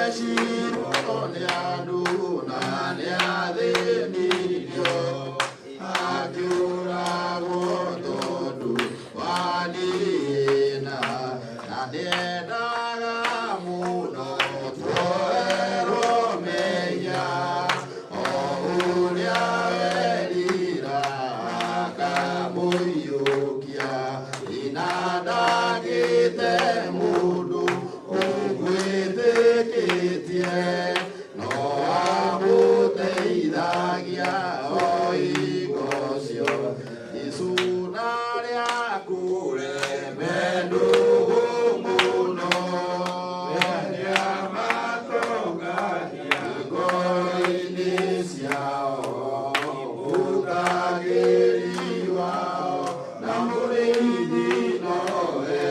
Athecirwo nĩ andũ na nĩathĩnirio, akĩũragwo tondũ wa thĩna, na nĩendaga mũno tuoerwo mehia, o ũrĩa werira akamũiyũkia. Ina ndagĩte mũndũ ũmwĩtĩkĩtie, no amũteithagia o hingo ciothe. Jesũ ndarĩ akũreme ndũgũ mũno, ngoro-inĩ ciao mũtagĩri wao na mũrĩithi nowe,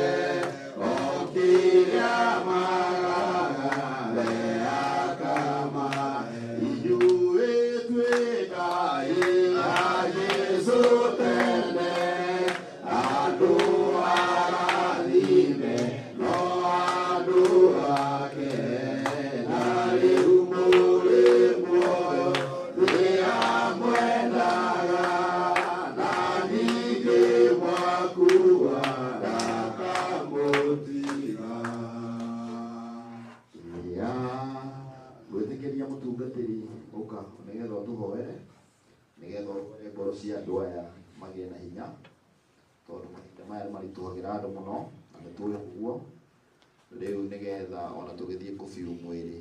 o kĩrĩa magaga we akamahe. Inyuĩ tuĩkai a Jesũ tene, andũ arathime no andũ ake, na rĩu mũrĩ muoyo nĩamwendaga, na ningĩ mwakua ndakamũtiga. Ya gwĩtĩkĩria mũtungatĩri ũka nĩgetha ũtũhoere, nĩgetha ũhoere ngoro cia andũ aya magĩe na hinya, tondũ mahinda maya nĩ maritũhagĩra andũ mũno na nĩ tũĩ ũguo. Rĩu nĩgetha ona tũgĩthiĩ kũbiũ mwĩrĩ,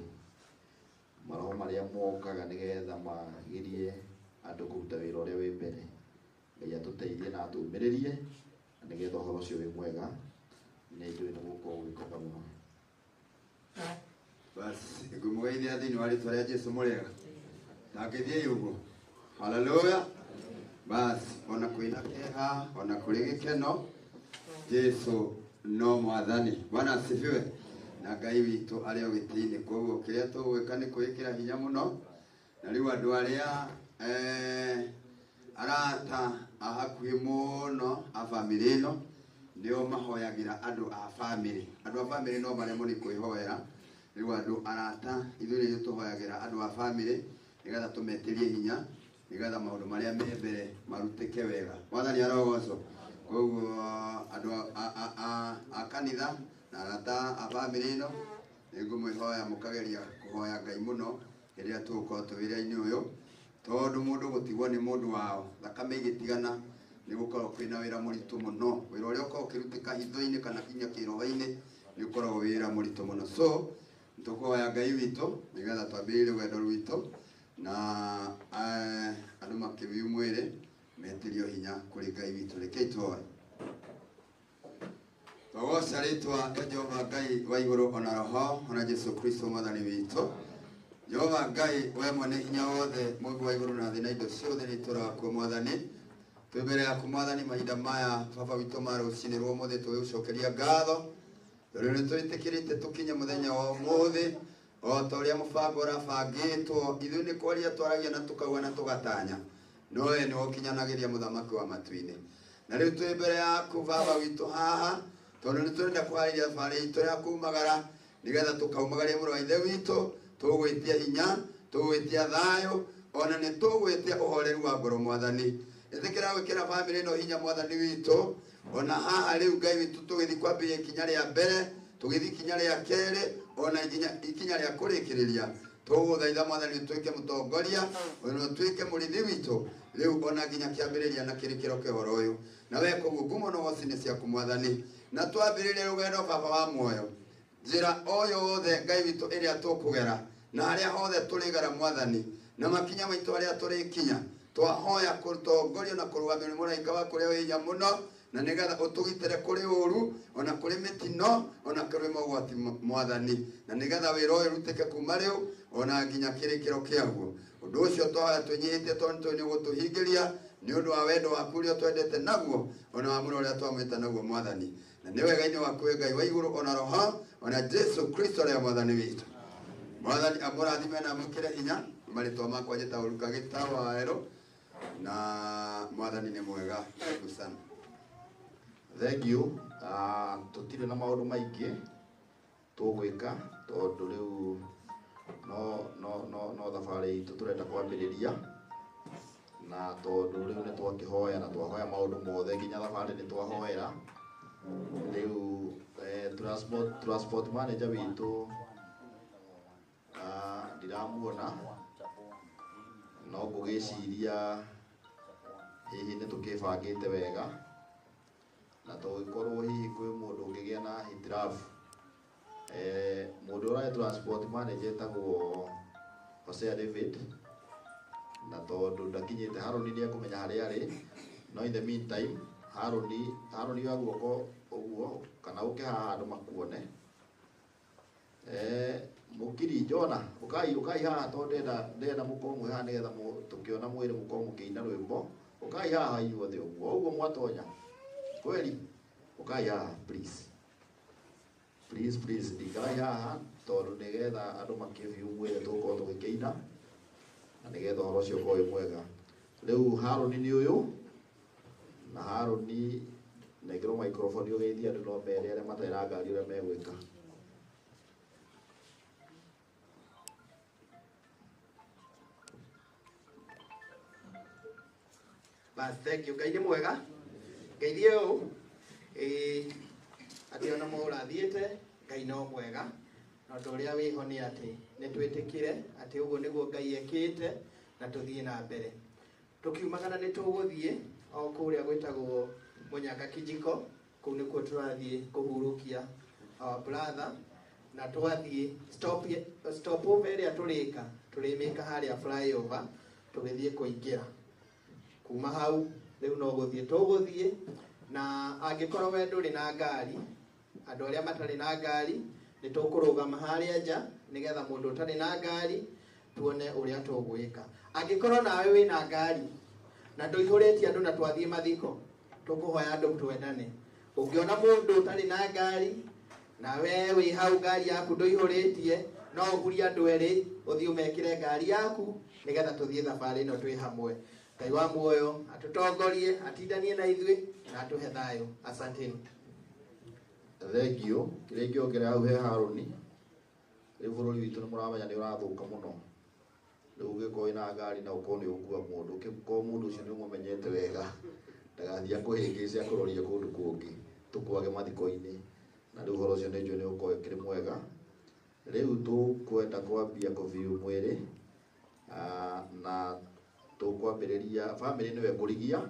maroho marĩa mokaga nĩgetha magirie andũ kũruta wĩra ũrĩa wĩ mbere, Ngai atũteithie na atũmĩrĩrie na nĩgetha ũhoro ũcio wĩ mwega, nĩ njũĩ nĩ gũkorwo gwĩkoka mũno. Basi ngũmũgeithia thĩinĩ wa rĩtwa rĩa Jesu mũrĩega ndangĩthiĩ ũguo. Haleluya. Basi ona kwĩna kĩeha ona kũrĩ gĩkeno, Jesu no mwathani. Bwana asifiwe. Na Ngai witũ arĩ o gĩtĩ-inĩ, koguo kĩrĩa tũgwĩka nĩ kwĩĩkĩra hinya mũno. Na rĩu andũ arĩa arata a hakuhĩ mũno a bamĩrĩ ĩno nĩo mahoyagĩra andũ a bamĩrĩ. Andũ a bamĩrĩ no maremwo nĩ kwĩhoera. Rĩu andũ arata ithuĩ nĩ tũhoyagĩra andũ a bamĩrĩ nĩgetha tũmetĩrie hinya, nĩgetha maũndũ marĩa me mbere marutĩke wega. Mwathani arogocwo. Koguo andũ a kanitha na arata a bamĩrĩ ĩno nĩngũmwĩhoya mũkageria kũhoya Ngai mũno rĩrĩa tũgũkorwo twĩ wĩra-inĩ ũyũ, tondũ mũndũ gũtigwo nĩ mũndũ wao, thakame igĩtigana, nĩ gũkoragwo kwĩna wĩra mũritũ mũno. Wĩra ũrĩa ũkoragwo ũkĩrutĩka hitho-inĩ kana nginya kĩroho-inĩ nĩ ũkoragwo wĩra mũritũ mũno. So nĩtũkũhoya Ngai witũ nĩgetha twambĩrĩrie rũgendo rwitũ na andũ makĩbiu mwĩrĩ metĩrio hinya kũrĩ Ngai witũ. Rekei tũhoe. Twagoca rĩtwa rĩa Jehova Ngai wa igũrũ ona roho ona Jesu Kristo mwathani witũ. Jehova Ngai we mwene hinya wothe, Mũmbi wa igũrũ na thĩ na indo ciothe, nĩ tũrakuo mwathani. Twĩ mbere yaku mwathani mahinda maya baba witũ ma rũcinĩ rwa ũmũthĩ, tũgĩgũcokeria ngatho tondũ nĩ twĩtĩkĩrĩte tũkinye mũthenya wa ũmũthĩ o ta ũrĩa mũbango ũrabangĩtwo. Ithuĩ nĩ kwaria twaragia na tũkauga na tũgatanya, no we nĩwe ũkinyanagĩria mũthamaki wa matu-inĩ. Na rĩu twĩ mbere yaku baba witũ haha tondũ nĩ tũrenda kwarĩria thabarĩ itũ ya kumagara nĩgetha tũkaumagaria mũrũ wa ithe witũ. Tũgwĩtia hinya, tũgwĩtia thayũ, ona nĩ tũgwĩtia ũhoreru wa ngoro mwathani. Ĩtĩkĩra gwĩkĩra bamĩrĩ ĩno hinya mwathani witũ. Ona haha rĩu Ngai witũ tũgĩthiĩ kwambĩrĩria ikinya rĩa mbere, tũgĩthiĩ ikinya rĩa kerĩ, ona ikinya rĩa kũrĩkĩrĩria, tũgũthaitha mwathani ũtuĩke mũtongoria, ona ũtuĩke mũrĩithi witũ rĩu ona nginya kĩambĩrĩria na kĩrĩkĩro kĩa ũhoro ũyũ. Na we koguo ngumo na ũgoci nĩ ciaku mwathani. Na twambĩrĩrie rũgendo baba wa muoyo, njĩra o yothe Ngai witũ ĩrĩa tũkũgera na harĩa hothe tũrĩgera mwathani, na makinya maitũ arĩa tũrĩkinya, twahoya kũtongorio na kũrũgamio nĩ mũraika waku ũrĩa wĩ hinya mũno, na nĩgetha ũtũgitĩre kũrĩ ũru ona kũrĩ mĩtino ona kũrĩ mogwati mwathani, na nĩgetha wĩra ũyũ ũrutĩke kuma rĩu ona nginya kĩrĩkĩro kĩaguo. Ũndũ ũcio twahoya twĩnyihĩtie tondũ nĩtũĩ nĩũgũtũhingĩria nĩ ũndũ wa wendo waku ũrĩa ũtwendete naguo ona wa mũno ũrĩa twamwĩta naguo mwathani, na nĩ wega-inĩ waku we Ngai wa igũrũ ona roho ona Jesu Kristo ũrĩa mwathani witũ. Mwathani amũrathime na amwĩkĩre hinya. Marĩtwa makwa njĩtagwo Luka Gĩtawaero, na mwathani nĩ mwega. Karibu sana. Thank you. Tũtirĩ na maũndũ maingĩ tũgwĩka tondũ rĩu no no thabarĩ itũ tũrenda kwambĩrĩria na tondũ rĩu nĩ twakĩhoya na twahoya maũndũ mothe nginya thabarĩ nĩ twahoera rĩu transport manager witũ ndiramuona no ngũgĩciria hihi nĩ tũkĩbangĩte wega na tũgĩkorwo hihi kwĩ mũndũ ũngĩgĩa na hitilafu mũndũ ũrĩa transport manager etagwo Hosea David na tondũ ndakinyĩte Harũni nĩ ekũmenya harĩa arĩ no in the meantime Harũni wa guoko ũguo kana ũke haha andũ makuone Mũkiri Jona ũkai haha tondũ ndenda mũkorwo mwĩ haha nĩgetha tũkĩona mwĩrĩ mũkorwo mũkĩina rwĩmbo ũkai haha inyuothe ũguo ũguo mwatonya kweli ũkai haha please please please ndikarai haha tondũ nĩgetha andũ makĩbiu mwĩrĩ tũgũkorwo tũgĩkĩina na nĩgetha ũhoro ũcio ũkorwo wĩ mwega rĩu Harũni nĩ ũyũ na Harũni nengerwo microphone ũgeithie andũ no mere arĩa matarĩ na ngari ũrĩa megwĩka. Bas, thank you. Ngai nĩ mwega. Ngeithie ũũ. Ĩĩ, atĩ ona mũrathiĩte, Ngai no mwega. Na ũndũ ũrĩa wĩho nĩ atĩ nĩ twĩtĩkĩre atĩ ũguo nĩguo Ngai ekĩte na tũthiĩ na mbere. Tũkiumagara nĩ tũgũthiĩ o kũrĩa gwĩtagwo Mũnyaka Kijiko, kũu nĩkuo tũrathiĩ kũhurũkia our brother na twathiĩ stop over ĩrĩa tũrĩka tũrĩmĩka harĩa flyover tũgĩthiĩ kũingĩra kuma hau rĩu no gũthiĩ tũgũthiĩ na angĩkorwo we ndũrĩ na ngari andũ arĩa matarĩ na ngari nĩ tũkũrũgama harĩa nja nĩgetha mũndũ ũtarĩ na ngari tuone ũrĩa tũgwĩka. Angĩkorwo nawe wĩna ngari na ndũihũrĩtie andũ na twathiĩ mathiko tũkũhoya andũ twendane. Ũngĩona mũndũ ũtarĩ na ngari na we wĩ hau ngari yaku ndũihũrĩtie no ũhurie andũ erĩ ũthiĩ ũmekĩre ngari yaku nĩgetha tũthiĩ thabarĩ ĩno twĩ hamwe. Ngai wa muoyo atũtongorie atindanie na ithuĩ na atũhe thayũ. Asanteni. Thengio kĩrĩa ingĩongerera hau he Harũni rĩu bũrũri witũ nĩ mũramenya nĩ ũrathũka mũno rĩu ũngĩkorwo wĩna ngari na ũkorwo nĩ ũgũkua mũndũ ũngĩkorwo mũndũ ũcio nĩ ũmũmenyete wega ndagathiĩ akũhĩngĩce akũrorie kũndũ kũngĩ tũkwage mathiko-inĩ na rĩu ũhoro ũcio nĩ njũĩ nĩ ũgũkorwo ũkĩrĩ mwega. Rĩu tũkwenda kwambia kũbiu mwĩrĩ na tũkwambĩrĩria bamĩrĩ nĩwe ngũrigia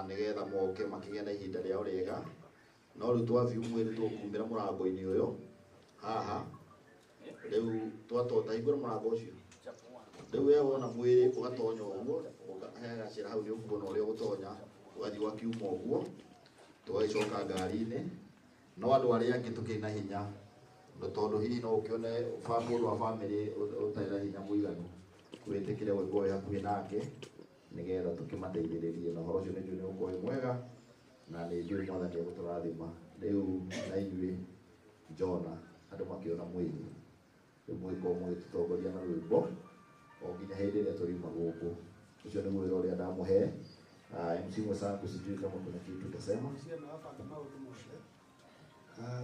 nĩgetha moke makĩgĩe na ihinda rĩao rĩega no rĩu twabiu mwĩrĩ tũkumĩra mũrango-inĩ ũyũ haha rĩu twatota hingũra mũrango ũcio rĩu we wona mwĩrĩ ũgatonya ũguo he gacĩra hau nĩ ũkuona ũrĩa ũgũtonya ũgathiĩ ũgakiuma ũguo tũgagĩcoka ngari-inĩ no andũ arĩa angĩ tũkĩrĩ na hinya tondũ hihi no ũkĩone mũndũ wa bamĩrĩ ũtarĩ na hinya mũiganu wĩtĩkĩre gũkorwo wĩ hakuhĩ nake nĩgetha tũkĩmateithĩrĩrie na ũhoro ũcio nĩ njũĩ nĩ ũgũkorwo wĩ mwega na nĩ njũĩ Mwathani egũtũrathima. Rĩu na inyuĩ Jona andũ makĩona mwĩrĩ rĩu mũgĩkorwo mũgĩtũtongoria na rwĩmbo o nginya hĩndĩ ĩrĩa tũriuma gũkũ. Ũcio nĩguo wĩra ũrĩa ndamũhe. MC mwenzangu sijui kama kuna kitu utasema.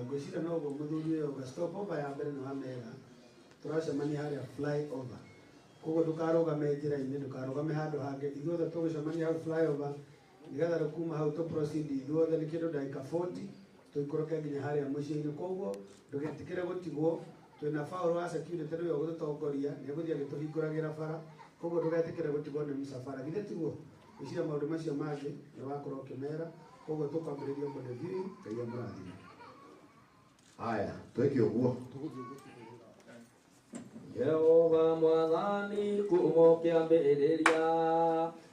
Ngwĩciria no ũguo mũthuri ũyũ auga stop over ya mbere nĩ wamera tũracemania harĩa flyover koguo ndũkarũgame njĩra-inĩ ndũkarũgame handũ hangĩ ithuothe tũgũcemania hau flyover nĩgetha rĩu kuma hau tũ proceed ithuothe nĩ kĩndũ ndagĩka 40 tũikũrũke nginya harĩa mũciĩ-inĩ koguo ndũgetĩkĩre gũtigwo twĩna Paul wa security nĩwe ũgũtũtongoria nĩ egũthiĩ agĩtũhingũragĩra bara koguo ndũgetĩkĩre gũtigwo nĩ mũcabara githĩ tiguo ngwĩciria maũndũ macio mangĩ nĩ wakorwo ũkĩmera koguo tũkwambĩrĩria body viewing. Ngai amũrathime. Haya twĩke ũguo. Jehova mwathani kuma ũkĩambĩrĩria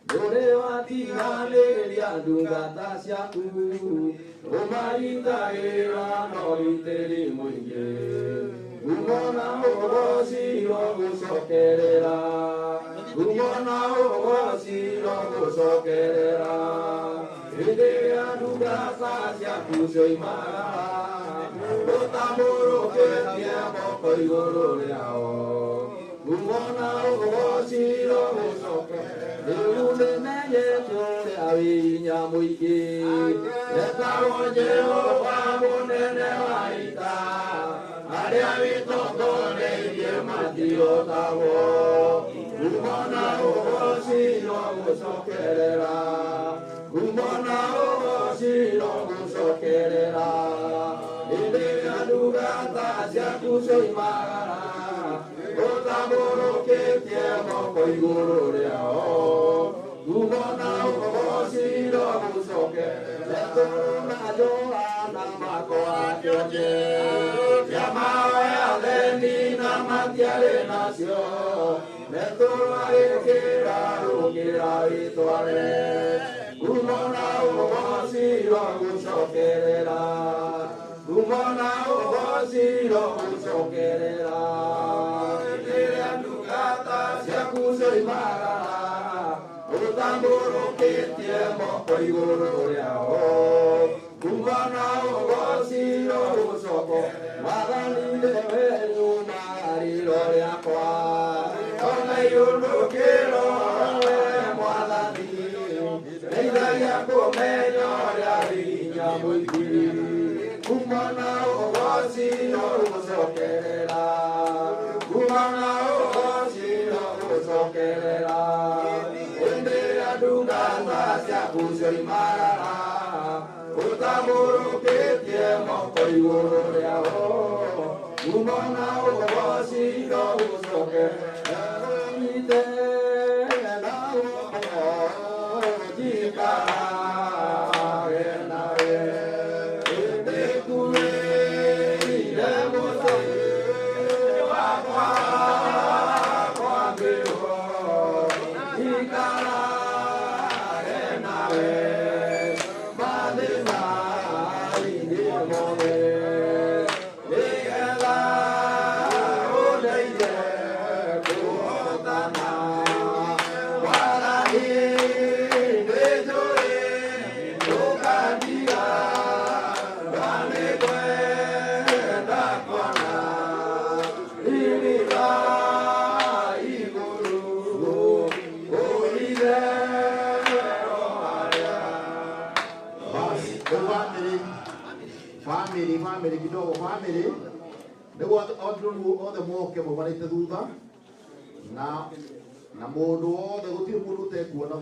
ndũrĩ watiganĩria ndungata ciaku ũmarutagĩra na ũgitĩri mũingĩ ngumo na ũgoci rogũcokerera ngumo na ũgoci rogũcokerera hĩndĩ ĩrĩa ndungata ciaku cioimagara ũtambũrũkĩtie moko igũrũ rĩao ngumo na ũgoci rogũcokerera rĩu nĩmenyete ũrĩa wĩ hinya mũingĩ etagwo Jehova mũnene wa ita arĩa wĩtongoreirie matirĩ irotagwo ngumo na ũgoci irogũcokerera ngumo na ũgoci irogũcokerera hĩndĩ ĩrĩa ndungata ciaku cioimagara ũtambũrũkĩtie moko igũrũ rĩao ngumo na ũgoci irogũcokerera Petero na Johana makoakĩonje kĩamaoya atheni na matiarĩ nacio Petero agĩkĩra rũkĩra wĩtware ngumo na ũgoci irogũcokerera ngumo na ũgoci irogũcokerera hĩndĩ ĩrĩa ndungata ciaku cioimagara ũtambũrũkĩtie moko igũrũ rĩao ngumo na ũgoci irogũcokerera Mwathani nĩwe riumarĩro rĩakwa ona iũndũkĩro we Mwathani ndeithagia kũmenya ũrĩa wĩ hinya mũingĩ ngumo na ũgoci irogũcokerera ngumo na ũgoci irogũcokerera hĩndĩ ĩrĩa ndungata ciaku cioimagara ũtambũrũkĩtie moko igũrũ rĩao ngumo na ũgoci irogũcokerera nyite na guoko njikarage nawe hĩndĩ kuĩire mũtĩ wakwa kwambĩrwo njikarage nawe mathĩna-inĩ mothe nĩgetha ũndeithie kũhotana Mwathani nĩnjũĩ ndũkandiga na nĩngwenda kuona riri wa igũrũ ũitherero harĩa. Basi, rĩu family family family kidogo family nĩguo andũ othe moke maumanĩte thutha na na mũndũ wothe gũtirĩ mũndũ ũtekuona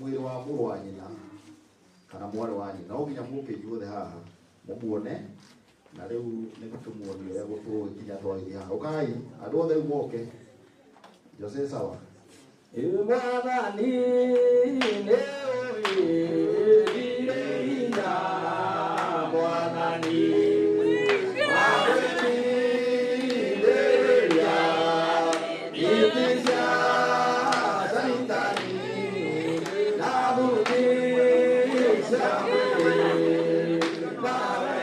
mwĩrĩ wa mũrũ wa nyina kana mwarĩ wa nyina no nginya mũke inyuothe haha mũmuone na rĩu nĩ tũmuonie ũrĩa tũgũgĩkinya twagĩthiĩ haha. Ũkai andũ othe rĩu moke. Jose sawa. Mwathani nĩũĩ ndirĩ hinya Mwathani wagwĩtindĩrĩria itĩ cia Caitani na thuti cia mwĩrĩ nawe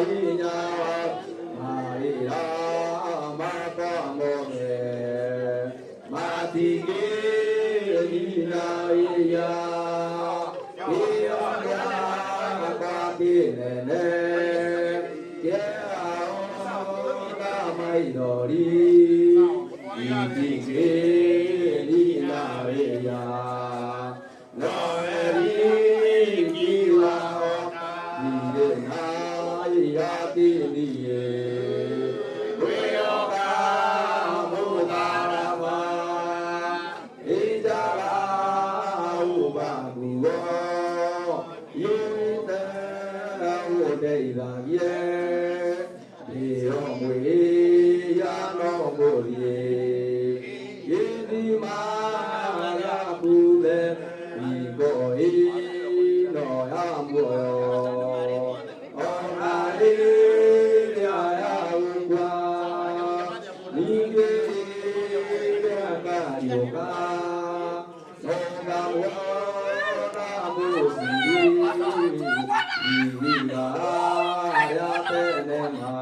hinya mawĩra makwa mothe matingĩnina wĩya kĩo gĩakwa kĩnene kĩao na maithori itingĩnina wĩya nowe wiki wao ndirĩ na iratiniĩ ngwĩhoka mũtharaba injaga ũma nguo yumĩte ũndeithagie ndĩo mwĩya no mũthiĩ gĩthima gĩaku hingo ĩno ya muoyo ona rĩrĩa ya gũkua ningĩ rĩrĩa ngariũka nongamuona mũciĩ ihinda rĩa tene ma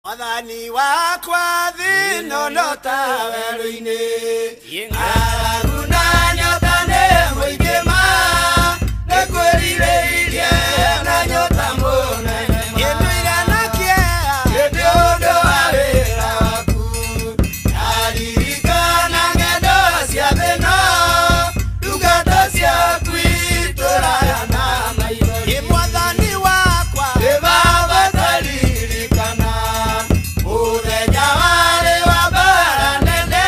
Mwathani wakwa thĩno no ta werũ-inĩ ng'aragu na nyota nĩ mũingĩ ma nĩ kwĩrirĩirie na nyota mũnene kĩndũire na kĩeha nĩ ũndũ wa wĩra waku ndaririkana ng'endo cia thĩno ndungata ciaku itũraga na maithori Mwathani wakwa nĩ baba taririkana mũthenya warĩ wa mbara nene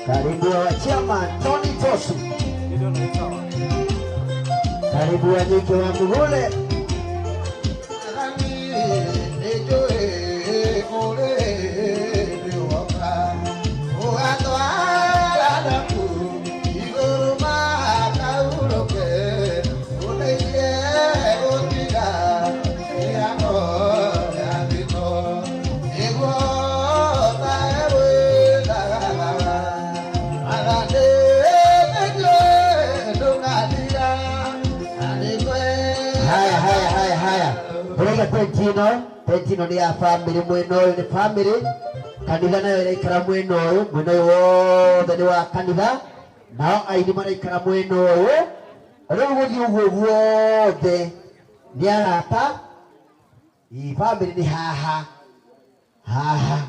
Karibu wa chairman Tony Tosu. Karibu wanyike wa Mugule. Tentino ni ya family mwena uyu ni family kanitha nayo iraikara mwena uyu wothe ni wa kanitha nao aini maraikara mwena uyu riu guthii uguo guothe ni arata i family ni haha haha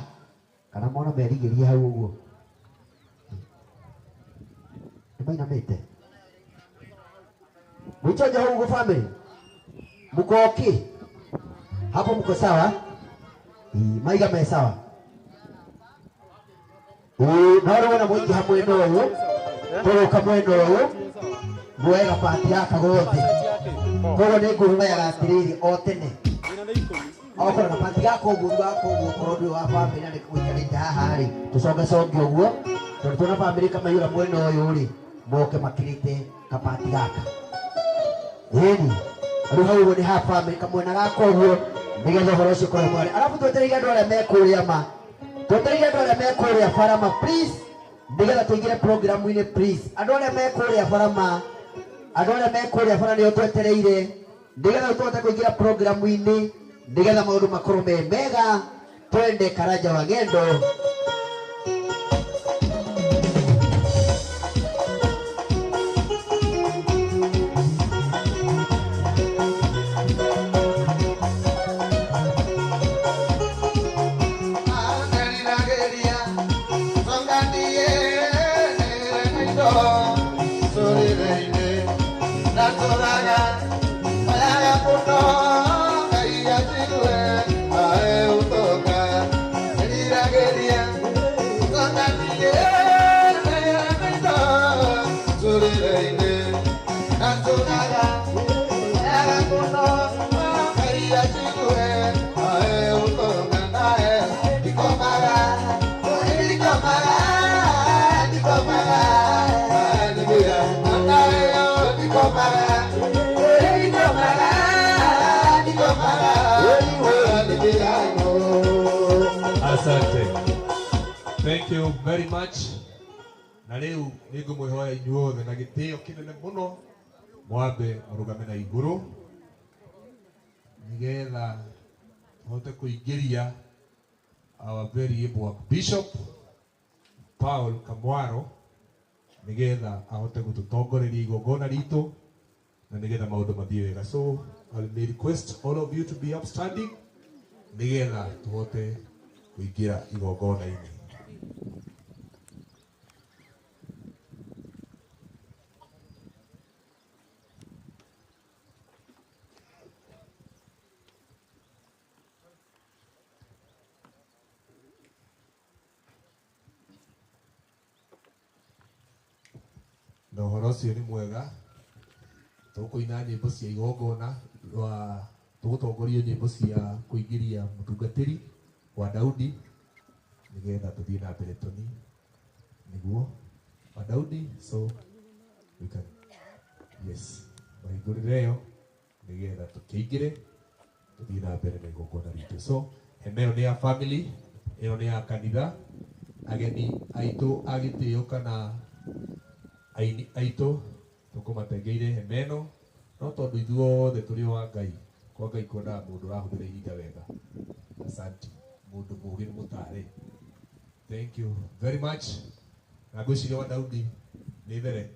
kana mona merigiria hau uguo ni mainamite mwichoja hau uguo family muko okay? Hapo mko sawa? Maiga me sawa. No rona mwingi hamwe no uyu. Toroka mwena uyu. Mwega pati yaka gothe. Koguo nĩ ngũmeraga atĩrĩrĩ o tene. Okorwo na pati gaka ũguo gaka ũguo korwo ndũrĩ wa family na nĩũikarĩte haha rĩ, tũcongaconge ũguo tondũ tuona family kamaiyũra mwena ũyũ rĩ, moke makĩrĩte kapati gaka. Ĩni. Rĩu hau ũguo nĩ ha family kamwena gaka ũguo nĩgetha ũhoro ũcio ũkorwo mwega. Arabu twetereire andũ arĩa me kũrĩa ma. Twetereire andũ arĩa me kũrĩa barama please nĩgetha tũingĩre programu-inĩ please. Andũ arĩa me kũrĩa barama, andũ arĩa me kũrĩa bara nĩo twetereire nĩgetha tũhote kũingĩra programu-inĩ nĩgetha maũndũ makorwo me mega. Twende Karanja wa Ng'endo. Asante. Thank you very much. Na riu nĩngũmwĩhoya inyuothe na gĩtĩo kĩnene mũno mwambe mũrũgame na igũrũ nĩgetha tũhote kũingĩria our very able Bishop Paul Kamwaro nĩgetha ahote gũtũtongoreria igongona ritũ na nĩgetha maũndũ mathiĩ wega. So I may request all of you to be upstanding nĩgetha tũhote kuingira igongona-inĩ. Na ũhoro ũcio nĩ mwega tũkũina nyĩmbo cia igongona rwa tũgũtongorio nyĩmbo cia kũingĩria mũtungatĩri wa Daudi nigetha tuthiĩ na mbere toni niguo wa Daudi, so we can yes mahingũrĩre ĩyo nigetha tũkĩingĩre tuthiĩ na mbere na igongona ritũ. So hema ĩyo nĩ ya family, ĩyo nĩ ya kanitha. Ageni aitũ a gĩtĩo kana aini aitũ tũkũmatengeire hema ĩno, no tondũ ithuothe tũrĩ o a Ngai, kwa Ngai kwendaga mũndũ ũrahũthĩra ihinda wega. Asante. Mundu mugi ni mutare. Thank you very much. Na ngwĩciria wa Daudi nĩ there.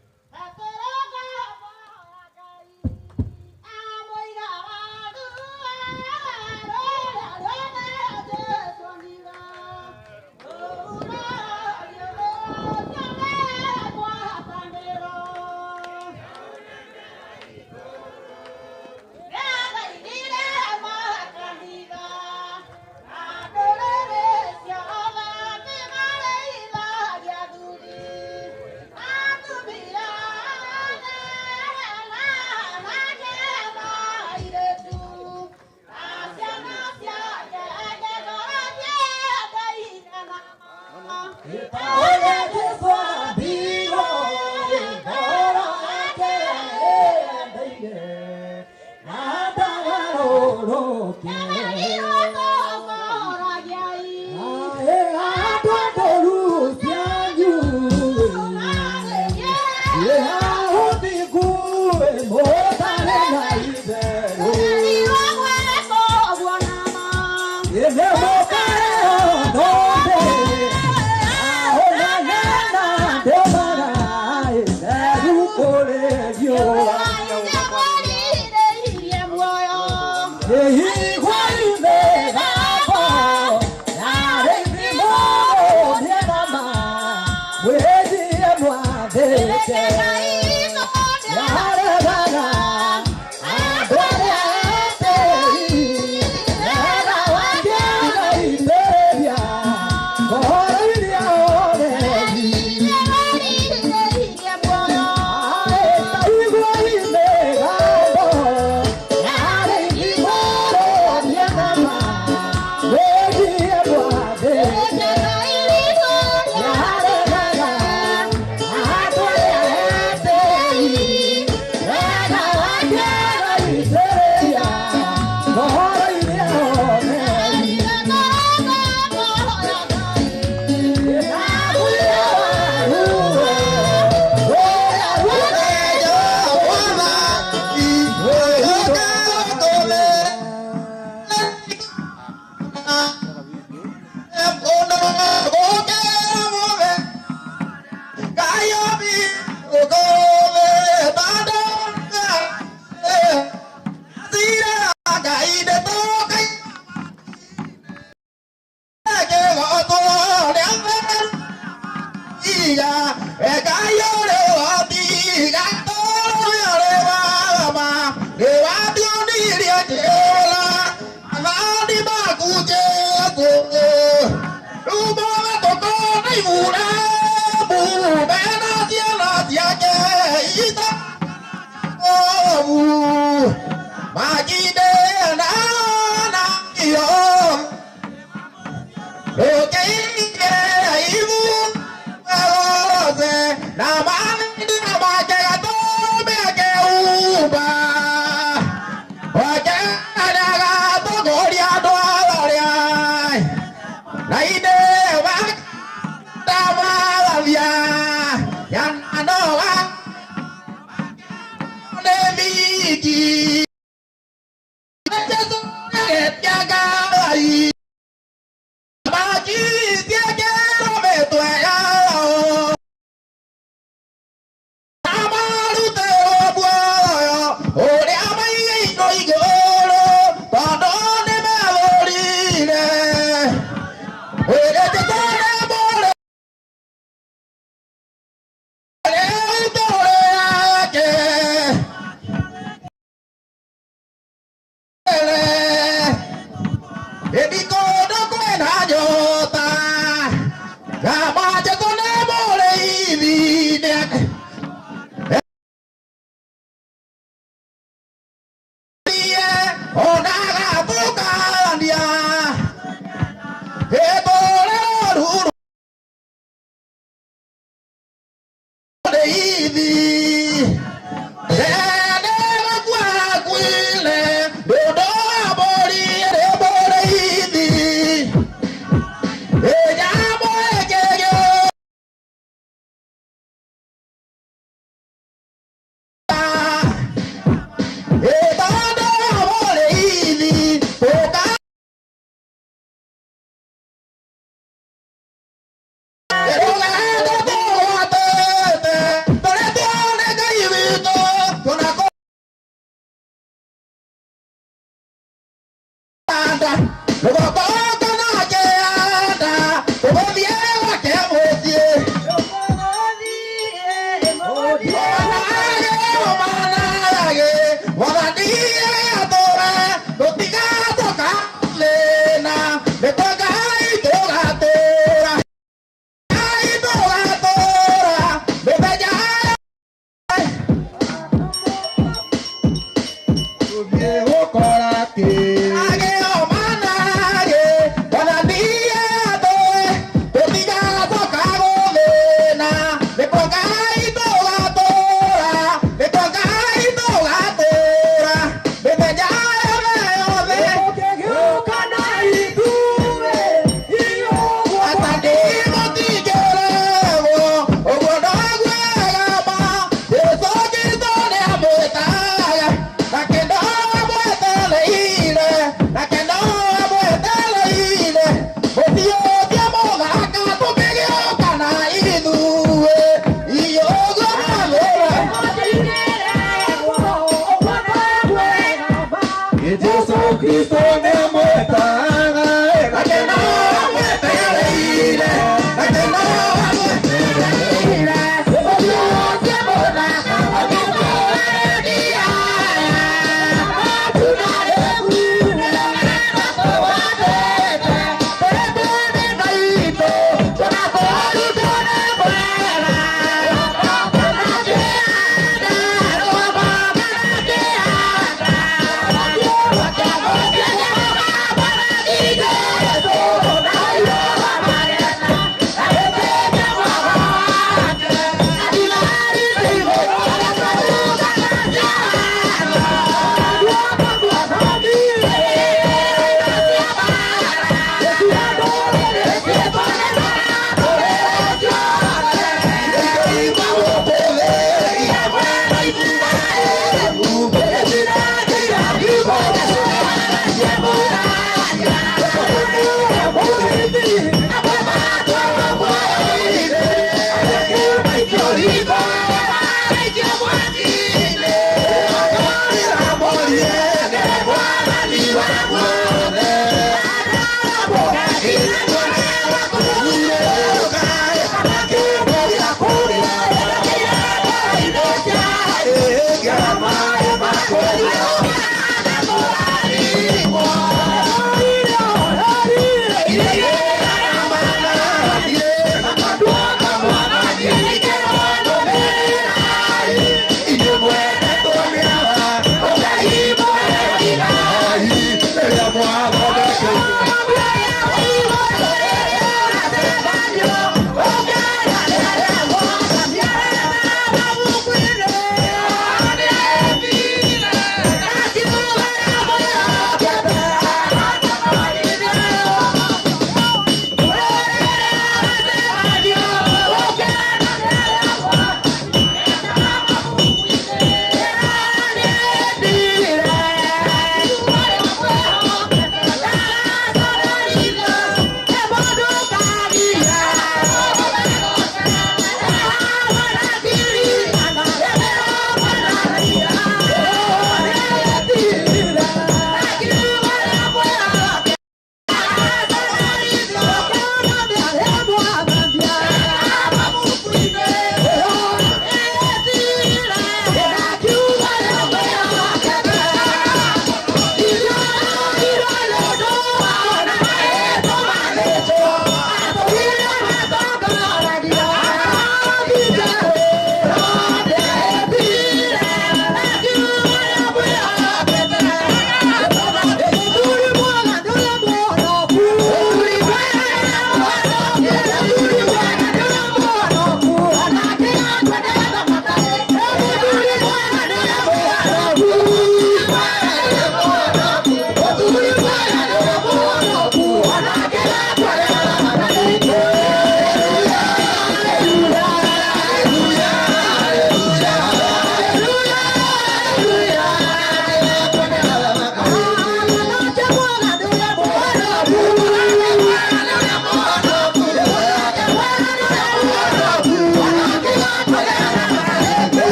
Age o mana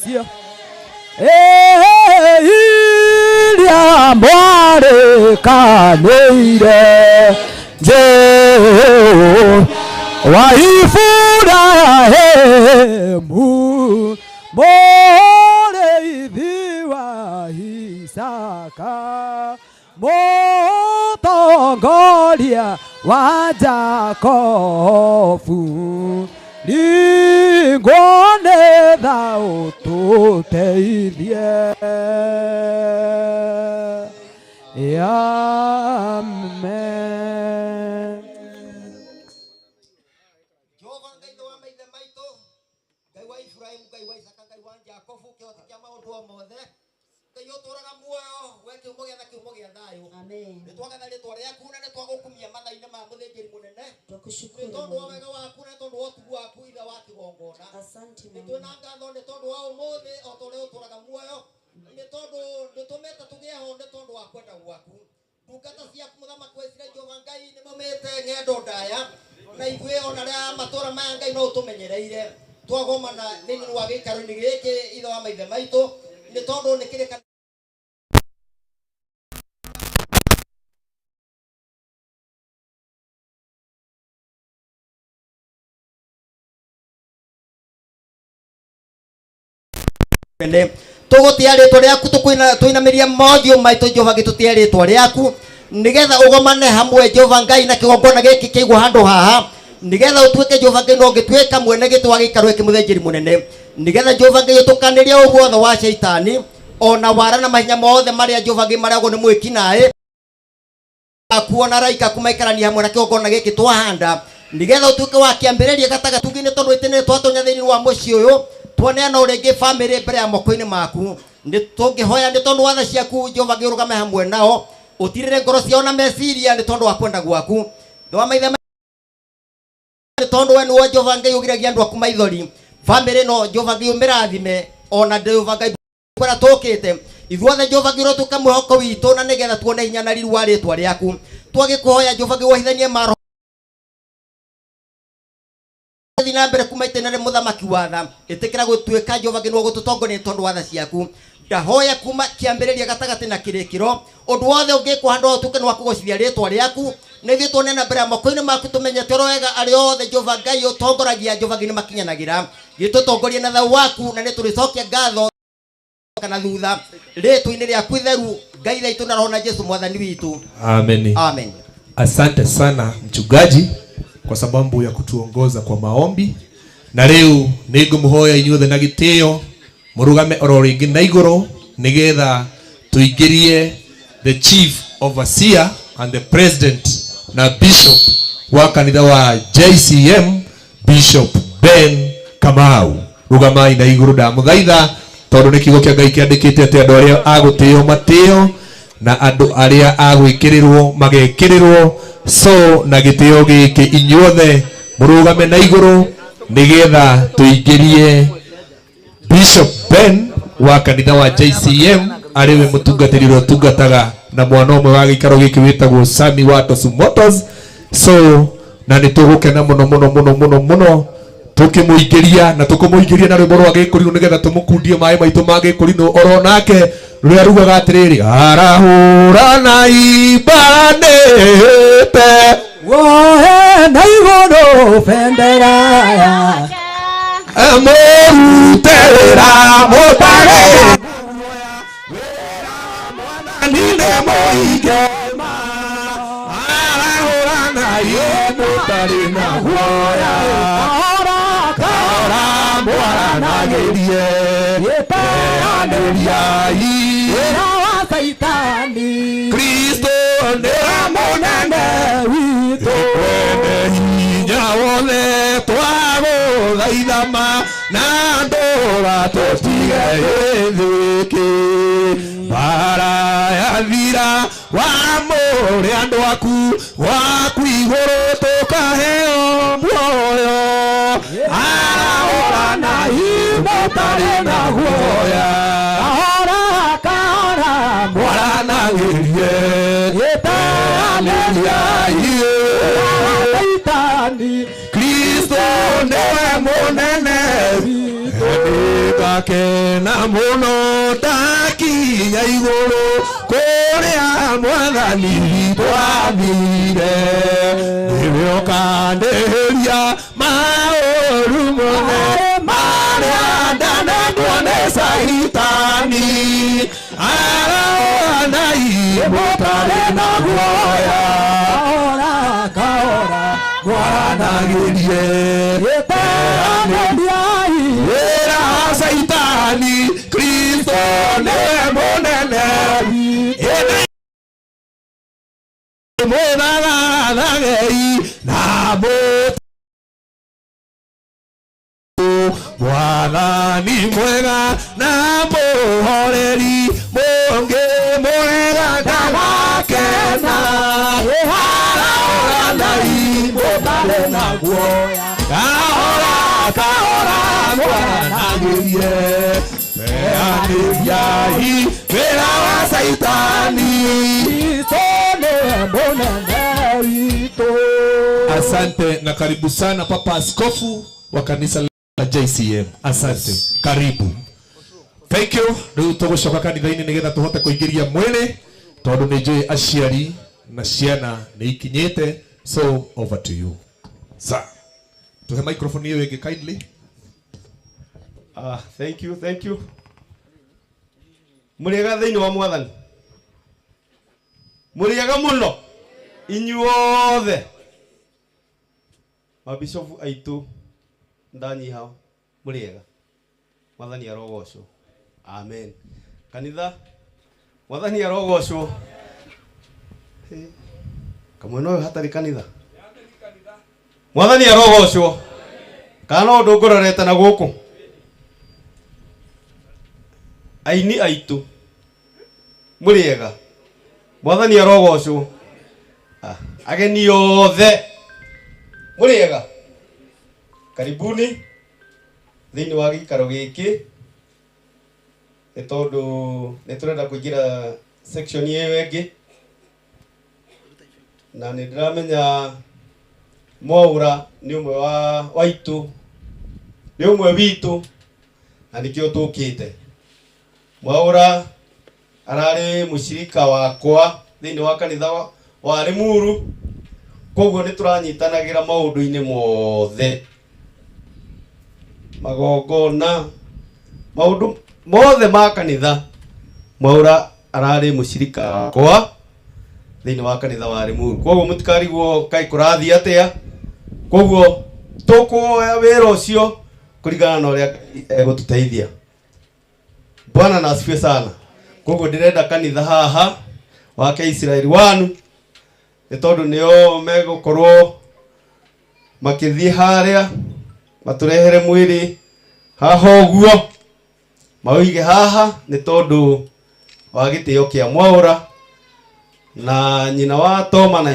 Cio iria mwarĩkanĩire Jehova wa Iburahĩmu, mũrĩithi wa Isaka, mũtongoria wa Jakobu, ringwo nĩ tha ũtũteithie. Amen. Jehova Ngai wa maithe maitũ, Ngai wa Iburahĩmu, Ngai wa Isaka, Ngai wa Jakobu, kĩhoti kĩa maũndũ o mothe, Ngai ũtũũraga muoyo, we kĩhumo gĩa tha, kĩhumo gĩa thayũ, nĩ twagatha rĩtwa rĩaku na nĩ twagũkumia matha-inĩ ma mũthĩnjĩri mũnene, nĩ tondũ wa wega waku na nĩ tondũ wa ũtugi waku ithe wa kĩgongona. Nĩ twĩna ngatho nĩ tondũ wa ũmũthĩ o ta ũrĩa ũtũũraga muoyo, nĩ tondũ nĩ ũtũmĩte tũgĩe ho nĩ tondũ wa kwenda gwaku. Ndungata ciaku mũthamaki wa Isiraeli Jehova Ngai nĩ maumĩte ng'endo ndaya, na ithuĩ ona arĩa matũũra maya Ngai no ũtũmenyereire twagomana thĩinĩ wa gĩikaro-inĩ gĩkĩ ithe wa maithe maitũ, nĩ tondũ nĩ kĩrĩkanĩro ene tũgũtĩa rĩtwa rĩaku, tũinamĩrie mothiũ maitũ Jehova gĩtũtĩe rĩtwa rĩaku, nĩgetha ũgomane hamwe Jehova Ngai na kĩgongona gĩkĩ kĩigwo handũ haha, nĩgetha ũtuĩke Jehova Ngai no ũngĩtuĩka mwene gĩtĩ wa gĩikaro gĩkĩ mũthĩnjĩri mũnene, nĩgetha Jehova Ngai ũtũkanĩrie ũguo wothe wa caitani ona wara na mahinya mothe marĩa Jehova Ngai maragwo nĩ mwĩki naĩ aku ona araika aku maikaranie hamwe na kĩgongona gĩkĩ twahanda, nĩgetha ũtuĩke wa kĩambĩrĩria gatagatĩ-inĩ, tondũ ĩtĩ nĩ twatonya thĩinĩ wa mũciĩ ũyũ twaneana o rĩngĩ bamĩrĩ mbere ya moko-inĩ maku. Nĩ tũngĩhoya nĩ tondũ wa tha ciaku Jehova Ngai ũrũgame hamwe nao, ũtirĩre ngoro ciao na meciria nĩ tondũ wa kwenda gwaku. Thĩ wa maithe nĩ tondũ we nĩwe Jehova Ngai ũgiragia andũ aku maithori, bamĩrĩ ĩno Jehova Ngai ũmĩrathime, ona Jehova Ngai kũrĩa tũkĩte ithuothe Jehova Ngai ũrotuĩka mwĩhoko witũ, na nĩgetha tuone hinya na riri wa rĩtwa rĩaku. Twagĩkũhoya Jehova Ngai wohithanie maroho thiĩ na mbere kuma itĩna rĩ mũthamaki wa tha, ĩtĩkĩra gũtuĩka Jehova Ngai nĩwe ũgũtũtongoria nĩ tondũ wa tha ciaku. Ndahoya kuma kĩambĩrĩria gatagatĩ na kĩrĩkĩro, ũndũ wothe ũngĩkwo handũ hau ũtuĩke nĩ wa kũgocithia rĩtwa rĩaku, na ithuĩ tuone na mbere ya moko-inĩ maku, tũmenyete ũrĩa wega arĩa othe Jehova Ngai ũtongoragia Jehova Ngai nĩ makinyanagĩra. Gĩtũtongorie na thayũ waku, na nĩ tũrĩcokia ngatho kana thutha rĩtwa-inĩ rĩaku itheru Ngai thaitũ na Roho na Jesu mwathani witũ. Amen. Amen. Asante sana mchungaji kwa sababu ya kutuongoza kwa maombi, na rĩu nĩngũmũhoya inyuothe na gĩtĩo mũrũgame oro rĩngĩ na igũrũ nĩgetha tũingĩrie the chief overseer and the president na bishop wa kanitha wa JCM, Bishop Ben Kamau. Rũgamai na igũrũ ndamũthaitha, tondũ nĩ kiugo kĩa Ngai kĩandĩkĩte atĩ andũ arĩa a gũtĩo matĩo na andũ arĩa a gwĩkĩrĩrwo magekĩrĩrwo. So na gĩtĩo gĩkĩ inyuothe mũrũgame na igũrũ nĩgetha tũingĩrie Bishop Ben wa kanitha wa JCM. Arĩ we mũtungatĩri ũrĩa ũtungataga na mwana ũmwe wa gĩikaro gĩkĩ wĩtagwo Sami wa Tosumotos. So na nĩ tũgũkena mũno mũno mũno mũno mũno tũkĩmũingĩria na tũkũmũingĩria na rwĩmbo rwa gĩkũrinũ nĩgetha tũmũkundie maĩ maitũ ma gĩkũrinũ oro nake rũrĩa rugaga atĩrĩrĩ, arahũra na imbanĩte Woe na igũrũ bendera ya mũrute wĩra mũtarĩ nine mũige arahũra na mũtarĩ na guoya kahora mwaranagĩrie gĩteanĩriai wĩra wa Saitani. Kristo nĩwe mũnene witũ mwene hinya wothe twagũthaithama na ndũra tũtige gĩthĩkĩ mbara yathira wamũre andũ aku gwaku igũrũ tũkaheo muoyo arahũra na imũtarĩ na guoya Kahora kahora mwaranagĩrie gĩteanĩriai Saitani. Kristo nĩwe mũnene nĩngakena mũno ndakinya igũrũ kũrĩa mwathani witũ athire nĩwe ũkandĩhĩria maũru mothe marĩa ndanendwo nĩ Saitani arahũranai mũtarĩ na guoya Kahora kahora mwaranagĩrie gĩteanĩriai wĩra wa Saitani Kristo nĩwe mũnene mũthathathagei na mũtũ mwathani mwega na mũhoreri mũngĩ mwega ndagakena arahũranai mũtarĩ na guoya kahora kahora mwaranagĩrie teanĩriai wĩra wa Saitani. Kristo nĩwe mũnene witũ. Asante na karibu sana Papa Askofu wa kanisa la JCM. Asante, karibu. Thank you. Rĩu tũgũcoka kanitha-inĩ nĩgetha tũhote kũingĩria mwĩrĩ tondũ nĩ njũĩ aciari na ciana nĩ ikinyĩte. So over to you sir. Tuhe microphone ĩyo ĩngĩ kindly. Thank you, thank you. Mũrĩega thĩinĩ wa mwathani. Mũrĩega mũno inyuothe. Mabishofu aitũ ndanyiha mũrĩega. Mwathani arogocwo. Amen. Kanitha mwathani arogocwo. Kamwena ũyũ hatarĩ kanitha. Mwathani arogocwo. Kana no ũndũ ngũrorete na gũkũ. Aini aitũ mũrĩega. Mwathani arogocwo. Ageni othe mũrĩega. Karibuni thĩinĩ wa gĩikaro gĩkĩ nĩ tondũ nĩ tũrenda kũingĩra section ĩyo ĩngĩ na nĩ ndĩramenya Mwaũra nĩ ũmwe wa waitũ nĩ ũmwe witũ na nĩkĩo tũkĩte. Mwaũra ararĩ mũcirika wakwa thĩinĩ wa kanitha wa Limuru, koguo nĩ tũranyitanagĩra maũndũ-inĩ mothe, magongona, maũndũ mothe ma kanitha. Mwaũra ararĩ mũcirika wakwa thĩinĩ wa kanitha wa Limuru, koguo mũtikarigwo kaĩ kũrathiĩ atĩa. Koguo tũkuoya wĩra ũcio kũringana na ũrĩa egũtũteithia. Bwana na asifiwe sana. Koguo ndĩrenda kanitha haha wake Israeli wanu nĩ tondũ nĩo megũkorwo makĩthiĩ harĩa matũrehere mwĩrĩ haha ũguo maũige haha nĩ tondũ wa gĩtĩo kĩa Mwaũra na nyina wa Toma na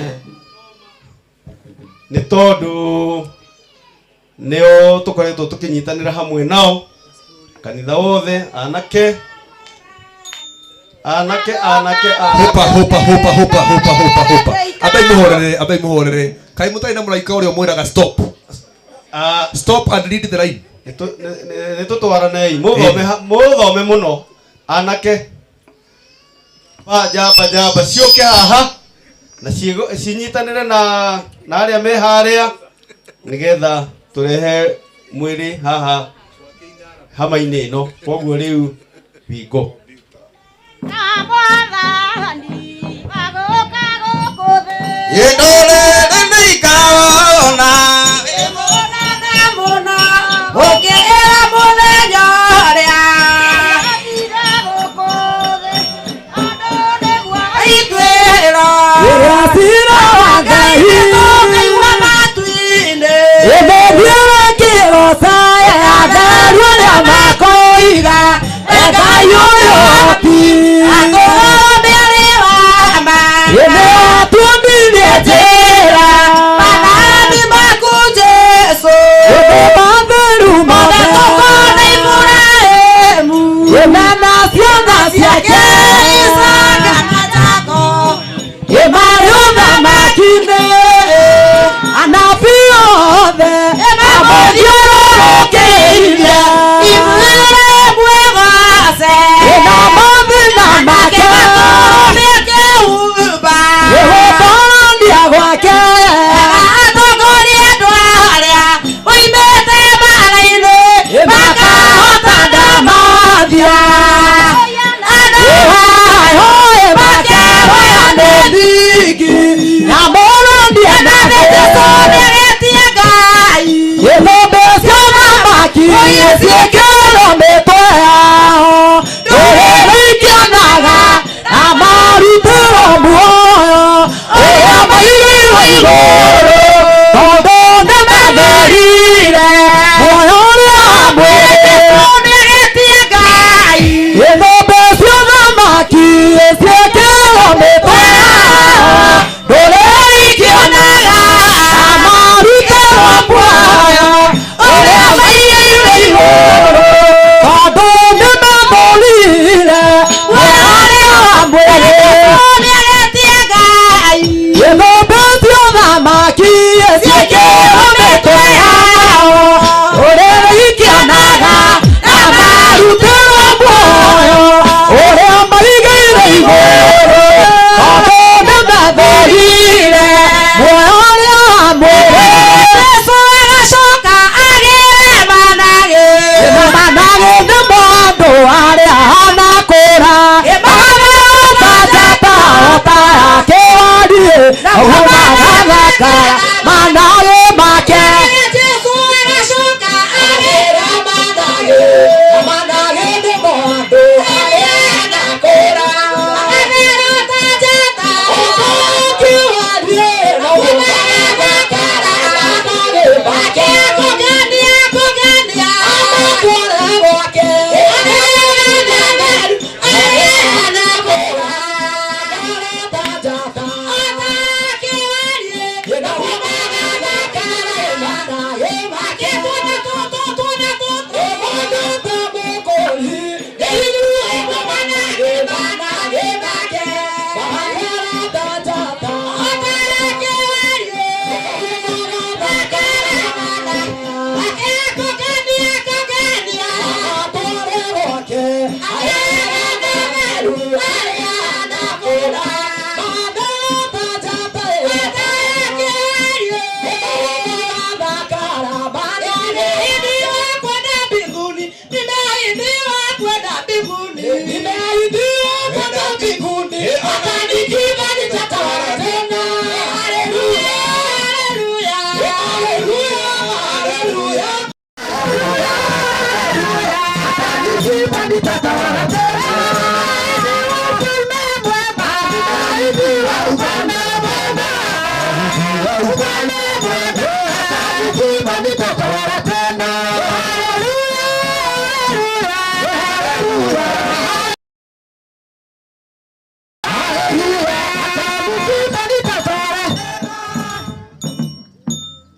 nĩ tondũ nĩo tũkoretwo tũkĩnyitanĩra hamwe nao kanitha wothe anake Anake anake Hopa hopa hopa hopa hopa hopa hopa. Ambai muhorere, ambai muhorere. Kai mutai na muraika uria mwiraga stop. Stop and lead the line. Nĩ tũtwaranei mũthome mũthome mũno anake ba njamba njamba ciũke haha na cinyitanĩre na arĩa me harĩa nĩgetha tũrehe mwĩrĩ haha hama-inĩ ĩno koguo rĩu wingo.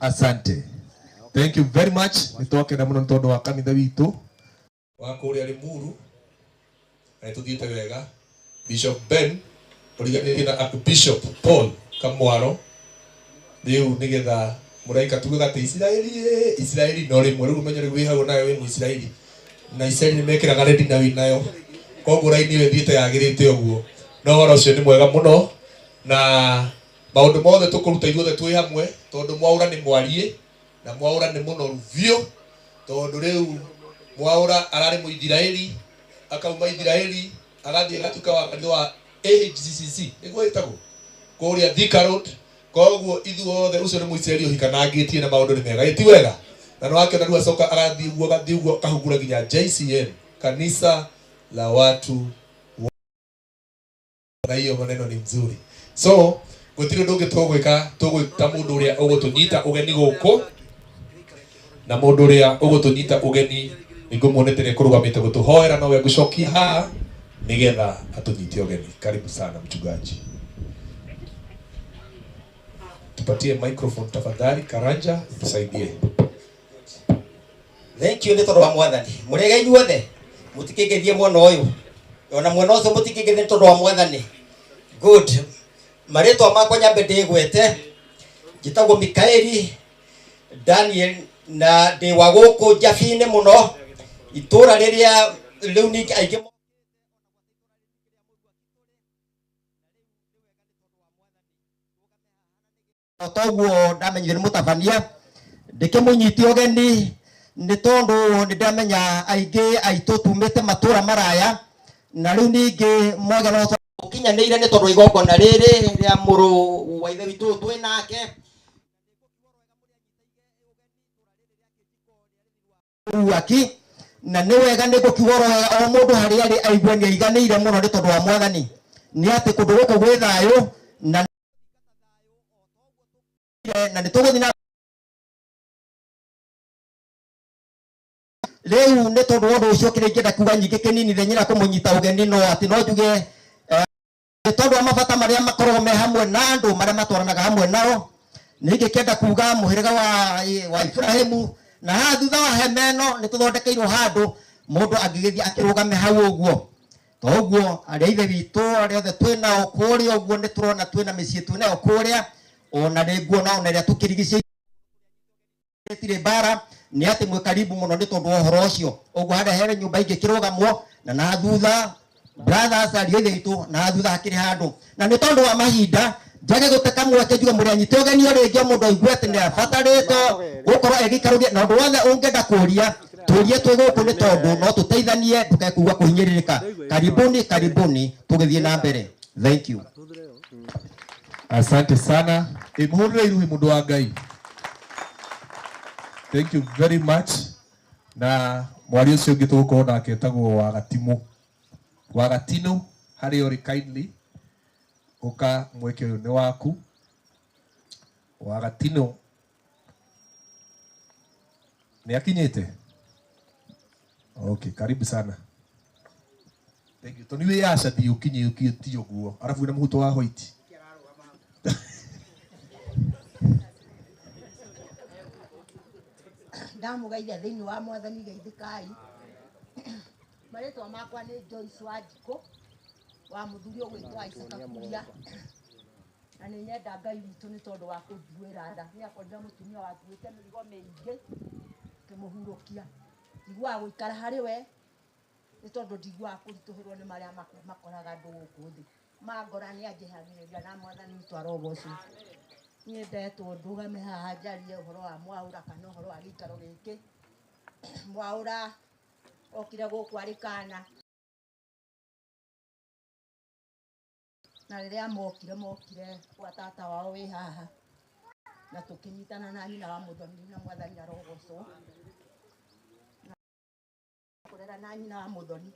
Asante. Thank you very much. Nitwakena muno tondu wa kanitha witu wa kuria Limuru na nituthiite wega. Bishop Ben ũriganĩtie na Bishop Paul Kamwaro rĩu nĩgetha mũraika tugaga atĩ Isiraeli ĩ, Isiraeli no rĩmwe rĩu ũmenye rĩu wĩ hau nawe wĩ Mũisiraeli na Isiraeli nĩ mekĩraga rendi na wĩ nayo koguo raini ĩyo ĩthiĩte yagĩrĩte ũguo no ũhoro ũcio nĩ mwega mũno na maũndũ mothe tũkũruta ithuothe twĩ hamwe tondũ Mwaũra nĩ mwariĩ na Mwaũra nĩ mũnoru biũ tondũ rĩu Mwaũra ararĩ Mũithiraeli akauma Ithiraeli agathiĩ agatuĩka wa kanitha wa AHCCC nĩguo ĩtagwo kũrĩa Thika Road koguo ithuothe ũcio nĩ Mũisiraeli ũhikanangĩtie na maũndũ nĩ mega ĩ ti wega na nĩ wakĩona rĩu acoka agathiĩ ũguo agathiĩ ũguo akahungura nginya JCM kanisa la watu na hiyo maneno ni mzuri so gũtirĩ ũndũ ũngĩ tũgwĩka tũgwĩta mũndũ ũrĩa ũgũtũnyita ũgeni gũkũ na mũndũ ũrĩa ũgũtũnyita ũgeni nĩngũmuonete nĩekũrũgamĩte gũtũhoera nowe ngũcokia haha nĩgetha atũnyite ũgeni. Karibu sana mchungaji, tupatie microphone tafadhali. Karanja, tusaidie. Thank you nĩ tondũ wa mwathani mũrĩega inyuothe mũtikĩngeithie mwena ũyũ ona mwena ũcio mũtikĩngeithie nĩ tondũ wa mwathani. Good. Marĩtwa makwa nyambe ndĩgwete, njĩtagwo Mikaeli Daniel na ndĩ wa gũkũ Njabi-inĩ mũno itũra rĩrĩa rĩu ningĩ aingĩ toguo ndamenyire nĩ mũtabania ndĩkĩmũnyite ũgeni nĩ tondũ nĩ ndamenya aingĩ aitũ tumĩte matũra maraya na rĩu ningĩ mwagĩa no ũkinyanĩire nĩ tondũ igongona rĩrĩ rĩa mũrũ wa ithe witũ twĩ nake Ruaki na nĩ wega nĩ ngũkiuga oro wega o mũndũ harĩa arĩ aigue nĩ aiganĩire mũno nĩ tondũ wa mwathani nĩ atĩ kũndũ gũkũ gwĩ thayũ na nĩ tũgũthiĩ na rĩu nĩ tondũ wa ũndũ ũcio kĩrĩa ingĩenda kuga nyingĩ kĩnini thenyera kũmũnyita ũgeni no atĩ no njuge nĩ tondũ wa mabata marĩa makoragwo me hamwe na andũ marĩa matwaranaga hamwe nao nĩ ingĩkĩenda kuga mũhĩrĩga wa Ibrahimu na haha thutha wa hema ĩno nĩ tũthondekeirwo handũ mũndũ angĩgĩthiĩ akĩrũgame hau ũguo toguo arĩa ithe witũ arĩa othe twĩ nao kũrĩa ũguo nĩ tũrona twĩna mĩciĩ twĩ nayo kũrĩa ona nĩ nguona ona ĩrĩa tũkĩrigicĩirie ĩtirĩ mbara nĩ atĩ mwĩ karibu mũno nĩ tondũ wa ũhoro ũcio ũguo harĩa he nyũmba ingĩkĩrũgamwo na thutha brothers ariũ ithe witũ na thutha hakĩrĩ handũ na nĩ tondũ wa mahinda njage gũte kamweke njuge mũrĩ anyite ũgeni o rĩngĩ o mũndũ aigue atĩ nĩ abatarĩtwo gũkorwo egĩikarũria na ũndũ wothe ũngĩenda kũria tũrie twĩ gũkũ nĩ tondũ no tũteithanie ndũkekugua kũhinyĩrĩrĩka. Karibuni, karibuni, tũgĩthiĩ na mbere. Thank you. Asante sana. Muhurire iruhi mundu wa Ngai. Thank you very much. Na mwari ũcio ũngĩ tũgũkorwo nake etagwo Wagatimũ. Wagatino harĩa ũrĩ kindly ũka mweke ũyũ nĩ waku. Wagatino nĩ akinyĩte? Okay, karibu sana. Thank you. Tondũ wĩ aca thiĩ ũkinye ũkĩtie ũguo arabu wĩna mũhuto wa white. Ndamũgeithia thĩinĩ wa mwathani geithĩkai. Marĩtwa makwa nĩ Joyce Wanjikũ wa mũthuri ũgwĩtwo Isaac Kuria na nĩ nyenda Ngai witũ nĩ tondũ wa kũnduĩra nda nĩ akorire mũtumia wakuĩte mĩrigo mĩingĩ ngĩmũhurũkia njiguaga gũikara harĩ we nĩ tondũ ndiguaga kũritũhĩrwo nĩ marĩa makoraga andũ gũkũ thĩ mangora nĩ anjehagĩrĩria na mwathani witũ arogocwo. Niĩ ndetwo ndũgame haha njarie ũhoro wa Mwaũra kana ũhoro wa gĩikaro gĩkĩ. Mwaũra okire gũkũ arĩ kana na rĩrĩa mokire gwa tata wao wĩ haha na tũkĩnyitana na nyina wa mũthoni na mwathani arogocwo na kũrera na nyina wa mũthoni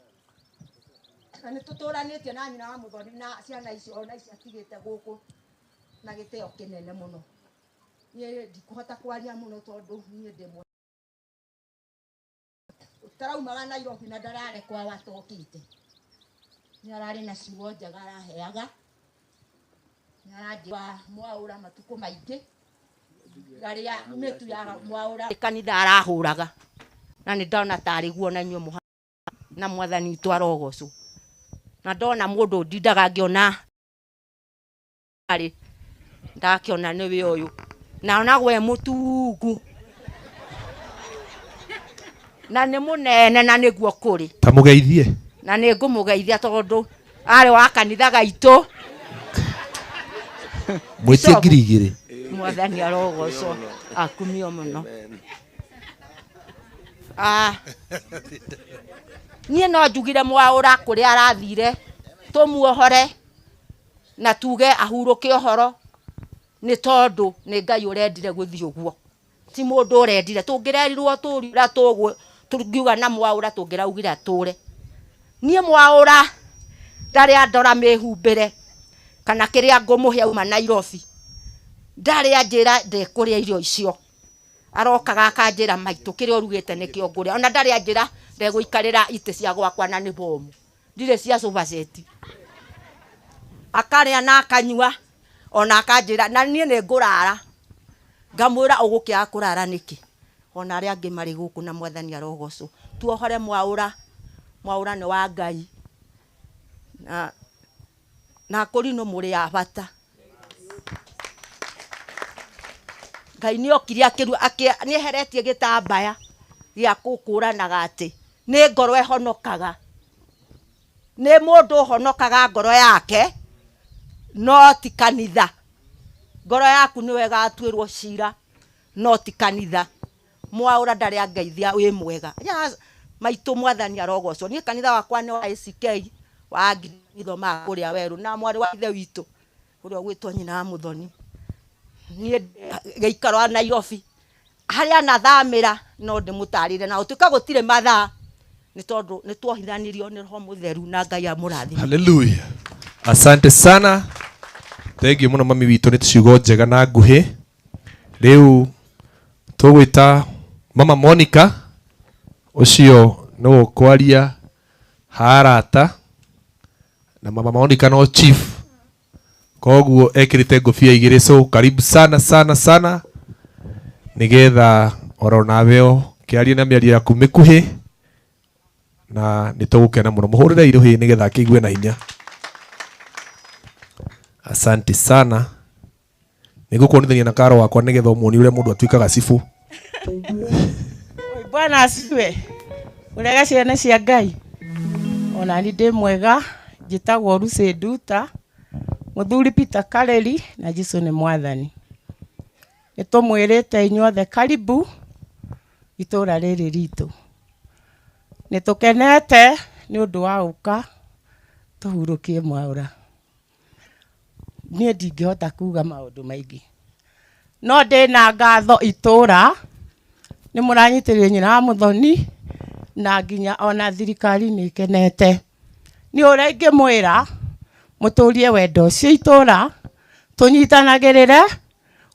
na nĩ tũtũranĩtie na nyina wa mũthoni na ciana icio ona ici atigĩte gũkũ na gĩtĩo kĩnene mũno. Niĩ ndikũhota kwaria mũno tondũ niĩ ndĩ ũtaraumaga Nairobi na ndararĩ kwao atokĩte nĩ ararĩ na ciugo njega araheaga nĩ aranjĩra Mwaũra matukũ maingĩ arĩa mĩtu ya Mwaũra kanitha arahũraga na nĩ ndona tarĩ guo na inyuĩ na mwathani witũ arogocwo. Na ndona mũndũ ndindaga ngĩona rĩ, ndakĩona nĩwe ũyũ, na onagwo e mũtungu na nĩ mũnene na nĩguo kũrĩ. Ta mũgeithie. Na nĩ ngũmũgeithia tondũ arĩ wa kanitha gaitũ. Mwĩtie 2000. Mwathani arogocwo, akumio mũno. Ah. Niĩ no njugire Mwaũra kũrĩa arathire tũmuohore na tuge ahurũke ũhoro, nĩ tondũ nĩ Ngai ũrendire gũthiĩ ũguo, ti mũndũ ũrendire. Tũngĩrerirwo tũũria ũrĩa tũngiuga na Mwaũra, tũngĩraugire atũre. Niĩ Mwaũra ndarĩ andora mĩhumbĩre kana kĩrĩa ngũmũhe auma Nairobi, ndarĩ anjĩra ndekũrĩa irio icio. Arokaga akanjĩra maitũ kĩrĩa ũrugĩte nĩkĩo ngũrĩa. Ona ndarĩ anjĩra ndegũikarĩra itĩ cia gwakwa na nĩ bomu, ndirĩ cia sofa set. Akarĩa na akanyua ona akanjĩra na niĩ nĩ ngũrara. Ngamwĩra ũgũkĩaga kũrara nĩkĩ? Ona arĩa angĩ marĩ gũkũ na Mwathani arogocwo. Tuohore Mwaũra, Mwaũra nĩ wa Ngai. Na akũrinũ mũrĩ a bata. Ngai nĩ okire nĩ eheretie gĩtambaya gĩa gũkũranaga atĩ nĩ ngoro ĩhonokaga. Nĩ mũndũ ũhonokaga ngoro yake, no ti kanitha. Ngoro yaku nĩwe ĩgatuĩrwo cira, no ti kanitha. Mwaũra ndarĩ angeithia wĩ mwega. Ya, maitũ Mwathani arogocwo. Niĩ kanitha wakwa nĩ wa ACK, wa Anglican kũrĩa werũ, na mwarĩ wa ithe witũ ũrĩa ũgwĩtwo nyina wa Mũthoni. Niĩ gĩikaro wa Nairobi, harĩa anathamĩra no ndĩmũtarĩre, na gũtuĩka gũtirĩ mathaa, nĩ tondũ nĩ tuohithanirio nĩ Roho Mũtheru na Ngai amũrathime. Hallelujah. Asante sana. Thank you mũno mami witũ nĩ ciugo njega na nguhĩ. Rĩu tũgwĩta mama Monica ũcio nĩwe ũkwaria harata, na mama Monica no chief, koguo ekĩrĩte ngũbia igĩrĩ, so karibu sana sana sana, nĩgetha oro nawe ũkĩarie na mĩario yaku mĩkuhĩ, na nĩ tũgũkena mũno. Mũhũrĩre irũhĩ nĩgetha akĩigue na hinya. Asante sana. Nĩngũkuonithania na karo wakwa nĩgetha ũmuonie ũrĩa mũndũ atuĩkaga cibũ. Bwana asifiwe. Ũrega ciana cia Ngai. Ona ni ndĩ mwega, njĩtagwo Lucy Nduta, mũthuri Peter Kareri, na Jesu nĩ mwathani. Nĩ tũmwĩrĩte inyuothe karibu itũra rĩrĩ ritũ. Nĩ tũkenete nĩ ũndũ wa gũka tũhurũkie Mwaũra. Niĩ ndingĩhota kuga maũndũ maingĩ, no ndĩna ngatho itũra nĩ mũranyitĩrĩire nyina wa Mũthoni, na nginya ona thirikari nĩ ĩkenete. Nĩ ũrĩa ingĩmwĩra mũtũrie wendo ũcio itũra, tũnyitanagĩrĩre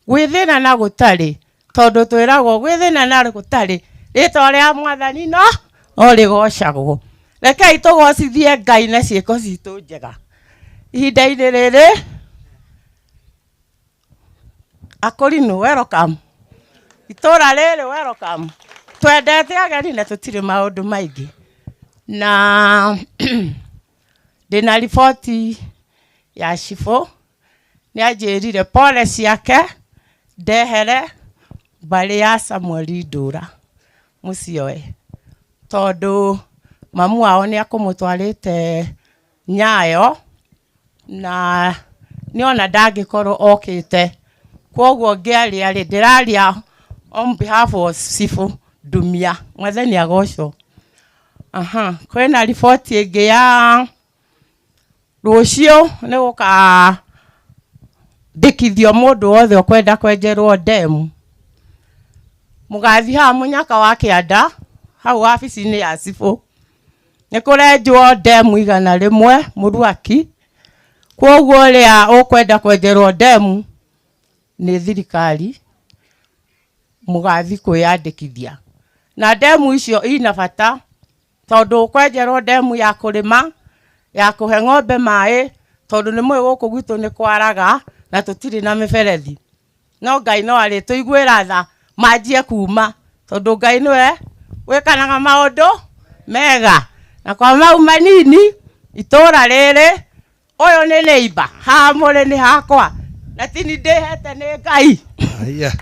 gwĩ thĩna na gũtarĩ, tondũ twĩragwo gwĩ thĩna na gũtarĩ, rĩtwa rĩa Mwathani no rĩgocagwo. Rekei tũgocithie Ngai na ciĩko citũ njega. Ihinda-inĩ rĩrĩ, akũrinũ welcome. Itũra rĩrĩ welcome. Twendete ageni na tũtirĩ maũndũ maingĩ. Na ndĩna riboti ya cibũ, nĩ anjĩrire pole ciake ndehere mbarĩ ya Samuel Ndũra mũcioe, tondũ mamu wao nĩ akũmũtwarĩte Nyayo na nĩona ndangĩkorwo okĩte. Kwoguo ngĩaria rĩ, ndĩraria on behalf of Cibũ Ndumia. Mwathani agocwo. Aha, kwĩna riboti ĩngĩ ya rũciũ nĩ gũkandĩkithio mũndũ wothe ũkwenda kwenjerwo ndemu. Mũgathiĩ haha mũnyaka wa kĩanda hau wabici-inĩ ya cibũ, nĩ kũrenjwo ndemu 100 mũruaki. Kwoguo ũrĩa ũkwenda kwenjerwo ndemu nĩ thirikari, mũgathiĩ kwĩyandĩkithia. Na ndemu icio ina bata tondũ ũkwenjerwo ndemu ya kũrĩma, ya kũhe ng'ombe maĩ, tondũ nĩ mũĩ gũkũ gwitũ nĩ kwaraga na tũtirĩ na mĩberethi. No Ngai no arĩtũiguĩra tha manjie kuma, tondũ Ngai nĩwe wĩkanaga maũndũ mega. Na kwa mau manini Itũra rĩrĩ ũyũ nĩ neighbor haha mũrĩ nĩ hakwa na tini ndĩhete nĩ Ngai. Aya.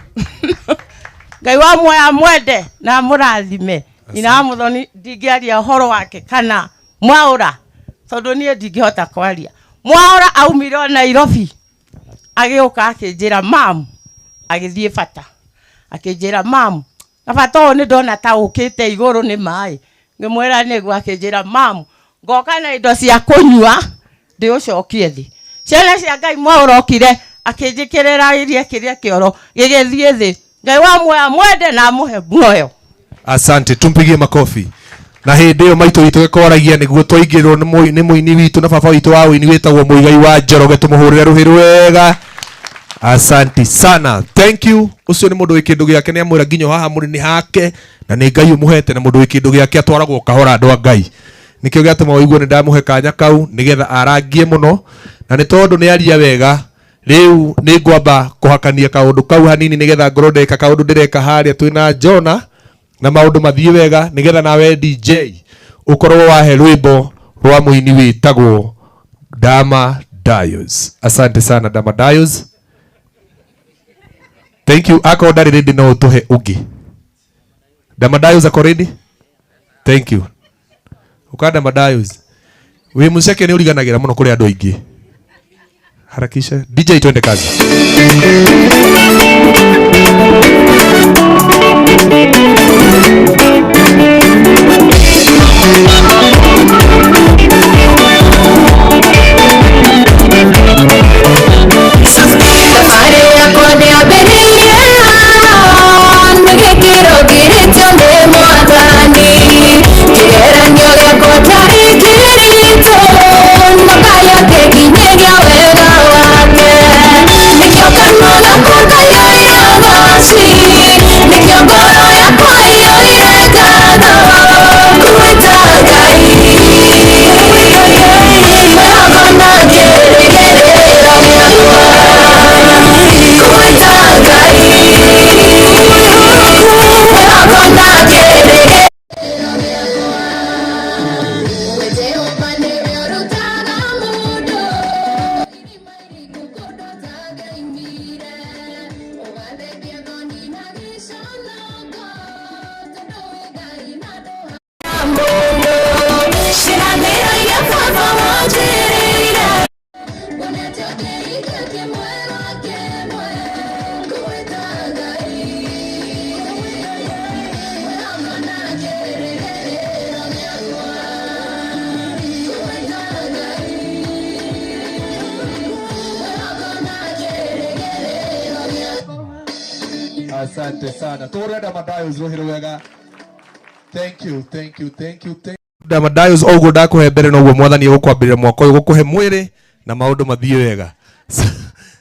Ngai wa muoyo amwende na amũrathime. Nyina wa Muthoni ndingĩaria ũhoro wake kana Mwaũra tondũ niĩ ndingĩhota kwaria. Mwaũra aumire o Nairobi agĩũka akĩnjĩra mam, agĩthiĩ bata akĩnjĩra mam, na bata ũyũ nĩ ndona ta ũkĩte igũrũ nĩ maĩ. Ngĩmwĩra nĩguo, akĩnjĩra mam, ngoka na indo cia kũnyua ndĩũcokie thĩ. Ciana cia Ngai Mwaũra okire akĩnjĩkĩrĩra iria kĩrĩa kĩoro gĩgĩthiĩ thĩ. Ngai wa muoyo amwende na amũhe muoyo. Asante, tumpigie makofi. Na hĩndĩ ĩyo maitũ witũ gĩkoragia nĩguo twaingĩrwo nĩ mũini witũ na baba witũ wa ũini wĩtagwo Mũigai wa Njoroge, tũmũhũrĩre rũhĩ rwega. Asante sana, thank you. Ũcio nĩ mũndũ wĩ kĩndũ gĩake, nĩ amwĩra nginya haha mũrĩ nĩ hake na nĩ Ngai ũmũhete, na mũndũ wĩ kĩndũ gĩake atwaragwo kahora andũ a Ngai. Nĩkĩo gĩatũma ũigue nĩ ndamũhe kanya kau nĩgetha arangie mũno, na nĩ tondũ nĩ aria wega. Rĩu nĩ ngwamba kũhakania kaũndũ kau hanini nĩgetha ngorwo ndeka kaũndũ ndĩreka harĩa twĩna Jona na maũndũ mathiĩ wega, nĩgetha nawe DJ ũkorwo wahe rwĩmbo rwa mũini wĩtagwo Dama Dios. Asante sana Dama Dios. Thank you. Akorwo ndarĩ ready no ũtũhe ũngĩ. Dama Dios ako ready? Thank you. Ũka Dama Dios. Wĩ mũceke nĩ ũriganagĩra mũno kũrĩ andũ aingĩ. Harakisha. DJ twende kazi. Safari yakwa ndĩambĩrĩirie na gĩkĩro ngirĩtio nĩ Mwathani. Kĩgeranio gĩakwa kĩarĩ kĩritũ, no Ngai akĩnginyĩria wega wake. Nĩkĩo kanua gakwa kaiyũire ũgooci, nĩkĩo ngoro yakwa ĩiyũire ngatho. Ngwĩta Ngai, mwĩhoko na kĩĩrĩgĩrĩro gĩakwa. Ngwĩta Ngai, mwĩhoko na kĩĩrĩgĩrĩro. Jehova nĩwe ũrutaga mũndũ irima iriku kũndũ ũtangĩoimire, ũgathethia thoni na gĩconoko, tondũ wĩ Ngai na ndũhaana mũndũ. Ciĩranĩro iria baba wanjĩrĩire, nguonete ũkĩhingia kĩmwe gwa kĩmwe. Ngwĩta Ngai, mwĩhoko na kĩĩrĩgĩrĩro gĩakwa. Ngwĩta Ngai, mwĩhoko na kĩĩrĩgĩrĩro gĩakwa. Asante sana. Tũhũrĩre Dama Dios rũhĩ rwega. Thank you, thank you, thank you, thank you. Dama Dios oguo ndakũhe mbere noguo Mwathani egũkwambĩrĩria mwaka ũyũ gũkũhe mwĩrĩ na maũndũ mathiĩ wega.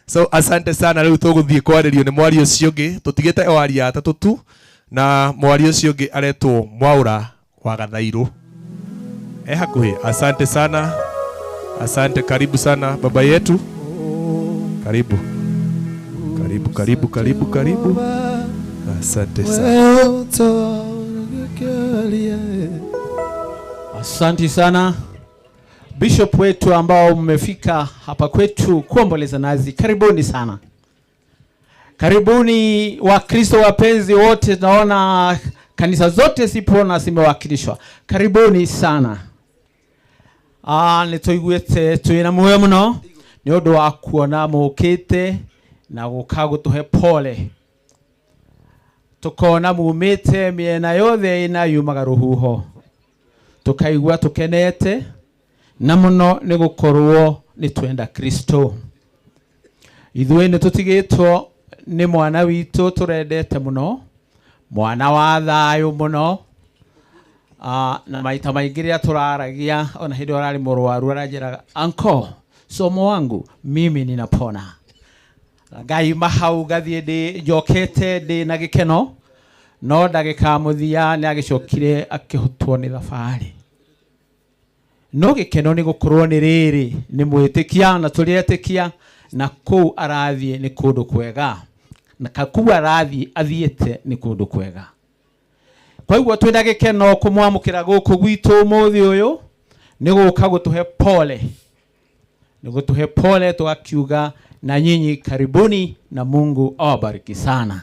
So asante sana. Rĩu tũgũthiĩ kwarĩrio nĩ mwaria ũcio ũngĩ, tũtigĩte o aria atatũ tu, na mwaria ũcio ũngĩ aretwo Mwaũra wa Gathairũ. E hakuhĩ. Asante sana. Asante, karibu sana baba yetu. Karibu. Karibu, karibu, karibu, karibu. Asante sana. Asante sana Bishop wetu ambao mmefika hapa kwetu kuomboleza nazi, karibuni sana. Karibuni Wakristo wapenzi wote, tunaona kanisa zote zipo na zimewakilishwa. Karibuni sana. Nĩ tũiguĩte twĩna muoyo mũno nĩ ũndũ wa kuona mũkĩte na gũka gũtũhe pole. Tũkona mumĩte mĩena yothe ĩna yumaga rũhuho, tũkaigua tũkenete na mũno nĩ gũkorwo nĩ twenda Kristo. Ithuĩ nĩ tũtigĩtwo nĩ mwana witũ tũrendete mũno, mwana wa thayũ mũno. Na maita maingĩ rĩrĩa tũraragia, ona hĩndĩ ĩyo ararĩ mũrwaru, aranjĩraga, uncle, somo wangu mimi ninapona. Ngaima hau ngathiĩ ndĩ njokete ndĩ na gĩkeno, no ndagĩka mũthia nĩ agĩcokire akĩhutwo nĩ thabarĩ. No gĩkeno nĩ gũkorwo nĩ rĩrĩ nĩ mwĩtĩkia na tũrĩetĩkia, na kũu arathiĩ nĩ kũndũ kwega, na kũu arathiĩ athiĩte nĩ kũndũ kwega. Kwa hivyo twĩna gĩkeno kũmwamũkĩra gũkũ gwitũ ũmũthĩ ũyũ, Nĩ gũka gũtũhe pole, nĩ gũtũhe pole, tũgakiuga na nyinyi karibuni na Mungu awabariki sana.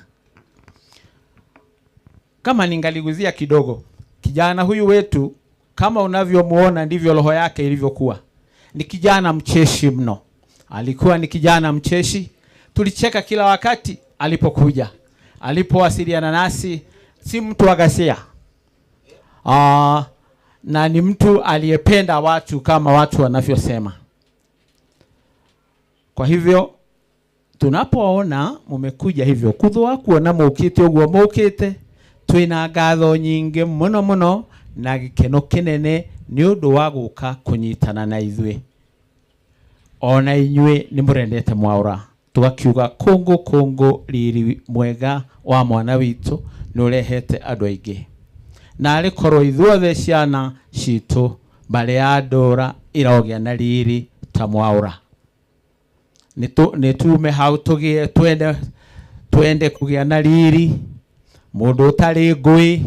Kama ningaliguzia kidogo, kijana huyu wetu kama unavyomuona ndivyo roho yake ilivyokuwa. Ni kijana mcheshi mno, alikuwa ni kijana mcheshi. Tulicheka kila wakati alipokuja, alipowasiliana nasi, si mtu wa ghasia. Na ni mtu aliyependa watu kama watu wanavyosema. Kwa hivyo tunapoona mumekuja hivyo kuthwa kuona mukite uguo mukite, twina ngatho nyingi muno muno na gikeno kinene ni undu wa guka kunyitana na ithuĩ. Ona inyuĩ nĩ mũrendete Mwaura, tugakiuga kũngũ kũngũ riri mwega wa mwana witũ nĩ ũrehete andũ aingĩ, na arĩ korwo ithuothe ciana citũ mbarĩ ya ndũra irogĩa na riri ta Mwaura. Nĩ tume hau tũgĩe twende kũgĩa na riri, mũndũ ũtarĩ ngũĩ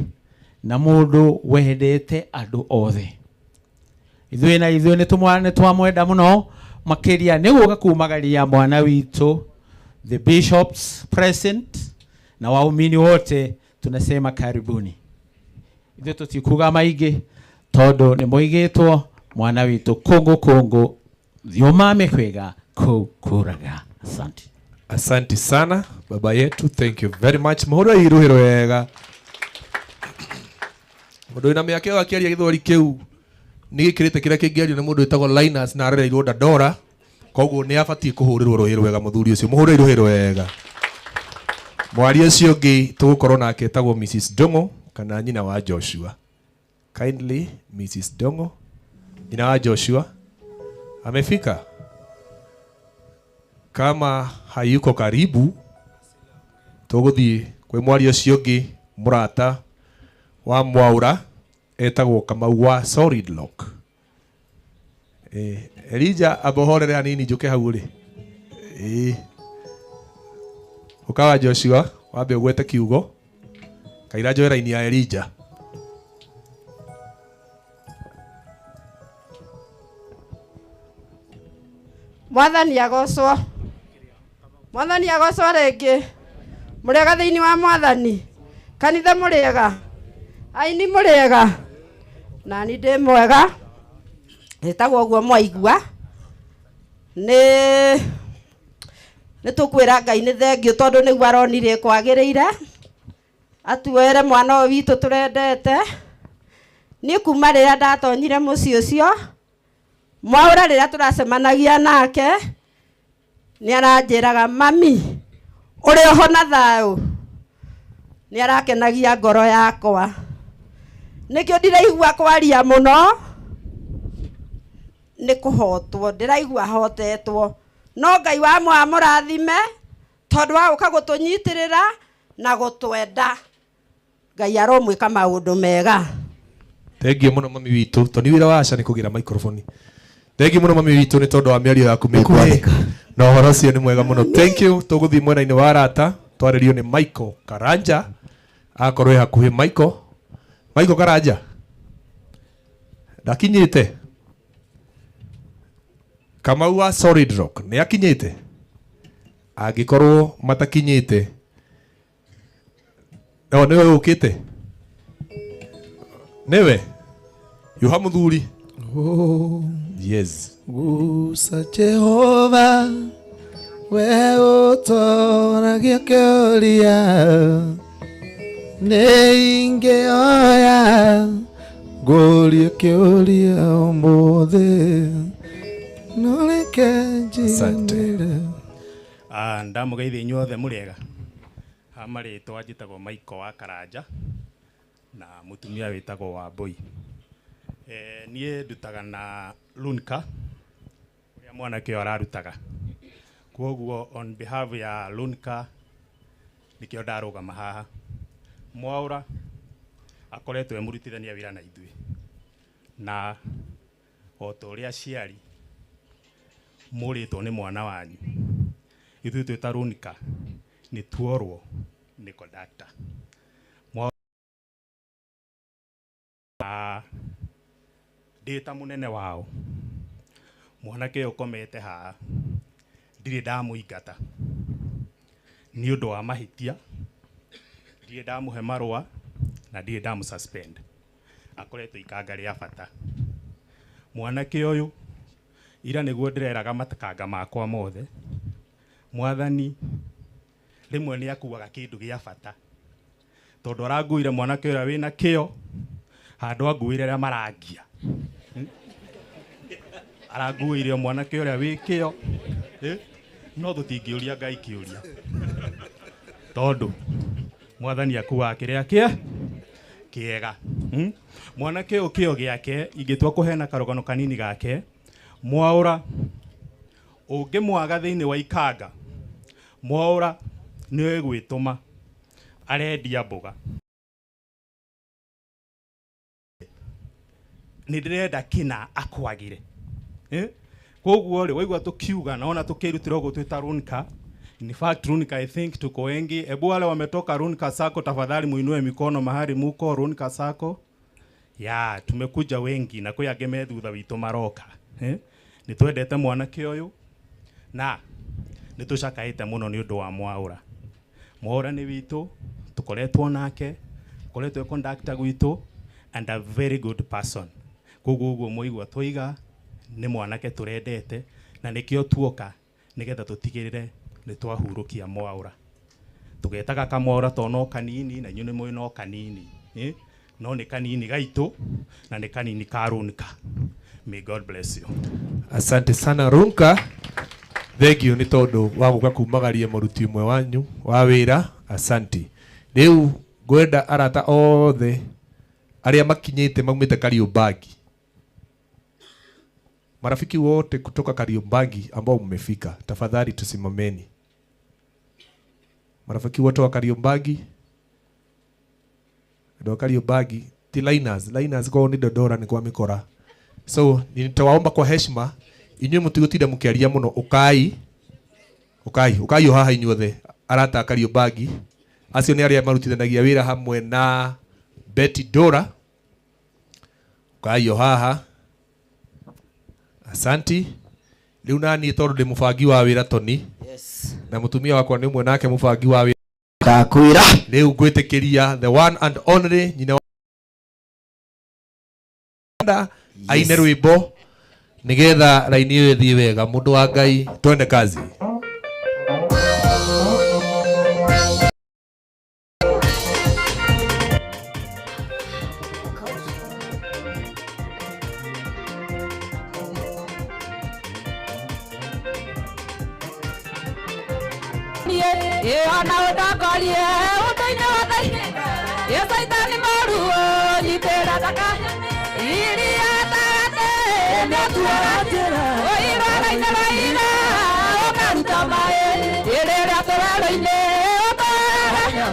na mũndũ wendete andũ othe. Ithuĩ na ithuĩ nĩ twamwenda mũno makĩria nĩ gũka kumagaria mwana witũ, the bishops present na waumini wote tunasema karibuni. Ithuĩ tũtikuga maingĩ tondũ nĩ moigĩtwo mwana witũ kũngũ kũngũ thiũma mĩkwĩga kũu kũraga. Asante. Asante sana baba yetu, thank you very much. Mũhũre iruhĩro wega. Mũndũ wĩna mĩaka ĩyo akĩaria gĩthweri kĩu nĩ gĩkĩrĩte kĩrĩa kĩngĩario nĩ mũndũ wĩtagwo Linus na arereirwo Dandora, koguo nĩ abatiĩ kũhũrĩrwo rũhĩ rwega mũthuri ũcio. Mũhũre rũhĩ rwega. Mwaria ũcio ũngĩ tũgũkorwo nake etagwo Mrs. Ndung'u kana nyina wa Joshua. Kindly Mrs. Ndung'u, nyina wa Joshua amefika? Kama hayuko karibu, tũgũthiĩ kwĩ mwaria ũcio ũngĩ mũrata wa Mwaura etagwo Kamau wa Solid Lock. Elijah abohorere hanini njuke hau rĩ. Ũkawa Joshua wambe ũgwete kiugo kaira njoe raini ya Elijah. Mwathani agocwo, Mwathani agocwo rĩngĩ. Mũrĩega thĩinĩ wa Mwathani, kanitha mũrĩega, aini mũrĩega, nani ndĩ mwega, ĩtagwo ũguo mwaigua. Nĩ tũkwĩra Ngai nĩ thengiũ tondũ nĩguo aronire kwagĩrĩire atuoere mwana ũyũ witũ tũrendete. Niĩ kuma rĩrĩa ndatonyire mũciĩ ũcio Mwaura, rĩrĩa tũracemanagia nake nĩ aranjĩraga mami ũrĩ oho na thayũ, nĩ arakenagia ngoro yakwa. Nĩkĩo ndiraigua kwaria mũno, nĩ kũhotwo ndĩraigua hotetwo, no Ngai wa mũrathime tondũ wa gũka gũtũnyitĩrĩra na gũtwenda. Ngai aromwĩka maũndũ mega. Thengiũ mũno mami witũ, tondũ nĩ wĩra wa Aca nĩ kũgĩra microphone. Thengiũ mũno mami witũ nĩ tondũ wa mĩario yaku mĩkuhĩ na ũhoro ũcio nĩ mwega mũno. Thank you. Tũgũthiĩ mwena-inĩ wa arata twarĩrio nĩ Michael Karanja, akorwo e hakuhĩ. Michael Karanja ndakinyĩte. Kamau wa Solid Rock nĩ akinyĩte? Angĩkorwo matakinyĩte, no nĩwe ũkĩte, nĩwe yuha mũthuri. Yes. Gusa Jehova we ũtoragia kĩũria, nĩ ingĩoya ngũrie kĩũria ũmũthĩ, no reke njiganĩre. Ndamũgeithia inyuothe mũrĩega. Ha marĩtwa njĩtagwo Michael wa Karanja na mũtumia wĩtagwo Wambui. Niĩ ndutaga na Lunka ũrĩa mwanake ũyũ ararutaga, koguo on behalf ya Lunka nĩkĩo ndarũgama haha. Mwaura akoretwo e mũrutithania wĩra na ithuĩ, na o ta ũrĩa aciari mũrĩtwo nĩ mwana wanyu, ithuĩ twĩ ta Lunka nĩ tuorwo nĩ conductor. Ndĩ ta mũnene wao, mwanake ũyũ ũkomete haha ndirĩ ndamũingata nĩ ũndũ wa mahĩtia, ndirĩ ndamũhe marũa na ndirĩ ndamũ suspend. Akoretwo ikanga rĩa bata. Mwanake ũyũ ira nĩguo ndĩreraga matakanga makwa mothe, mwathani rĩmwe nĩ akuaga kĩndũ gĩa bata tondũ aranguire mwanake ũrĩa wĩna kĩo handũ anguire arĩa marangia. Aranguire mwanake ũrĩa wĩ kĩo, no tũtingĩũria Ngai kĩũria tondũ mwathani akuaga kĩrĩa kĩega. Mwanake ũyũ kĩo gĩake ingĩtua kũheana karũgano kanini gake, Mwaũra ũngĩmwaga thĩinĩ wa ikanga, Mwaũra nĩwe gwĩtũma arendia mboga. Nĩ ndĩrenda kĩna akwagĩre. Koguo rĩ waigua tũkiuga na ona tũkĩrutĩra ũguo twĩta Runka. In fact, Runka, I think tuko wengi. Ebu wale wametoka Runka Sacco, tafadhali muinue mikono mahali muko Runka Sacco. Ya, tumekuja wengi na kwĩ angĩ me thutha witũ maroka. Nĩ twendete mwanake ũyũ na nĩ tũcakaĩte mũno nĩ ũndũ wa Mwaũra. Mwaũra nĩ witũ, tũkoretwo nake, akoretwo e conductor gwitũ and a very good person. Koguo ũguo mwaigua twoiga nĩ mwanake tũrendete na nĩkĩo tuoka nĩgetha tũtigĩrĩre nĩ twahurũkia Mwaũra. Tũgetaga kamwaũra to no kanini na inyuĩ nĩ mũĩ no kanini. No nĩ kanini gaitũ na nĩ kanini ka Runka. May God bless you. Asante sana Runka. Thank you nĩ tondũ wa gũka kumagaria mũruti ũmwe wanyu wa wĩra. Asante. Rĩu ngwenda arata othe arĩa makinyĩte maumĩte Kariobangi, marafiki wote kutoka Kariobangi ambao mmefika, tafadhali tusimameni. Marafiki wote wa Kariobangi, andũ a Kariobangi ti liners, liners kwao ni Dodora ni kwa mikora. So nitawaomba kwa heshima inyuĩ mũtigũtinda mũkĩaria mũno, ũkai ũkai ũkai o haha inyuothe arata a Kariobangi acio nĩ arĩa marutithanagia wĩra hamwe na Betty Dora, ũkai o haha. Asanti. Rĩu naniĩ tondũ ndĩ mũbangi wa wĩra Tony. Yes. Na mũtumia wakwa nĩ ũmwe nake mũbangi wa wĩra. Ndakwĩra. Rĩu ngwĩtĩkĩria the one and only nyina wa aine rwĩmbo nĩgetha raini ĩyo ĩthiĩ wega. Mũndũ wa Ngai, twende kazi. Ona ũtongorie ũndũ-inĩ wothe, ĩ Caitani mũũru nyitĩra thaka iria tate nĩatuaga njĩra ũirwara-inĩ rwa ira ũkaruta maĩ rĩrĩa tũrerũ-inĩ ũtwara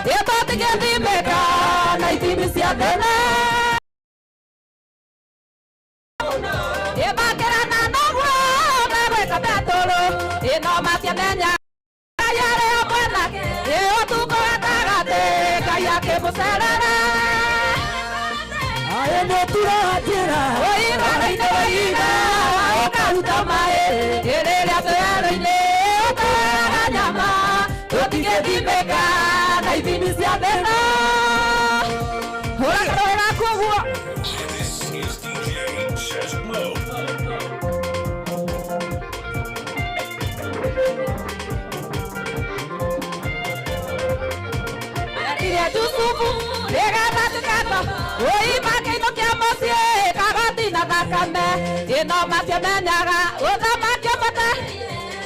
ĩ tũtingĩthimĩka na ithimi cia thĩna ĩ makĩrana noguo megwĩka metũrũ ĩ no matiamenya This is DJ Chesmo. Yusufu rĩgathatĩkata ũima kĩino kĩa mũciĩ kagotina thakame ĩno matiamenyaga ũthamaki ũbata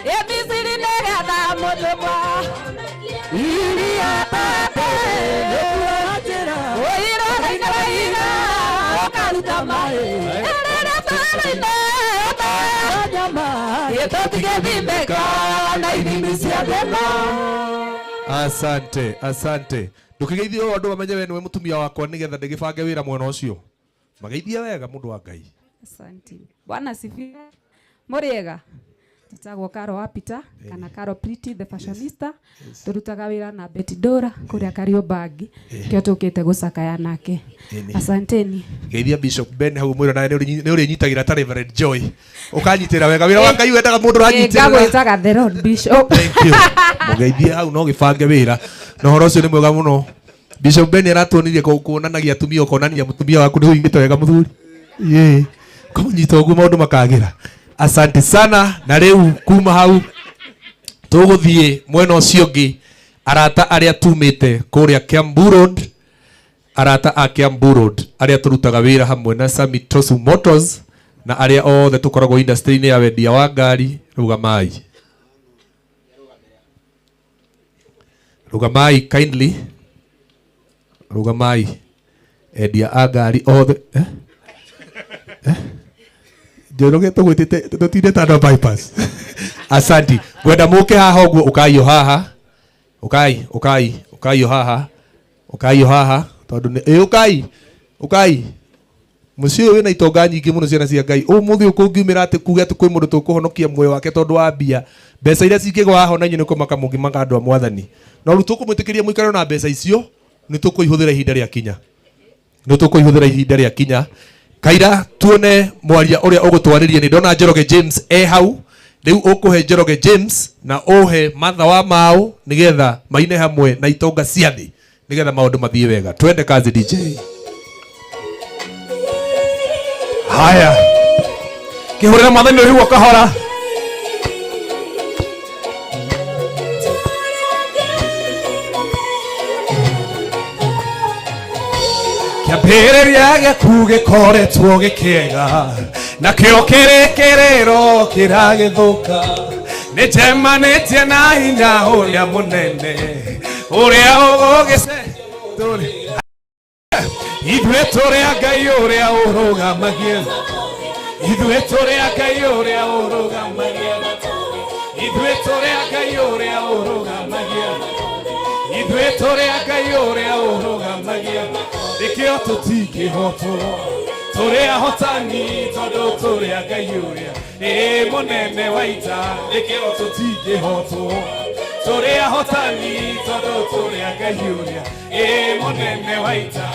ĩ Misiri nĩgetha mũtũmwa iria tate ũirora-inĩ rwa ihiga ũkaruta maĩ rĩrĩa tũrĩ-inĩ ũtanyama ĩtũtigĩthimĩka na ithimi cia thĩna. Asante, asante. Ndũkĩgeithie ũũ andũ mamenye we nĩwe mũtumia wakwa nĩgetha ndĩgĩbange wĩra mwena ũcio. Mageithie wega mũndũ wa Ngai. Asante. Bwana asifiwe. Mũrĩega. Njĩtagwo Caro wa Peter kana Caro Pretty the fashionista. Tũrutaga wĩra na Betty Dora kũrĩa Kariobangi. Kĩo tũkĩte gũcakaya nake. Asanteni. Geithia Bishop Ben hau mwĩra nawe nĩ ũrĩnyitagĩra ta Reverend Joy. Ũkanyitĩra wega wĩra wa Ngai wendaga mũndũ ũranyitĩrĩra. Ngagwĩtaga the Lord Bishop. Thank you. Mũgeithie hau no gĩbange wĩra. Na ũhoro ũcio nĩ mwega mũno. Bishop Ben aratuonirie kuonanagia atumia ũkonania mũtumia waku nĩ ũigĩte wega mũthuri. Yee. Kũmũnyita ũguo maũndũ makagĩra. Asante sana. Na rĩu kuma hau tũgũthiĩ mwena ũcio ũngĩ, arata arĩa tumĩte kũrĩa Kiambu Road, arata a Kiambu Road arĩa tũrutaga wĩra hamwe na Sami Tosu Motors na arĩa othe tũkoragwo industry-inĩ ya wendia wa ngari, rũgamai. Rũgamai kindly. Rũgamai. Endia a ngari othe. Njoroge tũgwĩtĩte tũtindĩte andũ a bypass. Asanti. Ngwenda mũke haha ũguo, ũkai o haha. Ũkai, ũkai, ũkai o haha. Ũkai o haha tondũ nĩ ĩ ũkai. Ũkai. Mũciĩ ũyũ wĩna itonga nyingĩ mũno ciana cia Ngai. Ũmũthĩ ũkũngiumĩra atĩ kuge atĩ kwĩ mũndũ tũkũhonokia muoyo wake tondũ wa mbia. Mbeca iria cingĩgwa haha ona inyuĩ nĩ kũmaka mũngĩmaka andũ a Mwathani. No rĩu tũkũmwĩtĩkĩria mũikare na mbeca icio, nĩ tũkũihũthĩra ihinda rĩa kinya. Nĩ tũkũihũthĩra ihinda rĩa kinya. Kaira tuone mwaria ũrĩa ũgũtwarĩria. Nĩ ndona Njoroge James e hau. Rĩu ũkũhe Njoroge James na ũhe Martha wa Mau nĩgetha maine hamwe na itonga cia thĩ nĩgetha maũndũ mathiĩ wega. Twende kazi DJ. Haya. Kĩhũrĩra Mwathani ũrĩguo kahora. Kĩambĩrĩria gĩaku gĩkoretwo gĩkĩega, nakĩo kĩrĩkĩrĩro kĩragĩthũka. Nĩnjemanĩtie na hinya ũrĩa mũnene, ũrĩa ũgũgĩce ithuĩ tũrĩ a Ngai ũrĩa ũrũgamagia, ithuĩ tũrĩ a Ngai ũrĩa ũrũgamagia, ithuĩ tũrĩ a Ngai ũrĩa ũrũgamagia, ithuĩ tũrĩ a Ngai ũrĩa ũrũgamagia. Nĩkĩo tũtingĩhotwo, tũrĩ ahotani tondũ tũrĩ a Ngai ũrĩa ĩ mũnene wa ita. Nĩkĩo tũtingĩhotwo, tũrĩ ahotani tondũ tũrĩ a Ngai ũrĩa ĩ mũnene wa ita.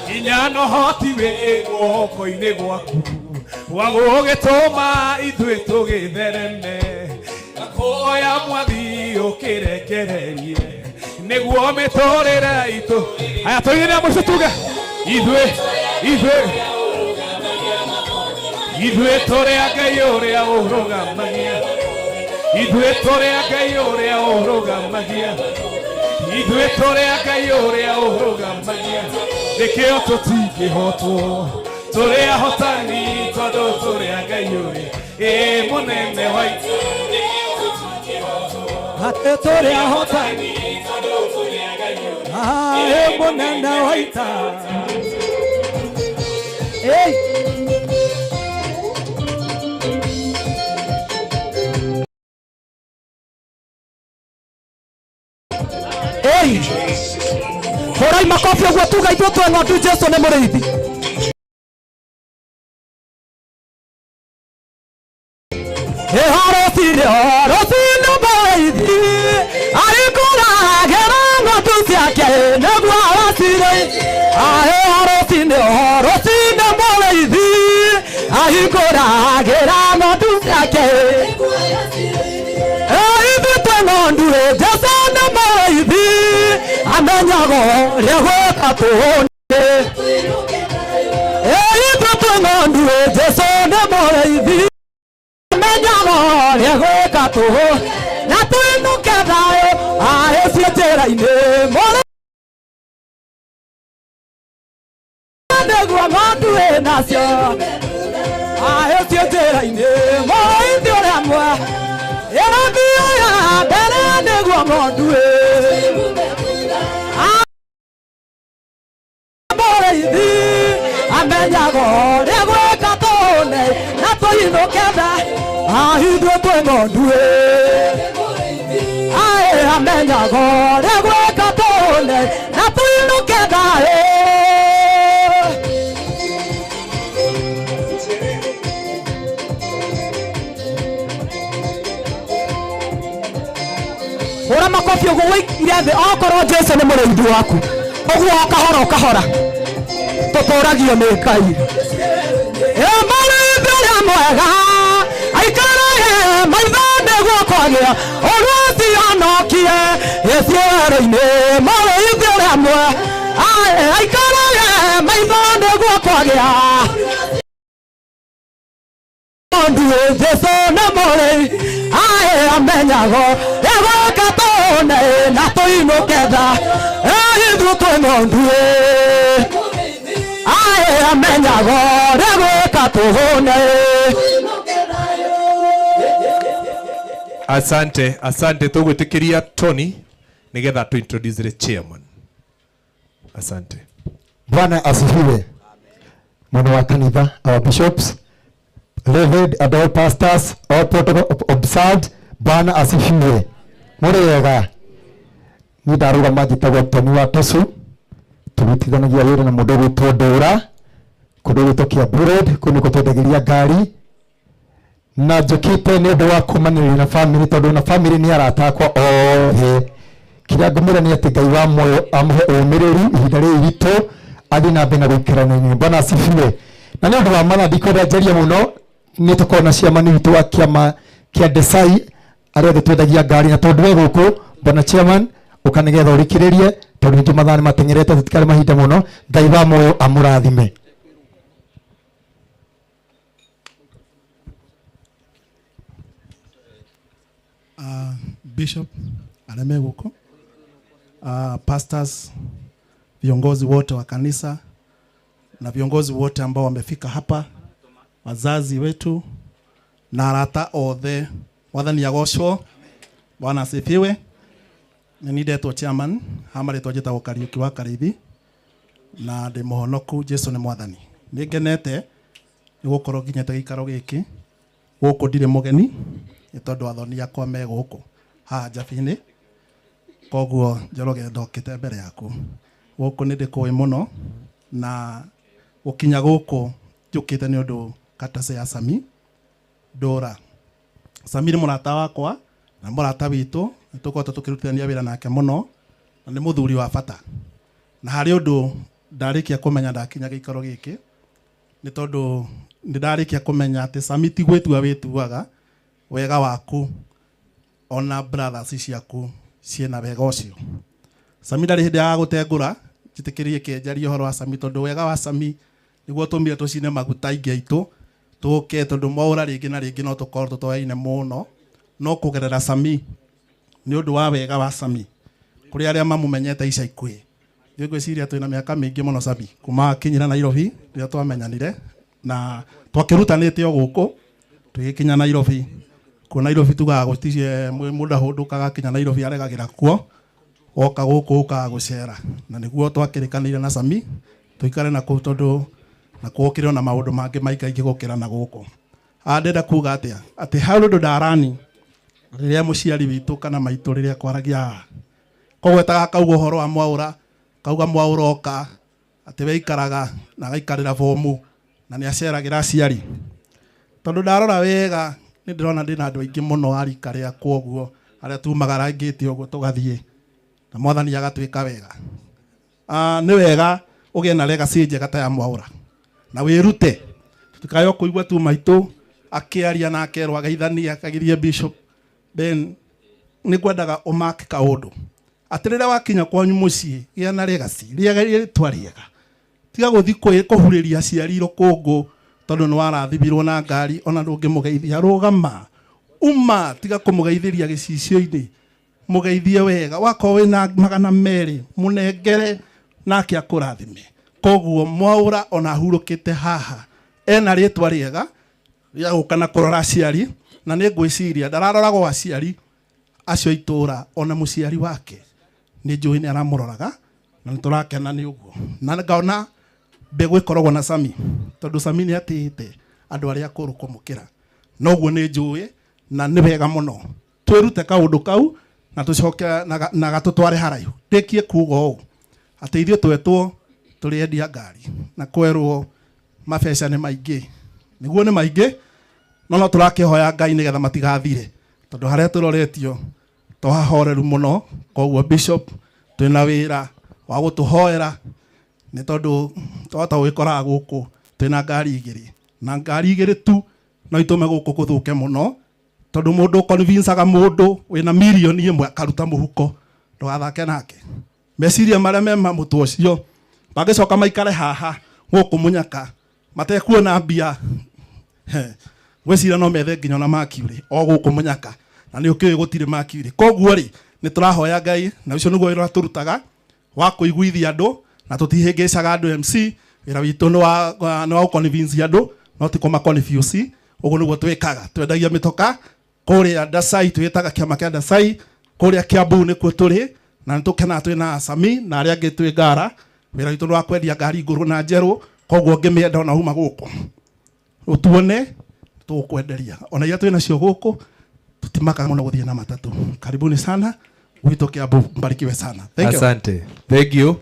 Hinya na ũhoti wĩ guoko-inĩ gwaku wa gũgĩtũma ithuĩ tũgĩthereme. Kuoya Mwathi ũkĩrekererie nĩguo mĩtũrĩre itũ. Haya tũinĩre mũico tuge ithuĩ, ithuĩ, ithuĩ tũrĩ a Ngai ũrĩa ũrũgamagia, ithuĩ tũrĩ a Ngai ũrĩa ũrũgamagia, ithuĩ tũrĩ a Ngai ũrĩa ũrũgamagia. Nĩkĩo tũtingĩhotwo, tũrĩ ahotani tondũ tũrĩ a Ngai ũrĩa ĩ mũnene wa ita. Atĩ tũrĩ ahotani ĩ mũnene wa ita. Ĩĩ. Ĩĩ. Hũrai makobi ũguo tuga ithuĩ twĩ ng'ondu Jesu nĩ mũrĩithi. Rũcinĩ, rũcinĩ mũrĩithi arĩkũragĩra ng'ondu ciake nĩguo rũcinĩ. Rũcinĩ, rũcinĩ mũrĩithi ahingũragĩra ng'ondu ciake. Ithuĩ twĩ ng'ondu, Jesu nĩ mũrĩithi amenyaga ũrĩa gwĩka tũũne. Ithuĩ twĩ ng'ondu, Jesu nĩ mũrĩithi amenyaga ũrĩa gwĩka tũũ na twĩnũke thayũ aĩcio njĩra-inĩ mũrĩ nĩguo ng'ondu ĩnacio aĩcio njĩra-inĩ mũrĩithi ũrĩa mwe ĩrathiĩ ya mbere nĩguo ng'ondu ĩ mũrĩithi amenyaga ũrĩa gwĩka tũũne na tũinũke tha ithuĩ twĩ ng'ondu ĩ aĩ amenyaga ũrĩa gwĩka tũũne na tũinũke thayũ. Hũra makobi ũguo wĩikire thĩ okorwo Jesu nĩ mũrĩithi waku. Ũguo o kahora o kahora. Tũtũragio nĩ Ngai. Ĩ mũrĩithi ũrĩa mwega aikarage maitho nĩguo kwagĩa ũrĩa ũcionokie gĩciero-inĩ mũrĩithi ũrĩa mwega aikarage maitho nĩguo kwagĩa Ndu Jesu nĩ mũrĩithi ae amenyago ĩgoka tũne na tũinũke tha ithuĩ twĩ ng'ondu ae amenyago rĩgũka tũhũne. Asante, asante. Tũgwĩtĩkĩria Tony nĩgetha tu introduce the chairman. Asante. Bwana asifiwe. Mwana wa kanitha, our bishops, reverend and all pastors, all protocol observed. Bwana asifiwe. Mũrĩ wega. Niĩ ndarũgama njĩtagwo Tony wa Tosu. Tũrutithanagia wĩra na mũndũ ũgwĩtwo Ndũra, kũndũ gwĩtwo Kiambu Road, kũu nĩkuo twendagĩria ngari. Na njũkĩte nĩ ũndũ wa kũmanĩrĩria na family, tondũ na family nĩ arata akwa othe. Kĩrĩa ngũmwĩra nĩ atĩ Ngai wa muoyo amũhe ũmĩrĩru ihinda rĩrĩ iritũ, athiĩ na mbere na gũikara na inyuĩ. Bwana asifiwe. Na nĩ ũndũ wa mathaa ndikwenda njarie mũno, nĩ tũkorwo na chairman witũ wa kĩama kĩa Desai, arĩa othe twendagia ngari, na tondũ we gũkũ bwana chairman, ũka nĩgetha ũrĩkĩrĩrie, tondũ ningĩ mathaa nĩ mateng'erete, tũtikarĩ mahinda mũno. Ngai wa muoyo amũrathime. Bishop arĩa me gũkũ, pastors, viongozi wote wa kanisa na viongozi wote ambao wamefika hapa, wazazi wetu na arata othe, Mwathani agocwo. Bwana asifiwe. Nĩ niĩ ndetwo chairman, ha marĩtwa njĩtagwo Kariũki wa Karĩithi na ndĩ mũhonoku, Jesu nĩ Mwathani. Nĩ ngenete nĩ gũkorwo nginyĩte gĩikaro gĩkĩ. Gũkũ ndirĩ mũgeni nĩ tondũ athoni akwa me gũkũ haha Njabi-inĩ, koguo Njoroge ndokĩte mbere yaku. Gũkũ nĩ ndĩkũĩ mũno na gũkinya gũkũ njũkĩte nĩ ũndũ katase ya Sami Ndũra. Sami nĩ mũrata wakwa na mũrata witũ, nĩ tũkoretwo tũkĩrutithania wĩra nake mũno na nĩ mũthuri wa bata. Na harĩ ũndũ ndarĩkia kũmenya ndakinya gĩikaro gĩkĩ, nĩ tondũ nĩ ndarĩkia kũmenya atĩ Sami ti gwĩtua wĩtuaga, wega waku ona brothers ciaku ciĩna wega ũcio. Sami ndarĩ hĩndĩ ya gũtengũra, njĩtĩkĩrie kĩenjarie ũhoro wa Sami tondũ wega wa Sami nĩguo tũmire tũcine maguta aingĩ aitũ tũke, tondũ mwaũra rĩngĩ na rĩngĩ no tũkorwo tũtoyaine mũno, no kũgerera Sami, nĩ ũndũ wa wega wa Sami kũrĩ arĩa mamũmenyete ica ikuhĩ. Nĩ ngwĩciria twĩna mĩaka mĩingĩ mũno Sami kuma akinyĩra Nairobi rĩrĩa twamenyanire na twakĩrutanĩte o gũkũ tũgĩkinya Nairobi. Kuo Nairobi tugaga gũtirĩ mũndũ ahũndũkaga akinya Nairobi aregagĩra kuo, woka gũkũ ũkaga gũcera, na nĩguo twakĩrĩkanĩire na Sami tũikare na kũu tondũ na kuo kĩrĩ ona maũndũ mangĩ maingaingĩ gũkĩra na gũkũ. Ndĩrenda kuga atĩa? Atĩ harĩ ũndũ ndarani rĩrĩa mũciari witũ kana maitũ rĩrĩa kwaragia haha, koguo etaga kauga ũhoro wa mwaũra, kauga mwaũra oka atĩ we aikaraga na agaikarĩra bomu na nĩ aceragĩra aciari. Tondũ ndarora wega nĩ ndĩrona ndĩna andũ aingĩ mũno a rika rĩakwa ũguo, arĩa tumaga rangĩte ũguo tũgathiĩ na Mwathani agatwĩka wega. Nĩ wega ũgĩe na legacy njega ta ya mwaũra na wĩrute, tũtikae kũigua tu maitũ akĩaria na akerwo ageithanie akagirie Bishop Ben. Nĩ ngwendaga ũmake kaũndũ atĩ rĩrĩa wakinya kwanyu mũciĩ gĩa na legacy, rĩtwa rĩega, tiga gũthiĩ kũhurĩria aciari rũkũngũ tondũ nĩ warathimirwo na ngari ona ndũngĩmũgeithia. Rũgama uma, tiga kũmũgeithĩria gĩcicio-inĩ, mũgeithie wega. Wakorwo wĩna 200 mũnengere nake akũrathime. Koguo mwaũra ona ahurũkĩte haha ena rĩtwa rĩega rĩa gũka na kũrora aciari, na nĩ ngwĩciria ndararoragwo aciari acio itũra, ona mũciari wake nĩ njũĩ nĩ aramũroraga na nĩ tũrakena nĩ ũguo. Na ngaona mbegũ ĩkoragwo na Sami tondũ Sami nĩ atĩĩte andũ arĩa akũrũ kũmũkĩra, noguo nĩ njũĩ na nĩ wega mũno twĩrute kaũndũ kau na tũcoke na gatũtware haraihu. Ndĩkie kuga ũũ atĩ ithuĩ twetwo tũrĩ endia ngari na kwerwo mabeca nĩ maingĩ, nĩguo nĩ maingĩ, no no tũrakĩhoya Ngai nĩgetha matigathire, tondũ harĩa tũroretio To hahoreru mũno. Koguo bishop twĩna wĩra wa gũtũhoera nĩ tondũ twahota gũgĩkoraga gũkũ twĩna ngari igĩrĩ na ngari igĩrĩ tu no itũme gũkũ gũthũke mũno tondũ mũndũ convincaga mũndũ wĩna mirioni ĩmwe akaruta mũhuko ndũgathake nake. Meciria marĩa mema mũtwe ũcio mangĩcoka maikare haha gũkũ mũnyaka matekuona mbia ngwĩciria no methe nginya ona Mercury o gũkũ mũnyaka na nĩ ũkĩũĩ gũtirĩ Mercury. Koguo rĩ nĩ tũrahoya Ngai na ũcio nĩguo wĩra tũrutaga wa kũiguithia andũ na tũtihĩngĩcaga andũ. MC wĩra witũ nĩ wa gũ-convince andũ no ti kũma confuse. Ũguo nĩguo twĩkaga, twendagia mĩtoka kũrĩa Dasai, twĩtaga kĩama kĩa Dasai kũrĩa Kiambu nĩkuo tũrĩ na nĩtũkenaga twĩna Sami na arĩa angĩ twĩ Ngara. Wĩra witũ nĩ wa kwendia ngari ngũrũ na njerũ, koguo ũngĩmĩenda ona uma gũkũ ũtuone tũgũkwenderia ona iria twĩ nacio gũkũ tũtimakaga mũno gũthiĩ na matatũ. Karibuni sana gwitũ Kiambu, mbarikiwe sana. Thank you. Asante, thank you,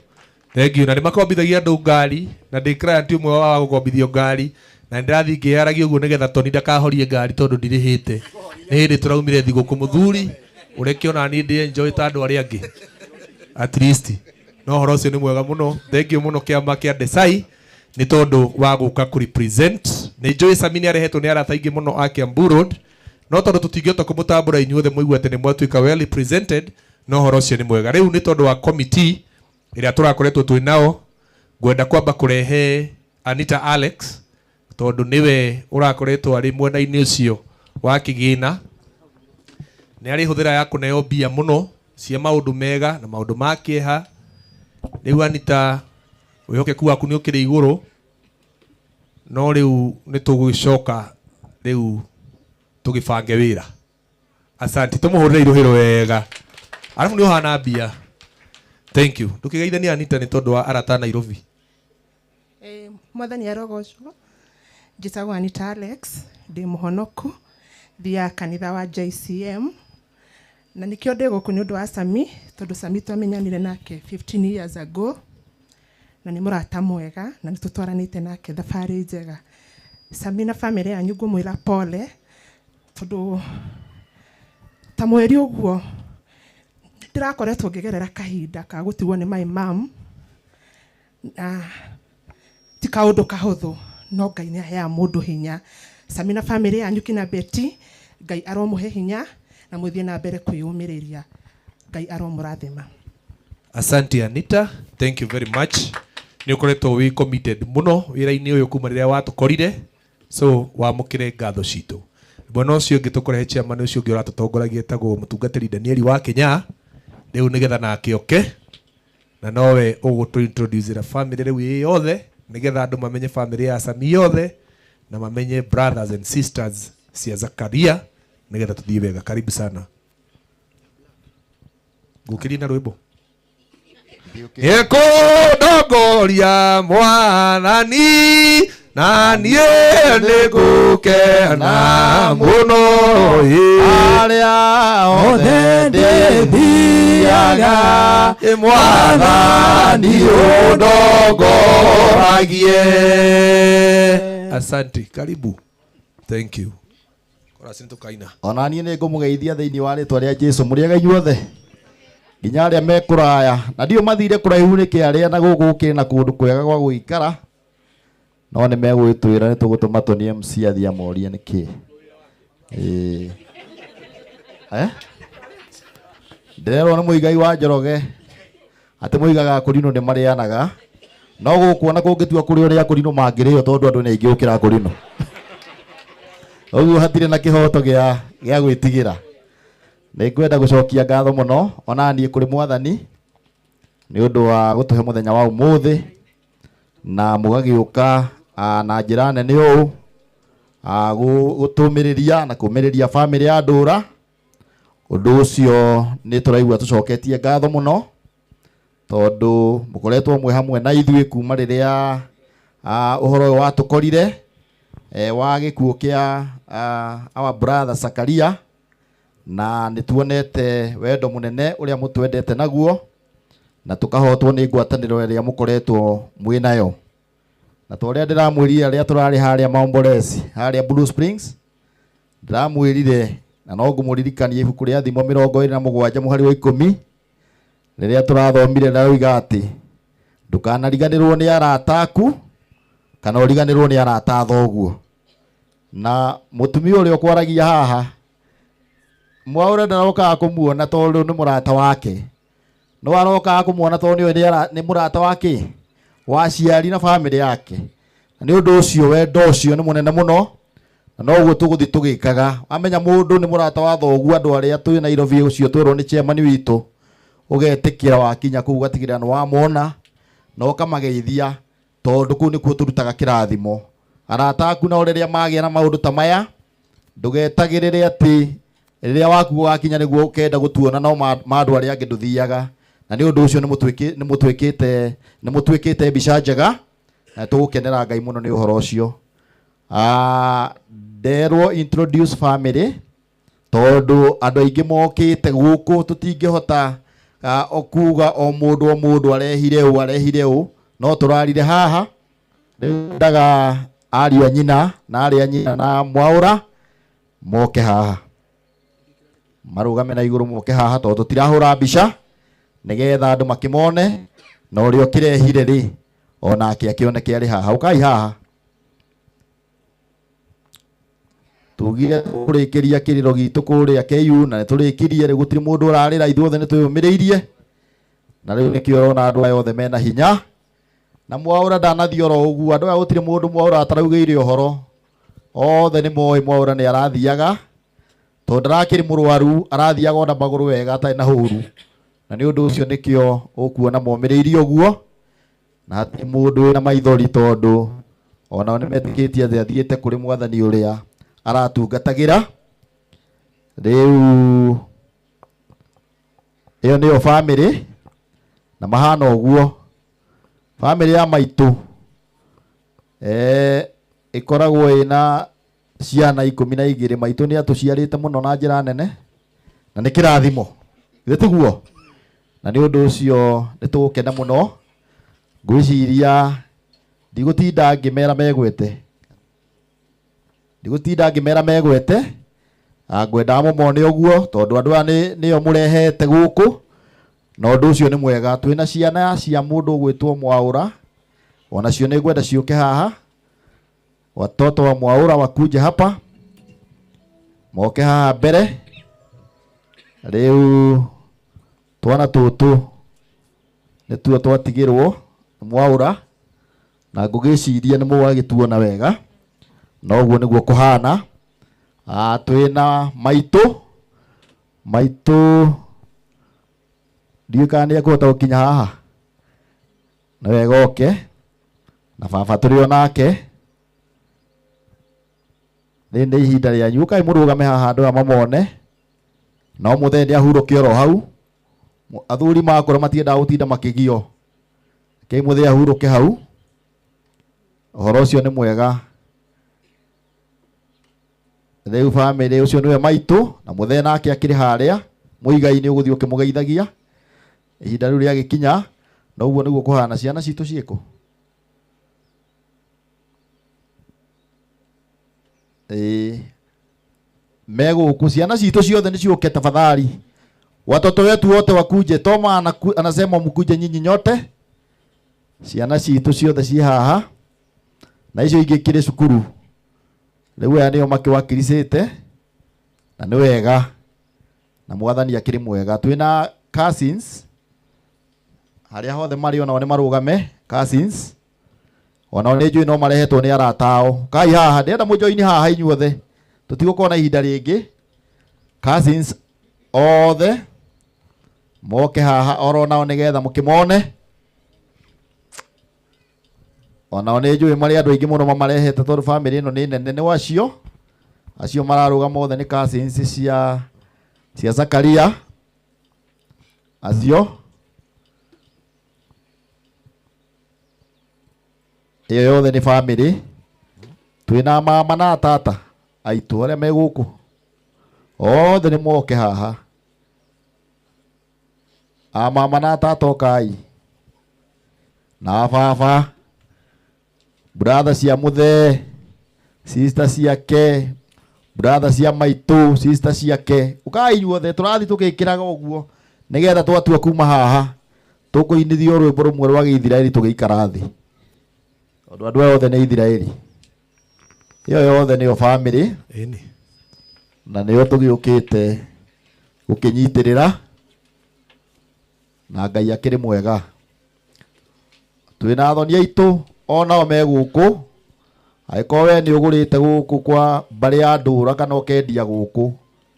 thank you. Na nĩ makombithagia andũ ngari na ndĩ client ũmwe wa gũkombithio ngari na nĩ ndĩrathiĩ ngĩyaragia ũguo nĩgetha Toni ndakahorie ngari tondũ ndirĩhĩte. Nĩ hĩndĩ tũraumire thigũkũ mũthuri ũreke ona niĩ ndĩ enjoy ta andũ arĩa angĩ at least. No ũhoro ũcio nĩ mwega mũno, thank you mũno kĩama kĩa Desai nĩ tondũ wa gũka kũ represent. Nĩ njũĩ Sami nĩ arehetwo nĩ arata aingĩ mũno a Kiambu Road, no tondũ tũtingĩhota kũmũtambũra inyuothe mũigue atĩ nĩ mwatuĩka well represented, no ũhoro ũcio nĩ mwega. Rĩu nĩ tondũ wa committee ĩrĩa tũrakoretwo twĩ nao, ngwenda kwamba kũrehe Anita Alex tondũ nĩwe ũrakoretwo arĩ mwena-inĩ ũcio wa kĩgĩna. Nĩ arĩ hũthĩra ya kũneo mbia mũno cia maũndũ mega na maũndũ ma kĩeha. Rĩu Anita, wĩhokeku waku nĩ ũkĩrĩ igũrũ, no rĩu nĩ tũgũgĩcoka rĩu tũgĩbange wĩra. Asante, tũmũhũrĩre irũhĩro wega. Arabu nĩ ũhana mbia. Thank you. Ndũkĩgeithanie Anita nĩ tondũ wa arata Nairobi. Mwathani arogocwo. Njĩtagwo Anita Alex, ndĩ mũhonoku, thiaga kanitha wa JCM na nĩkĩo ndĩ gũkũ nĩ ũndũ wa Sami tondũ Sami twamenyanire nake 15 years ago na nĩ mũrata mwega na nĩ tũtwaranĩte nake thabarĩ njega. Sami na bamĩrĩ yanyu ngũmwĩra pole tondũ ta mweri ũguo ndĩrakoretwo ngĩgerera kahinda ka gũtigwo nĩ my mom na ti kaũndũ kahũthũ no Ngai nĩ aheaga mũndũ hinya. Sami na bamĩrĩ yanyu kina Betty, Ngai aromũhe hinya na mũthiĩ na mbere kwĩyũmĩrĩria. Ngai aromũrathima. Asante Anita, thank you very much. Nĩ ũkoretwo wĩ committed mũno wĩra-inĩ ũyũ kuma rĩrĩa watũkorire, so wamũkĩre ngatho citũ. Mwena ũcio ũngĩ tũkũrehe chairman ũcio ũngĩ ũratũtongoragia etagwo mũtungatĩri Danieli wa Kenya, rĩu nĩgetha nake oke na nowe ũgũtũ introduce family rĩu ĩ yothe nĩgetha andũ mamenye family ya Sami yothe na mamenye brothers and sisters cia Zakaria nĩgetha tũthiĩ wega. Karibu sana. Ngũkĩrie na rwĩmbo. Ekũndongoria Mwathani na niĩ nĩngũkena mũno arĩa othe ndĩthiaga Mwathani ũndongoragie. Asante, karibu. Thank you. Korasi nĩtũkaina. Ona niĩ nĩ ngũmũgeithia thĩinĩ wa rĩtwa rĩa Jesũ. Mũrĩega inyuothe nginya arĩa me kũraya na ndiũ mathire kũraihu nĩkĩ arĩa na gũkũ gũkĩrĩ na kũndũ kwega gwa gũikara no nĩ megũgĩtwĩra nĩ tũgũtũma Tony MC athiĩ amorie nĩkĩ. Ndĩrerwo nĩ Mũigai wa Njoroge atĩ mũigaga akũrinũ nĩ marĩanaga no gũkũ ona kũngĩtua kũrĩ ũrĩa akũrinũ mangĩrĩo tondũ andũ nĩ aingĩ gũkĩra akũrinũ. Ũguo hatirĩ na kĩhoto gĩa gwĩtigĩra. Nĩ ngwenda gũcokia ngatho mũno ona niĩ kũrĩ Mwathani nĩ ũndũ wa gũtũhe mũthenya wa ũmũthĩ na mũgagĩũka na njĩra nene ũũ gũtũmĩrĩria na kũmĩrĩria famĩlĩ ya Ndũra. Ũndũ ũcio nĩ tũraigua tũcoketie ngatho mũno tondũ mũkoretwo mwĩ hamwe na ithuĩ kuma rĩrĩa ũhoro ũyũ watũkorire wa gĩkuũ kĩa our brother Zakaria na nĩ tuonete wendo mũnene ũrĩa mũtwendete naguo na tũkahotwo nĩ ngwatanĩro ĩrĩa mũkoretwo mwĩ nayo. Na ta ũrĩa ndĩramwĩrire rĩrĩa tũrarĩ harĩa Maombolezi, harĩa Blue Springs, ndĩramwĩrire Na no ngũmũririkania ibuku rĩa Thimo 27 mũhari wa 10 rĩrĩa tũrathomire rĩroiga atĩ ndũkanariganĩrwo nĩ arata aku kana ũriganĩrwo nĩ arata a thoguo. Na mũtumia ũrĩa ũkwaragia haha Mwaũra ndarokaga kũmuona tondũ nĩ mũrata wake, no arokaga kũmuona tondũ nĩoĩ nĩ mũrata wake wa aciari na bamĩrĩ yake. Na nĩ ũndũ ũcio wendo ũcio nĩ mũnene mũno, na noguo tũgũthiĩ tũgĩkaga. Wamenya mũndũ nĩ mũrata wa thoguo, andũ arĩa twĩ Nairobi ũcio twerwo nĩ chairman witũ, ũgetĩkĩra wakinya kũu ũgatigĩrĩra nĩ wamona na ũkamageithia, tondũ kũu nĩkuo tũrutaga kĩrathimo. Arata aku nao rĩrĩa magĩa na maũndũ ta maya, ndũgetagĩrĩre atĩ rĩrĩa waku wakinya nĩguo ũkenda gũtuona, no ma andũ arĩa angĩ ndũthiaga. Na nĩ ũndũ ũcio nĩ mũtuĩkĩte mbica njega, na tũgũkenera Ngai mũno nĩ ũhoro ũcio. Nderwo introduce family, tondũ andũ aingĩ mokĩte gũkũ tũtingĩhota kuga o mũndũ o mũndũ arehire ũ, arehire ũ, no tũrarire haha. Rĩu ndaga ariũ a nyina na arĩ a nyina na Mwaũra moke haha, marũgame na igũrũ moke haha, tondũ tũtirahũra mbica nĩgetha andũ makĩmone, na ũrĩa ũkĩrehire rĩ onake akĩoneke arĩ haha. Ũkai haha. Tugire tũkũrĩkĩria kĩrĩro gitũ kũrĩa KU, na nĩtũrĩkirie. Rĩu gũtirĩ mũndũ ũrarĩra, ithuothe nĩtwĩyũmĩrĩirie, na rĩu nĩkĩo ũrona andũ aya othe mena hinya. Na Mwaũra ndanathiĩ oro ũguo, andũ aya gũtirĩ mũndũ Mwaũra ataraugĩire ũhoro, othe nĩ moĩ Mwaũra nĩ arathiaga, tondũ ndarakĩrĩ mũrwaru, arathiaga ona magũrũ wega atarĩ na hũru. Na nĩ ũndũ ũcio nĩkĩo ũkuona momĩrĩirie ũguo, na hatirĩ mũndũ wĩna maithori, tondũ onao nĩ metĩkĩtie atĩ athiĩte kũrĩ mwathani ũrĩa aratungatagĩra. Rĩu ĩyo nĩyo bamĩrĩ, na mahana ũguo. Bamĩrĩ ya maitũ ĩkoragwo ĩna ciana 12. Maitũ nĩ atũciarĩte mũno na njĩra nene, na nĩ kĩrathimo, githĩ tiguo? Na nĩ ũndũ ũcio nĩ tũgũkena mũno. Ngwĩciria ndigũtinda ngĩmera megwete, ndigũtinda ngĩmera megwete, ngwendaga mũmone ũguo, tondũ andũ aya nĩo mũrehete gũkũ, na ũndũ ũcio nĩ mwega. Twĩna ciana cia mũndũ ũgwĩtwo Mwaũra, onacio nĩ ngwenda ciũke haha. Watoto wa Mwaũra wakuje hapa, moke haha mbere. Rĩu twana tũtũ nĩtuo twatigĩrwo nĩ Mwaũra, na ngũgĩciria nĩ mũgagĩtuona wega, na ũguo nĩguo kũhana. Twĩna maitũ, maitũ ndiũĩ kana nĩ ekũhota gũkinya haha, nĩ wega oke, na baba tũrĩ o nake. Rĩrĩ nĩ ihinda rĩanyu, ũkai mũrũgame haha andũ aya mamone. No mũthee nĩ ahurũke oro hau. Athuri makũra matiendaga gũtinda makĩgio, rekei mũthee ahurũke hau. Ũhoro ũcio nĩ mwega. Rĩu bamĩrĩ ũcio nĩwe maitũ, na mũthee nake akĩrĩ harĩa mũigai-inĩ ũgũthiĩ ũkĩmũgeithagia ihinda rĩu rĩagĩkinya. Na ũguo nĩguo kũhana. Ciana citũ ciĩkũ? Ĩĩ, megũkũ. Ciana citũ ciothe nĩ ciũke tafadhali. Watoto wetu wote wakuje. Toma anasema mkuje nyinyi nyote. Ciana citũ ciothe ciĩ haha, na icio ingĩ ikĩrĩ cukuru. Rĩu aya nĩo makĩwakiricĩte, na nĩ wega, na mwathani akĩrĩ mwega. Twĩna cousins harĩa hothe marĩ, onao nĩ marũgame. Cousins onao nĩ njũĩ no marehetwo nĩ arata ao. Kai haha, ndĩrenda mũjoini haha inyuothe, tũtigũkorwo na ihinda rĩngĩ. Cousins othe moke haha oro nao nĩgetha mũkĩmone. Onao nĩ njũĩ marĩ andũ aingĩ mũno mamarehete, tondũ bamĩrĩ ĩno nĩ nene. Nĩ wacio acio mararũgama othe nĩ cousins cia Zakaria acio. Ĩyo yothe nĩ bamĩrĩ. Twĩna mama na tata aitũ arĩa me gũkũ, othe nĩ moke haha. A mama na tata ũkai, na baba, brother cia mũthee, sister ciake, Brother cia maitũ, sister ciake, ũkai inyuothe tũrathiĩ tũgĩkĩraga ũguo nĩgetha twatua kuma haha tũkũinithio rwĩmbo rũmwe rwa gĩithiraeli tũgĩikara thĩ, tondũ andũ aya othe nĩ Ithiraeli. Ĩyo yothe nĩyo family. Ĩni. Na nĩyo tũgĩũkĩte gũkĩnyitĩrĩra, na Ngai akĩrĩ mwega. Twĩna athoni aitũ onao me gũkũ. Angĩkorwo we nĩ ũgũrĩte gũkũ kwa mbarĩ ya ndũra kana ũkendia gũkũ,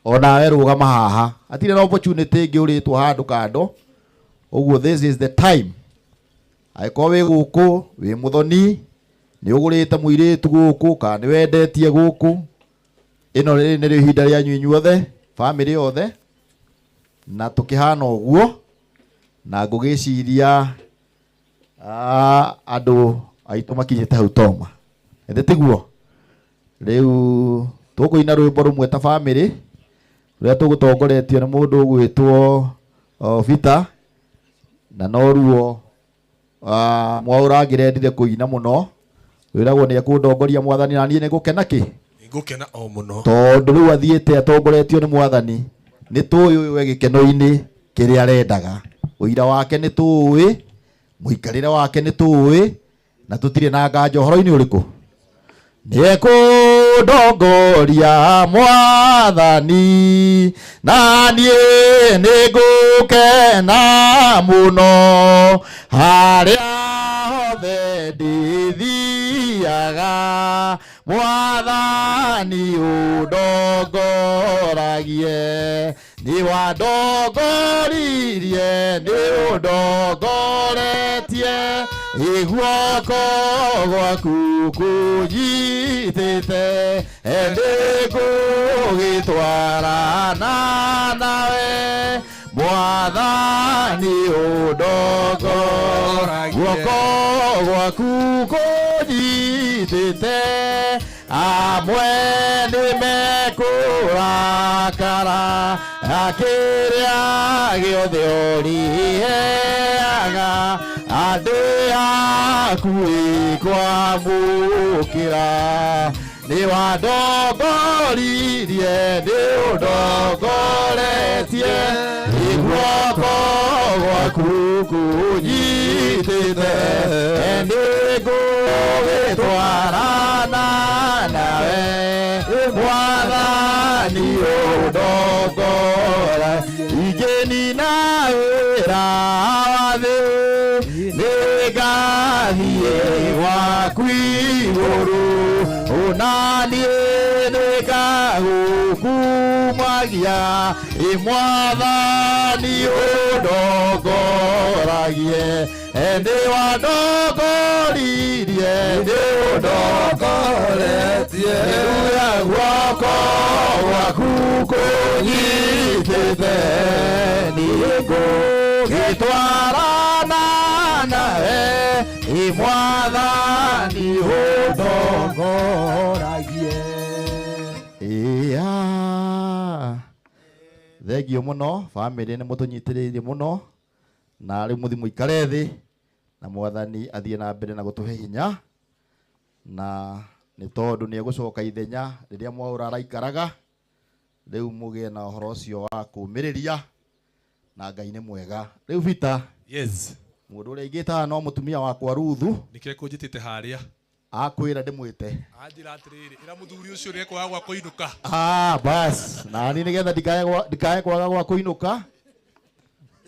onawe rũgama haha, hatirĩ na opportunity ĩngĩ ũrĩtwo handũ kando. Ũguo this is the time. Angĩkorwo wĩ gũkũ wĩ mũthoni, nĩ ũgũrĩte mũirĩtu gũkũ kana nĩ wendetie gũkũ, ĩno rĩrĩ nĩrĩo ihinda rĩanyu inyuothe, family yothe, na tũkĩhana ũguo, na ngũgĩciria andũ aitũ makinyĩte hau Toma. Ĩndĩ tiguo rĩu tũkũina rwĩmbo rũmwe ta family rũrĩa tũgũtongoretio nĩ mũndũ ũgwĩtwo Peter, na noruo Mwaũra angĩrendire kũina mũno, wĩragwo nĩ ekũndongoria mwathani, na niĩ nĩ ngũkena kĩ? Ngũkena o mũno. Tondũ rĩu athiĩte atongoretio nĩ mwathani, nĩ tũĩ ũyũ e gĩkeno-inĩ kĩrĩa arendaga. Ũira wake nĩ tũĩ, mũikarĩre wake nĩ tũĩ, na tũtirĩ na nganja ũhoro-inĩ ũrĩkũ. Nĩ ekũndongoria mwathani, na niĩ nĩ ngũkena mũno, harĩa hothe ndĩthiaga, mwathani ũndongoragie. Nĩ wandongoririe, nĩ ũndongoretie, iguoko gwaku kũnyitĩte, ĩndĩ ngũgĩtwarana nawe, mwathani ũndongoragie. Guoko gwaku kũnyitĩte, amwe nĩ mekũrakara, akĩrĩa gĩothe ũrĩheaga, andĩ aku ĩkwamũkĩra. Nĩ wandongoririe, nĩ ũndongoretie, iguoko gwaku kũnyitĩte, nĩ ngũgĩtwarana nawe, mwathani ũndongora. Ingĩnina wĩra wa thĩ, nĩ ngathiĩ gwaku igũrũ, ona niĩ nĩ ngagũkumagia, ĩ mwathani ũndongoragie. Nĩ wandongoririe, nĩ ũndongoretie, guoko gwaku kũnyitĩte, nĩ ngũgĩtwarana nawe, ĩ mwathani ũndongoragie. Ĩya, thengio mũno family, nĩ mũtũnyitĩrĩirie mũno, na rĩu mũthi mũikare thĩ, na mwathani athiĩ na mbere na gũtũhe hinya, na nĩ tondũ nĩ egũcoka ithenya rĩrĩa Mwaũra araikaraga, rĩu mũgĩe na ũhoro ũcio wa kũũmĩrĩria, na Ngai nĩ mwega. Rĩu Peter, Yes. mũndũ ũrĩa ingĩtaga no mũtumia wakwa Ruthu. Nĩkĩo kũnjĩtĩte harĩa. Akwĩra ndĩmwĩte. Anjĩra atĩrĩrĩ, ĩra mũthuri ũcio nĩ ekwaga gwa kũinũka. Bas, na niĩ nĩgetha ndikae kwaga gwa kũinũka,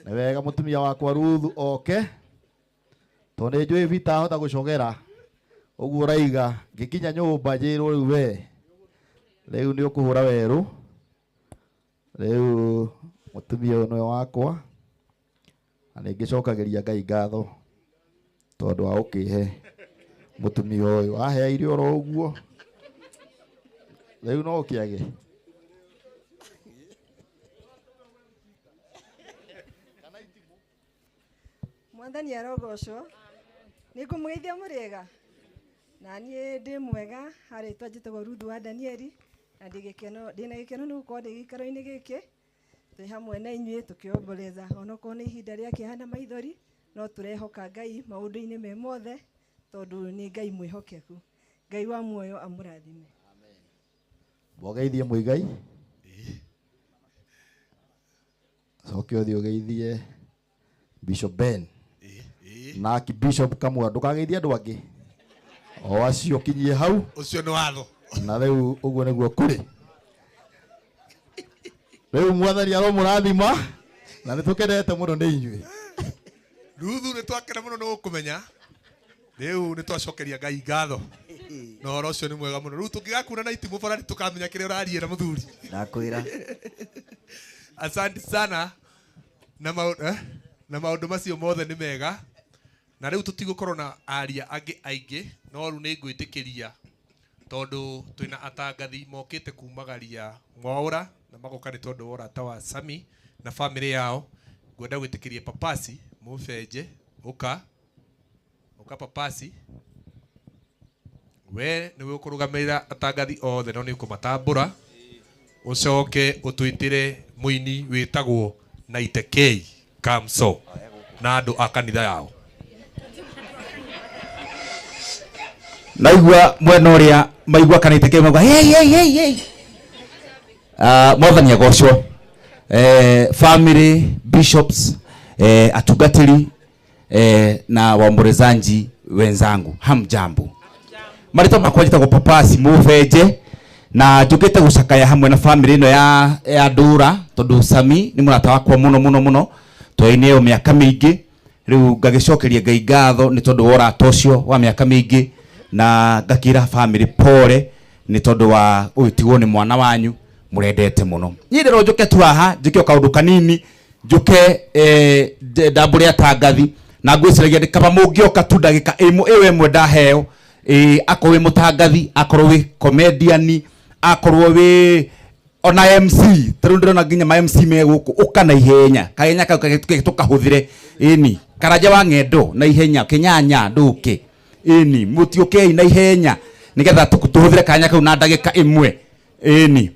nĩ wega mũtumia wakwa Ruthu oke, tondũ nĩ njũĩ Peter ahota gũcogera ũguo ũraiga, ngĩkinya nyũmba njĩrwo rĩu we, rĩu nĩ ũkũhũra werũ, rĩu mũtumia ũyũ nĩwe wakwa, na nĩ ngĩcokagĩria Ngai ngatho tondũ wa gũkĩhe mũtumia ũyũ, aheaire oro ũguo, rĩu no ũkĩage. Mwathani arogocwo. Nĩ ngũmũgeithia mũrĩega, na niĩ ndĩ mwega. Harĩtwa njĩtagwo Ruthu wa Danieli, na ndĩ gĩkeno, ndĩna gĩkeno nĩ gũkorwo ndĩ gĩikaro-inĩ gĩkĩ, twĩ hamwe na inyuĩ tũkĩomboleza, onokorwo nĩ ihinda rĩa kĩeha na maithori, no tũrehoka Ngai maũndũ-inĩ me mothe, tondũ nĩ Ngai mwĩhokeku. Ngai wa muoyo amũrathime. Mbogeithie Muigai. Coke ũthiĩ ũgeithie Bishop Ben. Na Archbishop Kamua ndũkageithie andũ angĩ. O acio kinyie hau. Ũcio nĩ watho. Na rĩu ũguo nĩguo kũrĩ. Rĩu mwathani aromũrathima na nĩ tũkenete mũno nĩ inyuĩ. Ruthu nĩ twakena mũno nĩ gũkũmenya. Rĩu nĩ twacokeria Ngai ngatho. Na ũhoro ũcio nĩ mwega mũno. Rĩu tũngĩgakuna na itimũ bara nĩ tũkamenya kĩrĩa ũrariĩra mũthuri. Ndakwĩra. Asante sana na maũndũ eh? Na maũndũ macio mothe nĩ mega. Na rĩu tũtigũkorwo na aria angĩ aingĩ no rĩu nĩ ngwĩtĩkĩria tondũ twĩna atangathi mokĩte kumagaria Mwaũra na magoka nĩ tondũ wa ũrata wa Sami na bamĩrĩ yao. Ngwenda gwĩtĩkĩria Papasi Mũbenje ũka ũka Papasi we nĩwe ũkũrũgamĩrĩra atangathi othe no nĩ ũkũmatambũra ũcoke ũtwĩtĩre mũini wĩtagwo Naite K Kamso na andũ a kanitha yao. Naigua mwena ũrĩa maigua kanitha kĩ mauga hey, hey, hey, hey. Mwathani agocwo. Family bishops, atungatĩri, na waombolezaji wenzangu, hamjambo. Marĩtwa makwa njĩtagwo Papasi Mũbenje na njũkĩte gũcakaya hamwe na family ĩno ya Ndũra tondũ Sami nĩ mũrata wakwa mũno mũno mũno, twainĩ ĩyo mĩaka mĩingĩ. Rĩu ngagĩcokeria Ngai ngatho nĩ tondũ wa ũrata ũcio wa mĩaka mĩingĩ na ngakĩra family pole nĩ tondũ wa ũgĩtigwo nĩ mwana wanyu mũrendete mũno. Niĩ ndĩrwo njũke tu haha njĩke o kaũndũ kanini, njũke ndambũre atangathi na ngwĩciragia nĩ kaba mũngĩoka tu ndagĩka ĩyo ĩmwe ndaheo, akorwo wĩ mũtangathi, akorwo wĩ comedian, akorwo wĩ ona MC, tarĩu ndĩrona nginya ma MC me gũkũ, ũka na ihenya, kahenya kau tũkahũthĩre, ĩni, Karanja wa Ng'endo na ihenya, Kĩnyanya ndũke, ĩni, mũtiũkei na ihenya nĩgetha tũhũthĩre kanya kau na ndagĩka ĩmwe, ĩni,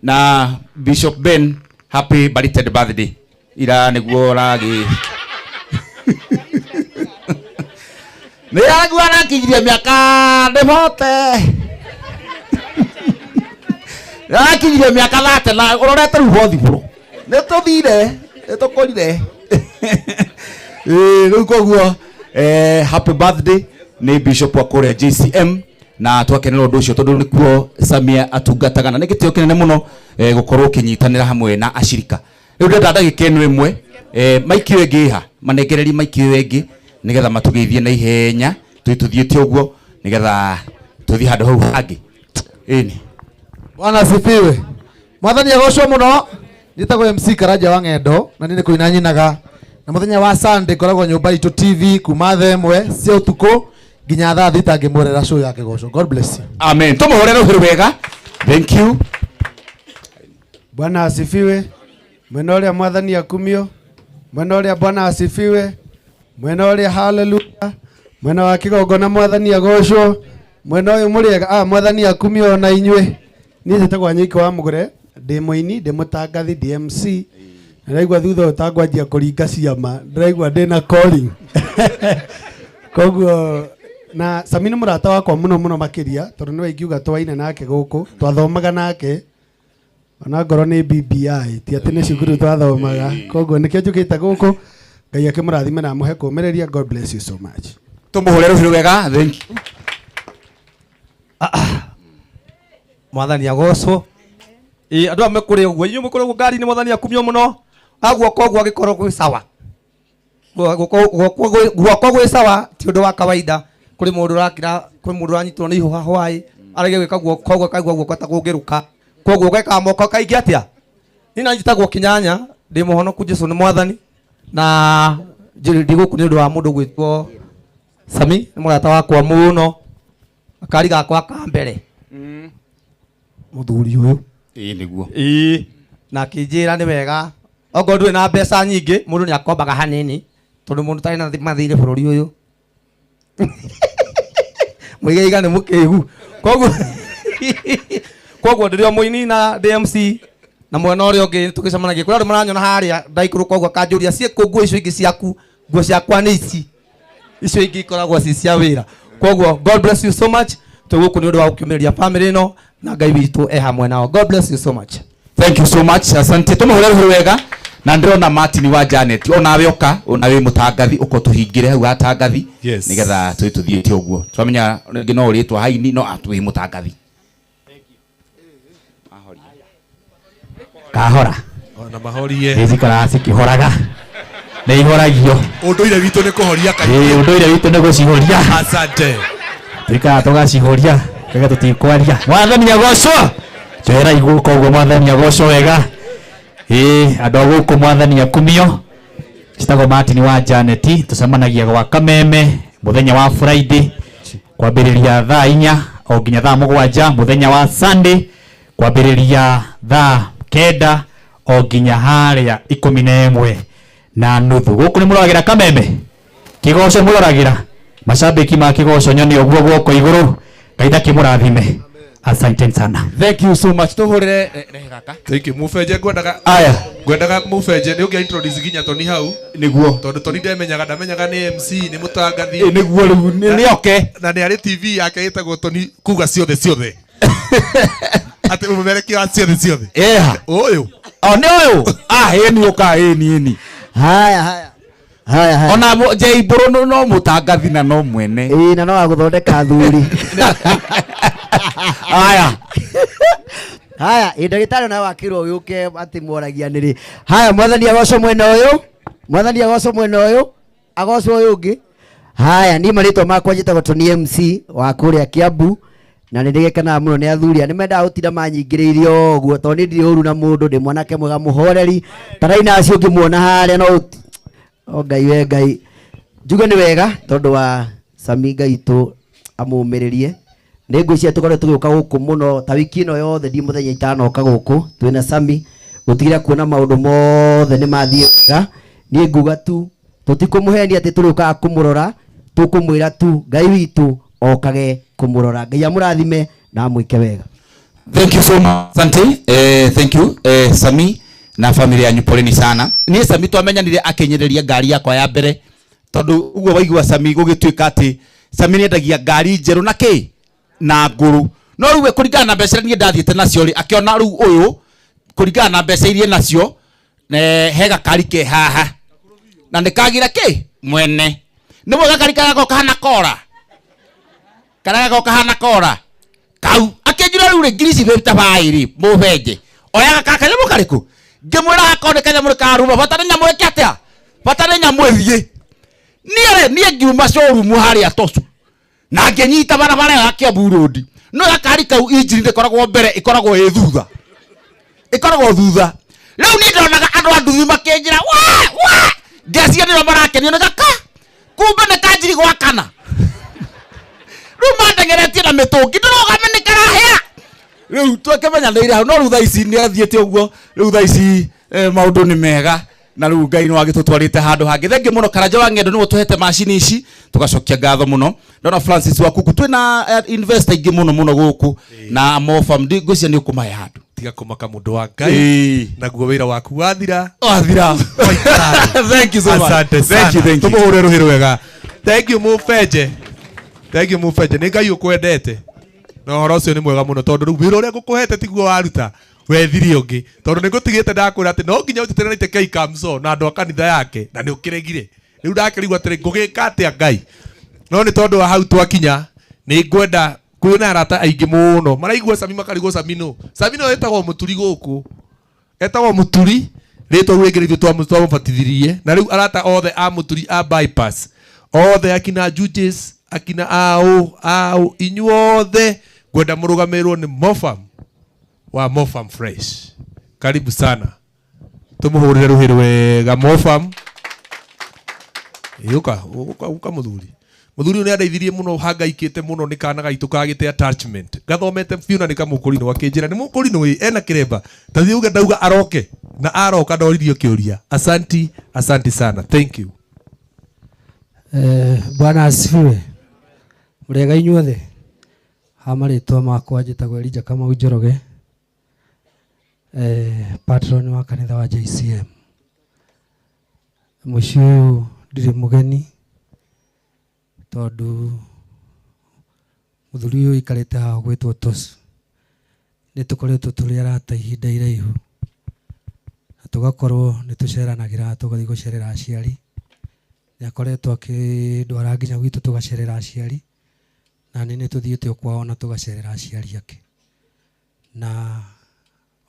na Bishop Ben, happy belated birthday, ira nĩguo ũragĩ nĩ agua arakinyirie mĩaka ndĩbote arakinyirie mĩaka 30 na ũrorete rĩu bothibũrũ nĩ tũthire nĩ tũkũrire. Rĩu koguo, happy birthday nĩ Bishop wa kũrĩa JCM na twakenera ũndũ ũcio tondũ nĩkuo Samia atungataga na nĩ gĩtĩo kĩnene mũno, gũkorwo ũkĩnyitanĩra hamwe na ashirika. Rĩu ndĩrenda ndagĩka ĩno ĩmwe, maiki ĩyo ĩngĩ ĩha, manengererie maiki ĩyo ĩngĩ nĩgetha matũgeithie na ihenya, tũthiĩte ũguo nĩgetha tũthiĩ handũ hau hangĩ. Ĩni. Bwana asifiwe. Mwathani agocwo mũno. Njĩtagwo MC Karanja wa Ng'endo na niĩ nĩ kũina nyinaga. Na mũthenya wa Sunday ngoragwo nyũmba itũ TV kuma thaa ĩmwe cia ũtukũ nginya thaa thita ngĩmũrera show ya kĩgoco. God bless you. Amen. Tũmũhũrĩre rũhĩ wega. Thank you. Bwana asifiwe. Mwena ũrĩa Mwathani akumio. Mwena ũrĩa Bwana asifiwe. Mwena ũrĩa haleluya. Mwena wa kĩgongona Mwathani agocwo. Mwena ũyũ mũrĩega, Mwathani akumio na inyuĩ. Niĩ njĩtagwo Anyiki wa Mũgũre, ndĩ mũini, ndĩ mũtangathi, ndĩ MC. Ndĩraigua thutha ũyũ ta ngwanjia kũringa ciama, ndĩraigua ndĩna calling. Koguo na Sami nĩ mũrata wakwa mũno mũno makĩria, tondũ nĩwe ingiuga twaina nake gũkũ, twathomaga nake. Ona ngorwo nĩ BBI, ti atĩ nĩ cukuru twathomaga. Koguo nĩkĩo njũkĩte gũkũ. Ngai akĩmũrathime na amũhe kũũmĩrĩria. God bless you so much. Tũmũhũre rũhĩ wega. Thank you. Mwathani agocwo. Andũ aya mekũrĩa ũguo, inyuĩ mũkũrĩa ũguo ngari-inĩ, Mwathani akumio mũno. Aguoko ũguo agĩkorwo gwĩ sawa. Guoko gwĩ sawa ti ũndũ wa kawaida. Kũrĩ mũndũ ũrakira, kũrĩ mũndũ ũranyitwo nĩ ihũha hwaĩ, aragia gwĩka guoko ũguo, akaigua guoko ta kũngĩrũka. Koguo ũgekaga moko kaingĩ atĩa? Niĩ na njĩtagwo Kĩnyanya, ndĩ mũhonoku, Jesũ nĩ Mwathani. Na ndĩ gũkũ nĩ ũndũ wa mũndũ gwĩtwo Sami, nĩ mũrata wakwa mũno. Gakari gakwa ka mbere. Mũthuri ũyũ. Ĩĩ nĩguo. Ĩĩ. Na akĩnjĩra nĩ wega. Okorwo ndũrĩ na mbeca nyingĩ, mũndũ nĩ akombaga hanini, tondũ mũndũ ũtarĩ na mathirĩ bũrũri ũyũ. Mũigaiga nĩ mũkĩgu. Koguo ndĩrĩ o mũini na ndĩ MC na mwena ũrĩa ũngĩ tũgĩcemanagia. Kũrĩ andũ maranyona harĩa ndaikũrũka ũguo akanjũria, ciĩkũ nguo icio ingĩ ciaku? Nguo ciakwa nĩ ici. Icio ingĩ ikoragwo ci cia wĩra. Koguo God bless you so much. Twĩ gũkũ nĩ ũndũ wa gũkĩũmĩrĩria family ĩno, na Ngai witũ e hamwe nao. God bless you so much. Thank you so much. Asante. Tumuhure ruhu wega. Na ndĩrona Martin wa Janet onawe oka onawe mũtangathi ũko tũhingĩre hau hatangathi. Yes. Nĩgetha tũĩ tũthiĩte ũguo twamenya rĩngĩ no ũrĩtwo haini no atwĩ mũtangathi. Kahora. Ona mahorie. Nĩ cikaraga cikĩhoraga, nĩ ihoragio. Ũndũire witũ nĩ kũhoria kaingĩ. Ĩĩ, ũndũire witũ nĩ gũcihoria. Asante. Tuikaraga tũgacihoria kaga tũtikwaria. Mwathani agocwo. Njoera igũka ũguo, mwathani agocwo wega. Ĩĩ, andũ a gũkũ, mwathani akumio. Njĩtagwo Martin wa Janet, tũcemanagia gwa Kameme mũthenya wa Friday kwambĩrĩria thaa 4 o nginya thaa 7, mũthenya wa Sunday kwambĩrĩria thaa 9 o nginya harĩa 11:30. Gũkũ nĩ mũroragĩra Kameme kĩgoco, mũroragĩra macambĩki ma kĩgoco nyoni ũguo guoko igũrũ. Ngai ndakĩmũrathime. Asante sana. Thank you so much. Tũhũrĩre rehe gaka. Thank you. Mũbenje ngwendaga. Aya. Ngwendaga mũbenje nĩ ũngĩa introduce nginya Tony hau. Nĩguo. Tondũ Tony ndamenyaga, ndamenyaga nĩ MC, nĩ mũtangathi. Ĩ, nĩguo rĩu, nĩ oke. Na nĩ arĩ TV yake ĩtagwo Tony kuga ciothe ciothe. Atĩ mũmerekia wa ciothe ciothe. Eha. Ũyũ. O nĩ ũyũ. Ah, ĩni ũka, ĩni ĩni. Haya, haya. Haya, haya. Ona Jay Mbũrũ no mũtangathi na no mwene. Ĩĩ, na no agũthondeka athuri. Haya. Haya, ĩ ndagĩtarĩ nawe wakĩrwo ũyũke atĩ mworagia nĩrĩ. Haya, mwathani agocwo mwena ũyũ. Mwathani agocwo mwena ũyũ. Agocwo ũyũ ũngĩ. Haya, niĩ marĩtwa makwa njĩtagwo Tony MC wa kũrĩa Kiambu. Na nĩ ndĩgĩkenaga mũno nĩ athuri aya. Nĩ mendaga gũtinda manyingĩrĩirie ũguo, tondũ niĩ ndirĩ ũru na mũndũ, ndĩ mwanake mwega mũhoreri. Ta Raina acio ũngĩmuona harĩa no o Ngai we Ngai. Njuge nĩ wega tondũ wa Sami Ngai witũ amũmĩrĩrie. Nĩ ngwĩciria tũkorwo tũgĩũka gũkũ mũno ta wiki ĩno yothe, ndi mũthenya itanoka gũkũ twĩna Sami gũtigĩra kuona maũndũ mothe nĩ mathiĩ wega. Niĩ nguga tu tũtikũmũhenia atĩ tũrĩũkaga kũmũrora, tũkũmwĩra tu Ngai witũ okage kũmũrora. Ngai amũrathime na amwĩke wega. Thank you so much. Asante. Thank you. Sami na familia yanyu poleni sana. Niĩ Sami twamenyanire akĩnyereria ngari yakwa ya mbere, tondũ ũguo waigua Sami gũgĩtuĩka atĩ Sami nĩendagia ngari njerũ na kĩ na ngũrũ. No rĩu we kũringana na mbeca iria niĩ ndathiĩte nacio rĩ, akĩona rĩu ũyũ kũringana na mbeca iria nacio, he gakari ke haha na nĩ kagira kĩ mwene. Nĩ mwega gakari karĩa gakoragwo kahana kora, karĩa gakoragwo kahana kora kau. Akĩnjĩra rĩu rĩ, ngiri ici fifty five rĩ, mũbenje oya gaka kanyamũ karĩkũ? Ngĩmwĩra gako nĩ kanyamũ karuma, bata nĩ nyamũ ĩke atĩa? Bata nĩ nyamũ ĩthiĩ. Niĩ rĩ, niĩ ngiuma showroom harĩa Tosu na ngĩnyita barabara ya Kiambu Road. No gakari kau injini ndĩkoragwo mbere, ĩkoragwo ĩ thutha, ĩkoragwo thutha. Rĩu niĩ ndonaga andũ a nduthi makĩnjĩra wa wa, ngeciria nĩo marakenio nĩ gaka, kumbe nĩ kanjiri gwa kana. Rĩu mandengeretie na mĩtũngi, ndĩrũgame nĩ karahĩa. Rĩu twakĩmenyanĩire hau, no rĩu thaa ici nĩ athiĩte ũguo. Rĩu thaa ici, maũndũ nĩ mega na rĩu Ngai nĩ wagĩtũtwarĩte handũ hangĩ. Thengiũ mũno Karanja wa Ng'endo nĩwe ũtũhete macini ici, tũgacokia ngatho mũno. Ndona Francis wa Kuku, twĩna investor aingĩ mũno mũno gũkũ na Mofam, ngwĩciria nĩ ũkũmahe handũ. Tiga kũmaka mũndũ wa Ngai. Naguo wĩra waku wathira. Wathira. Thank you so much. Asante Thank you, sana. thank you. Tũmũhũre rũhĩ rwega. Thank you Mũbenje. Thank you Mũbenje. Nĩ Ngai ũkwendete. Na ũhoro ũcio nĩ mwega mũno tondũ rĩu wĩra ũrĩa ngũkũhete tiguo waruta. Wethirie ũngĩ. Tondũ nĩ ngũtigĩte ndakwĩra atĩ no nginya ũnjĩtĩre na K Kamso na andũ a kanitha yake na nĩ ũkĩregire. Rĩu ndakĩrigwo atĩrĩ ngũgĩka atĩa Ngai. No nĩ tondũ wa hau twakinya nĩ ngwenda kwĩna arata aingĩ mũno maraigua Sami makarigwo Sami nũ. Sami no etagwo mũturi gũkũ. Etagwo mũturi rĩtwa rĩu rĩngĩ nĩithuĩ twamũbatithirie. Na rĩu arata othe a mũturi a bypass othe akina Judges akina ao ao inyuothe ngwenda mũrũgamĩrĩrwo nĩ Mofam wa Mofam Fresh. Karibu sana. Tumuhũrĩre rũhĩ rwega Mofam. Yũka, ũka, ũka mũthuri. Mũthuri ũyũ nĩandeithirie mũno, hangaikĩte mũno nĩ kana gaitũ kagĩte attachment. Gathomete biũ na nĩ kamũkũrinũ, akĩnjĩra nĩ mũkũrinũ ĩ, ena kĩremba. Ta thiĩ uge ndauga aroke. Na aroka ndoririo kĩũria. Asanti, asanti sana. Thank you. Bwana asifiwe. Mũrĩega inyuothe. Ha marĩtwa makwa njĩtagwo Elijah Kamau Njoroge. Patron wa kanitha wa JCM. Mũciĩ ũyũ ndirĩ mũgeni tondũ Muthuri uyu ikarite haha gwitwo Tosu nĩ tũkoretwo tũrĩ arata ihinda iraihu na tũgakorwo nĩ tũceranagira tũgathiĩ gũcerera aciari. Nĩ akoretwo akĩndwara nginya gwitũ tũgacerera aciari, na nĩ tũthiĩte o kwao na tũgacerera aciari ake, na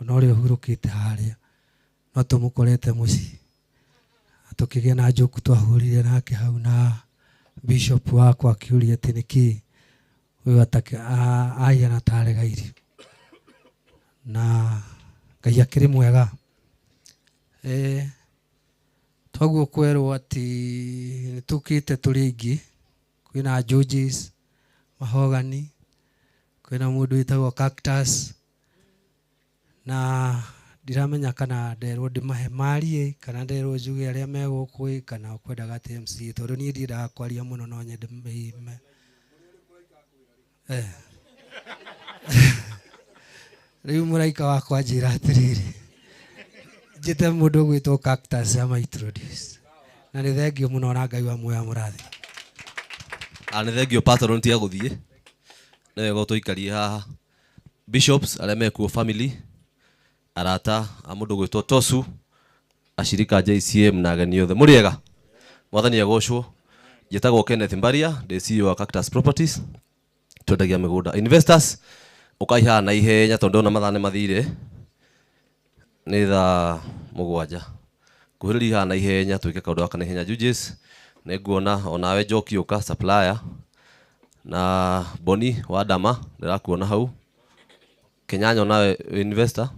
ona ũrĩa ũhurũkĩte harĩa no tũmũkorete mũciĩ tũkĩgĩa na njoku twahũrire nake hau, na bishop wakwa akĩũria atĩ nĩkĩ ũyũ ahiana tarega irio, na Ngai akĩrĩ mwega. Toguo kwerwo atĩ nĩtũkĩte tũrĩ aingĩ, kwĩna Georges Mahogany, kwĩna mũndũ wĩtagwo Cactus, na ndiramenya kana nderwo ndĩmahe marie kana nderwo njuge arĩa me gũkũ kana ũkwendaga atĩ MC, tondũ niĩ ndiendaga kwaria mũno no nyende me Rĩu mũraika wakwa anjĩra atĩrĩrĩ, njĩte mũndũ ũgwĩtwo Cactus ama introduce, na nĩ thengio mũno na Ngai wa muoyo amũrathime. Nĩ thengio patron tiga gũthiĩ, nĩ wega ũtũikarie haha. Bishops arĩa mekuo, family, arata a mũndũ ũgwĩtwo Tosu, ashirika JCM na ageni othe, mũrĩ ega? Mwathani agocwo. Njĩtagwo Kenneth Mbaria, ndĩ CEO wa Cactus Properties, twendagia mĩgũnda. Investors ũkai haha na ihenya tondũ ndona mathaa nĩ mathire, nĩ thaa 7. Kuhĩrĩria haha na ihenya twĩke kaũndũ gaka na ihenya. Judges nĩ nguona onawe Njoki ũka supplier, na Boni wa Dama ndĩrakuona hau, Kenyanyo nawe investor,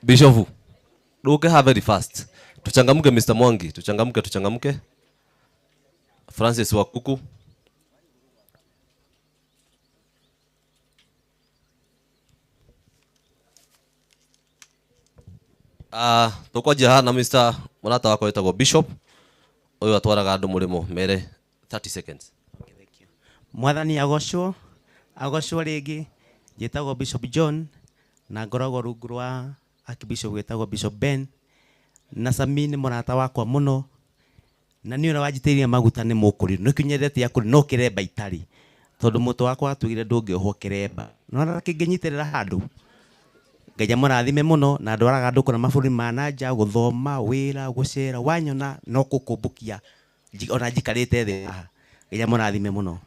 Bishop ndũke haha very fast, tuchangamke. Mr Mwangi tuchangamke, tuchangamke. Francis Wakuku, tũkwanjia haha na Mr mũrata wakwa wĩtagwo Bishop, ũyũ atwaraga andũ mũrĩmo, mere 30 seconds. Mwathani agocwo, agocwo rĩngĩ. Njĩtagwo Bishop John na ngoragwo rungu rwa Archbishop wĩtagwo Bishop Ben, na Sami nĩ mũrata wakwa mũno, na nĩ ũrĩa wanjitĩrĩire maguta nĩ mũkũri, nĩkĩo nyendete akũri no kĩremba itarĩ, tondũ mũtwe wakwa watugire ndũngĩohwo kĩremba, no ona kĩngĩnyitĩrĩra handũ. Ngai amũrathime mũno, na ndwaraga andũ kũna mabũrũri ma na nja gũthoma, wĩra, gũcera, wanyona no gũkũmbũkia ona njikarĩte thĩ haha. Ngai amũrathime mũno.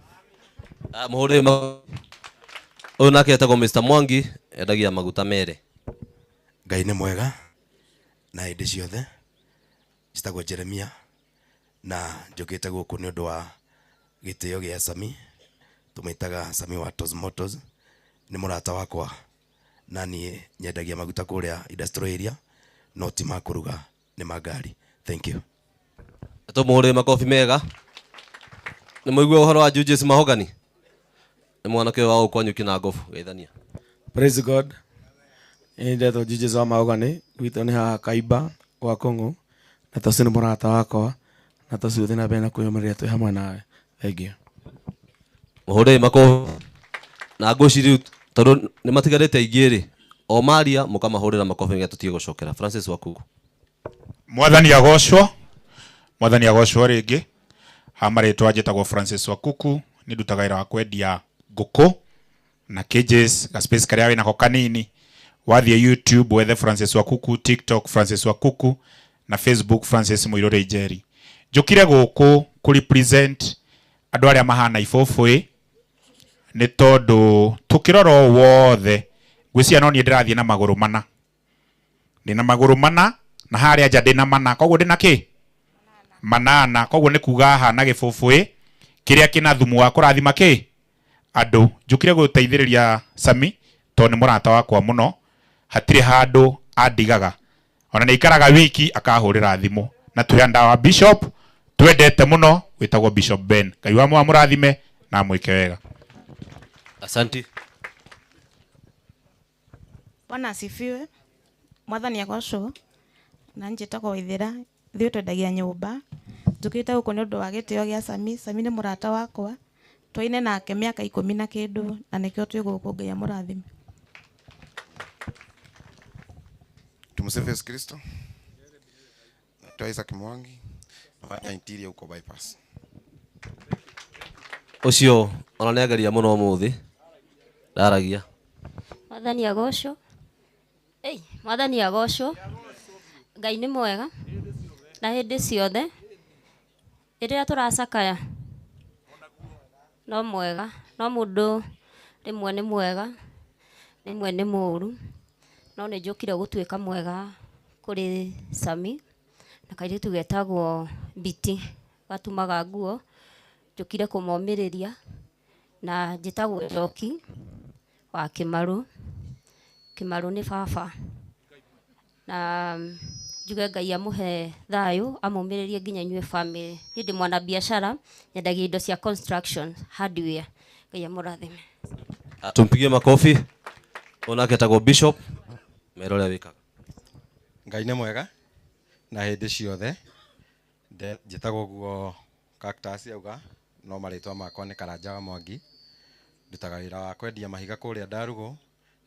Mũhũrĩre ũyũ nake etagwo Mr Mwangi, endagia maguta mere. Ngai nĩ mwega na hĩndĩ ciothe. Njĩtagwo Jeremia na njũkĩte gũkũ nĩ ũndũ wa gĩtĩo gĩa Sami, tũmwĩtaga Sami wa Tosmotos, nĩ mũrata wakwa na niĩ nyendagia maguta kũrĩa industrial area, no ti ma kũruga, nĩ ma ngari. Thank you. Tũmũhũrĩre makobi mega. Nĩ mũigua ũhoro wa Judges Mahogany? Nĩ mwanake ũyũ wa gũkũ kwanyu na ngobu, geithania. Praise God. Ĩ ndetwo Judges wa Mahogany, gwitũ nĩ haha Kaimba gwa Kũng'ũ, na Tosu nĩ mũrata wakwa, na Tosu ũthiĩ na mbere na kwĩyũmĩrĩria twĩ hamwe nawe. Thank you. Mũhũrĩre makobi. Na ngwĩciria rĩu tondũ nĩ matigarĩte aingĩ rĩ, o maria mũkamahũrĩra makobi nĩgetha tũtige gũcokera. Francis Wakuku. Mwathani agocwo, mwathani agocwo rĩngĩ. Ha marĩtwa njĩtagwo Francis Wakuku, nĩ ndutaga wĩra wa kwendia ngũkũ na cages, ga space karĩa wĩnako kanini. Wathiĩ YouTube wethe Francis Wakuku, TikTok Francis Wakuku na Facebook Francis Mũirũrĩ Njeri. Njũkire gũkũ kũ represent andũ arĩa mahana ibũbũĩ, nĩ tondũ tũkĩrora ũũ wothe ngwĩciria no niĩ ndĩrathiĩ na magũrũ mana. Ndĩna magũrũ mana na harĩa nja ndĩna mana, koguo ndĩna kĩ? Manana. Koguo nĩ kuga hana gĩbũbũĩ kĩrĩa kĩna thumu wa kũrathima kĩ? Andũ. Njũkire gũteithĩrĩria Sami tondũ nĩ mũrata wakwa mũno, hatirĩ handũ andigaga, ona nĩ aikaraga wiki akahũrĩra thimũ, na twĩ under wa Bishop twendete mũno wĩtagwo Bishop Ben. Ngai wa amũrathime na amwĩke wega. Asante. Bwana asifiwe. Mwathani agocwo. Na njĩtagwo Waithĩra, ithuĩ twendagia nyũmba. Njũkĩte gũkũ nĩ ũndũ wa gĩtĩo gĩa Sami. Sami nĩ mũrata wakwa, twaine nake mĩaka 10 na kĩndũ, na nĩkĩo twĩ gũkũ. Ngai amũrathime. Tumsifu Yesu Kristo. Naitwa Isaac Mwangi, nafanya interior huko bypass. Ũcio ona nĩ ageria mũno ũmũthĩ ndaragia. Mwathani agocwo. Ei, Mwathani agocwo. Ngai nĩ mwega na hĩndĩ ciothe. Rĩrĩa tũracakaya no mwega, no mũndũ rĩmwe nĩ mwega, rĩmwe nĩ mũũru. No nĩ njũkire gũtuĩka mwega kũrĩ Sami na kairĩtu getagwo Biti gatumaga nguo. Njũkire kũmomĩrĩria na njĩtagwo Njoki wa Kĩmarũ. Kĩmarũ nĩ baba. Na njuge Ngai amũhe thayũ, amũmĩrĩrie nginya inyuĩ family. Niĩ ndĩ mwana biacara, nyendagia indo cia construction hardware. Ngai amũrathime. Tumpigie makofi. Onake etagwo Bishop. Mera ũrĩa wĩkaga. Ngai nĩ mwega na hĩndĩ ciothe. Njĩtagwo ũguo Cactus auga, no marĩtwa makwa nĩ Karanja wa Mwangi. Ndutaga wĩra wa kwendia mahiga kũrĩa Ndarugũ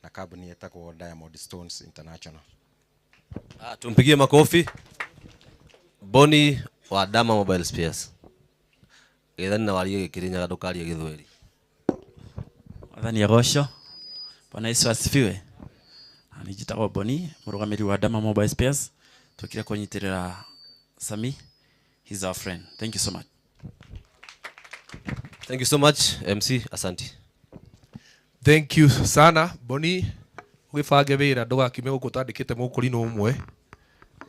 na kambuni ĩtagwo Diamond Stones International. Tumpigie makofi. Boni wa Dama Mobile Spares. Gethani na warie gĩkĩrĩnyaga ndũkarie gĩthweri. Mwathani agocwo. Bwana Yesu asifiwe. Ni njĩtagwo Boni, mũrũgamĩrĩri wa Dama Mobile Spares. Tũkire kũnyitĩrĩra Sami. He's our friend. Thank you so much. Thank you so much, MC. Asante. Thank you sana Boni, ũgĩbange wĩra ndũgakiume gũkũ ũtandĩkĩte mũkũrinũ ũmwe,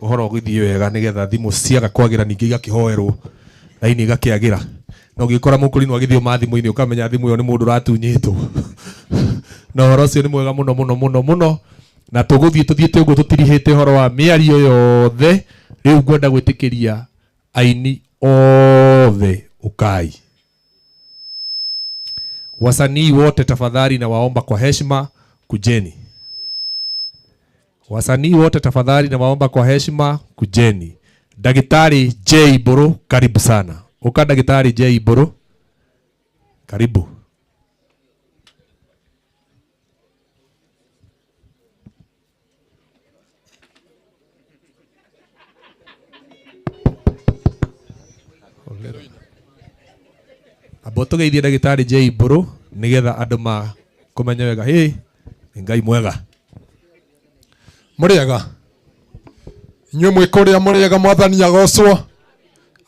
ũhoro ũgĩthiĩ wega nĩgetha thimũ ciaga kwagĩra ningĩ igakĩhoerwo raini igakĩagĩra. Na ũngĩkora mũkũrinũ agĩthiĩ ma thimũ-inĩ ũkamenya thimũ ĩyo nĩ mũndũ ũratunyĩtwo. Na ũhoro ũcio nĩ mwega mũno mũno mũno mũno, na tũgũthiĩ tũthiĩte ũguo tũtirihĩte ũhoro wa mĩario yothe. Rĩu ngwenda gwĩtĩkĩria aini othe ukai. Wasanii wote tafadhali na waomba kwa heshima kujeni. Wasanii wote tafadhali na waomba kwa heshima kujeni. Daktari J Boro, karibu sana. Uka Daktari J Boro, karibu. Amba tũgeithie Ndagĩtarĩ J Mbũrũ nĩgetha andũ makũmenye wega. Hĩ, nĩ Ngai mwega. Mũrĩega. Inyuĩ mwĩ kũrĩa mũrĩega, Mwathani agocwo.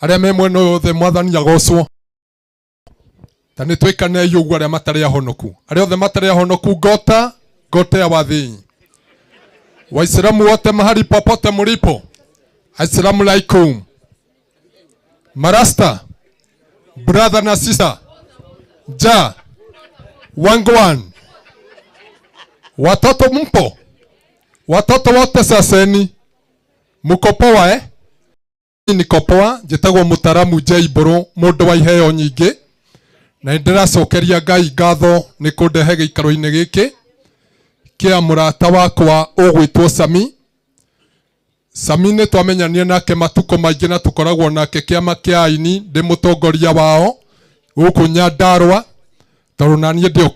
Arĩa me mwena ũyũ othe, Mwathani agocwo. Ta nĩ twĩkanei ũguo arĩa matarĩ ahonoku. Arĩa othe matarĩ ahonoku, ngota, ngotea wathii. Waislamu wote mahali popote mlipo, assalamu alaikum. Marasta, brother na sister, ja, wangwan, watoto mpo, watoto wote saseni, muko poa eh? Niko poa, njĩtagwo Mũtaramu J Mbũrũ, mũndũ wa iheo nyingĩ, na nĩndĩracokeria Ngai ngatho nĩ kũndehe gĩikaro-inĩ gĩkĩ kĩa mũrata wakwa ũgwĩtwo Sami. Sami nĩ twamenyanire nake matukũ maingĩ na tũkoragwo nake kĩama kĩa aini, ndĩ mũtongoria wao gũkũ Nyandarũa, tondũ na niĩ ndĩ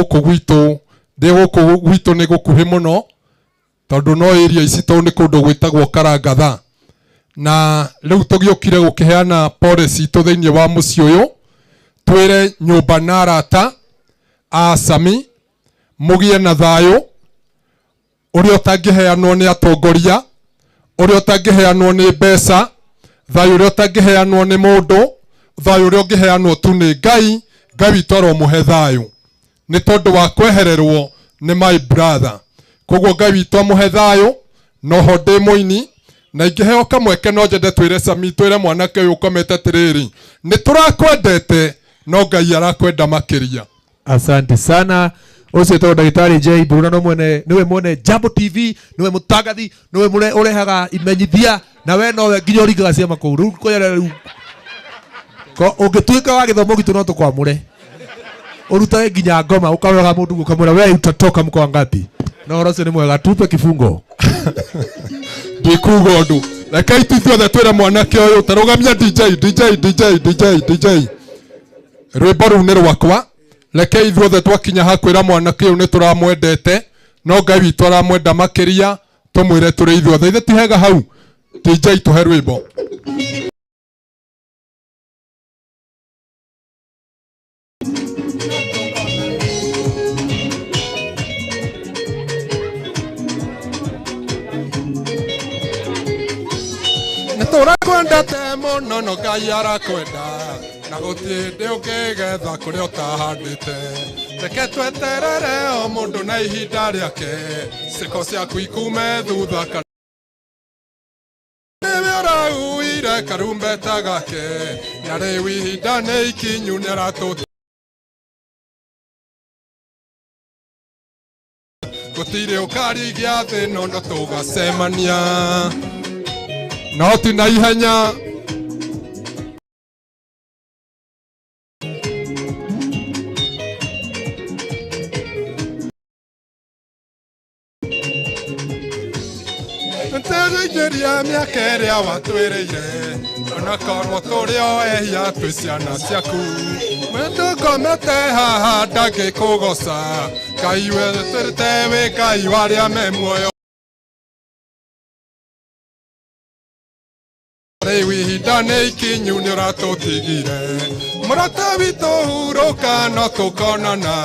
gũkũ gwitũ, ndĩ gũkũ gwitũ nĩ gũkuhĩ mũno, tondũ no area ici tondũ nĩ kũndũ gwĩtagwo Karangatha. Na rĩu tũgĩũkire gũkĩheana pole citũ thĩinĩ wa mũciĩ ũyũ, twĩre nyũmba na arata a Sami mũgĩe na thayũ ũrĩa ũtangĩheanwo nĩ atongoria, ũrĩa ũtangĩheanwo nĩ mbeca, thayũ ũrĩa ũtangĩheanwo nĩ mũndũ, thayũ ũrĩa ũngĩheanwo tu nĩ Ngai. Ngai witũ aromũhe thayũ nĩ tondũ wa kwehererwo nĩ my brother. Koguo Ngai witũ amũhe thayũ. Noho ndĩ mũini na ingĩheo kamweke no nyende twĩre Sami, twĩre mwanake ũyũ ũkomete atĩrĩrĩ, nĩ tũrakwendete no Ngai arakwenda makĩria. Asante sana. Ũcio etagwo Ndagĩtarĩ J Mbũrũ na no mwene, nĩwe mwene Jambo TV, nĩwe mũtangathi, nĩwe ũrehaga imenyithia, na we nowe nginya ũringaga ciama kũu. Rĩu kũyara rĩu. Ko ũngĩtuĩka wa gĩthomo gitũ no tũkwamũre. Ũrutage nginya ngoma, ũkaroraga mũndũ ũkamwĩra we utatoka mkoa ngapi. Na ũhoro ũcio nĩ mwega, tupe kifungo. Ndikuga ũndũ. Rekei tu ithuothe twĩre mwanake ũyũ, tarũgamia DJ, DJ, DJ, DJ, DJ. Rwĩmbo rũu nĩ rwakwa. Rekei ithuothe twakinya ha kwĩra mwanake ũyũ nĩ tũramwendete, no Ngai witũ aramwenda makĩria, tũmwĩre tũrĩ ithuothe. Ithe ti hega hau? DJ tũhe rwĩmbo. Nĩ tũrakwendete mũno no Ngai arakwenda na gũtirĩ hĩndĩ ũngĩgetha kũrĩa ũtahandĩte. Reke tweterere o mũndũ na ihinda rĩake, ciĩko ciaku ikume thutha kana nĩwe ũrauire karumbeta gake, na rĩu ihinda nĩ ikinyu nĩaratũ gũtirĩ ũkarigia thĩ no no tũgacemania no ti na ihenya. Nĩtũrĩingĩria mĩaka ĩrĩa watwĩrĩire onakorwo tũrĩ o ehia twĩ ciana ciaku. Mũndũ ngomete haha ndangĩkũgoca, Ngai wetĩrĩte wĩ Ngai wa arĩa me muoyo. Rĩu ihinda nĩ ikinyu nĩ ũratũtigire, mũrata witũ hurũka no tũkonana,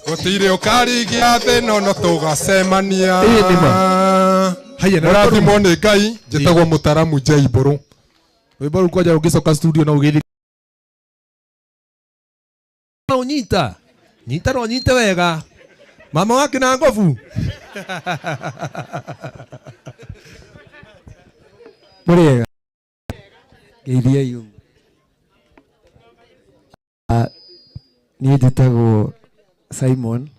gũtirĩ ũkarigia thĩ no no tũgacemania. Mũrathimwo nĩ Ngai. Njĩtagwo Mũtaramu J Mbũrũ. Rwĩmbo rũu kwanja ũngĩcoka studio no ũgĩthi unyita nyita no nyite wega mama wake na ngobu. Mũrĩega, ngeithiai ũguo. Niĩ njĩtagwo Simon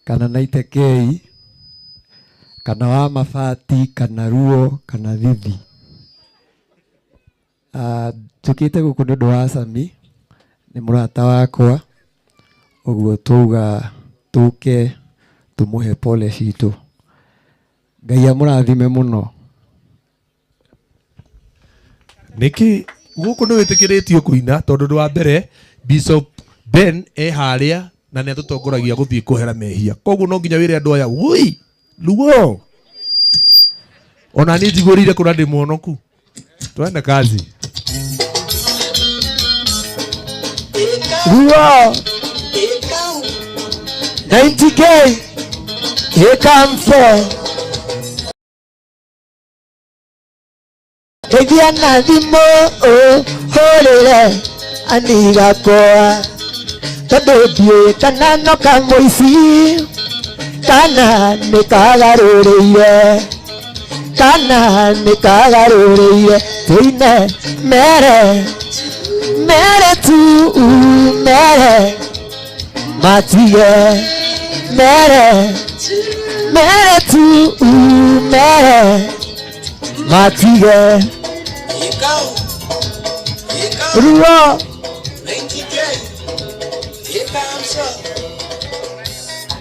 kana Naite Kei kana wa mabati kana ruo kana thithi. Njũkĩte gũkũ nĩ ũndũ wa Sami, nĩ mũrata wakwa, ũguo twauga tũke tũmũhe pole citũ. Ngai amũrathime mũno. Nĩkĩ gũkũ nĩ wĩtĩkĩrĩtio kũina tondũ ũndũ wa mbere Bishop Ben e harĩa na nĩ atũtongoragia gũthiĩ kũhera mehia, koguo no nginya wĩre andũ aya wui luo ona niĩ njigũrĩire kũna ndĩ mũhonoku. Twende kazi. Ruo 90K here comes four. Ndeithia na thimũ hũrĩre anigakwa tondũ ndiũĩ kana no kamũici kana nĩ kagarũrĩire kana nĩ kagarũrĩire tũine mere mere tu mere matige mere mere tu mere matige ruo.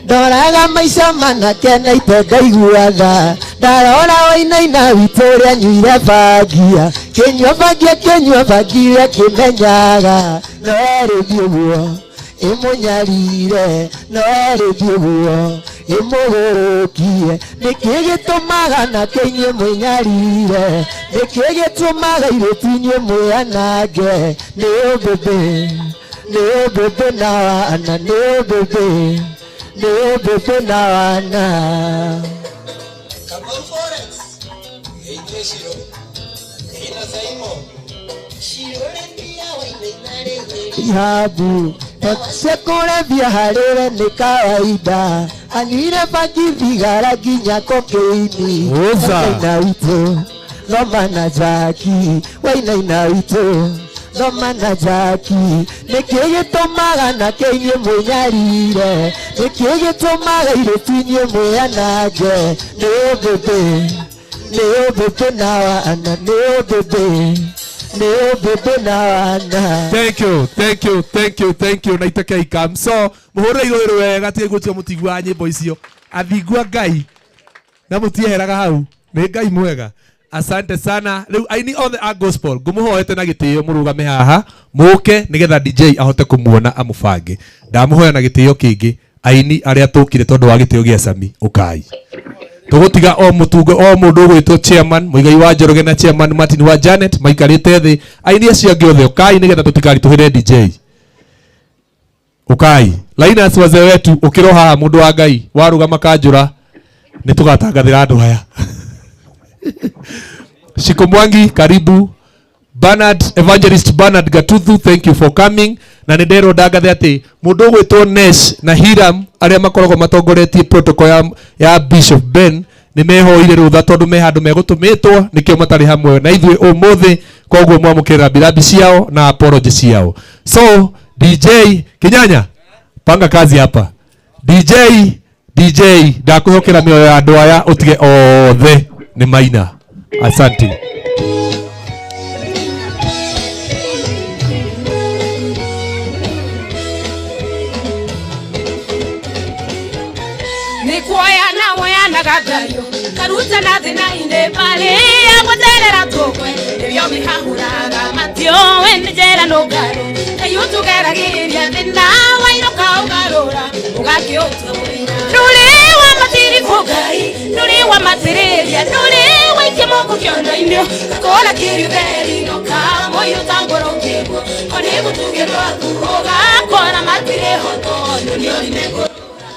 Ndoraga maica manake na ite ngaigua tha, ndarora wainaina witũ ũrĩa nyuire bangia, kĩnyua bangia kĩnyua bangia kĩmenyaga no rĩthiĩ ũguo ĩmũnyarire no rĩthiĩ ũguo ĩmũgũrũkie. Nĩkĩ gĩtũmaga nake inyuĩ mwĩnyarire, nĩkĩ gĩtũmaga airĩtu inyuĩ mwĩanange? Nĩ ũmbĩmbĩ nĩ ũmbĩmbĩ na wana, nĩ ũmbĩmbĩ nĩ ũmbĩmbĩ na wana. Ihabu ciakũrebia harĩwe nĩ kawaida, anyuire bangi thigara nginya kokeini. Wainaina witũ thoma na Jaki, wainaina witũ thoma na Jaki. Nĩkĩ gĩtũmaga nake inyuĩ mwĩnyarire, nĩkĩ gĩtũmaga airĩtu inyuĩ mwĩanange? Nĩ ũmbĩmbĩ nĩ ũmbĩmbĩ na wana, nĩ ũmbĩmbĩ nĩ ũmbĩmbĩ na wana. Thank you, thank you, thank you, thank you. Naite Kei Kamso mũhũrĩre irũĩrũ wega tiga gũtua mũtigua nyĩmbo icio athingua Ngai na mũtieheraga hau nĩ Ngai mwega. Asante sana. Rĩu aini othe a gospel ngũmũhoete na gĩtĩo mũrũgame haha mũke nĩgetha DJ ahote kũmuona amũbange. Ndamũhoya na gĩtĩo kĩngĩ aini arĩa tũkire tondũ wa gĩtĩo gĩa Sami ũkai. Tũgũtiga o mũtungo o mũndũ ũgwĩtwo chairman Mũigai wa Njoroge na chairman Martin wa Janet maikarĩte thĩ. Aini acio angĩ othe ũkai nĩgetha tũtikaritũhĩre DJ. Ũkai. Linus wazee wetu ũkĩro haha mũndũ wa Ngai warũgama kanjũra nĩ tũgatangathĩra andũ aya. Shiko Mwangi, karibu. Bernard, Evangelist Bernard Gatuthu, thank you for coming. Na nĩ nderwo ndangathe atĩ mũndũ ũgwĩtwo Nesh na Hiram arĩa makoragwo matongoretie protocol ya Bishop Ben nĩ mehoire rũtha tondũ me handũ megũtũmĩtwo nĩkĩo matarĩ hamwe na ithuĩ ũmũthĩ, koguo mwamũkĩre rambirambi ciao na apology ciao. So DJ Kinyanya, panga kazi hapa. DJ, DJ, ndakwĩhokera mĩoyo ya andũ aya ũtige othe nĩ maina. Asante. Nĩ kuoya na woyanaga thayũ karuta na thĩna-inĩ marĩa gũterera tũkwe nĩrĩo mĩhahũraga matioĩ nĩ njera nũngarũ Ngai ũtũgeragĩria thĩna wainũka ũgarũra ũgakĩũtũrĩra ndũrĩ wa matiribũ Ngai ndũrĩ wa matĩrĩria ndũrĩ waikia moko kĩondo-inĩ gakora kĩriũtheri kamũiyũ ta ngoro kĩguo ko nĩ gũtuge rwaku ũgakora matirĩ ho tondũ nĩũrime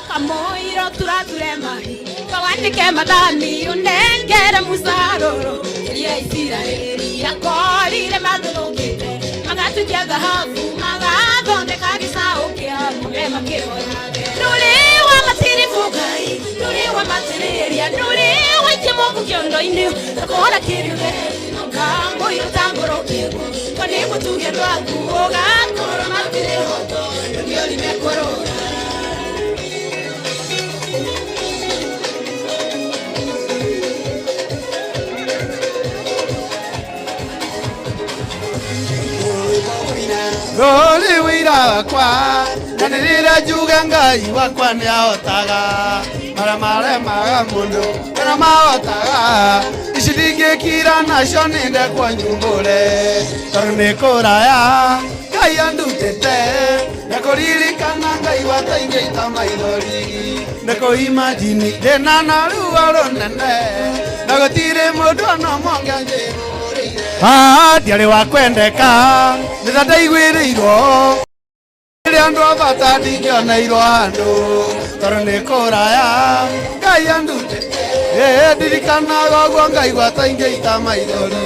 kamoiro turature mahi kawandike mathami unengere musaroro iria Isiraeli yakorire mathũrũkĩte magatukia thahabu magathondeka gĩcaũ kĩa ng'ombe makĩhoyage ndũrĩ wa matiribũ Ngai ndũrĩ wa matĩrĩria ndũrĩ waikia moko kĩondo-inĩ gakora kĩriũthe kamũiyũ ta ngoro kĩguo ko nĩ gũtuge rwaku ũgakora matirĩ ho tondũ nĩũrime kũrũra. Rũri wĩira wakwa na nĩrĩra njuge Ngai wakwa nĩahotaga marĩa maremaga mũndũ marĩa mahotaga ici ndingĩkira nacio nĩndekwo nyumbũre tondũ nĩ kũraya Ngai andutĩte nĩkũririkana Ngai wataingĩita maithori nĩkũimajini ndĩna na ruo rũnene na gũtirĩ mũndũ ona ũmwe ũngĩanjĩrũrĩire. Ndiarĩ wa kwendeka nĩ ta ndaiguĩrĩirwo rĩrĩa andũ a bata ndingĩoneirwo handũ tondũ nĩ kũraya Ngai andutĩte ndirikanaga ũguo Ngai gwataingĩita maithori.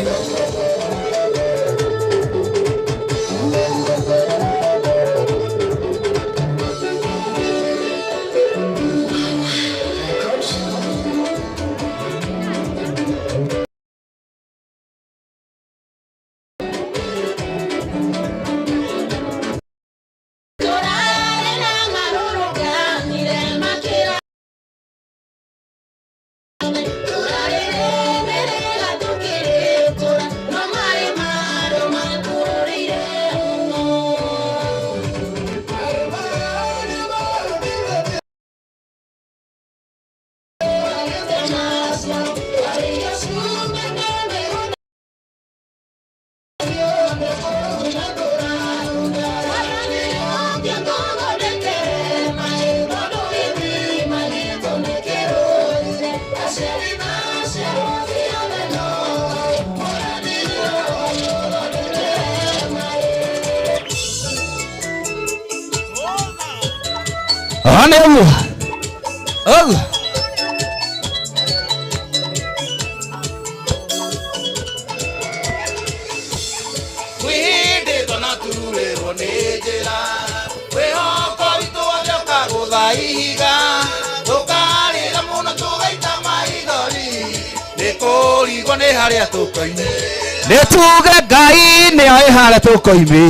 Nĩtuge Ngai nĩoĩ harĩa tũkoimĩ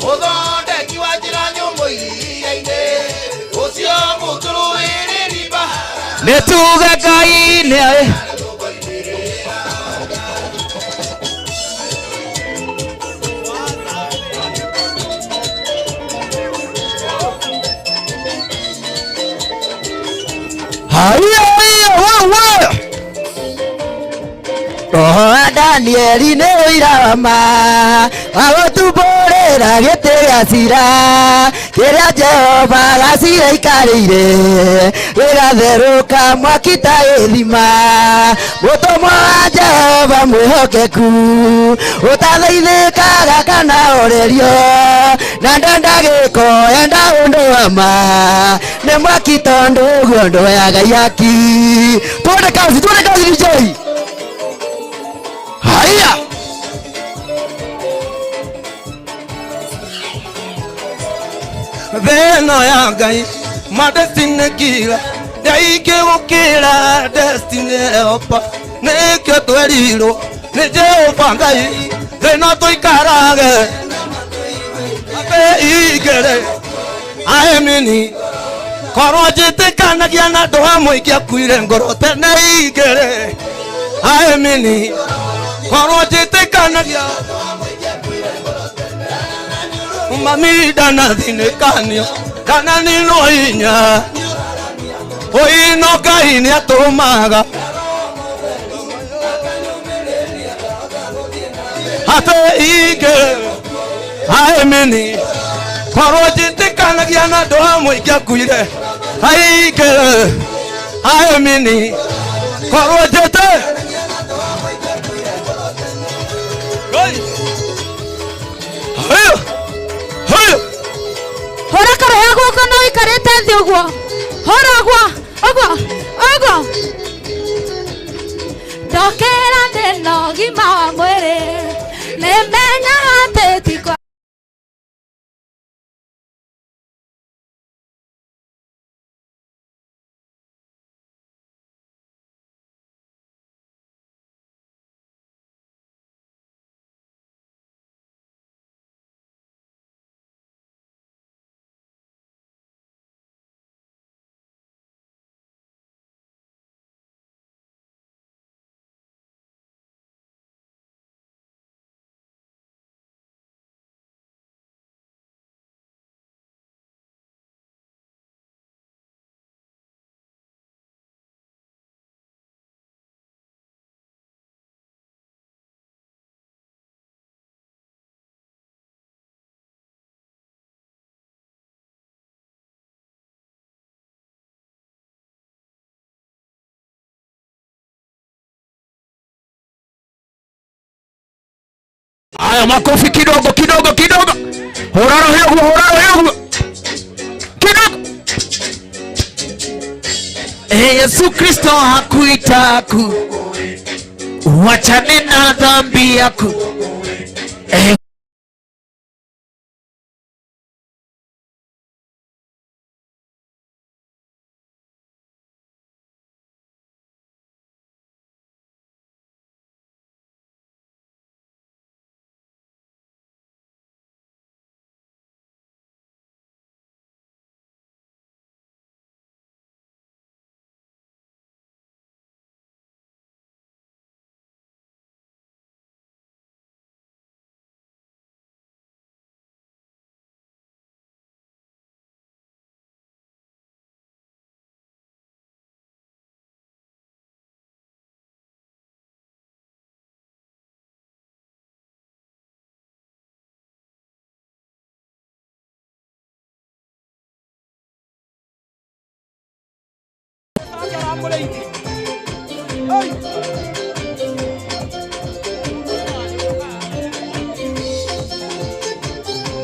Mũthondeki wa njĩra nyũmũ iria-inĩ ũcio mũtũrũĩrĩri bahari Nĩtuge Ngai nĩoĩ Haiya haiya wa wa Roho wa Danieli nĩ ũira wa ma wa gũtumbũrĩra gĩtĩ gĩa cira kĩrĩa Jehova gaciraikarĩire gĩgatherũka mwaki ta gĩthima mũtũmwo wa Jehova mwĩhokeku ũtathaithĩkaga kana orerio na ndenda gĩko enda ũndũ wa ma nĩ mwaki tondũ ũguo ndoyaga ihaki. Tuone kazi, tuone kazi DJ. Thĩno ya Ngai ma destiny killer nĩ gũkĩra destiny helper nĩkĩo twerirwo nĩ Jehova Ngai thĩno tũikarage abe igere aemini korwo njĩtĩkanagia na andũ a mũingĩ akuire ngoro tene igere aemini korwo njĩtĩkanagia mami ndanathinĩkanio ndananinwo hinya ũino Ngai nĩatũmaga ate igere aemini korwo njĩtĩkanagia na andũ a mũingĩ akuire aigere aemini korwo njĩtĩ Hayo! Hayo! Hũra karũhĩa guoko na ũikarĩte thĩ ũguo. Hũra ũguo, ũguo, ũguo. Ndokĩra ndĩna ũgima wa mwĩrĩ, nĩmenyaga atĩ ti kwa Haya, makofi kidogo kidogo kidogo. Huraro hiyo, huraro hiyo. Kidogo. Yesu Kristo hakuita ku wachane na dhambi yako.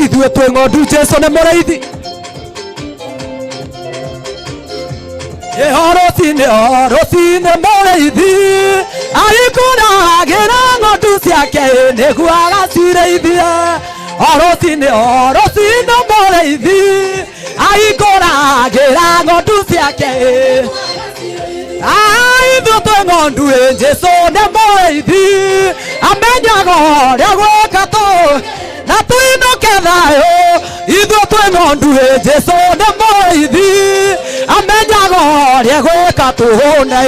Ithuĩ twĩ ng'ondu Jesũ nĩ mũrĩithi. Ĩ o rũcinĩ o rũcinĩ mũrĩithi arĩkũragĩra ng'ondu ciake nĩguo agacirĩithie. O rũcinĩ o rũcinĩ mũrĩithi aikũragĩra ng'ondu ciake. Ithuĩ twĩ ng'ondu ĩ Jesũ nĩ mũrĩithi amenyaga ũrĩa gwĩka tũ na tuinũke thayũ. Ithuĩ twĩ ng'ondu ĩ Jesũ nĩ mũrĩithi amenyaga ũrĩa gwĩka tũhũne.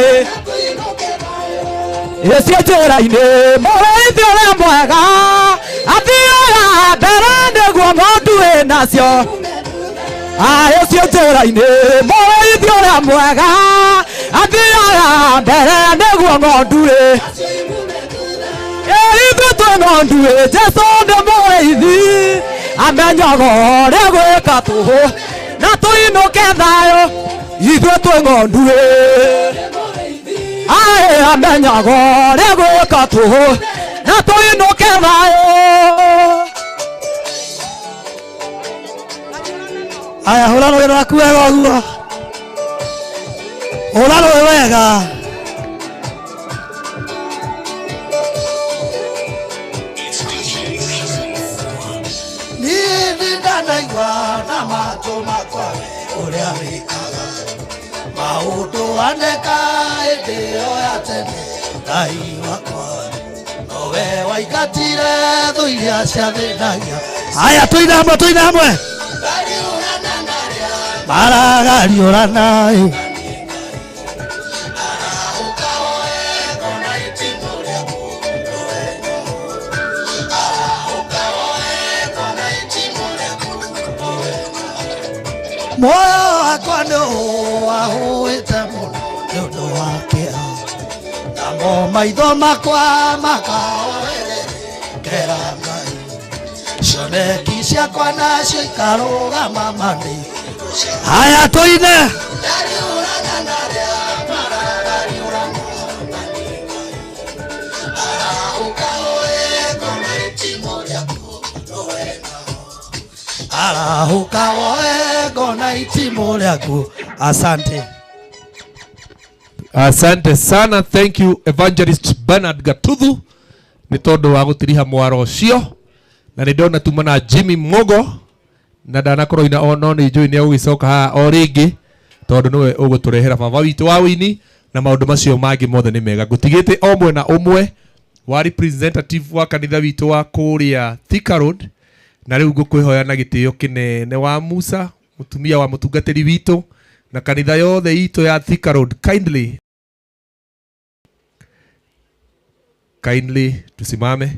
Ĩcio njĩra-inĩ mũrĩithi ũrĩa mwega athiaga mbere nĩguo ng'ondu ĩnacio. Ĩcio njĩra-inĩ mũrĩithi ũrĩa mwega athiaga mbere nĩguo ng'ondu ĩ. Ithuĩ twĩ ng'ondu ĩ Jesũ nĩ mũrĩithi amenyaga ũrĩa gwĩka tũhũ na tũinũke thayũ. Ithuĩ twĩ ng'ondu ĩ amenyaga ũrĩa gwĩka tũhũ na tũinũke thayũ. Aya, hũra rũĩ rwaku wega ũguo. Hũra rũĩ wega. Niĩ nĩ Ndanaigua na matũ makwa ũrĩa wĩkaga maũndũ aneka hĩndĩ ĩyo ya tene Ngai wakwa nowe waingatire thũ iria ciathĩnagia. Haya, tũine hamwe, tũine hamwe maragariũrana ĩ. Muoyo wakwa nĩ wahũĩte mũno nĩ ũndũ wa kĩeha, namo maitho makwa makahoerekera Ngai, cioneki ciakwa nacio ikarũgama mani. Haya, tũine. Arahũka woe ngona itimũ rĩaku. Asante. Asante sana, thank you Evangelist Bernard Gatuthu nĩ tondũ wa gũtiriha mwaro ũcio, na nĩ ndona tuma na Jimmy Mogo na ndanakorwo ina o no nĩ njũĩ nĩ egũgĩcoka haha o rĩngĩ tondũ nĩwe ũgũtũrehera baba witũ wa wĩini na maũndũ macio mangĩ mothe nĩ mega. Ngũtigĩte o mwena ũmwe wa representative wa kanitha witũ wa kũrĩa Thika Road, na rĩu ngũkwĩhoya na gĩtĩo kĩnene wa Musa, mũtumia wa mũtungatĩri witũ na kanitha yothe itũ ya Thika Road, kindly kindly tusimame.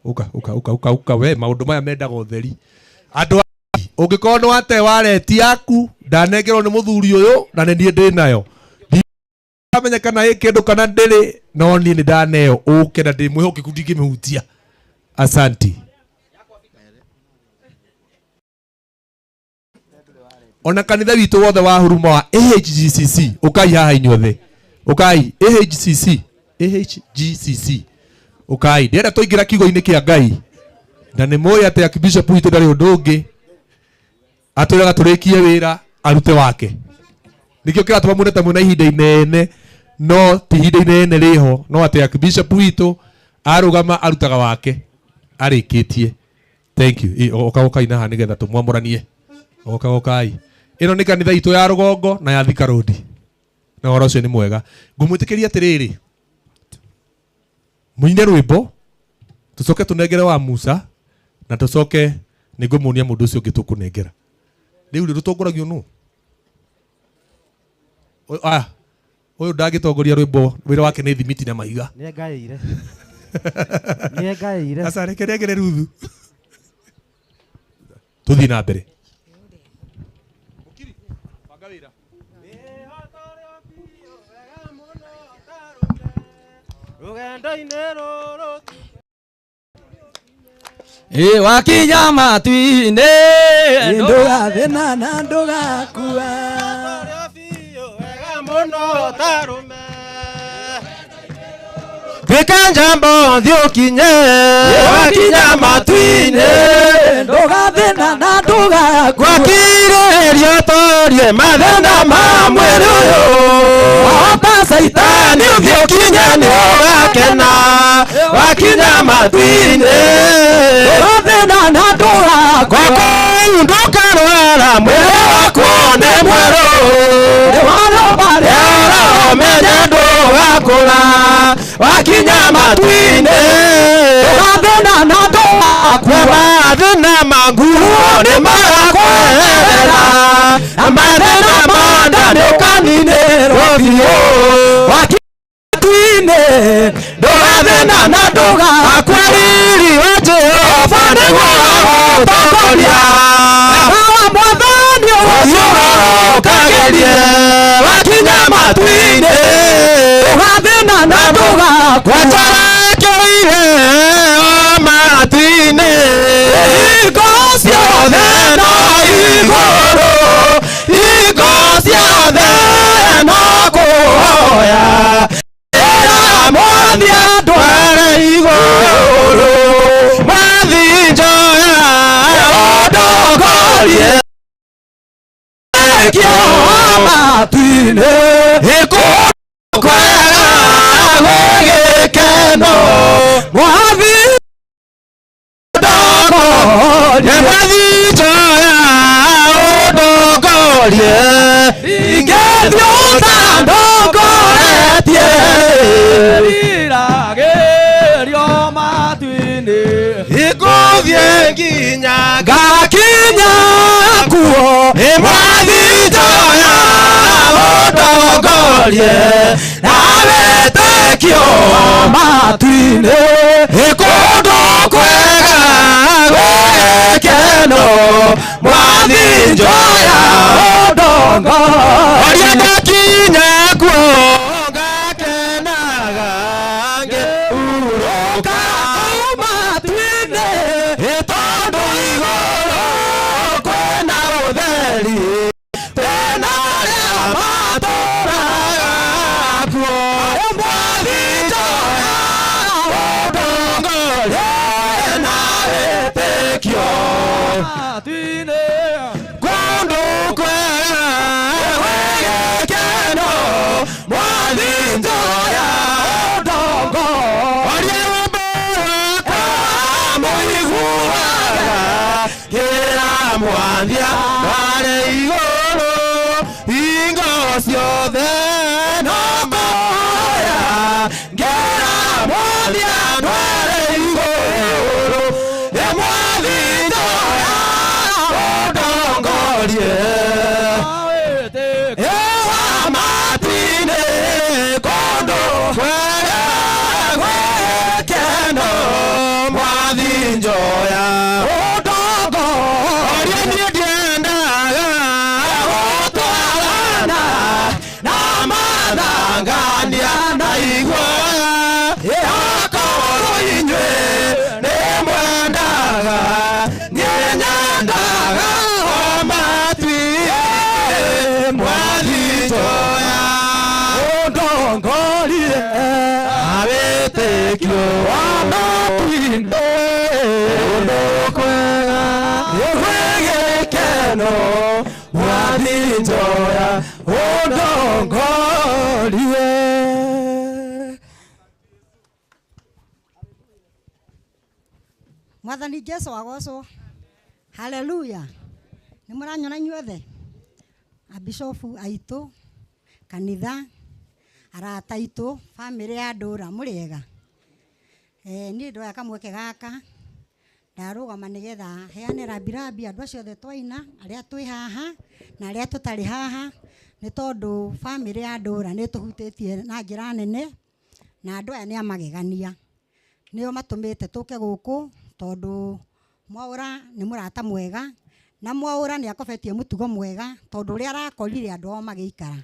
Uka uka uka uka uka we maundu maya mendaga utheri. Andu ungikorwo ni wate wareti yaku ndanengerwo ni muthuri uyu na ni niĩ ndĩ nayo, ndamenya kana ĩ kĩndũ kana ndĩrĩ, no niĩ nĩ ndaneo ũke na ndĩ mwĩhokeku ndingĩmĩhutia. Asanti. Ona kanitha witũ wothe wa huruma wa AHGCC, ũkai haha inyuothe, ũkai AHCC, AHGCC, ũkai. Ndĩrenda tũingĩra kiugo-inĩ kĩa Ngai, na nĩ mũĩ atĩ Archbishop witũ ndarĩ ũndũ ũngĩ atwĩraga tũrĩkie wĩra arute wake. Nĩkĩo kĩratũma muone ta mwĩna ihinda inene, no ti ihinda inene rĩho, no atĩ Archbishop witũ arũgama arutaga wake arĩkĩtie. Thank you. Ũka ũkai na haha nĩgetha tũmwamũranie. Ũka ũkai. Ĩno nĩ kanitha itũ ya rũgongo na ya Thika Road, na ũhoro ũcio nĩ mwega. Ngũmwĩtĩkĩria atĩrĩrĩ, mũine rwĩmbo tũcoke tũnengere wa Musa, na tũcoke nĩ ngũmuonia mũndũ ũcio ũngĩ tũkũnengera. Rĩu rĩ rũtongoragio nũ? Ũyũ ndangĩtongoria rwĩmbo, wĩra wake nĩ thimiti na mahiga. Nĩengaĩire. Nĩengaĩire. Aca, reke nengere Ruthu. Tũthiĩ na mbere. Rũgendo-inĩ rũrũ Ĩ wakinya matu-inĩ ndũgathĩna na ndũgakua. Mũno tarume. Tuĩka njamba ũthiĩ ũkinye wakinya matu-inĩ ndũgathĩna na ndũgakua. Gwakirĩrĩria ũtorie mathĩna ma mwĩrĩ ũyũ, wahota Caitani ũthiĩ ũkinye nĩ ũgakena wakinya matu-inĩ ndũgathĩna na ndũgakua. Gwakũu ndũkarwara mwĩrĩ waku nĩ mwerũ, ũmenye ndũgakũra wakinya matu-inĩ ndũgathĩna na ndũgakua. Mathĩna ma nguo nĩ magakweherera, na mathĩna ma nda nĩ ũkaninĩrwo biũ matu-inĩ ndũgathĩna na ndũgakua. Riri wa Jehova nĩguo agũtongoria, wa Mwathani ũcio ũkagerie wakinya matu-inĩ ndũgathĩna na ndũgakua. Gwacarakĩire o matu-inĩ hingo ciothe no igũrũ, hingo ciothe no kũhoya ĩra Mwathi andware igũrũ, Mwathi njoya ũndongorie matu-inĩ kwega Gwĩgĩkeno mwathi ũndongorie mwathi njoya ũndongorie ingĩthiĩ ũtandongoretie Riragĩrio matu-inĩ Ikũthiĩ nginya ngakinya kuo nĩ mwathi njoya ũndongorie na wĩtĩkio wa matu-inĩ kũndũ kwega gwĩgĩkeno mwathi njoya ũndongorie ngakinya kuo ngakenaga ngĩhurũka matu-inĩ tondũ igũrũ kwĩna ũtheri twĩna arĩa matũũraga kuo mwathi njoya ũndongorie na wĩtĩkio matu-inĩ kũndũ kwega gwĩgĩkeno mwathi njoya ũndongorie rwĩmbo rwakwa mũiguaga kĩra mwathia warĩ igũrũ hingo ciothe no kũhoya ngĩra mwathia ndware igũrũ ĩ mwathi njoya ũndongorie ĩwa matu-inĩ kũndũ kwega gwĩkeno mwathi njoya ũndongorie niĩ ndiendaga gũtwarana na mathangania na iguoya akorwo inyuĩ nĩ mwendaga niĩ nyendaga o matu-inĩ mwathi njoya ũndongorie wĩtĩkio wa matu-inĩ kũndũ kwega gwĩgĩkeno mwathi njoya ũndongorie. Mwathani Jesu agocwo. Haleluya. Nĩ mũranyona inyuothe abishofu aitũ kanitha arata aitũ bamĩrĩ ya ndũra mũrĩega. Niĩ ndoya kamweke gaka ndarũgama nĩgetha heane rambirambi andũ acio othe twaina arĩa twĩ haha na arĩa tũtarĩ haha nĩ tondũ bamĩrĩ ya ndũra nĩ tũhutĩtie na njĩra nene na andũ aya nĩ a magegania nĩo matũmĩte tũke gũkũ tondũ Mwaũra nĩ mũrata mwega na Mwaũra nĩ akobetie mũtugo mwega tondũ ũrĩa arakorire andũ ao magĩikara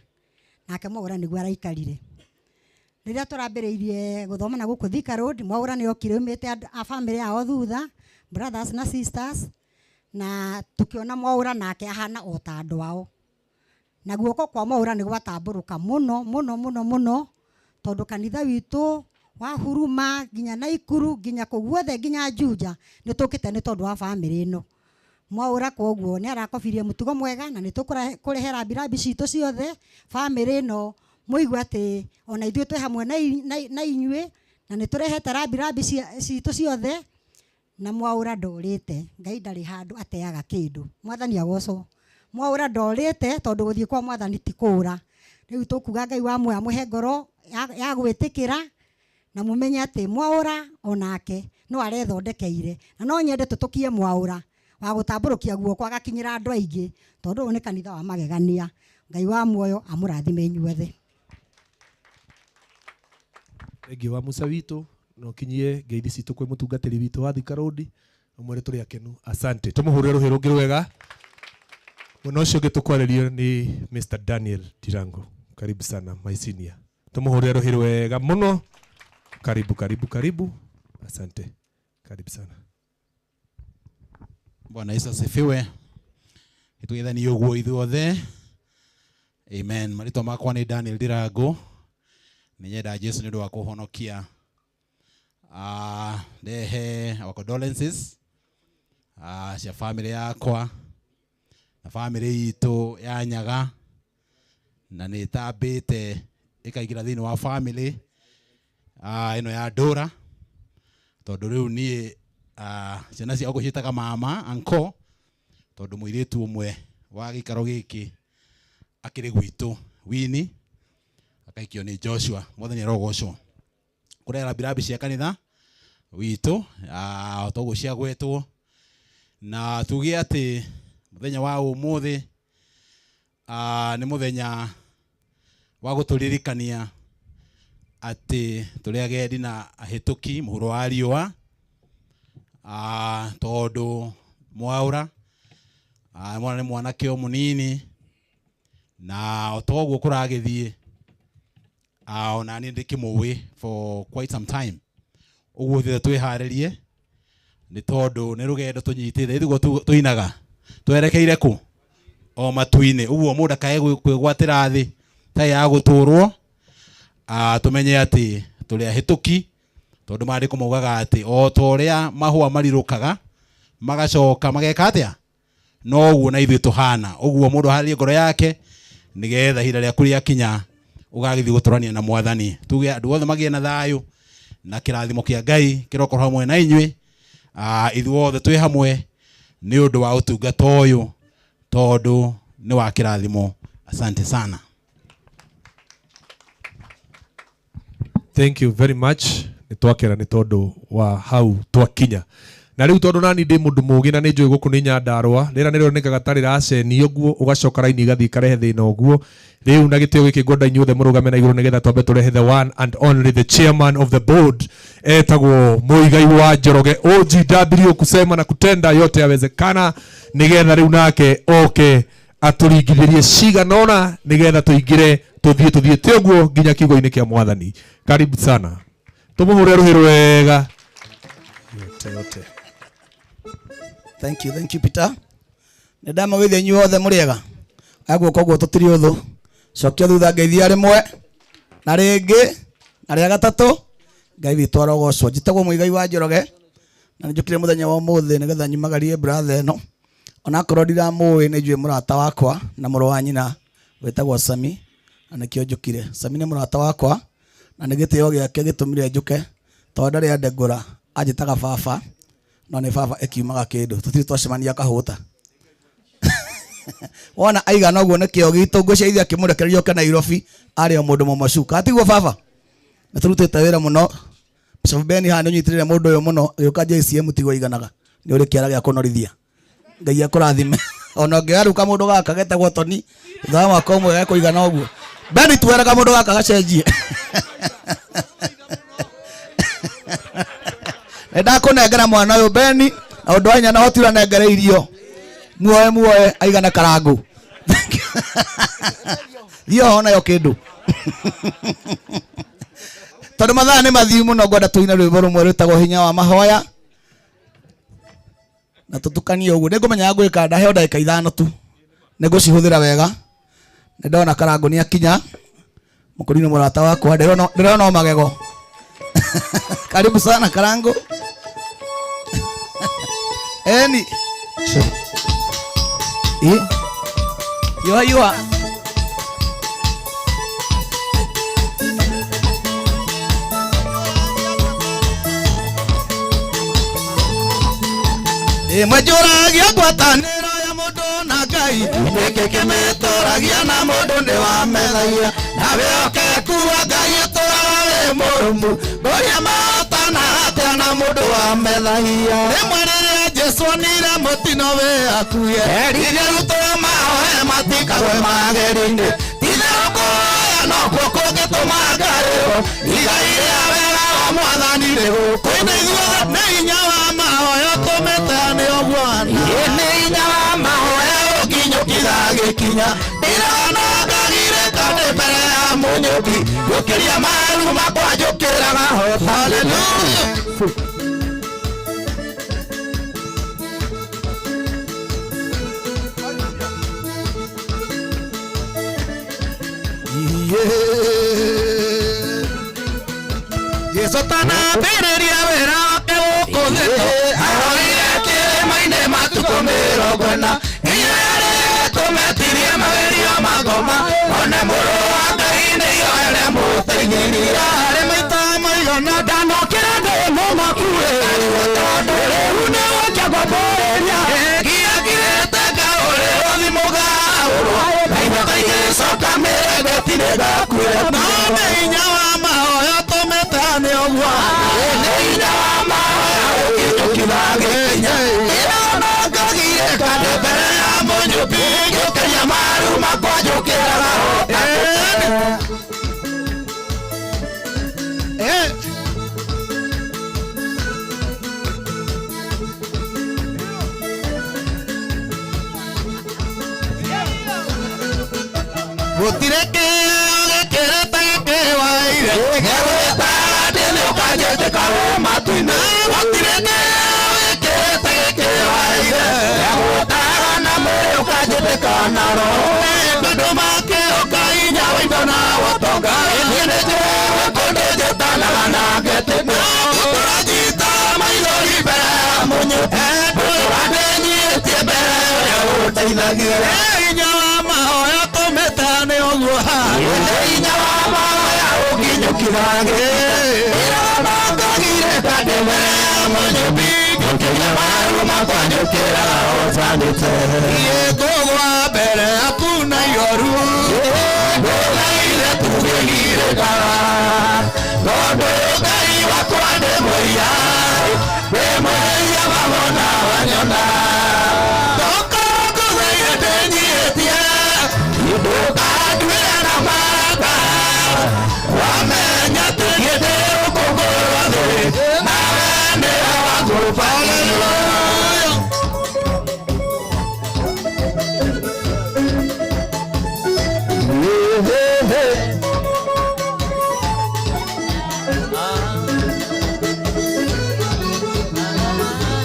nake Mwaũra nĩguo araikarire. Rĩrĩa tũrambĩrĩirie gũthoma na gũkũ Thika Road Mwaũra nĩ okire aumĩte a bamĩrĩ yao thutha brothers na sisters na tũkĩona Mwaũra nake ahana o ta andũ ao na guoko kwa Mwaũra nĩ gwatambũrũka mũno mũno mũno mũno tondũ kanitha witũ wa Huruma nginya Naikuru nginya kũu guothe nginya Juja nĩ tũkĩte nĩ tondũ wa bamĩrĩ ĩno. Mwaũra koguo nĩ arakobirie mũtugo mwega na nĩ tũkũrehe rambirambi citũ ciothe bamĩrĩ ĩno mũigue atĩ ona ithuĩ twĩ hamwe na inyuĩ na nĩ tũrehete rambirambi citũ ciothe na Mwaũra ndorĩte. Ngai ndarĩ handũ ateaga kĩndũ. Mwathani agocwo. Mwaũra ndorĩte tondũ gũthiĩ kwa mwathani ti kũũra. Rĩu tũkuga Ngai wa muoyo amũhe ngoro ya gwĩtĩkĩra na mũmenye atĩ Mwaũra onake no arethondekeire na no nyende tũtũkie Mwaũra wa gũtambũrũkia guoko agakinyĩra andũ aingĩ tondũ ũyũ nĩ kanitha wa magegania. Ngai wa muoyo amũrathime inyuothe. Thengiũ wa Musa witũ na ũkinyie ngeithi citũ kwĩ mũtungatĩri witũ wa Thika Road ũmwĩre tũrĩ akenu. Asante. Tũmũhũrĩre rũhĩ rũngĩ rwega. Mwena ũcio ũngĩ tũkwarĩrio nĩ Mr. Daniel Tirango. Karibu sana my senior. Tũmũhũrĩre rũhĩ rwega mũno. Karibu karibu karibu. Asante. Karibu sana. Bwana Yesu asifiwe. Nĩtũgeithanie ũguo ithuothe. Amen. Marĩtwa makwa nĩ Daniel Ndirango. Nĩ Jesu nĩ ũndũ wa kũhonokia. Ndehe our condolences cia family yakwa na family itũ ya Nyaga na nĩ ĩtambĩte ĩkaingĩra thĩinĩ wa family Ĩno ya ndũra tondũ rĩu niĩ ciana ciakwa ciĩtaga mama uncle tondũ mũirĩtu ũmwe wa gĩikaro gĩkĩ akĩrĩ gwitũ Wini akaikio nĩ Joshua. Mwathani arogocwo. Kũrĩ rambirambi cia kanitha witũ toguo ciagwetwo na tuge atĩ mũthenya wa ũmũthĩ nĩ mũthenya wa gũtũririkania atĩ tũrĩ agendi na ahĩtũki mũhuro wa riũa tondũ mwaũra mwana nĩ mwanake o mũnini na o toguo kũragĩthiĩ ona niĩ ndĩkĩmũĩ for quite some time ũguo ithuĩ twĩharĩrie nĩ tondũ nĩ rũgendo tũnyitĩte ithuĩ tũinaga twerekeire kũ o matu-inĩ ũguo mũndũ akae kwĩgwatĩra thĩ tarĩ ya gũtũrwo tũmenye atĩ tũrĩ ahĩtũki tondũ maandĩko maugaga atĩ o ta ũrĩa mahũa marirũkaga magacoka mageka atĩa noguo na ithuĩ tũhana ũguo mũndũ aharĩrie ngoro yake nĩgetha ihinda rĩaku rĩakinya ũgagĩthiĩ gũtũrania na mwathani. Tuge andũ othe magĩe na thayũ na kĩrathimo kĩa Ngai kĩrokorwo hamwe na inyuĩ. Ithuothe twĩ hamwe nĩ ũndũ wa ũtungata ũyũ tondũ nĩ wa kĩrathimo. Asante sana. Thank you very much. Nĩ twakera nĩ tondũ wa hau twakinya. Na rĩu tondũ nani ndĩ mũndũ mũũgĩ na nĩ njũĩ gũkũ nĩ Nyandarũa, rĩera nĩ rĩonekaga ta rĩracenio ũguo, ũgacoka raini ĩgathiĩ ĩkarehe thĩna ũguo. Rĩu na gĩtĩo gĩkĩ ngwenda inyuothe mũrũgame na igũrũ nĩgetha twambe tũrehe the one and only the chairman of the board etagwo Muigai wa Njoroge OGW, kusema na kutenda yote yawezekana, nĩgetha rĩu nake oke atũringithĩrie cigana ũna nĩgetha tũingĩre tũthiĩ tũthiĩte ũguo nginya kiugo-inĩ kĩa mwathani. Karibu sana, tũmũhũre rũhĩ rwega. Yote, yote. Thank you, thank you Peter. Nĩ ndamũgeithia inyuothe mũrĩega. Aguo koguo tũtirĩ ũthũ. Cokia thutha ngeithia rĩmwe na rĩngĩ na rĩa gatatũ. Ngai witũ arogocwo. Njĩtagwo Muigai wa Njoroge na nĩnjũkire mũthenya wa ũmũthĩ nĩgetha nyumagarie brother ĩno. Onakorwo ndiramũĩ nĩ njũĩ mũrata wakwa na mũrũ wa nyina wĩtagwo Sami na nĩkĩo njũkire. Sami nĩ mũrata wakwa na nĩ gĩtĩo gĩake gĩtũmire njũke tondũ ndarĩ andengũra, anjĩtaga baba no nĩ baba ĩkiumaga kĩndũ tũtirĩ twacemania kahũta. Wona aigana ũguo nĩkĩo gitũ ngwĩciria ithe akĩmũrekereria oke Nairobi arĩ o mũndũ mũmocu. Katiguo baba? Nĩ tũrutĩte wĩra mũno. Bishop Ben haha nĩ ũnyitĩrĩire mũndũ ũyũ mũno agĩũka JCM tiguo aiganaga. Nĩ ũrĩ kĩara gĩa kũnorithia. Ngai akũrathime. Ona ũngĩoya rĩu kamũndũ gaka getagwo Toni thutha wa mwaka ũmwe gekũigana ũguo. Ben twĩre kamũndũ gaka gacenjie. Nĩ ndakũnengera mwana ũyũ Ben na ũndũ wa hinya na hoti ũranengere irio. Muoe muoe aigana karangũ. Thiĩ oho nayo kĩndũ. Tondũ mathaa nĩ mathiu mũno ngwenda tũine rwĩmbo rũmwe rwĩtagwo hinya wa mahoya na tũtukanie ũguo. Nĩ ngũmenya ngwĩka ndaheo ndagĩka 5 tu nĩ ngũcihũthĩra wega. Nĩ ndona karangũ nĩ akinya. Mũkũrinũ mũrata wakwa ndĩrona o magego. Karibu sana Karango. Eni. Yoa yoa. Ĩmwe njũragia ngwatanĩro ya mũndũ na Ngai nĩkĩ kĩmĩtũragia na mũndũ nĩ wamethagia na wĩhokeku wa Ngai ũtũraga wĩ mũrũmu ngũria mahotana atĩa na mũndũ wamethagia. Rĩmwe rĩrĩa Jesũ onire mũtino wĩ hakuhĩ erire arutwo mahoe matikagwe magerio-inĩ ti-itherũ kũhoya nokuo kũngĩtũma ngarĩrwo igai rĩa wega wa mwathani rĩgũkũ thĩ ithuothe nĩ hinya wa mahoya ũtũmĩte nĩ ũguo nĩ hinya wa mahoya ũkinyũkitha gĩkinya ndirona ngagirĩka ndĩ mbere ya mũnyũki gũkĩria maru makwa njũkĩraga haleluya. Jesu tanambĩrĩria wĩra wake gũkũ thĩ ahoire kĩrĩma-inĩ matukũ 40 nginya rĩtũmetirie magerio mangoma one mũrũ wa Ngai nĩyo ĩrĩa mũteithĩrĩria harĩ maita maigana Nĩngakuire. No nĩ hinya wa mahoya tũmĩtane ũguo. Nĩ hinya wa mahoya ũkinyũkitha gĩkinya. Ĩrona ngagirĩka ndĩ mbere ya mũnyũmbi ngĩũkĩria maru makwa njũkĩraga Gũtirĩ kĩheo gĩkĩrĩte gĩkĩwaire gĩgwĩtaga ndĩ nĩũkanjĩtĩka matu-inĩ. Gũtirĩ kĩheo gĩkĩrĩte gĩkĩwaire gĩgwĩtaga na mwĩrĩ ũkanjĩtĩka na roho. Tondũ makĩũka hinya wa indo na ũtonga niĩ nĩnjũĩ kũndũ njĩtanaga na ngetĩka. Gũtũra njitaga maithori mbere ya mũnyũmbi ndũra ndĩnyihĩtie mbere ya ũrĩa ũndeithagia. Hinya wa mahoya tũmĩtane ũguo. Nĩ hinya wa mahoya ũkinyũkitha ĩrona ngagirĩka ndĩ mbere ya mũnyũmbi ngĩũkĩria maru makwa njũkĩraga hotanĩte. Niĩ ngũgwa mbere yaku na ihoru ndũthaithe tũngĩgirĩkaga tondũ Ngai wakwa ndĩ mũiya ndĩ mũiya mawona wanyona. Ndũkangũthaithe ndĩnyihĩtie ndũkanduĩre na maraka wamenya atĩ niĩ ndĩ rũkũngũ rwa thĩ nawe nĩwe wakũbarĩrwo.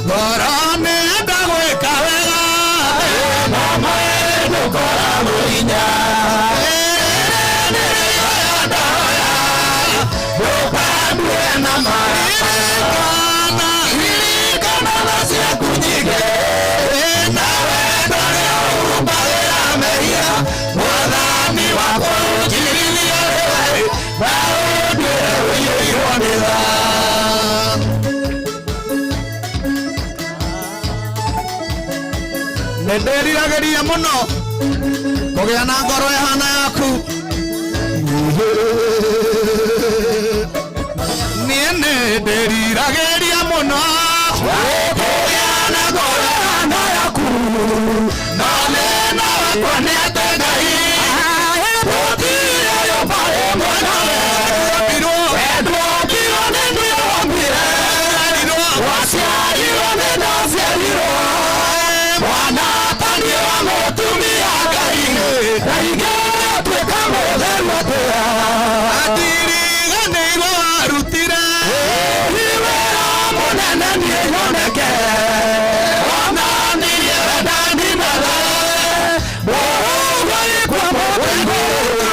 Ngoro nĩenda gwĩka wega no mwĩrĩ ndũkoragwo hinya. Ndũkandue na maraka ririkana tha ciaku nyingĩ na wendo ũrĩa ũhumbagĩra mehia. Mwathani wakwa ũnjirithie rĩwe na ũnduĩre ũiyũirwo nĩ tha. Nĩ ndĩriragĩria mũno kũgĩa na ngoro ĩhana yaku. Niĩ nĩ ndĩriragĩria mũno kũgĩa na ngoro ĩhana yaku. No thĩna wakwa nĩ atĩ Ngai gũtirĩ rĩũmba rĩmwe nawe. Wendwombirwo nĩ niĩ wombire, waciarirwo nĩ ndaciarirwo. Mwana atariĩ wa mũtumia Ngai ndaingĩtuĩka mũtheru atĩa. Andiriganĩirwo warutire wĩra mũnene niĩ nyoneke. Wonanirie wendani nawe mũrũguo ikua mũtĩ igũrũ.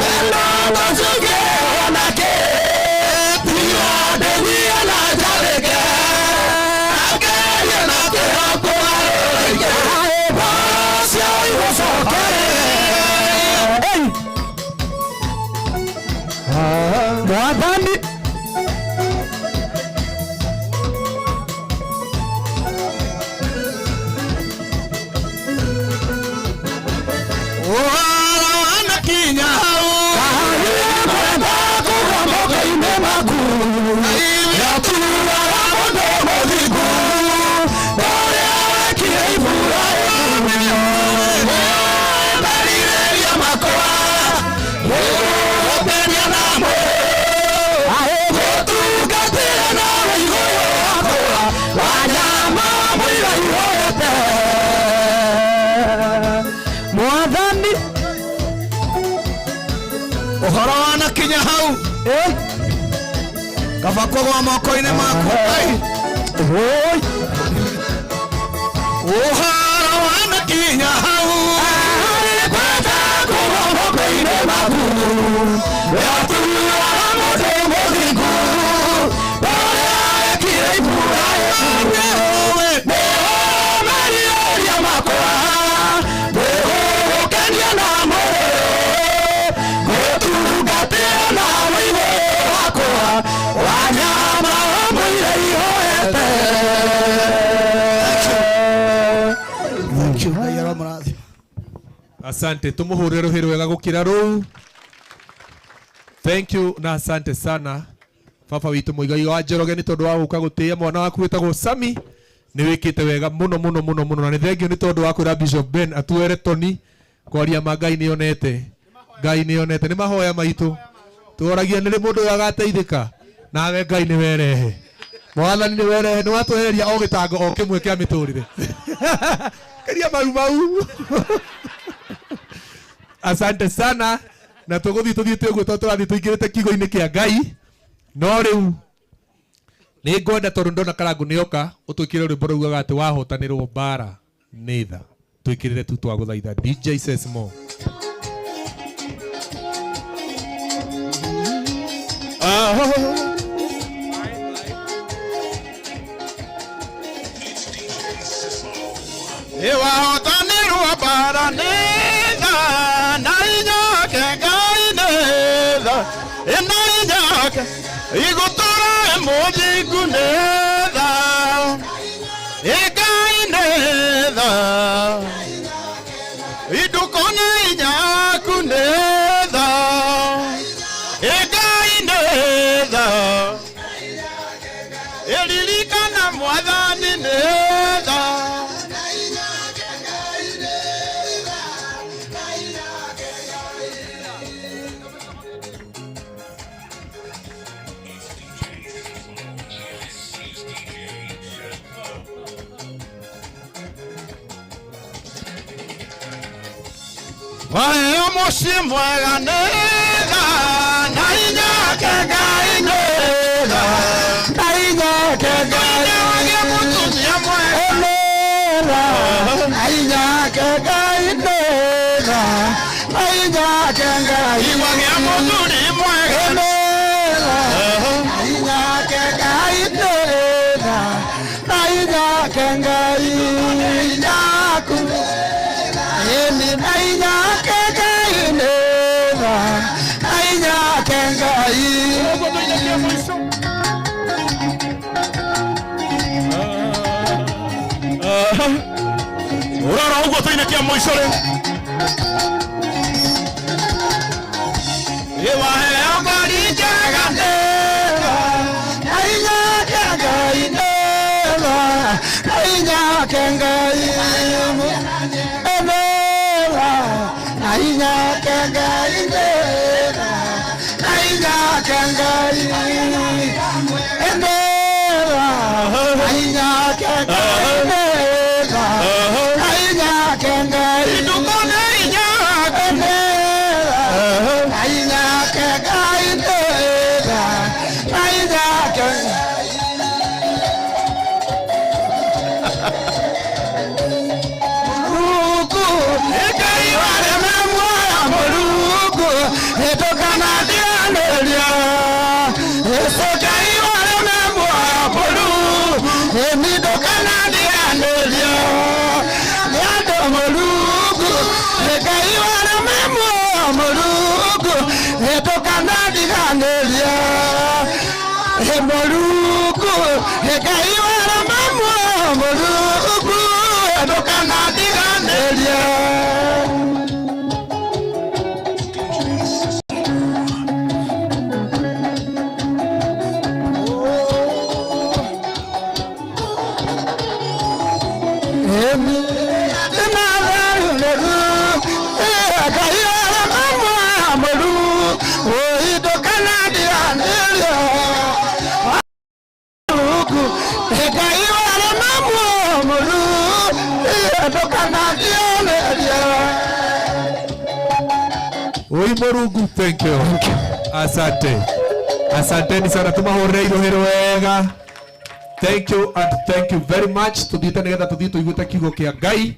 Wendo ũcio ngĩwona kĩ tiga ndĩthiĩ na njathĩke. Ngerie na kĩyo kũgarũrĩke ũcio igũcokere. Mwathani Ũhoro wanakinya hau kwenda kũgwa moko-inĩ maku yatuaga mũndũ mũthingu ũrĩa wekire Iburahĩmu. Merirĩria makwa gũkenia na mwĩrĩ gũtungatĩra na wĩigũyũ wakwa wanyama mũira ihoete. Mwathani ũhoro wanakinya hau kaba kũgwa moko-inĩ maku Ngai. Ũhoro wanakinya hau kwenda kũgwa moko-inĩ maku yatuaga mũndũ mũthingu ũrĩa wekire Iburahĩmu. Nĩwe merirĩria makwa nĩgũgũkenia na mwĩrĩ gũtungatĩra na wĩigũ wakwa wanyama mũira ihoete. Thank you. Ngai aromũrathima. Asante, tumuhurire ruhi rwega gukira ruu. Thank you na asante sana baba witũ Mũigai wa Njoroge nĩ tondũ wa gũka gũtĩĩa mwana waku wĩtagwo Sami. Nĩ wĩkĩte wega mũno mũno mũno mũno, na nĩ thengio nĩ tondũ wa kwĩra Bishop Ben atuere Tony kwaria ma. Ngai nĩ onete, Ngai nĩ onete, nĩ mahoya maitũ tũragia nĩ rĩ mũndũ ũyũ agateithĩka, nawe Ngai nĩ werehe, Mwathani nĩ werehe, nĩ watwehereria o gĩtango o kĩmwe kĩa mĩtũrĩre keria mau mau. Asante sana, na tũgũthiĩ tũthiĩte ũguo tondũ tũrathiĩ tũingĩrĩte kiugo-inĩ kĩa Ngai. No rĩu nĩ ngwenda, tondũ ndona Karangũ nĩoka, ũtwĩkĩre rwĩmbo rũugaga atĩ wahotanĩrwo mbara nĩ tha. Twĩkĩrĩre tu, twagũthaitha, DJ Sesmo. Iwahotanirwo mbara nĩ tha na inyake Ngai nĩ tha ĩna inyake igũtũra mũthingu nĩ tha ĩ Ngai nĩ tha indũkone inyaku nĩ tha ĩ Ngai nĩ tha ĩririkana Mwathani nĩ tha. Waheo mũciĩ mwega nĩ tha na inyake Ngai nĩ tha na inyake Ngai wagĩa mũtumia mwega nĩ tha na inyake Ngai nĩ tha na inyake Ngai wagĩa mũthuri mwega nĩ tha na inyake Ngai nĩ tha na inyake Ngai nyaku ĩni na inyake Ngai nĩ tha na inyake Ngai. Ũrora ũguo tũine kĩa mũico rĩ. Iwaheo ngori njega nĩ tha na inyake Ngai nĩ tha na inyake Ngai nĩ tha na inyake Ngai nĩ tha na inyake Ngai nĩ tha na inyake Ngai nĩ tha na inyake Ngai ndũkone inyake nĩ tha na inyake Ngai nĩ tha na inyake. Mũrungu Ngai wareme muoya Mũrungu ndũkanatiganĩria Jesũ Ngai wareme muoya Mũrungu ĩni ndũkanatiganĩria nĩ andũ Mũrungu Ngai wareme muoya Mũrungu ndũkanatiganĩria Mũrungu Ngai wareme muoya Mũrungu ndũkanatiganĩria. Oi Mũrungu, thank you. Asante. Asanteni sana, tumahũrĩre iruhĩ wega. Thank you and thank you very much. Tuthiĩte nĩgetha tũthiĩ tũiguĩte kiugo kĩa Ngai.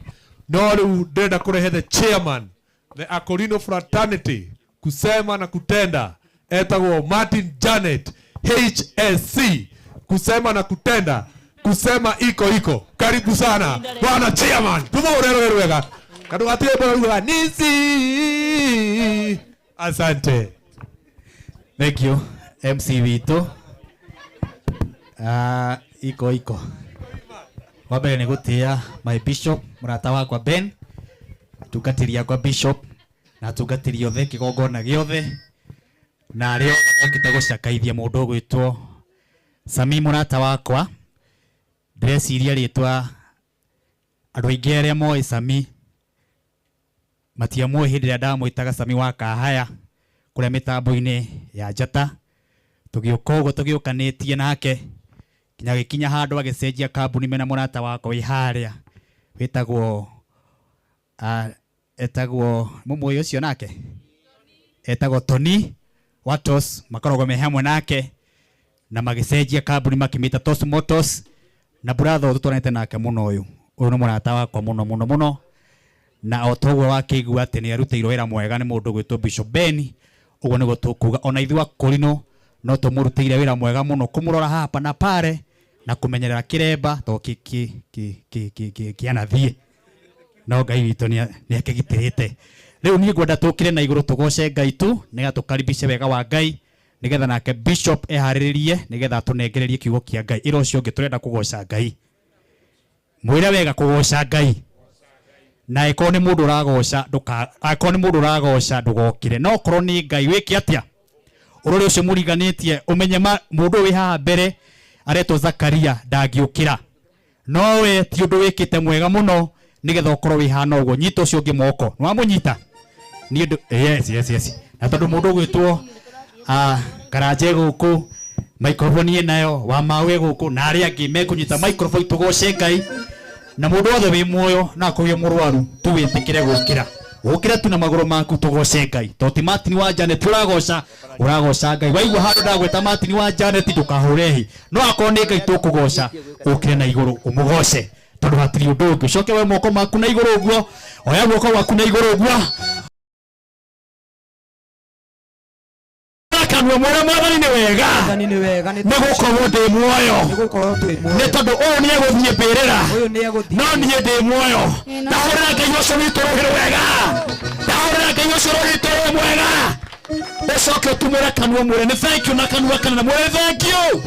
No rĩu ndĩrenda kũrehe the chairman, the Akorino fraternity, kusema na kutenda, etagwo Martin Janet HSC, kusema na kutenda, kusema iko iko. Karibu sana bwana chairman, tumahũrĩre rũhĩ wega. Kadu gatirĩ mbora rugaga nisi. Asante. Thank you MC witũ. Iko iko. Wa mbere nĩ gũtĩĩa my bishop, mũrata wakwa Ben, atungatĩri akwa bishop na atungatĩri othe kĩgongona gĩothe Na arĩa othe mokĩte gũcakaithia mũndũ ũgwĩtwo Sami mũrata wakwa. Ndĩreciria rĩtwa andũ aingĩ arĩa moĩ Sami matiamũĩ hĩndĩ ĩrĩa ndamwĩtaga Sami wa Kahaya kũrĩa mĩtambo-inĩ ya Njata. Tũgĩũka ũguo tũgĩũkanĩtie nake nginya agĩkinya handũ agĩcenjia kambuni mena mũrata wakwa wĩ harĩa wĩtagwo etagwo mũmũĩ ũcio nake etagwo Tony Watos, makoragwo me hamwe nake na magĩcenjia kambuni makĩmĩta Tos Motors. Na brother tũtwaranĩte nake mũno ũyũ ũyũ nĩ mũrata wakwa mũno mũno mũno, na o toguo wakĩigua atĩ nĩ arutĩirwo wĩra mwega nĩ mũndũ gwĩtwo Bishop Ben, ũguo nĩguo tũkuga ona ithuĩ akũrinũ no tũmũrutĩire wĩra mwega mũno kũmũrora hapa na pare na kũmenyerera kĩremba to kĩanathiĩ no Ngai witũ nĩ akĩgitĩrĩte. Rĩu niĩ ngwenda tũkire na igũrũ tũgoce Ngai tu nĩgetha tũkaribishe wega wa Ngai nĩgetha nake Bishop eharĩrĩrie nĩgetha atũnengererie kiugo kĩa Ngai. Ĩra ũcio ũngĩ tũrenda kũgoca Ngai, mwĩre wega kũgoca Ngai, na ĩkorwo nĩ mũndũ ũragoca ndũka akorwo nĩ mũndũ ũragoca ndũgokire, no korwo nĩ Ngai wĩke atĩa ũrore ũcio mũriganĩtie ũmenye mũndũ wĩ haha mbere aretwo Zakaria ndangĩũkĩra, no we ti ũndũ wĩkĩte mwega mũno nĩgetha ũkorwo wĩ hana ũguo. Nyita ũcio ũngĩ moko, nĩ wamũnyita? Niĩ ndũ yes yes yes. Na tondũ mũndũ ũgwĩtwo Karanja gũkũ microphone ĩ nayo wa mawe gũkũ na arĩa angĩ mekũnyita microphone tũgoce Ngai, na mũndũ wothe wĩ muoyo na akorwo wĩ mũrwaru tu wĩtĩkĩre gũkĩra gũkĩra tu na magũrũ maku tũgoce Ngai, to ti Martin wa Janet ũragoca, ũragoca Ngai. Waigua handũ ndagwĩta Martin wa Janet ndũkahũre hĩ, no akorwo nĩ Ngai tũkũgoca ũkĩre na igũrũ ũmũgoce tondũ hatirĩ ũndũ ũngĩ. Ũcoke we moko maku na igũrũ ũguo, oya guoko gwaku na igũrũ ũguo, kanua mwĩre Mwathani nĩ wega, nĩ gũkorwo ndĩ muoyo, nĩ tondũ ũyũ nĩ egũthiĩ mbĩrĩra no niĩ ndĩ muoyo. Ndahũrĩra Ngai ũcio witũ rũhĩ rwega, ndahũrĩra Ngai ũcio witũ rũhĩ mwega. Ũcoke ũtumũre kanua mwĩre nĩ thank you na kanua kanene mwĩre thank you.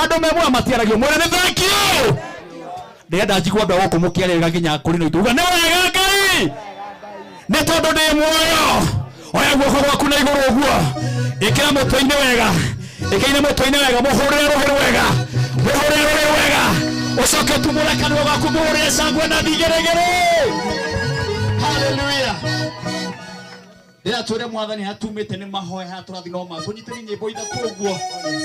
Andũ me muoyo matiaragio, mwĩre nĩ thank you. Ndĩrenda njigua andũ a gũkũ mũkĩarĩrĩra nginya kũrĩ no ituga nĩ wega Ngai nĩ tondũ ndĩ muoyo. Oya guoko gwaku na igũrũ ũguo, ĩkĩra mũtwe-inĩ wega, ĩkĩra mũtwe-inĩ wega, mũhũrĩre rũhĩ rwega, mũhũrĩre rũhĩ rwega, ũcoke ũtumũre kanua gaku mũhũrĩre cangwe na thigĩrĩgĩrĩ. Haleluya. Rĩrĩa twĩre Mwathani hatumĩte nĩ mahoya haha tũrathiĩ no ma tũnyitĩrie nyĩmbo ithatũ ũguo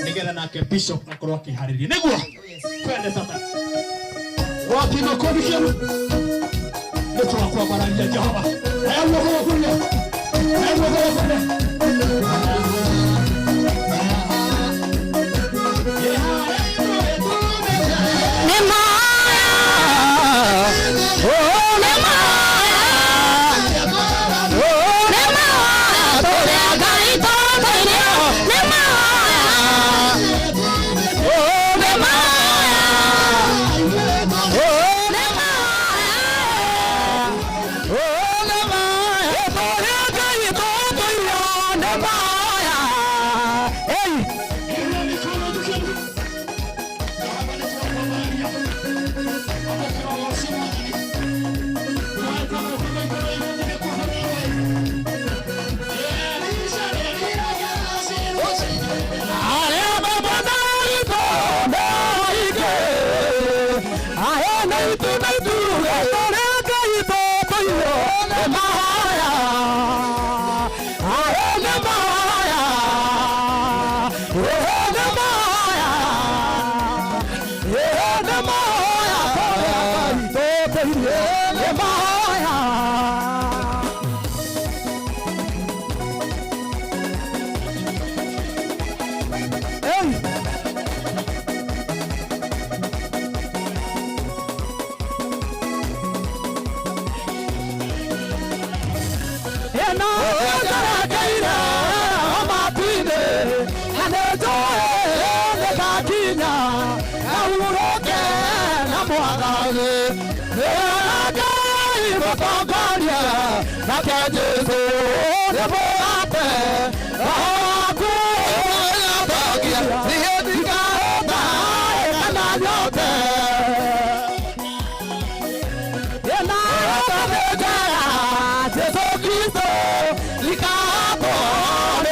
nĩgetha nake Bishop akorwo akĩharĩria nĩguo twende sasa wapi makofi kĩu nĩ twakwambararia Jehova. Oya guoko gwaku rĩo, oya guoko gwaku rĩo.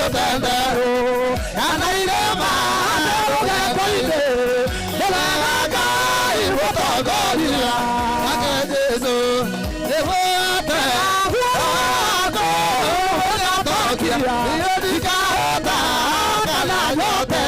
rũtenderũ kana irĩma rũgendo-inĩ nĩ wega Ngai mũtongoria nake Jesũ nĩgwate ũgatokia niĩ ndikahota kana nyote.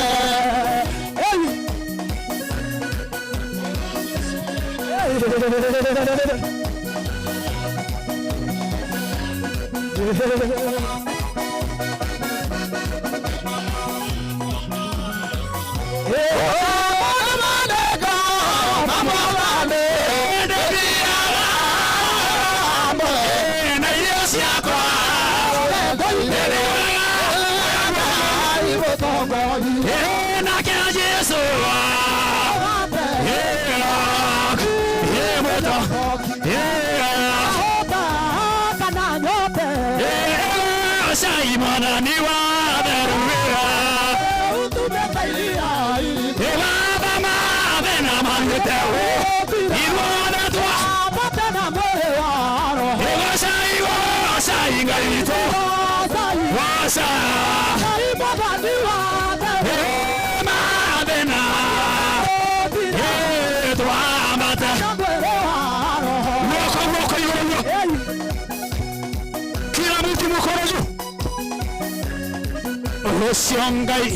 Ũcio Ngai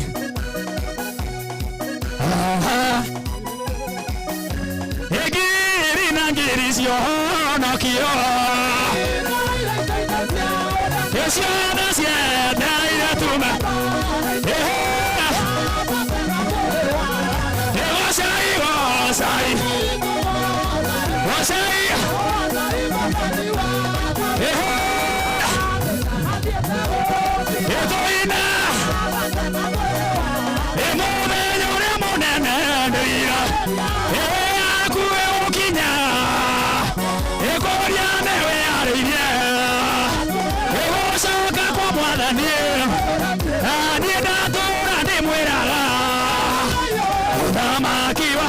ngiri na ngiri cionokio ciana cietereire tume gocai gocai gocai ĩtũina mũthenya ũrĩa mũnene ndĩira yaku ĩgũkinya ĩkũria nĩwe yarĩirie ĩgũcoka kwa mwathani niĩ ndatũra ndĩmwĩraga ũthamaki wa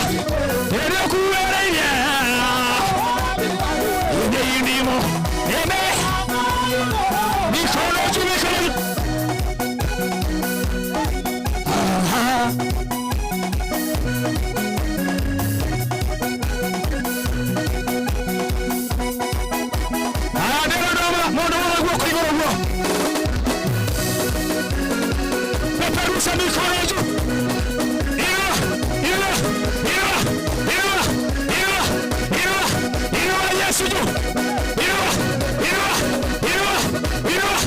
ĩrĩa ũkuĩrĩirie ndĩindimo ĩme mikono juu mikono juu. Peperusha mikono juu. Inua, inua, inua, inua, inua, inua, inua Yesu juu. Inua, inua, inua, inua,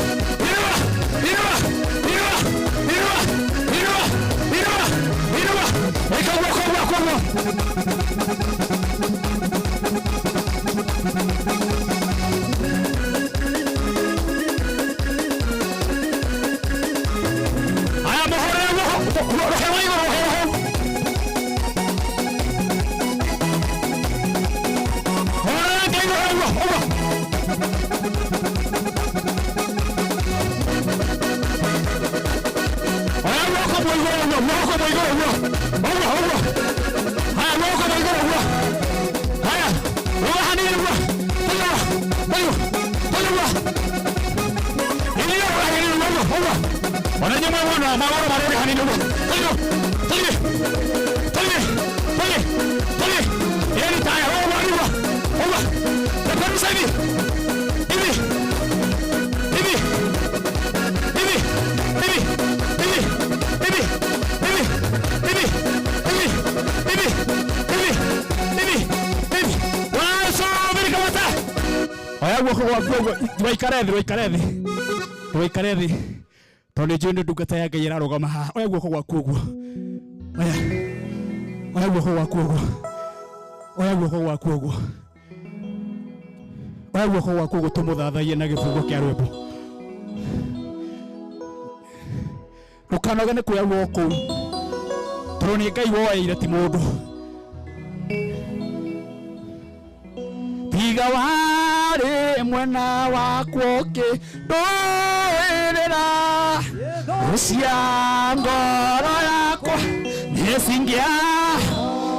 inua, inua, inua, inua, inua, inua, inua. Eka guoko guoko guoko. Aya muhore guoko, roho igũrũ, roho. Hũra Ngai roho ũguo, ũguo. Oya guoko mwe igũrũ ũguo, guoko mwe igũrũ ũguo. Ũguo, ũguo. Haya guoko mwe igũrũ ũguo. Haya, rũga hanini ũguo. Tũiyũ, tũiyũ, tũiyũ ũguo. Inyuĩ rũga hanini ũguo, ũguo, ũguo. Ona inyuĩ mwĩwona magũrũ marũge hanini ũguo. Tũiyũ, tũiyũ, tũiyũ, tũiyũ, tũiyũ. Ĩni taya, ũguo, ũguo, ũguo. Peperusha hivi. Hivi. Hivi. Hivi. Hivi. Hivi. Hivi. Hivi. Hivi. Hivi. Hivi. Hivi. Hivi. Hivi. Wasubiri kabisa. Oya guoko gwaku ũguo, ndũgaikare thĩ, ndũgaikare thĩ. Ndũgaikare thĩ. Tondũ nĩnjũĩ nĩ ndungata ya Ngai ĩrarũgama haha. Oya guoko gwaku ũguo. Oya. Oya guoko gwaku ũguo. Oya guoko gwaku ũguo. Oya guoko gwaku ũguo tũmũthathaiye na gĩbungo kĩa rwĩmbo. Ndũkanoge nĩ kuoya guoko kũu. Tondũ nĩ Ngai woeire ti mũndũ. Tiga warĩ mwena wakwa ũkĩndũĩrĩra cia ngoro yakwa nĩcingia.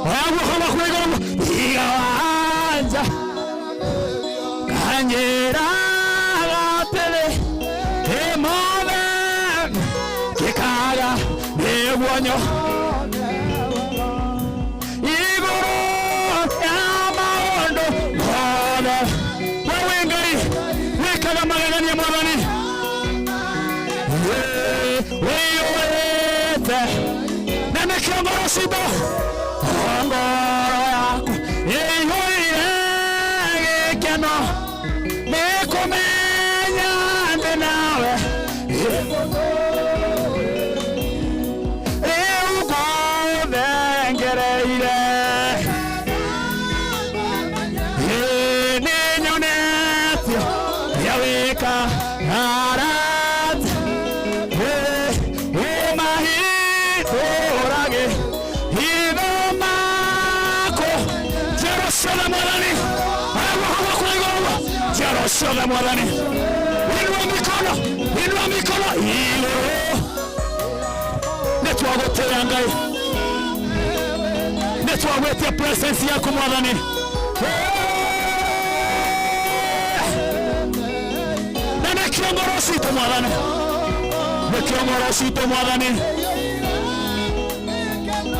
Oya guoko gwaku igũrũ. Tiga wanja kanjĩraga atĩrĩ ĩ mothe Itonyo igũrũ ya maũndũ mothe. Wewe Ngai wĩkaga magegania Mwathani, wĩyũĩte na nĩkĩo ngoro citũ, ngoro yaku ĩiyũire gĩkeno nĩ kũmenya ndĩ nawe. Rĩu ngũthengereire, nĩnyonete ũrĩa wĩka arata, ũmahithũrage hitho mako. Njiaro ciothe Mwathani, njiaro ciothe Mwathani, inua mikono, inua mikono igũrũ. Nĩtwagũtĩĩa Ngai, nĩtwagwĩtia presence yaku Mwathani. Na nĩkĩo ngoro citũ Mwathani, nĩkĩo ngoro citũ Mwathani,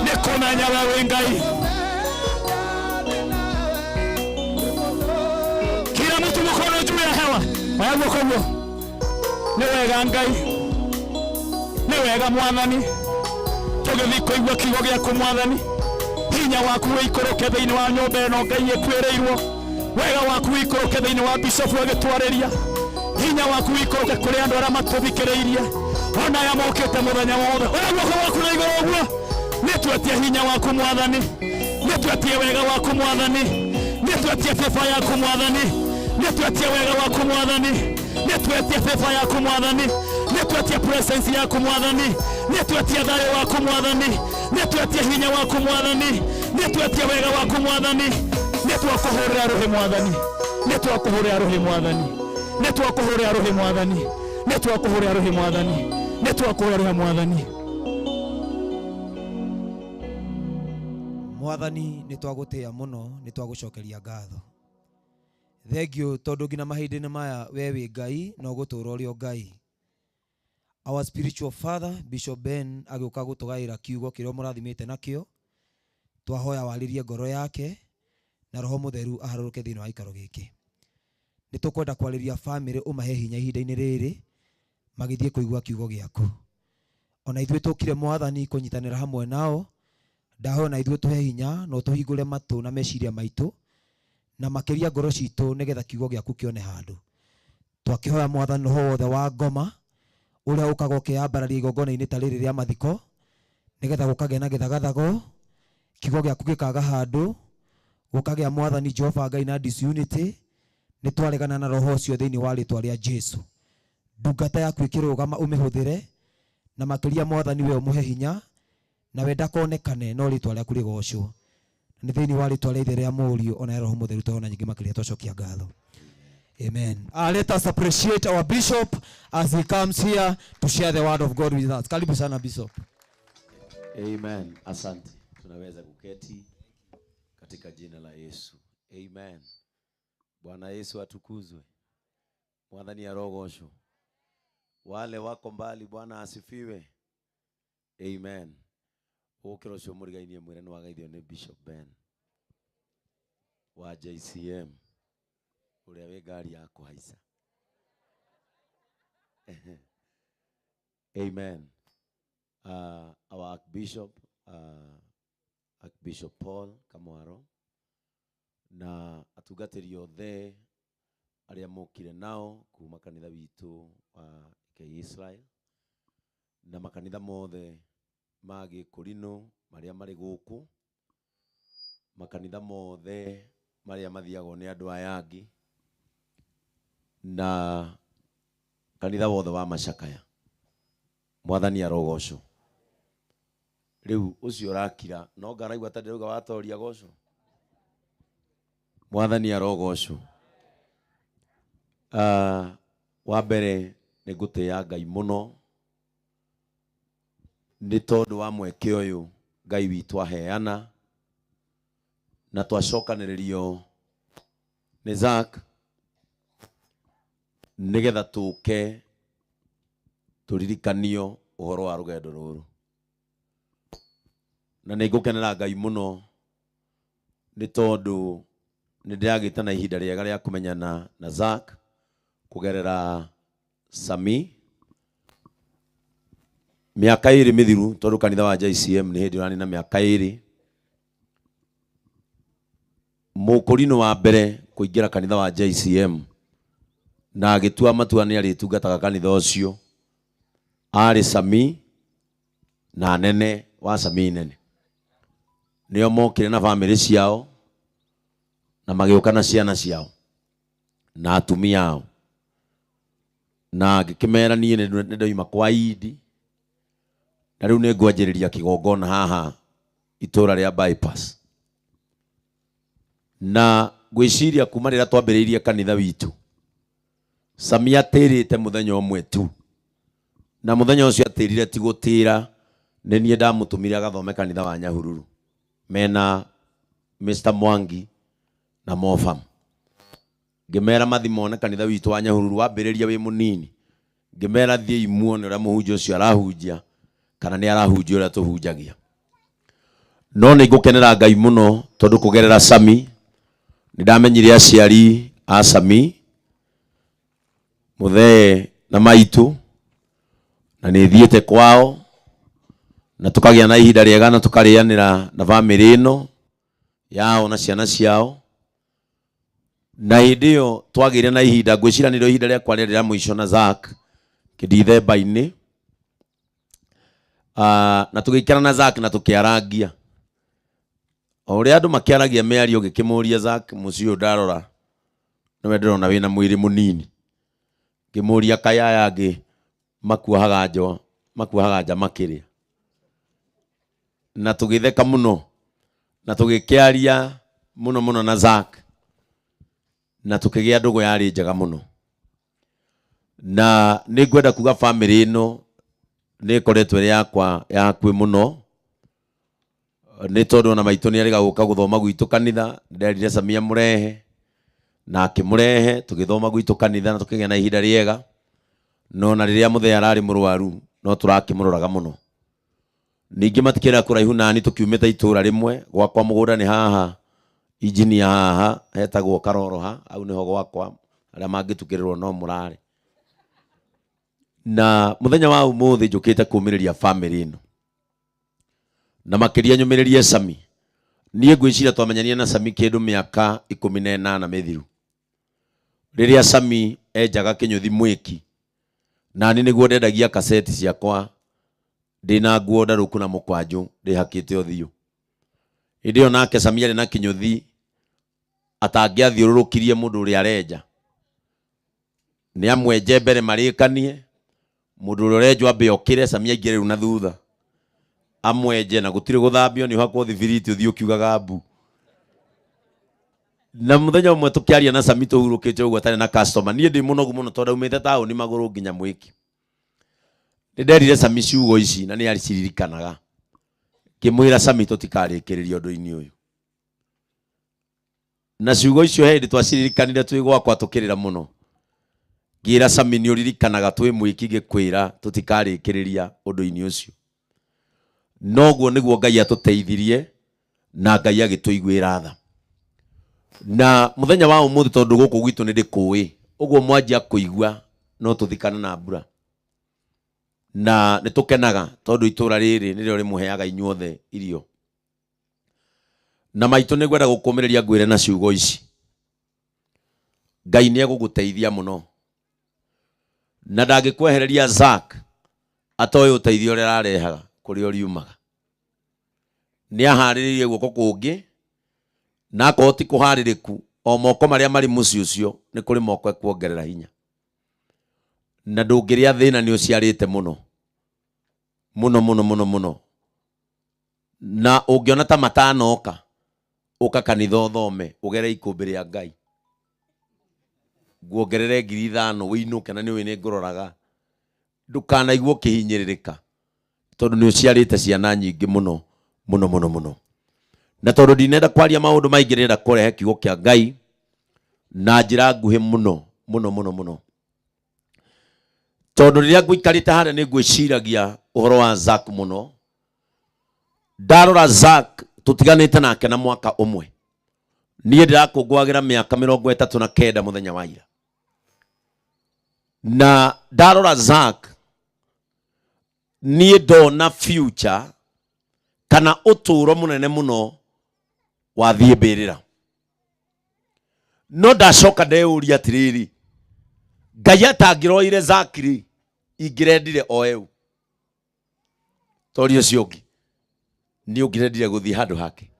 nĩ kũmenya we wĩ Ngai. Kila mtu mkono juu ya hewa, oya guoko guo. Nĩ wega Ngai, nĩ wega Mwathani, tũgĩthiĩ kũigua kiugo gĩaku Mwathani. Hinya waku wĩikũrũke thĩinĩ wa nyũmba ĩno Ngai ĩkuĩrĩirwo. Wega waku wĩikũrũke thĩinĩ wa bishofu agĩtwarĩria. Hinya waku wĩikũrũke kũrĩ andũ arĩa matũthikĩrĩirie, ona aya mokĩte mũthenya wothe. Oya guoko gwaku na igũrũ ũguo. Nĩtwetie hinya waku Mwathani, nĩtwetie wega waku Mwathani, nĩtwetie bĩba yaku Mwathani, nĩtwetie wega waku Mwathani, nĩtwetie bĩba yaku Mwathani, nĩtwetie presence yaku Mwathani, nĩtwetie thayũ waku Mwathani, nĩtwetie hinya waku Mwathani, nĩtwetie wega waku Mwathani, nĩtwakũhũrĩra rũhĩ Mwathani, nĩtwakũhũrĩra rũhĩ Mwathani, nĩtwakũhũrĩra rũhĩ Mwathani, nĩtwakũhũrĩra rũhĩ Mwathani, nĩtwakũhũrĩra rũhĩ Mwathani. Mwathani nĩtwagũtĩĩa mũno, nĩtwagũcokeria ngatho. Thengiũ tondũ nginya mahinda-inĩ maya we wĩ Ngai na ũgũtũũra ũrĩ o Ngai. Our spiritual father Bishop Ben agĩũka gũtũgaĩra kiugo kĩrĩa ũmũrathimĩte nakĩo. Twahoya warĩrie ngoro yake na Roho Mũtheru aharũrũke thĩinĩ wa gĩikaro gĩkĩ. Nĩtũkwenda kwarĩria famĩlĩ ũmahe hinya ihinda-inĩ rĩrĩ magĩthiĩ kũigua kiugo gĩaku. Ona ithuĩ tũkire Mwathani kũnyitanĩra hamwe nao, ndahoya na ithuĩ tũhe hinya na ũtũhingũre matũ na meciria maitũ na makĩria ngoro citũ nĩgetha kiugo gĩaku kĩone handũ. Twakĩhoya Mwathani roho wothe wa ngoma ũrĩa ũkaga ũkĩambararia igongona-inĩ ta rĩrĩ rĩa mathiko nĩgetha gũkagĩa na gĩthagathago, kiugo gĩaku gĩkaga handũ, gũkagĩa Mwathani Jehova Ngai na disunity. Nĩtwaregana na roho ũcio thĩinĩ wa rĩtwa rĩa Jesu. Ndungata yaku ĩkĩrũgama ũmĩhũthĩre na makĩria Mwathani we ũmũhe hinya na we ndakonekane no rĩtwa rĩaku rĩgocwo. Nĩ thĩinĩ wa rĩtwa rĩa Ithe rĩa Mũriũ ona Roho Mũtheru twahona nyingĩ makĩria twacokia ngatho. Amen. Let us appreciate our bishop as he comes here to share the word of God with us. Karibu sana bishop. Amen. Asante. Tunaweza kuketi katika jina la Yesu. Amen. Bwana Yesu atukuzwe. Mwathani arogocwo. Wale wako mbali Bwana asifiwe. Amen. Ũkĩra ũcio mũrigainie mwĩre nĩwagaithio nĩ Bishop Ben wa JCM ũrĩa wĩ ngari ya kũhaica. Amen. Our Archbishop, Archbishop Paul Kamwaro na atungatĩri othe arĩa mokire nao kuma kanitha witũ wa Israel na makanitha mothe ma Gĩkũrinũ marĩa marĩ gũkũ, makanitha mothe marĩa mathiagwo nĩ andũ aya angĩ na kanitha wothe wa Macakaya. Mwathani arogocwo. Rĩu ũcio ũrakira no ngaraigua ta ndĩrauga watoria gocwo. Mwathani arogocwo. Wa mbere nĩ ngũtĩĩa Ngai mũno nĩ tondũ wa mweke ũyũ Ngai witũ aheana na twacokanĩrĩrio nĩ Zack nĩgetha tũke tũririkanio ũhoro wa rũgendo rũrũ. Na nĩ ngũkenera Ngai mũno nĩ tondũ nĩ ndĩragĩte na ihinda rĩega rĩa kũmenyana na Zack kũgerera Sami mĩaka ĩrĩ mĩthiru, tondũ kanitha wa JCM nĩ hĩndĩ ũranina mĩaka 2. Mũkũrinũ wa mbere kũingĩra kanitha wa JCM na agĩtua matua nĩ arĩtungataga kanitha ũcio arĩ Sami na nene wa Sami nene, nĩo mokire na bamĩrĩ ciao na magĩũka na ciana ciao na atumia ao, na ngĩkĩmera niĩ nĩ ndoima kwa Idi na rĩu nĩ ngwanjĩrĩria kĩgongona haha itũra rĩa bypass. Na ngwĩciria kuma rĩrĩa twambĩrĩirie kanitha witũ, Sami atĩrĩte mũthenya ũmwe tu, na mũthenya ũcio atĩrire ti gũtĩra, nĩ niĩ ndamũtũmire agathome kanitha wa Nyahururu mena Mr Mwangi na Mofam. Ngĩmera mathi mone kanitha witũ wa Nyahururu wambĩrĩria wĩ mũnini, ngĩmera thiĩi muone ũrĩa mũhunjia ũcio arahunjia kana nĩ arahunjia ũrĩa tũhunjagia. No nĩ ngũkenera Ngai mũno tondũ kũgerera Sami nĩ ndamenyire aciari a Sami, mũthee na maitũ, na nĩ thiĩte kwao na tũkagĩa na ihinda rĩega na tũkarĩanĩra na bamĩrĩ ĩno yao na ciana ciao. Na hĩndĩ ĩyo twagĩire na ihinda, ngwĩciria nĩrĩo ihinda rĩakwa rĩarĩ rĩa mũico na Zack kĩndithemba-inĩ, na tũgĩikara na Zack na tũkĩarangia o ũrĩa andũ makĩaragia mĩario. Ngĩkĩmũria, Zack, mũciĩ ũyũ ndarora nĩwe ndĩrona wĩna mwĩrĩ mũnini, ngĩmũria kaĩ aya angĩ makuohaga nja, makuohaga nja makĩrĩa? Na tũgĩtheka mũno na tũgĩkĩaria mũno mũno na Zack na tũkĩgĩa ndũgũ yarĩ njega mũno. Na nĩ ngwenda kuga bamĩrĩ ĩno nĩ ĩkoretwo ĩrĩ yakwa ya hakuhĩ mũno, nĩ tondũ ona maitũ nĩ arĩga gũka gũthoma gwitũ kanitha. Nderire Sami amũrehe na akĩmũrehe, tũgĩthoma gwitũ kanitha na tũkĩgĩa na ihinda rĩega. No na rĩrĩa mũthee ararĩ mũrwaru no tũrakĩmũroraga mũno. Ningĩ matikĩra kũraihu nani, tũkiumĩte itũra rĩmwe. Gwakwa mũgũnda nĩ haha injinia haha hetagwo Karoroha, au nĩho gwakwa, arĩa mangĩtukĩrĩrwo no mũrare. Na mũthenya wa ũmũthĩ njũkĩte kũmĩrĩria bamĩrĩ ĩno na makĩria nyũmĩrĩrie Sami. Niĩ ngwĩciria twamenyania na Sami kĩndũ mĩaka 18 mĩthiru, rĩrĩa Sami enjaga kĩnyũthi mwĩki nani nĩguo ndendagia kaseti ciakwa ndĩna nguo ndarũku na mũkwanjũ ndĩhakĩte ũthiũ. Hĩndĩ ĩyo nake Sami arĩ na kĩnyũthi atangĩathiũrũrũkirie mũndũ ũrĩa arenja, nĩ amwenje mbere marĩkanie, mũndũ ũrĩa ũrenjwo ambe okĩre, Sami aingĩre rĩu na thutha amwenje, na gũtirĩ gũthambio, nĩ ũhakwo thibiriti ũthiĩ ũkiugaga mbu. Na mũthenya ũmwe tũkĩaria na Sami tũhurũkĩte ũguo atarĩ na customer, niĩ ndĩ mũnogu mũno tondũ ndaumĩte taũni magũrũ nginya mwĩki, nĩ nderire Sami ciugo ici na nĩ aciririkanaga. Ngĩmwĩra, Sami, tũtikarĩkĩrĩria ũndũ-inĩ ũyũ. Na ciugo icio hĩndĩ twaciririkanire twĩ gwakwa tũkĩrĩra mũno. Ngĩra Sami, nĩ ũririkanaga twĩ mwĩki ngĩkwĩra tũtikarĩkĩrĩria ũndũ-inĩ ũcio? Noguo nĩguo Ngai atũteithirie na Ngai agĩtũiguĩra tha. Na mũthenya wa ũmũthĩ, tondũ gũkũ gwitũ nĩ ndĩkũĩ ũguo, mwanjia kũigua no tũthikane na mbura, na nĩ tũkenaga tondũ itũra rĩrĩ nĩrĩo rĩmũheaga inyuothe irio. Na maitũ, nĩ ngwenda gũkũmĩrĩria ngwĩre na ciugo ici, Ngai nĩ egũgũteithia mũno na ndangĩkwehereria Zack atoĩ ũteithio ũrĩa ararehaga kũrĩa ũriumaga. Nĩ aharĩrĩirie guoko kũngĩ, na akorwo ti kũharĩrĩku, o moko marĩa marĩ mũciĩ ũcio nĩ kũrĩ moko ekuongerera hinya. Na ndũngĩrĩa thĩna, nĩ ũciarĩte mũno mũno mũno mũno mũno, na ũngĩona ta matanoka, ũka kanitha ũthome, ũgere ikũmbĩ rĩa Ngai, nguongerere 5,000 wĩinũke. Na nĩ ũĩ nĩ ngũroraga, ndũkanaigua ũkĩhinyĩrĩrĩka tondũ nĩ ũciarĩte ciana nyingĩ mũno mũno mũno mũno. Na tondũ ndinenda kwaria maũndũ maingĩ, ndĩrenda kũrehe kiugo kĩa Ngai na njĩra nguhĩ mũno mũno mũno mũno, tondũ rĩrĩa ngũikarĩte harĩa nĩ ngwĩciragia ũhoro wa Zack mũno. Ndarora Zack tũtiganĩte nake na mwaka ũmwe. Niĩ ndĩrakũngũagĩra mĩaka 39 mũthenya wa ira. Na ndarora Zack niĩ ndona future kana ũtũũro mũnene mũno wathiĩ mbĩrĩra. No ndacoka ndeyũria atĩrĩrĩ, Ngai atangĩroire Zack rĩ, ingĩrendire oe ũ? Tori ũcio ũngĩ nĩ ũngĩrendire gũthiĩ handũ hake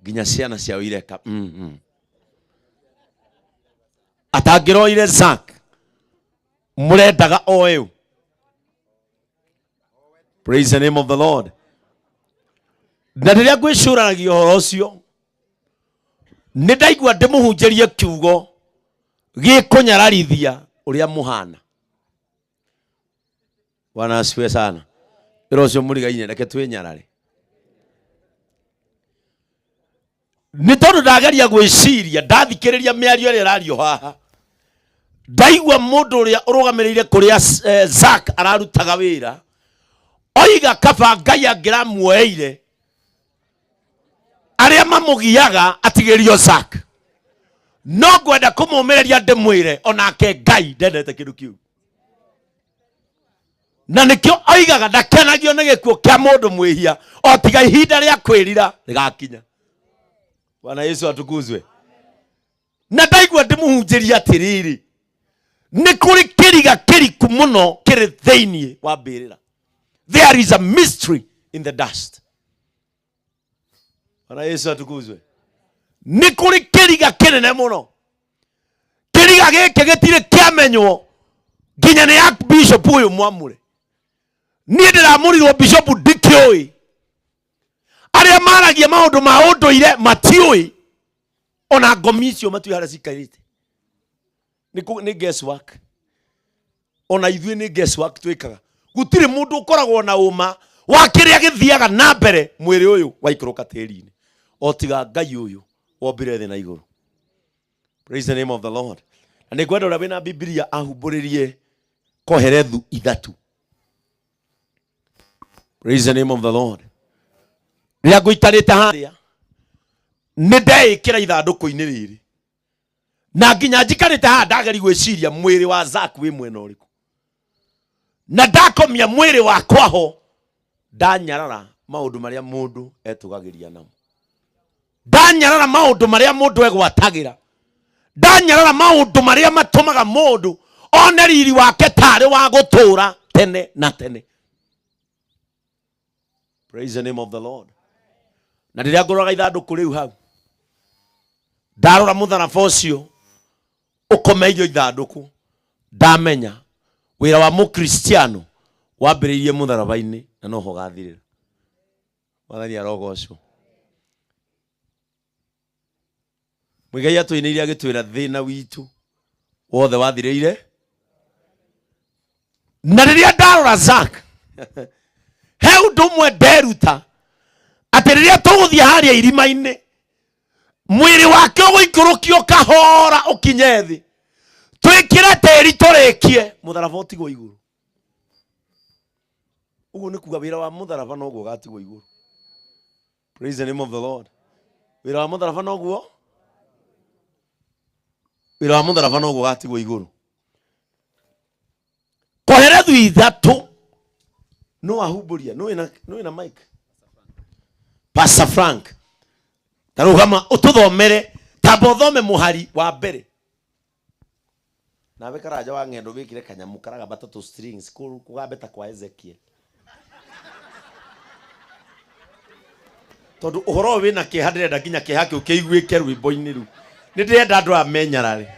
nginya ciana ciao ireka Atangĩroire Zack mũrendaga oe ũ? Praise the name of the Lord. Na rĩrĩa ngwĩcũranagia ũhoro ũcio, nĩ ndaigua ndĩmũhunjĩrie kiugo gĩkũnyararithia ũrĩa mũhana. Bwana asifiwe sana. Wĩra ũcio mũrigaine, reke twĩnyarare. Nĩ tondũ ndageria gwĩciria, ndathikĩrĩria mĩario ĩrĩa ĩrario haha, ndaigua mũndũ ũrĩa ũrũgamĩrĩire kũrĩa Zack ararutaga wĩra oiga kaba Ngai angĩramuoeire arĩa mamũgiaga atigĩrio Zack. No ngwenda kũmũmĩrĩria ndĩmwĩre onake Ngai ndendete kĩndũ kĩu, na nĩkĩo oigaga ndakenagio nĩ gĩkuũ kĩa mũndũ mwĩhia o tiga ihinda rĩa kwĩrira rĩgakinya. Bwana Yesu atukuzwe. Na ndaigua ndĩmũhunjĩria atĩrĩrĩ, nĩ kũrĩ kĩriga kĩriku mũno kĩrĩ thĩinĩ wa mbĩrĩra. There is a mystery in the dust. Bwana Yesu atukuzwe. Nĩ kũrĩ kĩriga kĩnene mũno. Kĩriga gĩkĩ gĩtirĩ kĩamenywo nginya nĩ Archbishop ũyũ mwamũre. Niĩ ndĩramũrirwo bishop ndikĩũĩ. Arĩa maragia maũndũ ma ũndũire matiũĩ. Ona ngomi icio matiũĩ harĩa cikarĩte. Nĩ guesswork. Ona ithuĩ nĩ guesswork twĩkaga. Gũtirĩ mũndũ ũkoragwo na ũma wa kĩrĩa gĩthiaga na mbere mwĩrĩ ũyũ waikũrũka tĩri-inĩ, o tiga Ngai ũyũ wombire thĩ na igũrũ. Praise the name of the Lord. Na nĩ ngwenda ũrĩa wĩna Bibilia ahumbũrĩrie Kohelethu 3. Praise the name of the Lord. Rĩrĩa ngũikarĩte harĩa nĩ ndeĩkĩra ithandũkũ-inĩ rĩrĩ, na nginya njikarĩte haha ndageri gwĩciria mwĩrĩ wa Zack wĩ mwena ũrĩkũ, na ndakomia mwĩrĩ wakwa ho ndanyarara maũndũ marĩa mũndũ etũgagĩria namo, ndanyarara maũndũ marĩa mũndũ egwatagĩra, ndanyarara maũndũ marĩa matũmaga mũndũ one riri wake tarĩ wa gũtũũra tene na tene. Praise the name of the Lord. Na rĩrĩa ngũroraga ithandũkũ rĩu hau, ndarora mũtharaba ũcio ũkomeirio ithandũkũ, ndamenya wĩra wa mũkristiano wambĩrĩirie mũtharaba-inĩ na noho ũgathirĩra. Mwathani arogocwo. Mũigai atũinĩire agĩtwĩra thĩna witũ wothe wathirĩire. Na rĩrĩa ndarora Zack, he ũndũ ũmwe nderuta, atĩ rĩrĩa tũgũthiĩ harĩa irima-inĩ, mwĩrĩ wake ũgũikũrũkio kahora ũkinye thĩ, twĩkĩre tĩri tũrĩkie, mũtharaba ũtigwo igũrũ. Ũguo nĩ kuga wĩra wa mũtharaba noguo ũgatigwo igũrũ. Praise the name of the Lord. Wĩra wa mũtharaba noguo, wĩra wa mũtharaba noguo ũgatigwo igũrũ. Koherethu 3 no ahumbũria, no wĩna, no wĩna mic. Pastor Frank, ta rũgama ũtũthomere, tamba ũthome mũhari wa mbere. Nawe karanja wa ng'endo wĩkĩre kanyamũ karagamba ta tũ strings kũgambe ta kwa Ezekiel. Tondũ ũhoro ũyũ wĩna kĩeha, ndĩrenda nginya kĩeha kĩu kĩiguĩke rwĩmbo-inĩ rũu. Nĩ ndĩrenda andũ aya menyarare.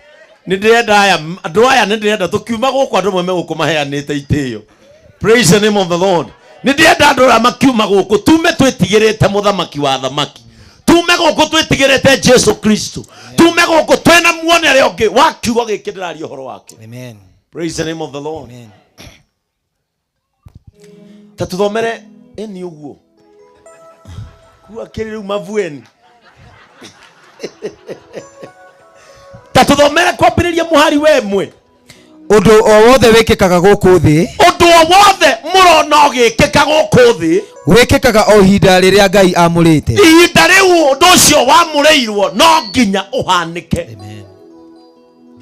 Nĩ ndĩrenda aya, andũ aya nĩ ndĩrenda tũkiuma gũkũ andũ amwe me gũkũ maheanĩte itĩo. Praise the name of the Lord. Nĩ ndĩrenda andũ aya makiuma gũkũ tume twĩtigĩrĩte mũthamaki wa athamaki. Tume gũkũ twĩtigĩrĩte Jesu Kristo. Tume gũkũ twĩna muonere ũngĩ wa kiugo gĩkĩ ndĩraria ũhoro wake. Amen. Praise the name of the Lord. Amen. Ta tuthomere eni ũguo. Kuwa kĩrĩ rĩu mavueni. Ta tuthomere kwambĩrĩria mũhari we ĩmwe. Ũndũ o wothe wĩkĩkaga gũkũ thĩ. Ũndũ Ũndũ o wothe mũrona ũgĩkĩka gũkũ thĩ Wĩkĩkaga o ihinda rĩrĩa Ngai amũrĩte. Ihinda rĩu ũndũ ũcio wamũrĩirwo no nginya ũhanĩke.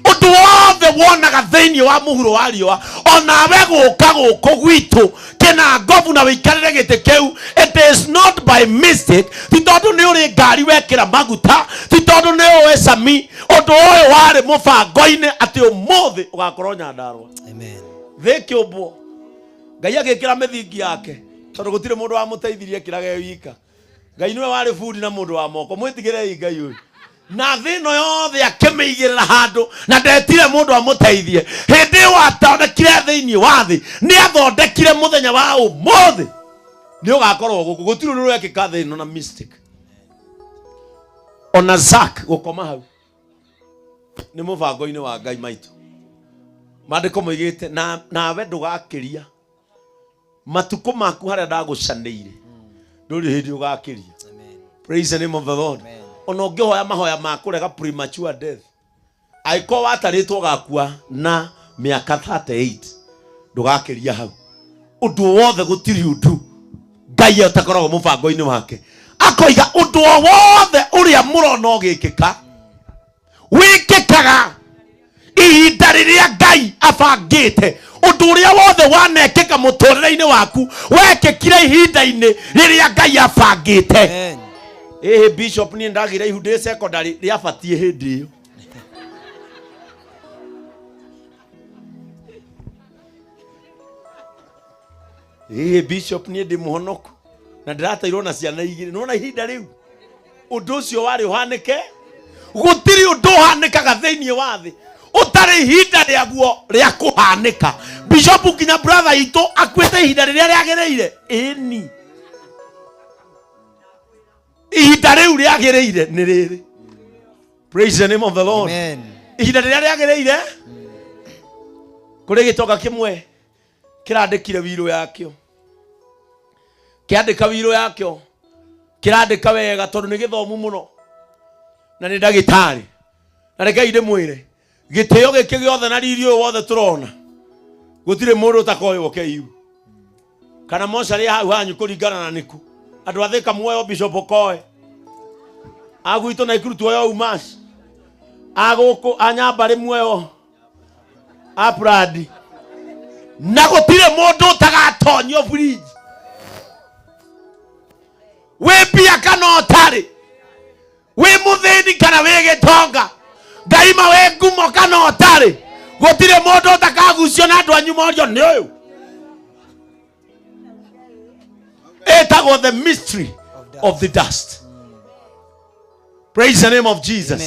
Ũndũ wothe wonaga thĩinĩ wa mũhuro wa riũa, onawe gũka gũkũ gwitũ kĩna ngobu na wĩikarĩre gĩtĩ kĩu, it is not by mistake. Ti tondũ nĩ ũrĩ ngari wekĩra maguta, ti tondũ nĩ ũĩ cami. Ũndũ ũyũ warĩ mũbango-inĩ atĩ ũmũthĩ ũgakorwo Nyandarũa. Thĩ kĩũmbwo, Ngai agĩkĩra mĩthingi yake, tondũ gũtirĩ mũndũ wamũteithirie, ekĩraga e wika. Ngai nĩwe warĩ bundi na mũndũ wa moko. Mwĩtigĩrei Ngai ũyũ. Na thĩ ĩno yothe akĩmĩigĩrĩra handũ, na ndetire mũndũ amũteithie. Hĩndĩ ĩyo athondekire thĩinĩ wa thĩ, nĩ athondekire mũthenya wa ũmũthĩ nĩ ũgakorwo gũkũ. Gũtirĩ ũndũ ũrekĩka thĩ ĩno na mistake. Ona Zack gũkoma hau nĩ mũbango-inĩ wa Ngai maitũ. Maandĩko moigĩte nawe ndũgakĩria matukũ maku harĩa ndagũcanĩire, ndũrĩ hĩndĩ ũgakĩria. Praise the name of the Lord. Ona ũngĩhoya mahoya ma kũrega premature death, angĩkorwo watarĩtwo ũgakua na mĩaka 38, ndũgakĩria hau. Ũndũ wothe, gũtirĩ ũndũ Ngai atakoragwo mũbango-inĩ wake. Akoiga ũndũ o wothe ũrĩa mũrona ũgĩkĩka, wĩkĩkaga ihinda rĩrĩa Ngai abangĩte. Ũndũ ũrĩa wothe wanekĩka mũtũrĩre-inĩ waku wekĩkire ihinda-inĩ rĩrĩa Ngai abangĩte. Ĩhĩ bishop, niĩ ndagĩire ihu ndĩ secondary, rĩabatiĩ hĩndĩ ĩyo. Ĩhĩ bishop, niĩ ndĩ mũhonoku na ndĩrateirwo na ciana igĩrĩ. Nĩwona ihinda rĩu ũndũ ũcio warĩ ũhanĩke. Gũtirĩ ũndũ ũhanĩkaga thĩinĩ wa thĩ ũtarĩ ihinda rĩaguo rĩa kũhanĩka. Bishop, nginya brother itũ akuĩte ihinda rĩrĩa rĩagĩrĩire. Ĩni, ihinda rĩu rĩagĩrĩire nĩ rĩrĩ. Praise the name of the Lord. Ihinda rĩrĩa rĩagĩrĩire, kũrĩ gĩtonga kĩmwe kĩrandĩkire wirũ yakĩo, kĩandĩka wirũ yakĩo, kĩrandĩka wega tondũ nĩ gĩthomu mũno na nĩ ndagĩtarĩ. Na rekei ndĩmwĩre, gĩtĩo gĩkĩ gĩothe na riri ũyũ wothe tũrona, gũtirĩ mũndũ ũtakoywo KU kana mocarĩ hau hanyu kũringana na nĩku. Andũ a Thĩka muoyo Bishop Okoe, a gwitũ Naikuru tuoyo Umas, a gũkũ a Nyambarĩ muoyo Apradi, na gũtirĩ mũndũ ũtagatonyio fridge, wĩ mbia kana ũtarĩ, wĩ mũthĩni kana wĩ gĩtonga, ngaima wĩ ngumo kana ũtarĩ, gũtirĩ mũndũ ũtakagucio na andũ anyu morio nĩ ũyũ. Ĩtagwo the mystery of the dust. Praise the name of Jesus.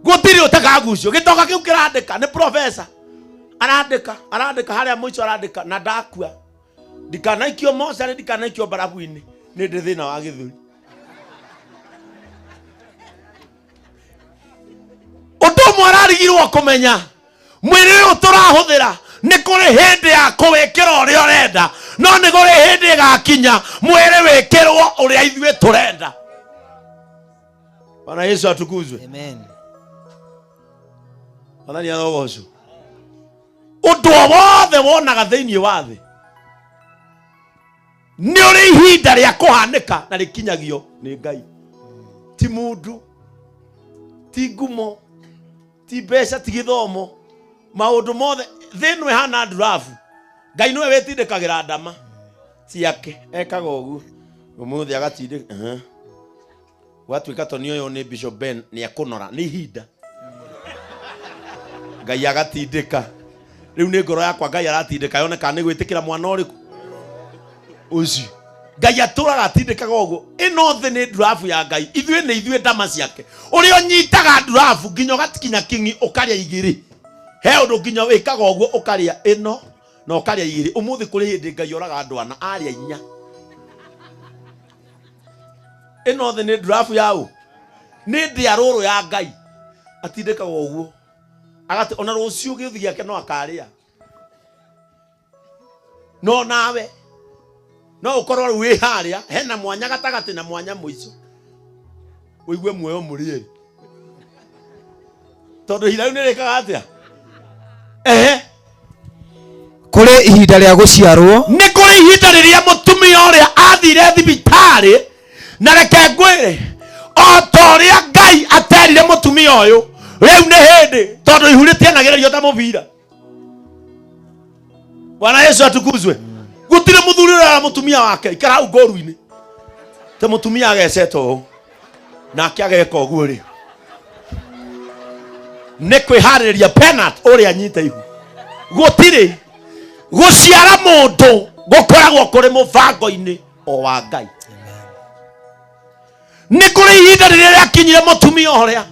Gũtirĩ ũtakagucio. Gĩtonga kĩu kĩrandĩka, nĩ professor, arandĩka, arandĩka harĩa mũico, arandĩka na ndakua ndikanaikio mocarĩ, ndikanaikio mbarabu-inĩ, nĩ ndĩ thĩna wa gĩthũri. Ũndũ ũmwe ararigirwo kũmenya, mwĩrĩ ũyũ tũrahũthĩra nĩ kũrĩ hĩndĩ ya kũwĩkĩra ũrĩa ũrenda, no nĩ kũrĩ hĩndĩ ĩgakinya mwĩrĩ wĩkĩrwo ũrĩa ithuĩ tũrenda. Bwana Yesu atukuzwe. Amen. Mwathani arogocwo. Ũndũ o wothe wonaga thĩinĩ wa thĩ nĩ ũrĩ ihinda rĩa kũhanĩka na rĩkinyagio nĩ Ngai, ti mũndũ, ti ngumo, ti mbeca, ti gĩthomo. Maũndũ mothe thĩ ĩno ĩhana ndurabu. Ngai nĩwe wĩtindĩkagĩra ndama ciake, ekaga ũguo ũmũthĩ agatindĩka. Gwatuĩka toni ũyũ nĩ Bishop Ben nĩ ekũnora, nĩ ihinda Ngai agatindĩka. Rĩu nĩ ngoro yakwa Ngai aratindĩka yone kana nĩ gwĩtĩkĩra mwana ũrĩkũ ũcio. Ngai atũraga atindĩkaga ũguo. Ĩno thĩ nĩ ndurabu ya Ngai, ithuĩ nĩ ithuĩ ndama ciake. Ũrĩa ũnyitaga ndurabu nginya ũgatikinya king'i ũkarĩa igĩrĩ, he ũndũ nginya wĩkaga ũguo, ũkarĩa ĩno na ũkarĩa igĩrĩ. Ũmũthĩ kũrĩ hĩndĩ Ngai oraga andũ ana arĩa inya. Ĩno thĩ nĩ ndurabu yaũ, nĩ ndĩa rũrũ ya Ngai. Atindĩkaga ũguo agati ona rũciũ gĩũthi gĩake no akarĩa. No nawe no ũkorwo rĩu wĩ harĩa hena mwanya gatagatĩ na mwanya mũico, ũigue muoyo mũrĩeri, tondũ ihinda rĩu nĩ rĩkaga atĩa? Ehe. Kũrĩ ihinda rĩa gũciarwo. Nĩ kũrĩ ihinda rĩrĩa mũtumia ũrĩa athire thibitarĩ, na reke ngwĩre, o ta ũrĩa Ngai aterire mũtumia ũyũ, rĩu nĩ hĩndĩ, tondũ ihu rĩtianagĩrĩrio ta mũbira. Bwana Yesu atukuzwe. Gũtirĩ mũthuri ũrera mũtumia wake ikara hau ngoru-inĩ, ta mũtumia agecete ũũ nake ageka ũguo rĩ, nĩ kwĩharĩrĩria penat ũrĩa anyite ihu. Gũtirĩ gũciara mũndũ gũkoragwo kũrĩ mũbango-inĩ o wa Ngai. Nĩ kũrĩ ihinda rĩrĩa rĩakinyire mũtumia ũrĩa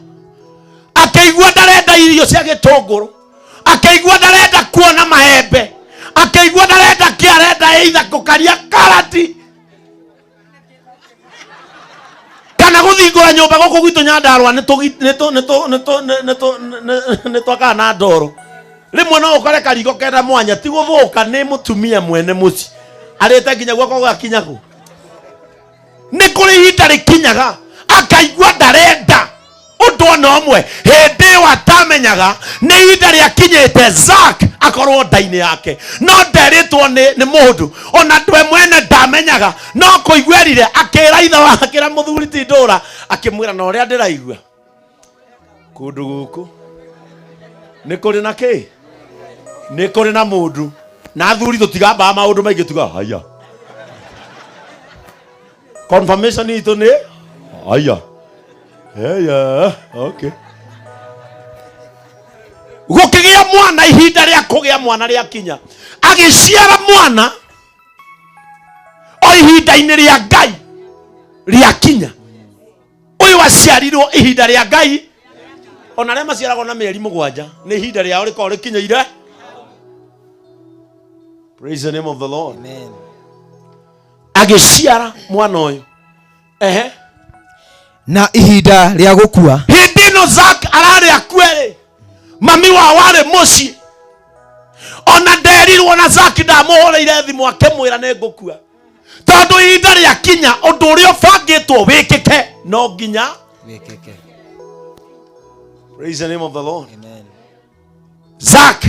akĩigua ndarenda irio cia gĩtũngũrũ, akĩigua ndarenda kuona maembe, akĩigua ndarenda kĩ, arenda either kũkaria karati kana gũthingũra nyũmba. Gũkũ gwitũ Nyandarũa nĩ twakaga na ndoro. Rĩmwe no ũkore kariko kena mwanya, ti gũthũka, nĩ mũtumia mwene mũciĩ arĩte nginya guoko gũgakinya kũ. Nĩ kũrĩ ihinda rĩkinyaga akaigua ndarenda ũndũ ona ũmwe. Hĩndĩ ĩyo atamenyaga nĩ ihinda rĩakinyĩte Zak akorwo nda-inĩ yake, no nderĩtwo nĩ mũndũ ona ndwe mwene ndamenyaga, no kũigua erire akĩra ithe wa akĩra mũthuri ti ndũra, akĩmwĩra na ũrĩa ndĩraigua kũndũ gũkũ nĩ kũrĩ na kĩ, nĩ kũrĩ na mũndũ. Na athuri tũtigambaga maũndũ maingĩ, tuga haya, confirmation itũ nĩ haya haya, okay. Gũkĩgĩa mwana, ihinda rĩa kũgĩa mwana rĩakinya, agĩciara mwana o ihinda-inĩ rĩa Ngai rĩakinya. Ũyũ aciarirwo ihinda rĩa Ngai, ona arĩa maciaragwo na mĩeri 7 nĩ ihinda rĩao rĩkoragwo rĩkinyĩire. Praise the name of the Lord. Agĩciara mwana ũyũ, ehe. Na ihinda rĩa gũkua. Hĩndĩ ĩno Zak ararĩ akue rĩ, mami wao arĩ mũciĩ, ona nderirwo, na Zak ndamũhũrĩire thimũ akĩmwĩra nĩ ngũkua, tondũ ihinda rĩakinya ũndũ ũrĩa ũbangĩtwo wĩkĩke no nginya wĩkĩke. Praise the name of the Lord. Zak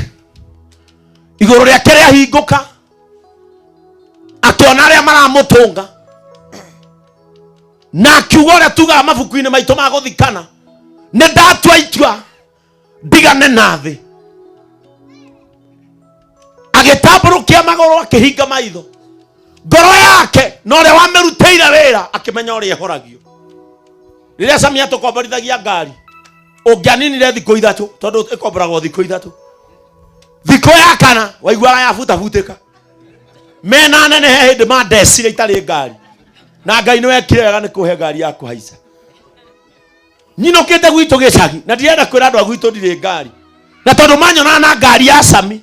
igũrũ rĩake rĩahingũka, akĩona arĩa maramũtũnga, na akiuga ũrĩa tugaga mabuku-inĩ maitũ ma gũthikana, nĩ ndatua itua ndigane na thĩ. Agĩtambũrũkia magũrũ, akĩhinga maitho, ngoro yake na ũrĩa wamĩrutĩire wĩra akĩmenya ũrĩa ĩhoragio. Rĩrĩa Samia tũkomborithagia ngari, ũngĩaninire thikũ 3, tondũ ĩkomboragwo thikũ 3, thikũ ya kana waiguaga yabutabutĩka. Mena nene he hĩndĩ mandecire itarĩ ngari, na Ngai nĩ wekire wega nĩ kũhe ngari ya kũhaica. Nyinũkĩte gwitũ gĩcagi, na ndirenda kwĩra andũ a gwitũ ndirĩ ngari, na tondũ manyonaga na ngari ya Sami,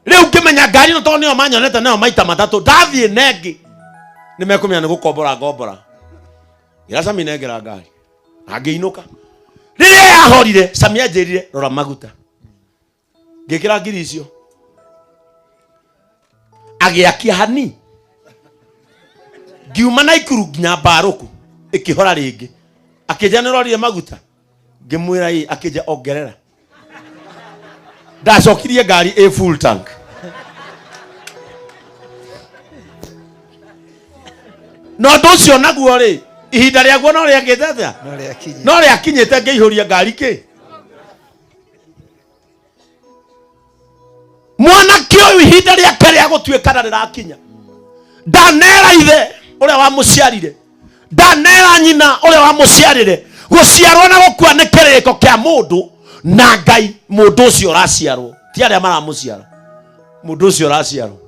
rĩu ngĩmenya ngari ĩno tondũ nĩyo manyonete nayo maita matatũ, ndathiĩ nengĩ nĩ mekũmenya nĩ gũkombora ngombora. Ĩra Sami nengera ngari, na ngĩinũka. Rĩrĩa yahorire, Sami anjĩrire, rora maguta. Ngĩkĩra ngiri icio, agĩakia hani, ngiuma Naikuru nginya Mbarũkũ, ĩkĩhora rĩngĩ. Akĩnja nĩ ũrorire maguta, ngĩmwĩra ĩ, akĩnja ongerera. Ndacokirie ngari ĩ full tank. Na ũndũ ũcio naguo rĩ, ihinda rĩaguo no rĩakĩte atĩa? No no rĩakinyĩte, ngĩihũria ngari kĩ. Mwanake ũyũ ihinda rĩake rĩa gũtuĩkana rĩrakinya, ndanera ithe ũrĩa wamũciarire, ndanera nyina ũrĩa wamũciarire. Gũciarwo na gũkua nĩ kĩrĩko kĩa mũndũ na Ngai. Mũndũ ũcio ũraciarwo ti arĩa maramũciara, mũndũ ũcio ũraciarwo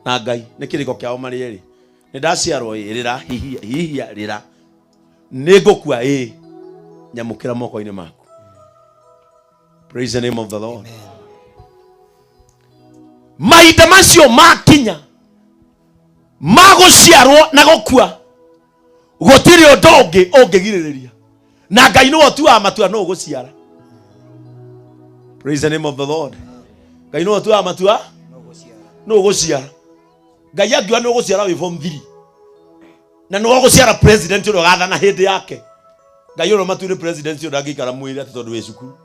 na Ngai nĩ kĩrĩko kĩao marĩ erĩ. Nĩ ndaciarwo ĩ, rĩra, hihia hihia, rĩra, nĩ ngũkua ĩ, nyamũkĩra moko-inĩ maku. Praise the name of the Lord. Mahinda macio makinya ma gũciarwo na gũkua, gũtirĩ ũndũ ũngĩ ũngĩgirĩrĩria, na Ngai nĩwe ũtuaga matua nũ ũgũciara. Praise the name of the Lord. Ngai nĩwe ũtuaga matua nũ ũgũciara. Ngai angiuga nĩ ũgũciara wĩ form 3, na nĩwe ũgũciara president ũrĩa ũgathana hĩndĩ yake, Ngai ũrĩa matuire president ũcio ndangĩikara mwĩrĩ atĩ tondũ wĩ cukuru.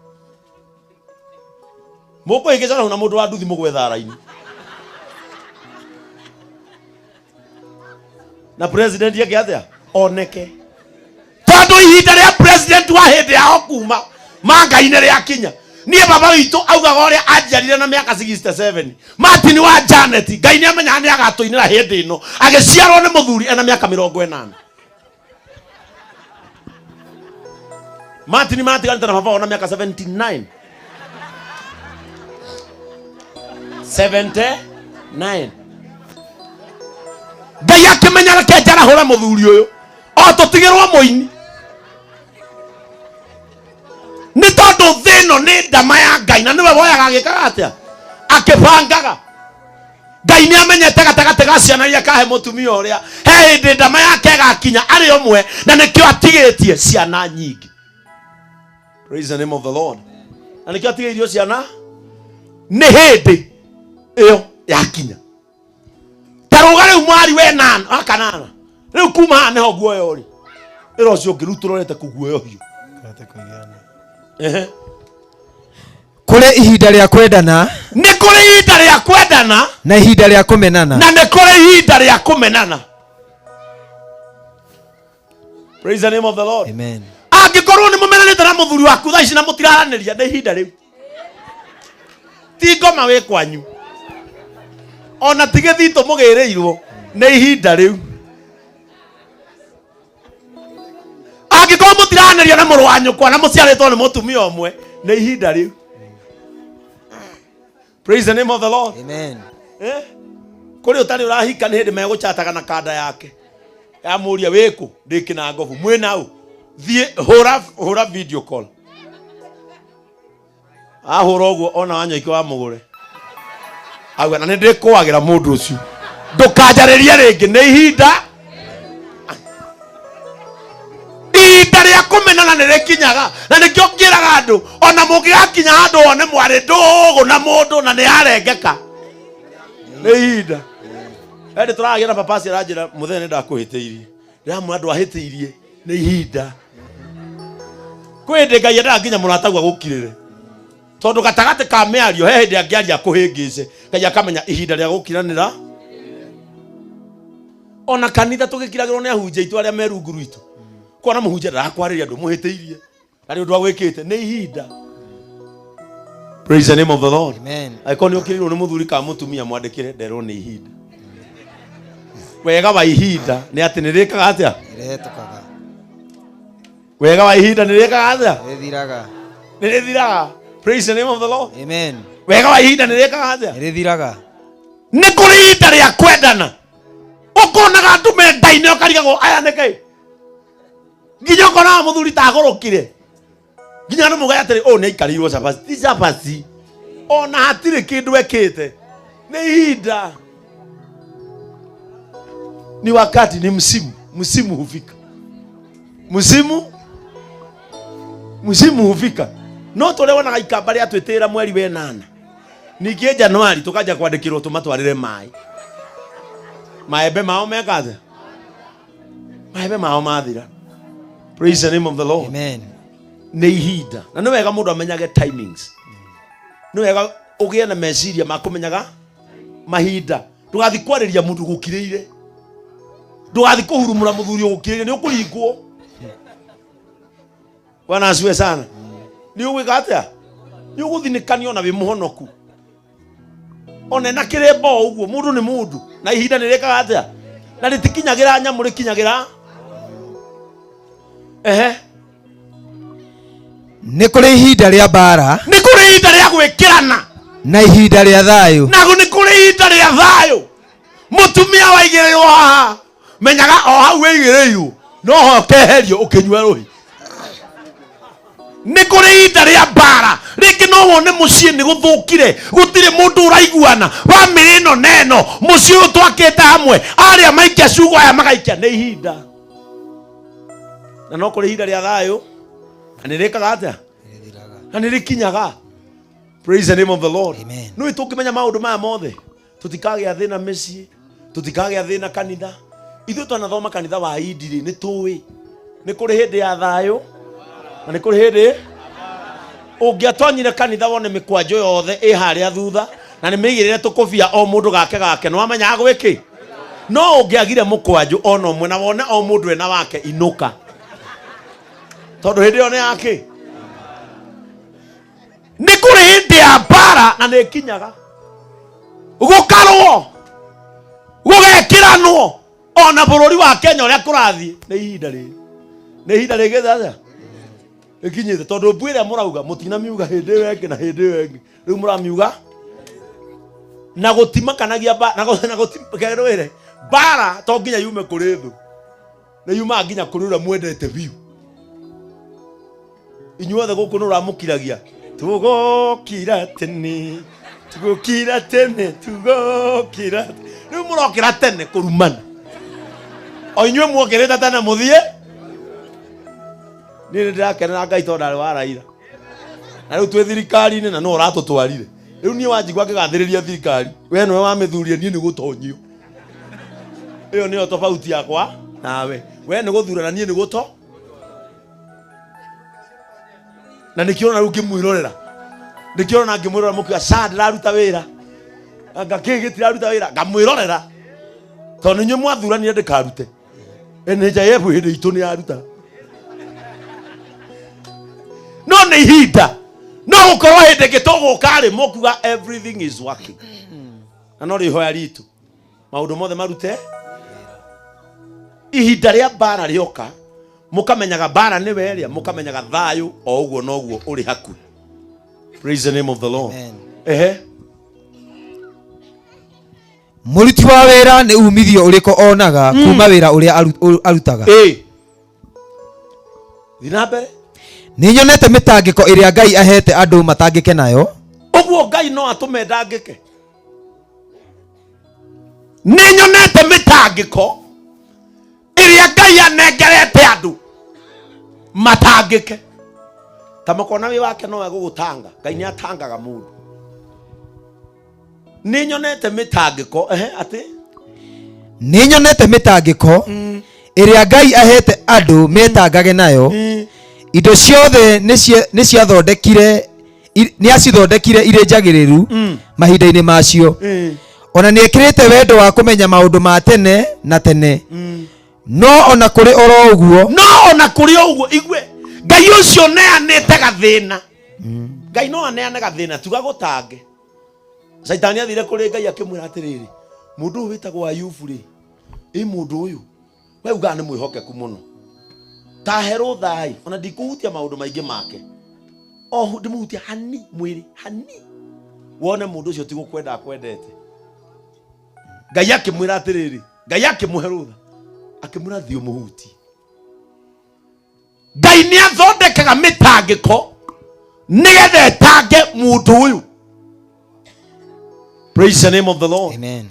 Mũkũhĩngĩcana na mũndũ wa nduthi mũgwe thara-inĩ. Na president eke atia oneke tondu ihinda ria president wa hindi yao kuma mangai-inĩ rĩakinya. Niĩ baba witũ augaga ũrĩa anjiarire na mĩaka 67. Martin wa Janet, Ngai nĩ amenyaga nĩ agatũinĩra hĩndĩ ĩno. Agĩciarwo nĩ mũthuri ena mĩaka 80. Martin matiganĩte na baba wao na mĩaka 79. 79. Ngai akĩmenya reke njarahũre mũthuri ũyũ o tũtigĩrwo mũini, nĩ tondũ thĩ ĩno nĩ ndama ya Ngai na nĩwe woyaga agĩkaga atĩa akĩbangaga. Ngai nĩ amenyete gatagatĩ ga ciana iria kahe mũtumia ũrĩa he hĩndĩ ndama yake ĩgakinya arĩ ũmwe, na nĩkĩo atigĩtie ciana nyingĩ. Praise the name of the Lord. Na nĩkĩo atigĩirio ciana, nĩ hĩndĩ ĩyo yakinya. Taruga rĩu mwari we nana wa kanana rĩu kuma haha nĩho guoya ũrĩ ĩra ũcio ũngĩ rĩu tũrorete kũguoyohio. Ehe. Kũrĩ ihinda rĩa kwendana. Nĩ kũrĩ ihinda rĩa kwendana. Na ihinda rĩa kũmenana. Na nĩ kũrĩ ihinda rĩa kũmenana. Praise the name of the Lord. Amen. Angĩkorwo nĩ mũmenanĩte na mũthuri waku thaa ici na mũtiraranĩria, nĩ ihinda rĩu. Ti ngoma wĩ kwanyu, ona ti gĩthitũ mũgĩrĩirwo, nĩ ihinda rĩu. Angĩkorwo mũtiraranĩria na mũrũ wa nyũkwa na mũciarĩtwo nĩ mũtumia ũmwe, nĩ ihinda rĩu. Praise the name of the Lord. Amen. Eh? Kũrĩ ũtarĩ ũrahika nĩ hĩndĩ megũchataga na kanda yake yamũria wĩkũ ndĩ kĩnangobu mwĩna ũ thiĩ hũra hũra video call ahũra ũguo ona wanyoike wa mũgũre auga na nĩ ndĩkũagĩra mũndũ ũcio ndũkanjarĩrie rĩngĩ. Nĩ ihinda ihinda rĩa kũmenana nĩ rĩkinyaga, na nĩkĩo ngĩraga andũ ona mũngĩgakinya handũ wone mwarĩ ndũgũ na mũndũ na nĩ arengeka, nĩ ihinda. Hĩndĩ tũragĩa na papasi aranjĩra mũthenya nĩ ndakũhĩtĩirie, ndĩramwĩra ndwahĩtĩirie, nĩ ihinda. Kwĩ hĩndĩ Ngai endaga nginya mũrataguo agũkirĩre, tondũ gatagatĩ ka mĩario he hĩndĩ angĩaria akũhĩngĩce, Ngai akamenya ihinda rĩa gũkiranĩra. Ona kanitha tũgĩkiragĩrwo nĩ ahunjia aitũ arĩa me rungu rwitũ, kuona mũhunjia ndarakwarĩria ndũmũhĩtĩirie na nĩ ũndũ agwĩkĩte, nĩ ihinda. Praise the name of the Lord. Amen. Angĩkorwo nĩ ũkĩrĩirwo nĩ mũthuri kana mũtumia, mwandĩkĩre nderwo nĩ ihinda. Wega wa ihinda nĩ atĩ nĩ rĩkaga atĩa? Nĩrĩhetũkaga. Wega wa ihinda nĩ rĩkaga atĩa? Nĩrĩthiraga. Nĩ rĩthiraga. Praise the name of the Lord. Amen. Wega wa ihinda nĩ rĩkaga atĩa? Nĩrĩthiraga. Nĩ kũrĩ ihinda rĩa kwendana, ũkonaga andũ mendaine ũkarigagwo aya nĩkĩ, nginya ũkonaga mũthuri tagũrũkire, nginya andũ mũgaya atĩrĩ ũyũ nĩ aikarĩirwo cabaci. Ti cabaci, ona hatirĩ kĩndũ ekĩte, nĩ ihinda, ni wakati, ni msimu. Msimu hufika, msimu msimu hufika. No tũrĩa wonaga ikamba rĩa twĩtĩra mweri wenana, ningĩ Januari tũkanja kwandĩkĩrwo tũmatwarĩre maĩ maembe mao meka atĩa, maembe mao mathira. Praise the name of the Lord. Amen. Nĩ ihinda, na nĩ wega mũndũ amenyage timings, nĩ wega ũgĩe na meciria ma kũmenyaga mahinda. Ndũgathiĩ kwarĩria mũndũ gũkirĩire, ndũgathiĩ kũhurumũra mũthuri ũgũkirĩire, nĩ ũkũringwo. Bwana asiwe sana. Nĩ ũgwĩka atĩa? Nĩ ũgũthinĩkanio na wĩ mũhonoku ona na kĩrĩmbo ũguo. Mũndũ nĩ mũndũ, na ihinda nĩ rĩkaga atĩa? Na rĩtikinyagĩra nyamũ, rĩkinyagĩra ehe. Nĩ kũrĩ ihinda rĩa mbaara. Nĩ kũrĩ ihinda rĩa gwĩkĩrana. Na ihinda rĩa thayũ. Na nĩ kũrĩ ihinda rĩa thayũ. Mũtumia waigĩrĩrwo haha, menyaga o hau wĩigĩrĩirwo no ho keherio ũkĩnyua rũhi. Nĩ kũrĩ ihinda rĩa mbara. Rĩngĩ no wone mũciĩ nĩ gũthũkire, gũtirĩ mũndũ ũraiguana, bamĩrĩ ĩno na ĩno, mũciĩ ũyũ twakĩte hamwe, arĩa maikia ciugo, aya magaikia, nĩ ihinda. Na no kũrĩ ihinda rĩa thayũ, na nĩ rĩkaga atĩa? Na nĩ rĩkinyaga. Praise the name of the Lord. Nĩ tũngĩmenya maũndũ maya mothe, tũtikagĩa thĩna mĩciĩ, tũtikagĩa thĩna kanitha. Ithuĩ twanathoma kanitha wa indirĩ, nĩ tũĩ nĩ kũrĩ hĩndĩ ya thayũ na nĩ kũrĩ hĩndĩ ũngĩatonyire kanitha wone mĩkwanjũ yothe ĩ harĩa thutha na nĩ mĩigĩrĩre tũkũbia o mũndũ gake gake, nĩ wamenyaga gwĩkĩ No ũngĩagire mũkwanjũ ona ũmwe na wone o mũndũ ena wake inũka. Tondũ hĩndĩ ĩyo nĩ yake. Nĩ kũrĩ hĩndĩ ya mbara na nĩ ĩkinyaga. Gũkarũo. Gũgekĩranwo. Ona bũrũri wa Kenya ũrĩa kũrathiĩ nĩ ihinda rĩrĩ. Nĩ ihinda rĩgĩte atĩa? Ĩkinyĩte tondũ mbu ĩrĩa mũrauga mũtinamiuga hĩndĩ ĩyo ĩngĩ na hĩndĩ ĩyo ĩngĩ. Rĩu mũramiuga na gũtimakanagia mba na na gũtikerwĩre mbara to nginya yume kũrĩ thũ nĩ yumaga nginya kũrĩ ũrĩa mwendete biũ inyuothe gũkũ nĩ ũramũkiragia tũgokira tene tũgũkira tene tũgokira rĩu mũrokĩra tene kũrumana o inyuĩ muokĩrĩte tene mũthiĩ niĩ nĩ ndĩrakenera Ngai tondũ ndarĩ wa Raila na rĩu twĩ thirikari-inĩ na nũ ũratũtwarire rĩu niĩ wanjigua ngĩgathĩrĩria thirikari we nĩwe wamĩthurie niĩ nĩ gũtonyio ĩyo nĩyo tofauti yakwa nawe we nĩ gũthura na niĩ nĩ gũto na nĩkĩo ona rĩu ngĩmwĩrorera nĩkĩo ona ngĩmwĩrorera mũkiuga ca ndĩraruta wĩra anga kĩ gĩtiraruta wĩra ngamwĩrorera tondũ nĩ inyuĩ mwathuranire ndĩkarute NHIF hĩndĩ itũ nĩ yaruta no nĩ ihinda no gũkorwo hĩndĩ ĩngĩ tũgũka rĩ mũkuga everything is working na no rĩhoya ritũ maũndũ mothe marute ihinda rĩa mbara rĩoka mũkamenyaga mbara nĩwe ĩrĩa mũkamenyaga thayũ o ũguo noguo ũrĩ hakuhĩ praise the name of the Lord. Amen. Ehe. Mũruti wa wĩra nĩ umithio ũrĩkũ onaga kuma wĩra ũrĩa arutaga? Thiĩ na mbere. Nĩ nyonete mĩtangĩko ĩrĩa Ngai ahete andũ matangĩke nayo. Ũguo Ngai no atũme ndangĩke. Nĩ nyonete mĩtangĩko ĩrĩa Ngai anengerete andũ matangĩke. Ta makona wĩ wake no egũgũtanga. Ngai nĩ atangaga mũndũ. Nĩ nyonete mĩtangĩko ehe atĩ Nĩ nyonete mĩtangĩko ĩrĩa Ngai ahete andũ metangage nayo. Indo ciothe nĩ ciathondekire nĩ acithondekire irĩ njagĩrĩru mahinda-inĩ macio. Ona nĩ ekĩrĩte wendo wa kũmenya maũndũ ma tene na tene. No ona kũrĩ oro ũguo, no ona kũrĩ o ũguo igue Ngai ũcio neanĩte gathĩna. Ngai no aneane gathĩna tuga gũtange. Caitani athire kũrĩ Ngai akĩmwĩra atĩrĩrĩ, mũndũ ũyũ wĩtagwo Ayubu rĩ, ĩ mũndũ ũyũ we ugaga nĩ mwĩhokeku mũno, ta he rũtha-ĩ, ona ndikũhutia maũndũ maingĩ make, o ndĩmũhutia hani mwĩrĩ hani, wone mũndũ ũcio ti gũkwenda akwendete. Ngai akĩmwĩra atĩrĩrĩ, Ngai akĩmũhe rũtha, akĩmwĩra thiĩ ũmũhutie. Ngai nĩ athondekaga mĩtangĩko nĩgetha ĩtange mũndũ ũyũ. Praise the name of the Lord. Amen.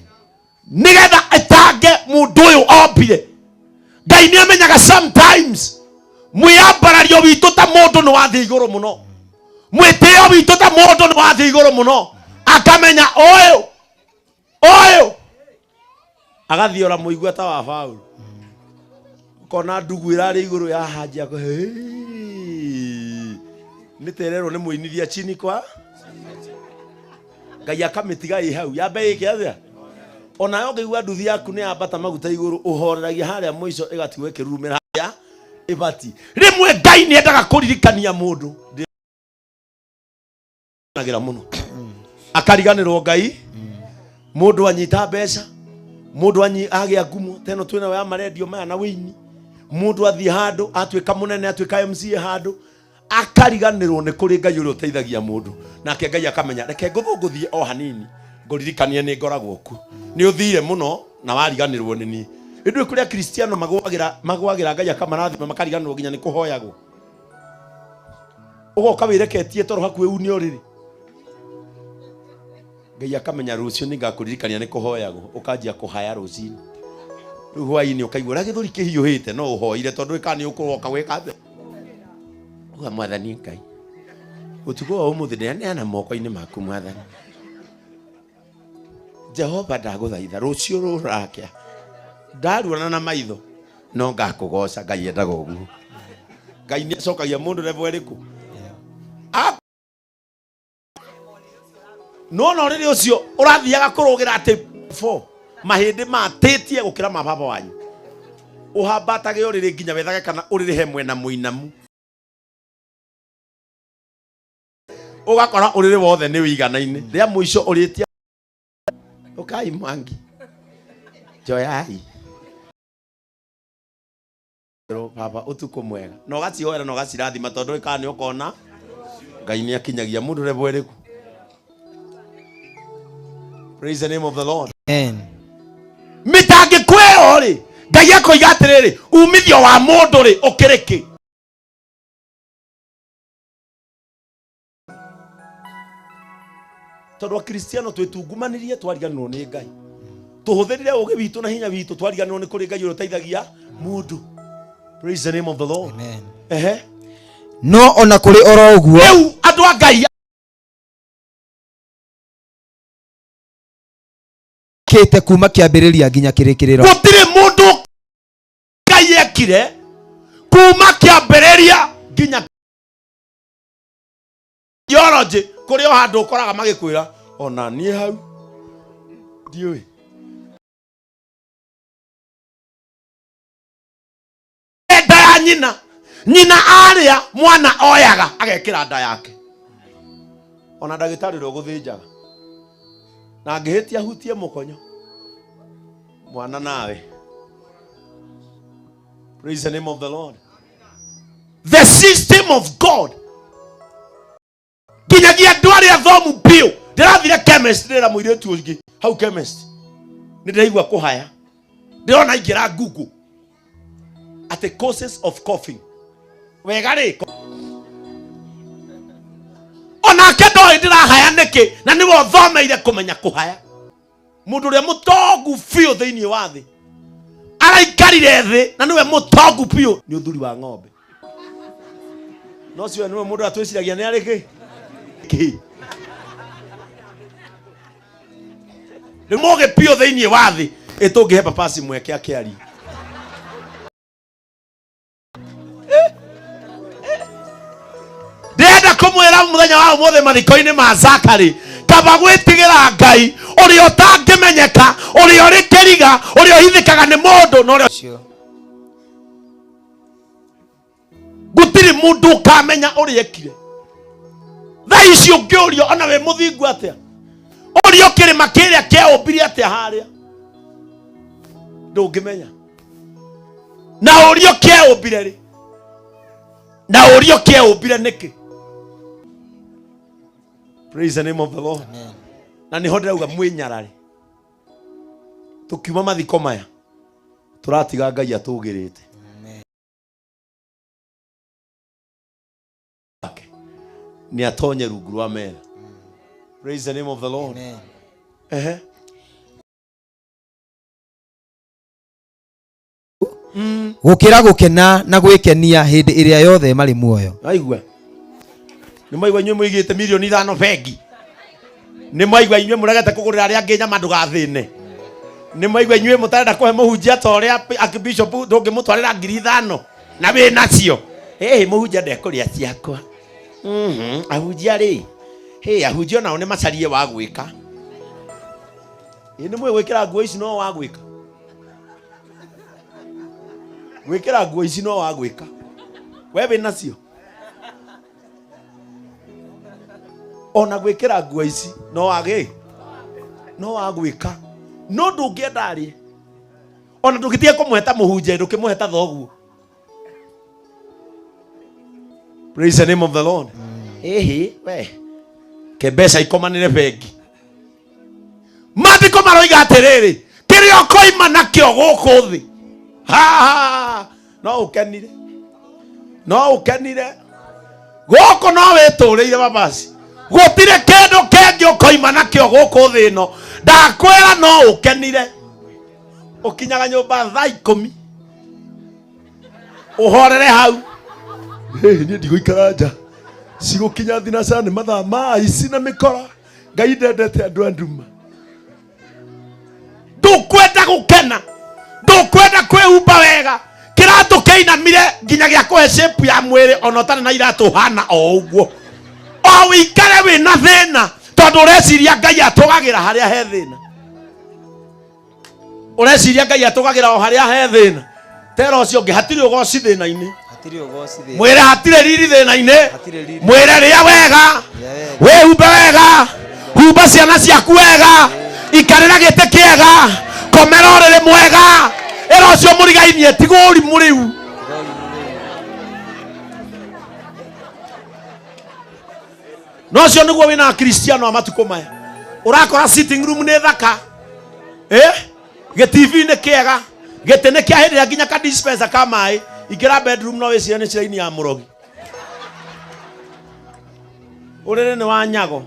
Nĩgetha ĩtange mũndũ ũyũ ombire. Ngai nĩ amenyaga sometimes mwĩambarario witũ ta mũndũ nĩ wathiĩ igũrũ mũno, mwĩtĩo witũ ta mũndũ nĩ wathiĩ igũrũ mũno, akamenya ũyũ ũyũ agathiora mũigua ta wa Paũlũ, ũkona ndugu ĩrarĩ igũrũ ya hanjia kũ nĩ tererwo nĩ mũinithia chini kwa Ngai akamĩtiga ĩ hau yambe ĩke atĩa. Onawe ũngĩigua nduthi yaku nĩ yambata maguta igũrũ, ũhoreragia harĩa mũico ĩgatigwo ĩkĩrurumĩra harĩa ĩbatiĩ. Rĩmwe Ngai nĩ endaga kũririkania mũndũ agira muno akariganirwo Ngai. Mundu anyita mbeca, mundu agĩa ngumo teno twĩnayo ya marendio maya na wĩini, mundu athiĩ handũ atuĩka mũnene, atuĩka MCA handũ, akariganĩrwo nĩ kũrĩ Ngai ũrĩa ũteithagia mũndũ. Nake Ngai akamenya reke ngũthũngũthie o hanini ngũririkanie nĩ ngoragwo kuo, nĩ ũthire mũno na wariganĩrwo nĩ niĩ. Ĩndĩ kũrĩa Kristiano magwagĩra Ngai akamarathima makariganĩrwo nginya nĩ kũhoyagwo. Ũgoka wĩreketie toro hakuhĩ une ũrĩrĩ, Ngai akamenya rũciũ nĩ ngakũririkania nĩ kũhoyagwo, ũkanjia kũhaya rũcinĩ. Rĩu hwainĩ ũkaigua ũrĩa gĩthũri kĩhiũhĩte, no ũhoire tondũ ĩka nĩ ũkũroka gwĩka atĩa. Uga Mwathani Ngai, ũtukũ wa ũmũthĩ ndĩraneana moko-inĩ maku Mwathani Jehova, ndagũthaitha rũciũ rũrakĩa ndaruona na maitho no ngakũgoca. Ngai endaga ũguo. Ngai nĩ acokagia mũndũ level ĩrĩkũ no no rĩrĩ ũcio ũrathiaga kũrũgĩra atĩ 4 Mahĩndĩ matĩtie gũkĩra ma baba wanyu. Ũhambatage ũrĩrĩ nginya wethage kana ũrĩrĩ he mwena mũinamu. Ũgakora ũrĩrĩ wothe nĩ wĩiganaine. Rĩa mũico ũrĩtia ũkai mwangi. Njoyai. Baba ũtukũ mwega. Na ũgacihoera na ũgacirathima tondũ ndũĩ kana nĩ ũkona Ngai nĩ akinyagia mũndũ level ĩrĩkũ. Praise the name of the Lord. Amen. Mĩtangĩko ĩyo rĩ, Ngai akoiga atĩrĩrĩ, umithio wa mũndũ rĩ ũkĩrĩ kĩ? Tondũ akristiano twĩtungumanirie twariganĩrwo nĩ Ngai. Tũhũthĩrire ũgĩ witũ na hinya witũ twariganĩrwo nĩ kũrĩ Ngai ũrĩa ũteithagia mũndũ. Praise the name of the Lord. Amen. Ehe. No ona kũrĩ oro ũguo Rĩu andũ a Ngai kĩte kuma kĩambĩrĩria nginya kĩrĩkĩrĩro. Gũtirĩ mũndũ Ngai ekire kuma kĩambĩrĩria nginya theology kũrĩ o handũ ũkoraga magĩkwĩra ona niĩ hau ndiũĩ. Nda ya nyina, nyina arĩa mwana oyaga agekĩra nda yake. Ona ndagĩtarĩ ũrĩa ũgũthĩnjaga na angĩhĩtia hutie mũkonyo mwana nawe. Praise the name of the Lord. The system of God nginyagia andũ arĩa athomu biũ. Ndĩrathire chemist, ndĩra mũirĩtu ũngĩ hau chemist, nĩ ndĩraigua kũhaya, ndĩrona ingĩra Google atĩ causes of coughing wega rĩ, onake ndoĩ ndĩrahaya nĩkĩ, na nĩwe ũthomeire kũmenya kũhaya. Mũndũ ũrĩa mũtongu biũ thĩinĩ wa thĩ araikarire thĩ na nĩwe mũtongu biũ nĩ ũthuri wa ng'ombe. No ũcio nĩwe mũndũ atwĩciragia nĩ arĩ kĩ kĩ rĩu mũgĩ biũ thĩinĩ wa thĩ ĩtũngĩhe papasi mweke akĩaria. Ndĩrenda kũmwĩra mũthenya wa ũmũthĩ mathiko-inĩ ma Zakari, kaba gwĩtigĩra Ngai ũrĩa ũtangĩmenyeka, ũrĩa ũrĩ kĩriga, ũrĩa ũhithĩkaga nĩ mũndũ na ũrĩa gũtirĩ mũndũ ũkamenya ũrĩa ekire. Thaa ici ũngĩũrio ona wĩ mũthingu atĩa, ũrio kĩrĩma kĩrĩa kĩaũmbire atĩa harĩa, ndũngĩmenya. Na ũrio kĩaũmbire rĩ, na ũrio kĩaũmbire nĩkĩ. Praise the name of the Lord. Amen. Na nĩho ndĩrauga mwĩnyarare, tũkiuma mathiko maya tũratiga Ngai atũgĩrĩte nĩ atonye rungu rwa metha. Praise the name of the Lord. Amen. Ehe. Gũkĩra gũkena na gwĩkenia hĩndĩ ĩrĩa yothe marĩ muoyo. Aigua nĩ mwaigua inyuĩ mũigĩte mirioni 5 bengi, nĩ mwaigua inyuĩ mũregete kũgũrĩra arĩa angĩ nyama ndũgathĩne, nĩ mwaigua inyuĩ mũtarenda kũhe mũhunjia ta ũrĩa archbishop ndũngĩmũtwarĩra 5,000 na wĩ nacio. Ĩĩ mũhunjia ndekũrĩa ciakwa. Ahunjia rĩ, hĩ ahunjia onao nĩ macarie wa gwĩka. Ĩ nĩ mũĩ gwĩkĩra nguo ici no wa gwĩka, gwĩkĩra nguo ici no wa gwĩka, we wĩ nacio. Ona gwĩkĩra nguo ici no wagĩ no wa gwĩka, no ndũngĩenda arĩe. Ona ndũngĩtiga kũmũhe ta mũhunjia, ndũkĩmũhe ta thoguo. Praise the name of the Lord. Ĩhĩ we ke mbeca ikomanĩre bengi. Maandĩko maroiga atĩrĩrĩ, kĩrĩa ũkoima nakĩo gũkũ thĩ, ha no ũkenire, no ũkenire gũkũ, no wĩtũrĩire babasi, gũtirĩ kĩndũ kĩngĩ ũkoima nakĩo gũkũ thĩ ĩno. Ndakwĩra no ũkenire ũkinyaga nyũmba thaa 10 ũhorere hau. Hey, niĩ ndigũikara nja cigũkinya thinacara nĩ mathaa ma ici na mĩkora. Ngai ndendete andũ a nduma. Ndũkwenda gũkena, ndũkwenda kwĩhumba wega, kĩratũ kĩinamire nginya gĩa kũhe shape ya mwĩrĩ, ona ũtarĩ na iratũ hana o ũguo, o wĩikare wĩna thĩna tondũ ũreciria Ngai atũgagĩra harĩa he thĩna. Ũreciria Ngai atũgagĩra o harĩa he thĩna. Tera ũcio ũngĩ hatirĩ ũgoci thĩna-inĩ. Hatirĩ ũgoci thĩna. Mwĩre hatirĩ riri thĩna-inĩ. Hatirĩ riri. Mwĩre rĩa wega. Rĩa wega. Wĩhumbe wega. Humba ciana ciaku wega. Ikarĩra gĩtĩ kĩega. Komera ũrĩrĩ mwega. Ĩra ũcio mũrigainie tiga ũrimũ rĩu. No ũcio nĩguo wĩna akristiano a matukũ maya. Ũrakora sitting room nĩ thaka. Eh? Gĩ TV nĩ kĩega. Gĩtĩ nĩ kĩa hĩndĩ ĩrĩa nginya ka dispenser ka maĩ. Ingĩra bedroom no wĩcirie nĩ ciraini ya mũrogi. Ũrĩrĩ nĩ wa nyago.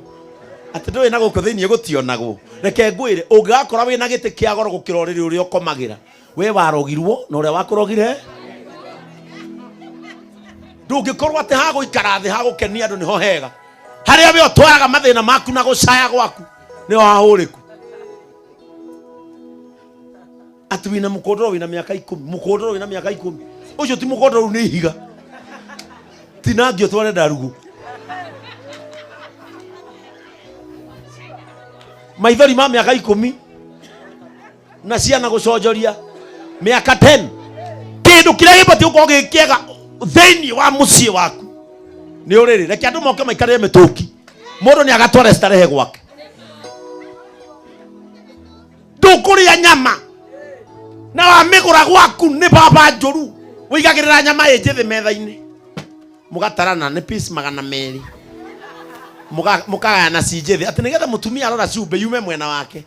Atĩ ndũĩ na gũkũ thĩinĩ gũtionagwo. Reke ngwĩre ũngĩgakora wĩna gĩtĩ kĩa goro gũkĩra ũrĩrĩ ũrĩa ũkomagĩra. We warogirwo na ũrĩa wakũrogire. Ndũngĩkorwo atĩ hagũikara thĩ hagũkenia andũ nĩho hega. Harĩa we ũtwaraga mathĩna maku na gũcaya gwaku nĩho hahũrĩku. Atĩ wĩna mũkondoro wĩna mĩaka 10, mũkondoro wĩna mĩaka 10. Ũcio ti mũkondoro rĩu nĩ ihiga. Tinangio tware ndarugu. Maithori ma mĩaka 10 na ciana gũconjoria mĩaka 10. Kĩndũ kĩrĩa gĩbatiĩ gũkorwo gĩ kĩega thĩinĩ wa mũciĩ waku nĩ ũrĩrĩ. Reke andũ moke maikarĩre mĩtũngi. Mũndũ nĩ agatwara starehe gwake. Ndũkũrĩa nyama na wamĩgũra gwaku nĩ baba njũru. Wĩigagĩrĩra nyama ĩ njĩthĩ metha-inĩ. Mũgatarana nĩ piece 200. Mũkagayana ci njĩthĩ atĩ nĩgetha mũtumia arora cumbĩ yume mwena wake.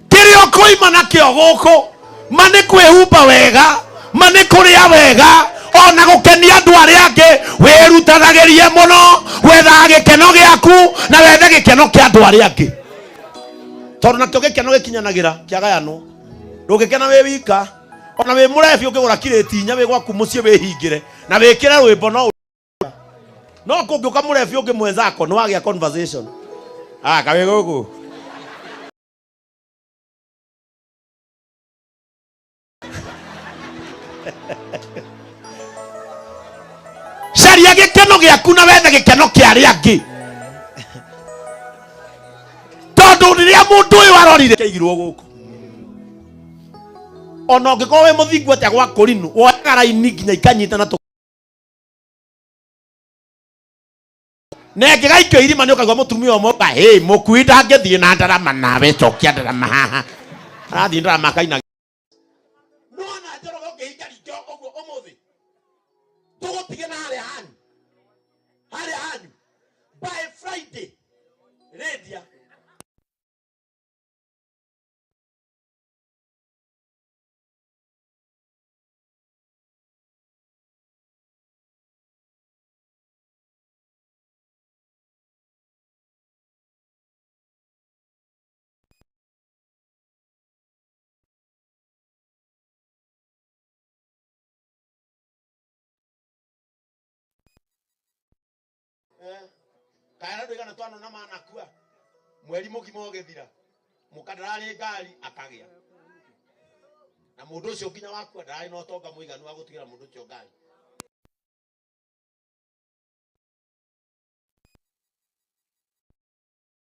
Kĩrĩa ũkoima nakĩo gũkũ ma nĩ kwĩhumba wega, ma nĩ kũrĩa wega, ona gũkenia andũ arĩa angĩ. Wĩrutanagĩrie mũno gwethaga gĩkeno gĩaku na wethe gĩkeno kĩa andũ arĩa angĩ, tondũ nakĩo gĩkeno gĩkinyanagĩra kĩagayanwo. Ndũngĩkena wĩ wika, ona wĩ mũrebi ũngĩgũra kirĩti 4 wĩ gwaku mũciĩ wĩhingĩre na wĩkĩre rwĩmbo no no kũngĩũka mũrebi ũngĩ mwenzako nĩ wagĩa conversation. Ah, kawĩ gũkũ. Caria gĩkeno gĩaku na wethe gĩkeno kĩa arĩa angĩ, tondũ rĩrĩa mũndũ ũyũ arorire kĩigirwo gũkũ, ona ũngĩkorwo wĩ mũthingu atĩa gwa kũrinu woyaga raini nginya ikanyitana tũ na ĩngĩgaikio irima nĩ ũkaigua mũtumia ũmwe ũka, hey, mũkui ndangĩthiĩ na ndarama nawe cokia ndarama haha. Arathiĩ ndarama akaina. Nĩwona Njoroge ũkĩhinga rikio ũguo ũmũthĩ tũgũtige na harĩa hanyu, harĩa hanyu by Friday rĩndia. Kana ndũigana twanona manakua mweri mũgima ũgĩthira mũkandararĩ ngari akagĩa na mũndũ ũcio nginya wakua ndararĩ na ũtonga mũiganu wa gũtigĩra mũndũ ũcio ngari.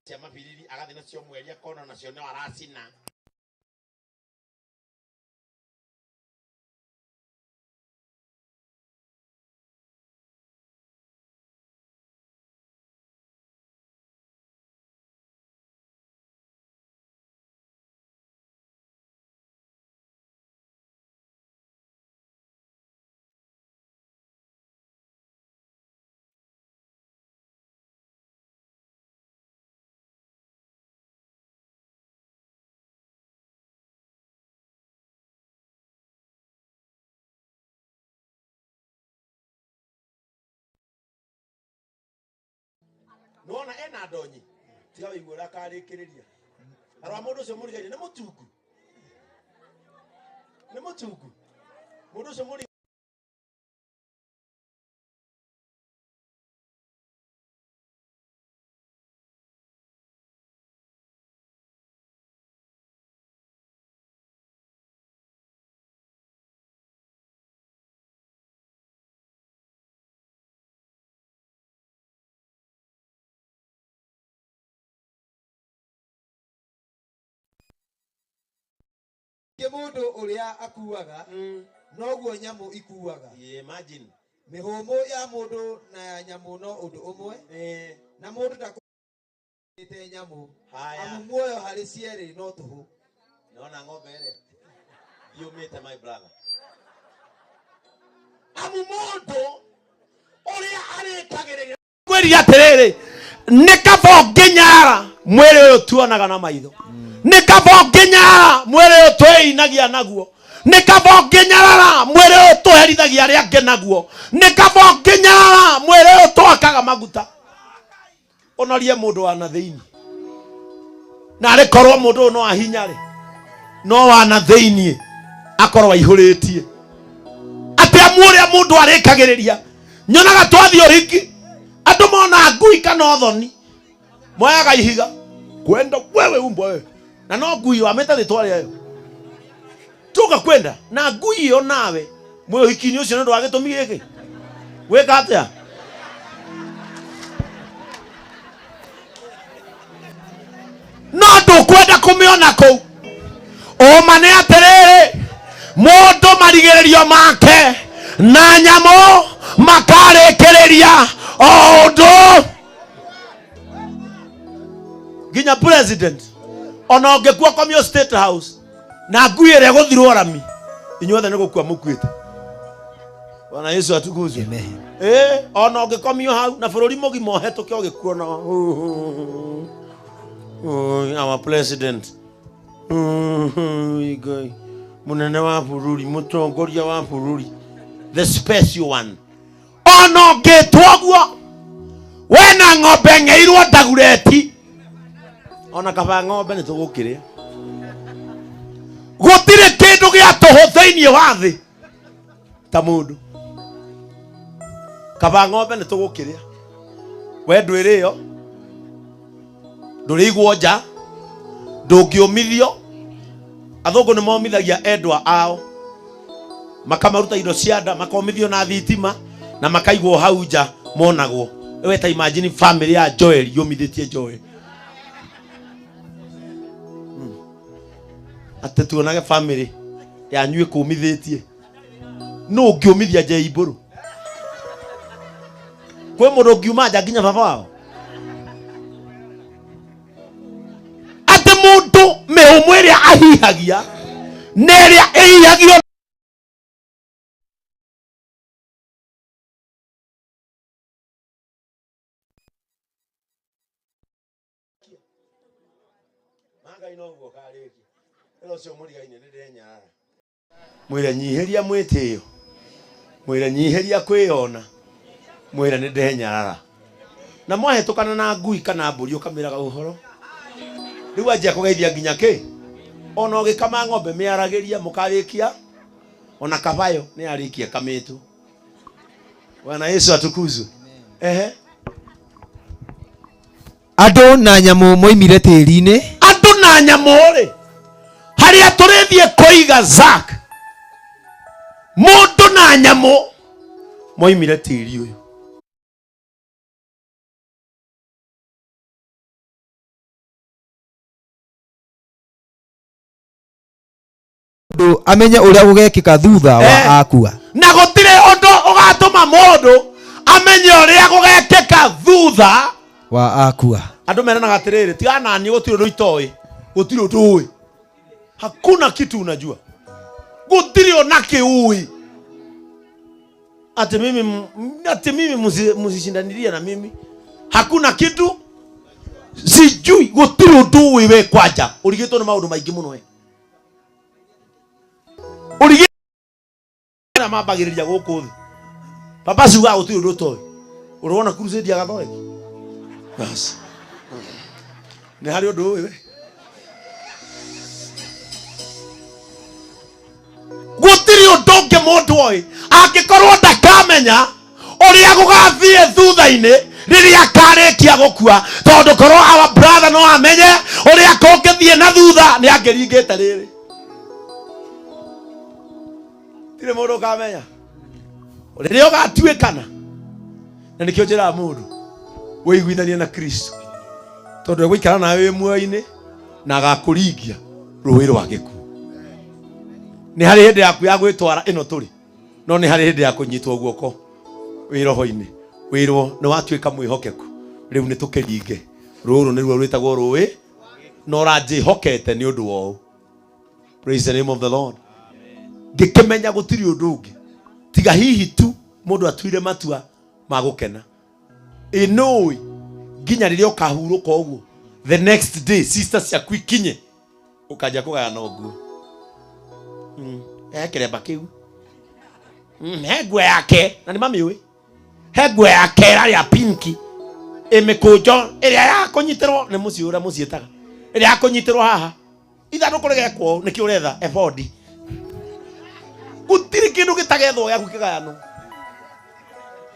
Cia mabiriri agathiĩ nacio mweri akona nacio no aracina. Nona ena ndonyi tiga wĩigue ũrĩa akarĩkĩrĩria. Arwa mũndũ ũcio mũrigaire nĩ mũtungu, nĩ mũtungu mũndũ ũcio mũri Ningĩ mũndũ ũrĩa akuaga noguo nyamũ ikuaga. Imagine. Mĩhũmũ ya mũndũ na ya nyamũ no ũndũ ũmwe, na mũndũ ndakũrĩte nyamũ. Haya. Amu muoyo harĩ cierĩ no tũhũ. Nona ng'ombe ĩrĩa yũmĩte, my brother. Amu mũndũ ũrĩa arĩkagĩrĩria kwĩrire atĩrĩrĩ, nĩ kaba ũngĩnyara mwĩrĩ ũyũ tuonaga na maitho, nĩ kaba ũngĩnyara mwĩrĩ ũyũ twĩinagia naguo, nĩ kaba ũngĩnyarara mwĩrĩ ũyũ tũherithagia arĩa angĩ naguo, nĩ kaba ũngĩnyarara mwĩrĩ ũyũ twakaga maguta ũnorie mũndũ wa na thĩinĩ. Na arĩ korwo mũndũ ũyũ no ahinya rĩ, no wa na thĩinĩ akorwo aihũrĩtie atĩ amu ũrĩa mũndũ arĩkagĩrĩria. Nyonaga twathiĩ ũhiki, andũ mona ngui kana ũthoni moyaga ihiga kwenda wewe umbwa wewe, na no ngui wamĩta rĩtwa rĩayo tuga kwenda na ngui ĩyo, nawe mwĩ ũhiki-inĩ ũcio nĩ ũndũ wa gĩtũmi gĩkĩ gwĩka atĩa? No ndũkwenda kũmĩona kũu. Ũma nĩ atĩrĩrĩ, mũndũ marigĩrĩrio make na nyamũ makarĩkĩrĩria o ũndũ. Nginya president ona ũngĩkua komio State House na ngui ĩrĩa ĩgũthirwo rami, inyuothe nĩ gũkua mũkuĩte. Bwana Yesu atukuzwe. Ona ũngĩkomio hau na bũrũri mũgima ũhetũke ũgĩkuona, our president, Ngai, mũnene wa bũrũri, mũtongoria wa bũrũri, the special one, ona ũngĩtwo guo wena ng'ombe ng'eirwo ndagureti, ona kaba ng'ombe nĩ tũgũkĩrĩa. Gũtirĩ kĩndũ gĩa tũhũ thĩinĩ wa thĩ ta mũndũ. Kaba ng'ombe nĩ tũgũkĩrĩa. We ndwĩrĩo, ndũrĩigwo nja, ndũngĩũmithio. Athũngũ nĩ momithagia endwa ao, makamaruta indo cia nda, makomithio na thitima na makaigwo hau nja monagwo. We ta imagine family ya Joel yũmithĩtie Joel. Atĩ tuonage family yanyu ĩkũmithĩtie. Nũ ũngĩũmithia Jay Mbũrũ? Kwĩ mũndũ ũngiuma nja nginya baba wao? Atĩ mũndũ mĩhũmũ ĩrĩa ahihagia na ĩrĩa ĩhihagio. Ngai noguo karĩkia ĩno ũcio mũrigaine nĩ ndenyarara. Mwĩre nyihĩria mwĩtĩo, mwĩre nyihĩria kwĩyona, mwĩre nĩ ndenyarara. Na mwahĩtũkana na ngui kana mbũri ũkamĩraga ũhoro rĩu anjia kũgeithia nginya kĩ. Ona ũgĩkama ng'ombe mĩaragĩria mũkarĩkia, ona kabayo nĩ yarĩkia kamĩtũ. Bwana Yesu atukuzwe. Ehe. Andũ na nyamũ moimire tĩri-inĩ. Andũ na nyamũ rĩ, harĩa tũrĩthiĩ kũiga zak, mũndũ na nyamũ moimire tĩri ũyũ. Mũndũ amenye ũrĩa gũgekĩka thutha wa akua. Na gũtirĩ ũndũ ũgatũma mũndũ amenye ũrĩa gũgekĩka thutha wa akua. Andũ meranaga atĩrĩrĩ, tiga nani, gũtirĩ ũndũ itoĩ, gũtirĩ ũndũ ũĩ, hakuna kitu unajua, gũtirĩ ona kĩ ũĩ. Ati mimi, ati mimi msishindanilie na mimi, hakuna kitu sijui. Gũtirĩ ũndũ ũĩ we kwanja ũrigĩtwo nĩ maũndũ maingĩ mũno we ũrigĩtwo mambagĩrĩria gũkũ thĩ. Baba ciugaga gũtirĩ ũndũ ũtoĩ. Ũrona crusade ya Gathoreki bas nĩ harĩ ũndũ ũĩ we. Gũtirĩ ũndũ ũngĩ mũndũ oĩ angĩkorwo ndakamenya ũrĩa gũgathiĩ thutha-inĩ rĩrĩa akarĩkia gũkua, tondũ korwo our brother no amenye ũrĩa kũngĩthiĩ na thutha nĩ angĩringĩte rĩrĩ. Tirĩ mũndũ ũkamenya rĩrĩa ũgatuĩkana, na nĩkĩo njĩraga mũndũ wĩiguithanie na Kristo, tondũ egũikara nawe wĩ muoyo-inĩ na agakũringia rũĩ rwa gĩkuũ. Nĩ harĩ hĩndĩ yaku ya gwĩtwara ĩno tũrĩ, no nĩ harĩ hĩndĩ ya kũnyitwo guoko wĩ roho-inĩ, wĩrwo nĩ watuĩka mwĩhokeku, rĩu nĩ tũkĩringe. Rũrũ nĩruo rwĩtagwo rũĩ, na ũranjĩhokete nĩ ũndũ wa ũũ. Praise the name of the Lord. Ngĩkĩmenya gũtirĩ ũndũ ũngĩ tiga hihi tu mũndũ atuire matua ma gũkena. Ĩ nũĩ nginya rĩrĩa ũkahurũka ũguo, the next day sister ciaku ikinye, ũkanjia kũgayana nguo. He kĩremba kĩu. He nguo yake, na nĩ mamĩũĩ. He nguo yake ĩrarĩ ya pinki, ĩ mĩkũnjo ĩrĩa ya kũnyitĩrwo nĩ mũciĩ ũrĩa mũciĩtaga, ĩrĩa ya kũnyitĩrwo haha. Ithandũkũ rĩgekwo ũũ, nĩkĩo ũretha ebodi. Gũtirĩ kĩndũ gĩtagethwo gĩaku kĩgayanwo,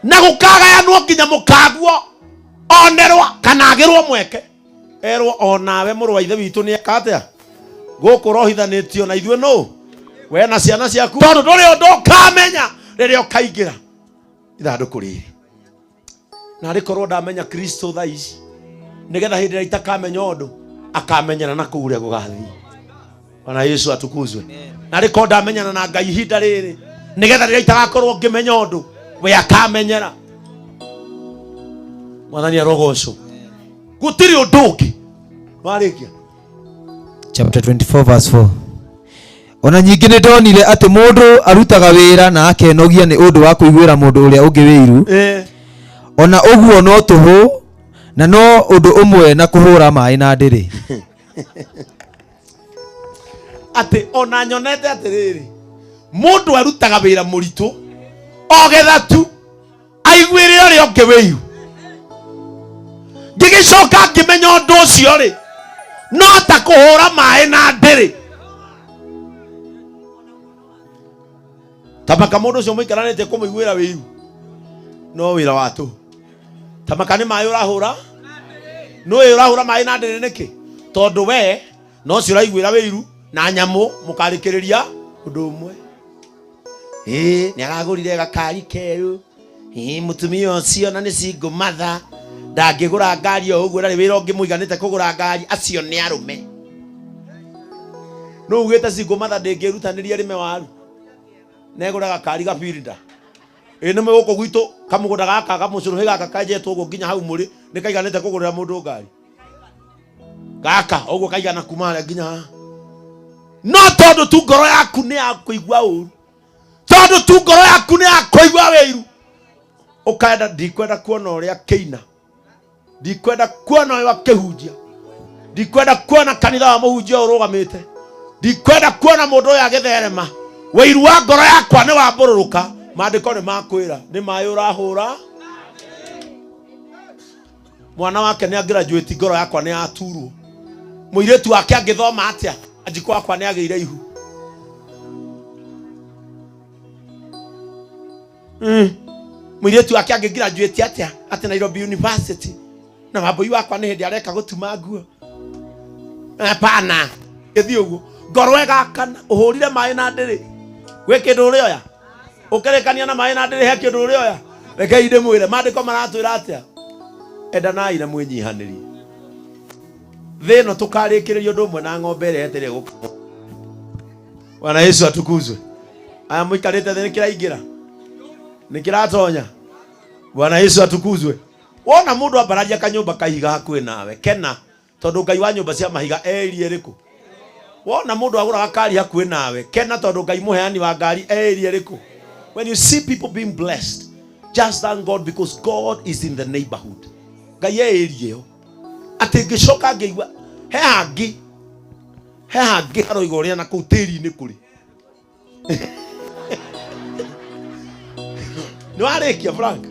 na gũkagayanwo nginya mũkaguo onerwo kana agĩrwo mweke, erwo onawe mũrũ wa ithe witũ nĩ eka atĩa gũkũ ũrohithanĩtio na ithuĩ nũ we na ciana ciaku, tondũ ndũrĩ ũndũ ũkamenya rĩrĩa ũkaingĩra ithandũkũ rĩrĩ. Na arĩ korwo ndamenya Kristo thaa ici, nĩgetha hĩndĩ ĩrĩa itakamenya ũndũ akamenyana na kũu ũrĩa gũgathiĩ. Bwana Yesu atukuzwe. Na arĩ korwo ndamenyana na Ngai ihinda rĩrĩ, nĩgetha rĩrĩa itagakorwo ngĩmenya ũndũ we akamenyera. Mwathani arogocwo. Gũtirĩ ũndũ ũngĩ. Warĩkia. Chapter 24 verse 4. Ona nyingĩ nĩ ndonire atĩ mũndũ arutaga wĩra na akenogia nĩ ũndũ wa kũiguĩra mũndũ ũrĩa ũngĩ wĩiru. Ona ũguo no tũhũ, na no ũndũ ũmwe na kũhũra maĩ na ndĩrĩ. Atĩ ona nyonete atĩrĩrĩ, mũndũ arutaga wĩra mũritũ ogetha tu aiguĩre ũrĩa ũngĩ wĩiru. Ngĩgĩcoka ngĩmenya ũndũ ũcio rĩ, no ta kũhũra maĩ na ndĩrĩ. Tamaka mũndũ ũcio mũikaranĩtie kũmũiguĩra wĩiru no wĩra wa tũhũ. Tamaka nĩ maĩ ũrahũra, nũĩ ũrahũra maĩ na ndĩrĩ nĩkĩ? Tondũ we no ũcio ũraiguĩra wĩiru na nyamũ mũkarĩkĩrĩria ũndũ ũmwe. Ĩĩ, nĩ aragũrire gakari kerũ. Ĩĩ, mũtumia ũcio na nĩ single mother, ndangĩgũra ngari o ũguo, ndarĩ wĩra ũngĩ mũiganĩte kũgũra ngari, acio nĩ arũme. Nũ ugĩte single mother ndĩngĩrutanĩria rĩme waru? Negũra gakari gabirinda. Ĩĩ, nĩ gũkũ gwitũ kamũgũnda gaka kamũcũrũhĩ gaka kenjetwo ũguo nginya hau mũrĩ nĩ kaiganĩte kũgũrĩra mũndũ ngari. Gaka ũguo kaigana kuma harĩa nginya haha. No tondũ tu ngoro yaku nĩ ya kũigua ũru, tondũ tu ngoro yaku nĩ ya kũigua wĩiru, ũkaenda ndikwenda kuona ũrĩa kĩina, ndikwenda kuona ũyũ akĩhunjia, ndikwenda kuona kanitha wa mũhunjia ũrũgamĩte, ndikwenda kuona mũndũ ũyũ agĩtherema. Wĩiru wa ngoro yakwa nĩ wambũrũrũka. Maandĩko nĩ makwĩra nĩ maĩ ũrahũra. Mwana wake nĩ angraduate, ngoro yakwa nĩ yaturwo. Mũirĩtu wake angĩthoma atĩa, anjiko wakwa nĩ agĩire ihu. Mũirĩtu wake angĩgraduate atĩa atĩ Nairobi University, na wambũi wakwa nĩ hĩndĩ areka gũtuma nguo. Hapana, gĩthiĩ ũguo ngoro ĩgakana. Ũhũrire maĩ na ndĩrĩ, gwĩ kĩndũ ũrĩoya ũkĩrĩkania na maĩ na ndĩrĩ, he kĩndũ ũrĩoya. Rekei ndĩmwĩre, maandĩko maratwĩra atĩa? Endanai na mwĩnyihanĩrie. Thĩ ĩno tũkarĩkĩrĩria ũndũ ũmwe na ng'ombe ĩrĩa yetereire gũkamwo. Bwana Yesu atukuzwe. Aya mũikarĩte thĩ, nĩkĩraingĩra, nĩkĩratonya. Bwana Yesu atukuzwe. Wona mũndũ ambararia kanyũmba kahiga hakuhĩ nawe, kena, tondũ Ngai wa nyũmba cia mahiga eirie ĩrĩkũ. Wona mũndũ agũra gakari hakuhĩ nawe, kena, tondũ Ngai mũheani wa ngari eirie ĩrĩkũ. When you see people being blessed, just thank God, because God is in the neighborhood. Ngai eirie ĩyo. Atĩ ngĩcoka ngĩigua he hangĩ, he hangĩ haroiga ũrĩa na kũu tĩri-inĩ kũrĩ. Nĩ warĩkia Frank?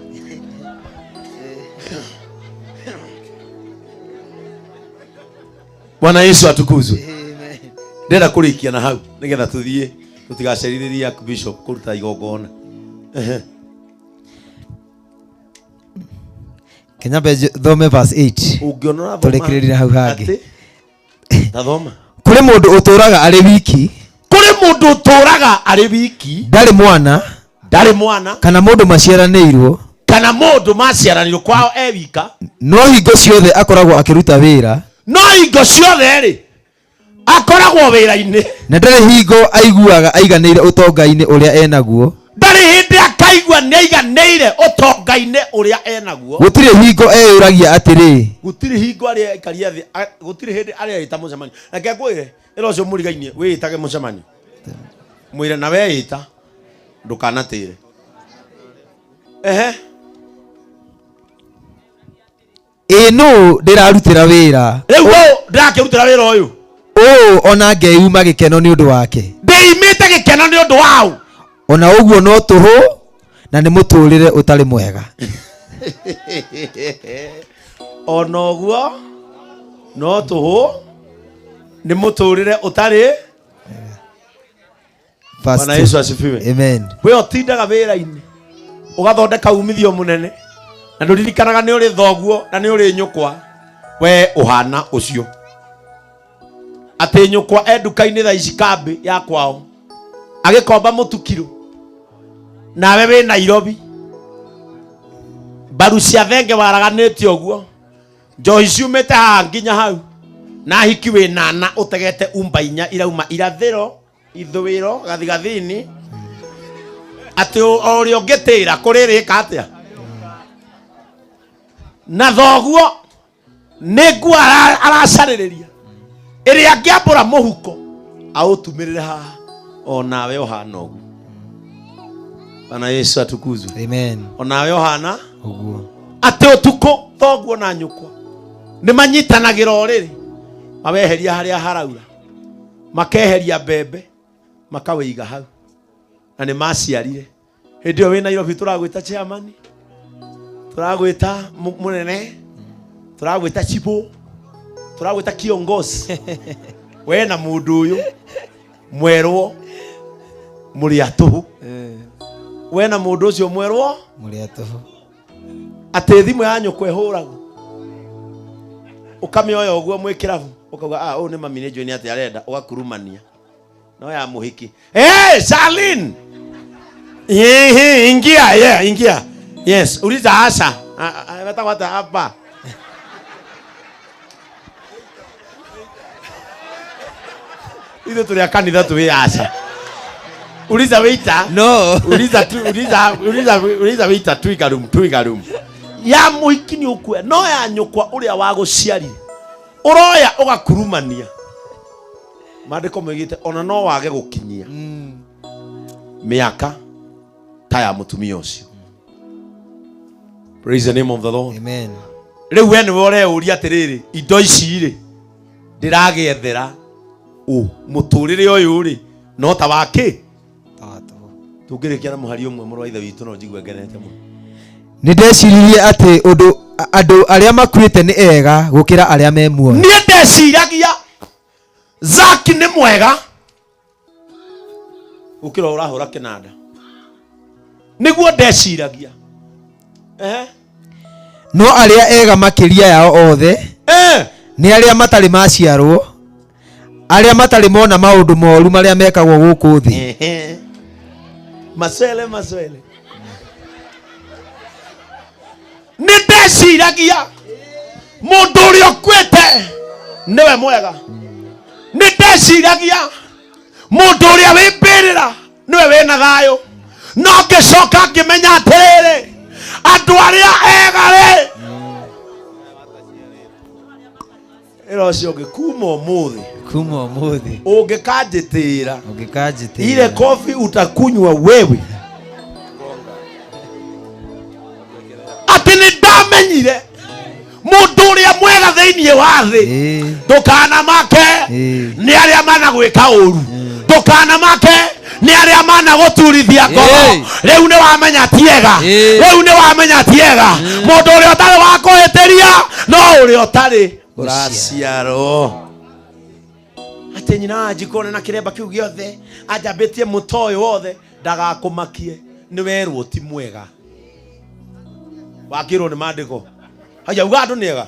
Bwana Yesu atukuzwe. Ndĩrenda kũrĩkia na hau nĩgetha tũthiĩ tũtigacerithĩrie Bishop kũruta igongona. Ehe. Kenya mbe thome verse 8. Ũngĩona ũrathoma Tũrĩkĩrĩrie hau hangĩ. atĩ? Tathoma. Kũrĩ mũndũ ũtũũraga arĩ wiki. Kũrĩ mũndũ ũtũũraga arĩ wiki. Ndarĩ mwana. Ndarĩ mwana. Kana mũndũ maciaranĩirwo. Kana mũndũ maciaranĩirwo kwao e wika. No hingo ciothe akoragwo akĩruta wĩra. No hingo ciothe rĩ Akoragwo wĩra-inĩ. Na ndarĩ hingo aiguaga aiganĩire ũtonga-inĩ ũrĩa enaguo. Ndarĩ hĩndĩ akaigua nĩ aiganĩire ũtonga-inĩ ũrĩa enaguo. Gũtirĩ hingo eyũragia atĩrĩ, Gũtirĩ hingo arĩa aikaria thĩ, gũtirĩ hĩndĩ arĩa ĩta mũcemanio. Reke ngwĩre, ĩra ũcio mũrigainie wĩĩtage mũcemanio, mwĩre na weĩta ndũkanatĩre. Ehe. Ĩ nũ ndĩrarutĩra wĩra? Rĩu ũũ ndĩrakĩrutĩra wĩra ũyũ. Ũũ ona ngeyuma gĩkeno nĩ ũndũ wake. Ndĩimĩte gĩkeno nĩ ũndũ waũ. Ona ũguo no tũhũ na nĩ mũtũrĩre ũtarĩ mwega. Ona ũguo no tũhũ nĩ mũtũrĩre ũtarĩ. Verse Bwana 2. Yesu asifiwe. Amen. We ũtindaga wĩra-inĩ ũgathondeka umithio mũnene na ndũririkanaga nĩ ũrĩ thoguo na nĩ ũrĩ nyũkwa. We ũhana ũcio atĩ nyũkwa e nduka-inĩ thaa ici kambĩ ya kwao agĩkomba mũtu kiro, nawe wĩ Nairobi mbaru cia thenge waraganĩte ũguo, njohi ciumĩte haha nginya hau, na hiki wĩ nana ũtegete umba inya irauma irathĩro ithũĩro gathigathini, atĩ o ũrĩa ũngĩtĩra kũrĩ rĩka atĩa na thoguo nĩ nguo aracarĩrĩria ĩrĩa angĩambũra mũhuko aũtumĩrĩre haha, o nawe ũhana ũguo. Bwana Yesu atukuzwe. Amen. O nawe ũhana ũguo. Atĩ ũtukũ thoguo na nyũkwa nĩ manyitanagĩra ũrĩrĩ, maweheria harĩa haraura, makeheria mbembe makawĩiga hau, na nĩ maciarire. Hĩndĩ ĩyo wĩ Nairobi tũragwĩta chairman, tũragwĩta mũnene, tũragwĩta chibo, tũragwĩta kiongozi. We na mũndũ ũyũ mwerwo mũrĩ atũhũ. We na mũndũ ũcio mwerwo mũrĩ atũhũ. Atĩ thimũ ya nyũkwa ĩhũragwo ũkamĩoya ũguo mwĩ kĩrabu ũkauga, ah, ũyũ nĩ mami nĩ njũĩ nĩ atĩ arenda, ũgakurumania no ya mũhiki. Hey, Charlene. Hihi, ingia, yeah, ingia. Yes, uliza Asha. Wetagwo atĩa hapa? Ithuĩ tũrĩ a kanitha twĩ Asha. Uliza waiter. No. Uliza tu, uliza, uliza, uliza waiter twiga room, twiga room. Ya mũhiki nĩ ũkuoya, no ya nyũkwa ũrĩa wagũciarire. Ũroya ũgakurumania. Maandĩko moigĩte ona no wage gũkinyia mĩaka ta ya mũtumia ũcio. Praise the name of the Lord. Amen. Rĩu we nĩwe ũreyũria atĩrĩrĩ, indo ici rĩ ndĩragĩethera ũ? Mũtũrĩre ũyũ rĩ no ta wa kĩ? Tũngĩrĩkia na mũhari ũmwe, mũrũ wa ithe witũ, no njigue ngenete mũno. Nĩ ndeciririe atĩ ũndũ andũ arĩa makuĩte nĩ ega gũkĩra arĩa me muoyo. Niĩ ndeciragia Zaki nĩ mwega gũkĩra ũrahũra kĩnanda, nĩguo ndeciragia. Ehe. No arĩa ega makĩria yao othe nĩ arĩa matarĩ maciarwo, arĩa matarĩ mona maũndũ moru marĩa mekagwo gũkũ thĩ. Ehe. Maswele, maswele. Nĩ ndeciragia mũndũ ũrĩa ũkuĩte nĩwe mwega. Nĩ ndeciragia mũndũ ũrĩa wĩ mbĩrĩra nĩwe wĩna thayũ, no ngĩcoka ngĩmenya atĩrĩrĩ, andũ arĩa ega rĩ, ĩra ũcio ũngĩ kuma ũmũthĩ, kuma ũmũthĩ ũngĩkanjĩtĩra, ũngĩkanjĩtĩra, ile kofi utakunywa wewe. Atĩ nĩ ndamenyire mũndũ ũrĩa mwega thĩinĩ wa thĩ, ndũkanamake nĩ arĩa managwĩka ũru, ndũkanamake nĩ arĩa managũturithia ngoro. Rĩu nĩ wamenya ti ega, rĩu nĩ wamenya ti ega. Mũndũ ũrĩa ũtarĩ wa kũhĩtĩria no ũrĩa ũtarĩ ũraciarwo. Atĩ nyina wa njikone na kĩremba kĩu gĩothe anjambĩtie mũto ũyũ wothe, ndagakũmakie, nĩ werwo ti mwega. Wakĩrwo nĩ maandĩko haya uga andũ nĩ ega.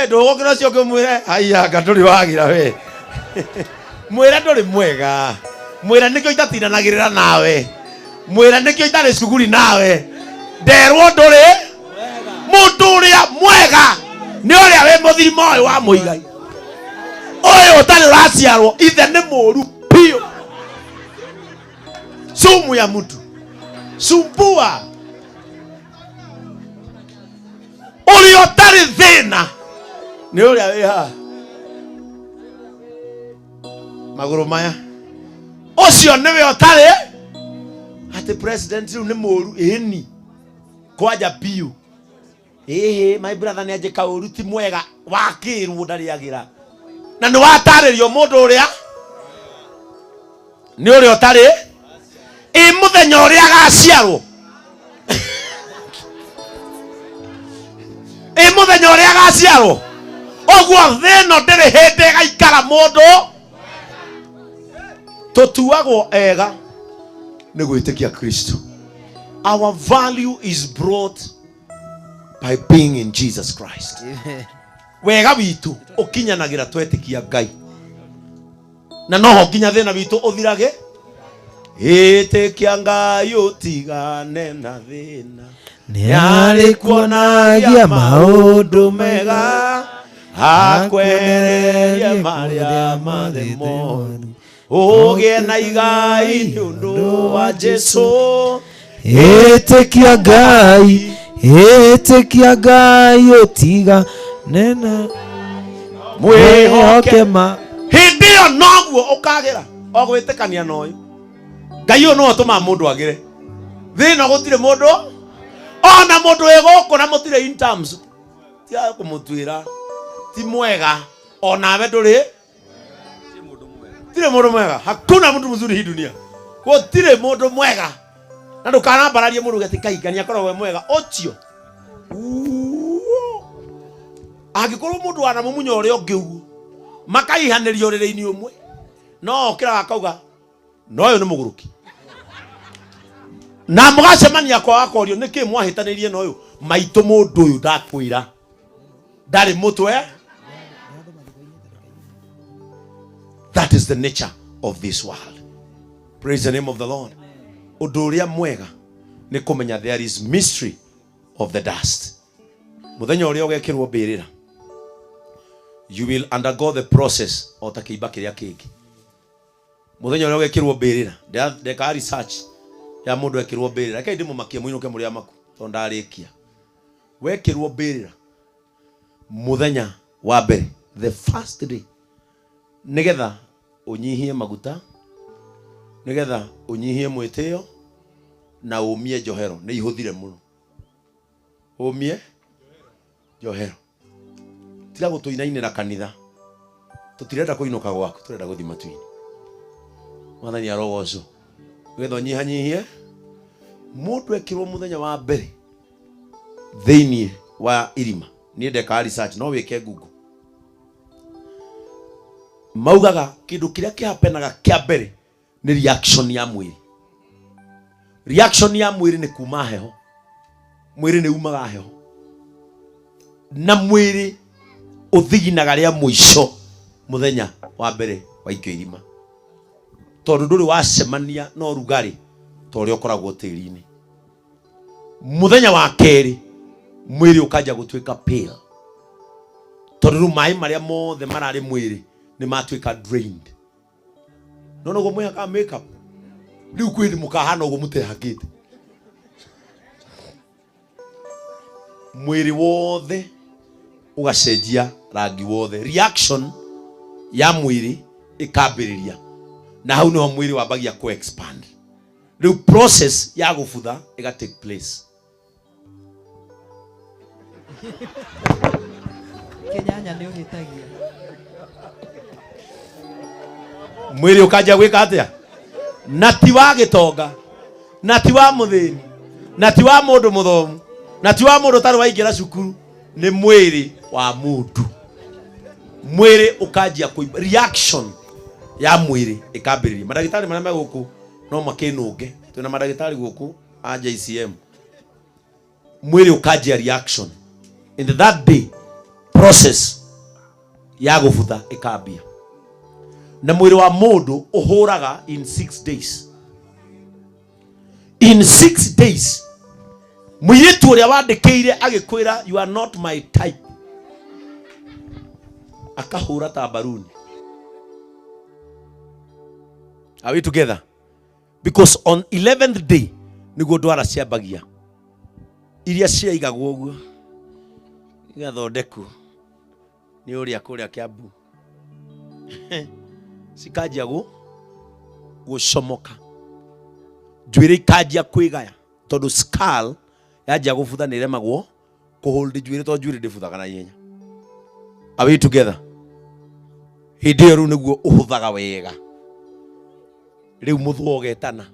Ndũgũkĩra ũcio ũngĩmwĩre haya anga ndũrĩ wagira we, mwĩre ndũrĩ mwega, mwĩre nĩkĩo itatindanagĩrĩra nawe, mwĩre nĩkĩo itarĩ cuguri nawe, nderwo ndũrĩ mũndũ ũrĩa mwega nĩ ũrĩa wĩ mũthirima ũyũ wa mũigai ũyũ. Ũyũ ũtarĩ ũraciarwo ithe nĩ mũru biũ. Sumu ya mtu. Sumbua. Ũrĩa ũtarĩ thĩna nĩ ũrĩa wĩ haha. Magũrũ maya. Ũcio nĩwe ũtarĩ atĩ president rĩu nĩ mũru ĩni kwanja biũ. Ĩhĩ my brother nĩ anjĩka ũru ti mwega wakĩrwo ndarĩagĩra na nĩ watarĩrio mũndũ ũrĩa nĩ ũrĩa ũtarĩ ĩ mũthenya ũrĩa agaciarwo ĩ mũthenya ũrĩa agaciarwo ũguo thĩ ĩno ndĩrĩ hĩndĩ ĩgaikara mũndũ tũtuagwo ega nĩ gwĩtĩkia Kristo. Our value is brought by being in Jesus Christ. Wega witũ ũkinyanagĩra twetĩkia Ngai, na noho nginya thĩna witũ ũthirage. Ĩtĩkia Ngai ũtigane na thĩna, Nĩ kuonagia maũndũ mega akwehererie marĩa marĩ moru, ũgĩe na igai nĩ ũndũ wa Jesu. Ĩtĩkia Ngai, ĩtĩkia Ngai ũtigane na mwĩhoke mwĩhoke ma hĩndĩ ĩyo noguo ũkagĩra o gwĩtĩkania na ũyũ Ngai ũyũ nĩwe ũtũmaga mũndũ agĩre thĩna. Gũtirĩ mũndũ ona mũndũ wĩ gũkũ na mũtirĩ in terms tiga kũmũtuĩra ti mwega, onawe ndũrĩ tirĩ mũndũ mwega. Hakuna mtu mzuri hii dunia, gũtirĩ mũndũ mwega, na ndũkanambararie mũndũ gati kaingania akoragwo e mwega ũcio. Angĩkorwo mũndũ wanamumunya ũrĩa ũngĩ ũguo makaihanĩria ũrĩrĩ-inĩ ũmwe, no okĩraga akauga no ũyũ nĩ mũgũrũki, na mũgacemania kwa akorio nĩkĩ mwahĩtanĩirie na ũyũ maitũ mũndũ ũyũ ndakwĩra ndarĩ mũtwe. That is the nature of this world. Praise the name of the Lord. Ũndũ ũrĩa mwega nĩ kũmenya there is mystery of the dust. Mũthenya ũrĩa ũgekĩrwo mbĩrĩra, you will undergo the process o ta kĩimba kĩrĩa kĩngĩ. Mũthenya ũrĩa ũgekĩrwo mbĩrĩra, ndekaga research ya mũndũ ekĩrwo mbĩrĩra. Rekei ndĩmũmakie mũinũke mũrĩ amaku tondũ ndarĩkia. Wekĩrwo mbĩrĩra mũthenya wa mbere, the first day, nĩgetha ũnyihie maguta, nĩgetha ũnyihie mwĩtĩo na ũmie njohero, nĩ ihũthire mũno ũmie njohero. Tiga gũtũinainĩra kanitha, tũtirenda kũinũka gwaku, tũrenda gũthiĩ matu-inĩ. Mwathani arogocwo. Nĩgetha ũnyihanyihie mũndũ ekĩrwo mũthenya wa mbere thĩinĩ wa irima, niĩ ndekaga research, no wĩke Google, maugaga kĩndũ kĩrĩa kĩhapenaga kĩa mbere nĩ reaction ya mwĩrĩ. Reaction ya mwĩrĩ nĩ kuma heho, mwĩrĩ nĩ umaga heho, na mwĩrĩ ũthiginaga rĩa mũico mũthenya wa mbere waikio irima, tondũ ndũrĩ wacemania na ũrugarĩ ta ũrĩa ũkoragwo tĩri-inĩ. Mũthenya wa kerĩ mwĩrĩ ũkanjia gũtuĩka pale, tondũ rĩu maĩ marĩa mothe mararĩ mwĩrĩ nĩ matuĩka drained. No noguo mwĩhakaga makeup rĩu, kwĩ hĩndĩ mũkahana ũguo mũtehakĩte. Mwĩrĩ wothe ũgacenjia rangi wothe, reaction ya mwĩrĩ ĩkambĩrĩria, na hau nĩho mwĩrĩ wambagia ku expand. Rĩu process ya gũbutha ĩga take place. Kĩnyanya nĩ ũhĩtagia. Mwĩrĩ ũkanjia gwĩka atĩa? Na ti wa gĩtonga, na ti wa mũthĩni, na ti wa mũndũ mũthomu, na ti wa mũndũ ũtarĩ waingĩra cukuru, nĩ mwĩrĩ wa mũndũ. Mwĩrĩ ũkanjia kũimba, reaction ya mwĩrĩ ĩkambĩrĩria. Mandagĩtarĩ marĩa me gũkũ no makĩnũnge, twĩna mandagĩtarĩ gũkũ a JCM. Mwĩrĩ ũkanjia reaction, in that day process ya gũbutha ĩkambia, na mwĩrĩ wa mũndũ ũhũraga in 6 days. In 6 days mũirĩtu ũrĩa wandĩkĩire agĩkwĩra, "You are not my type," akahũra ta mbaruni. Are we together? Because on 11th day niguo ndwara ciambagia iria ciaigagwo ũguo igathondekwo nĩ ũrĩa kũrĩa Kiambu cikanjia gũcomoka, njuĩrĩ ikanjia kwĩgaya tondũ skull yanjia gũbutha nĩ ĩremagwo kũhold njuĩrĩ tondũ njuĩrĩ ndĩbuthaga na ihenya. Are we together? Hĩndĩ ĩyo rĩu nĩguo ũhũthaga wega, rĩu mũthũa ũgetana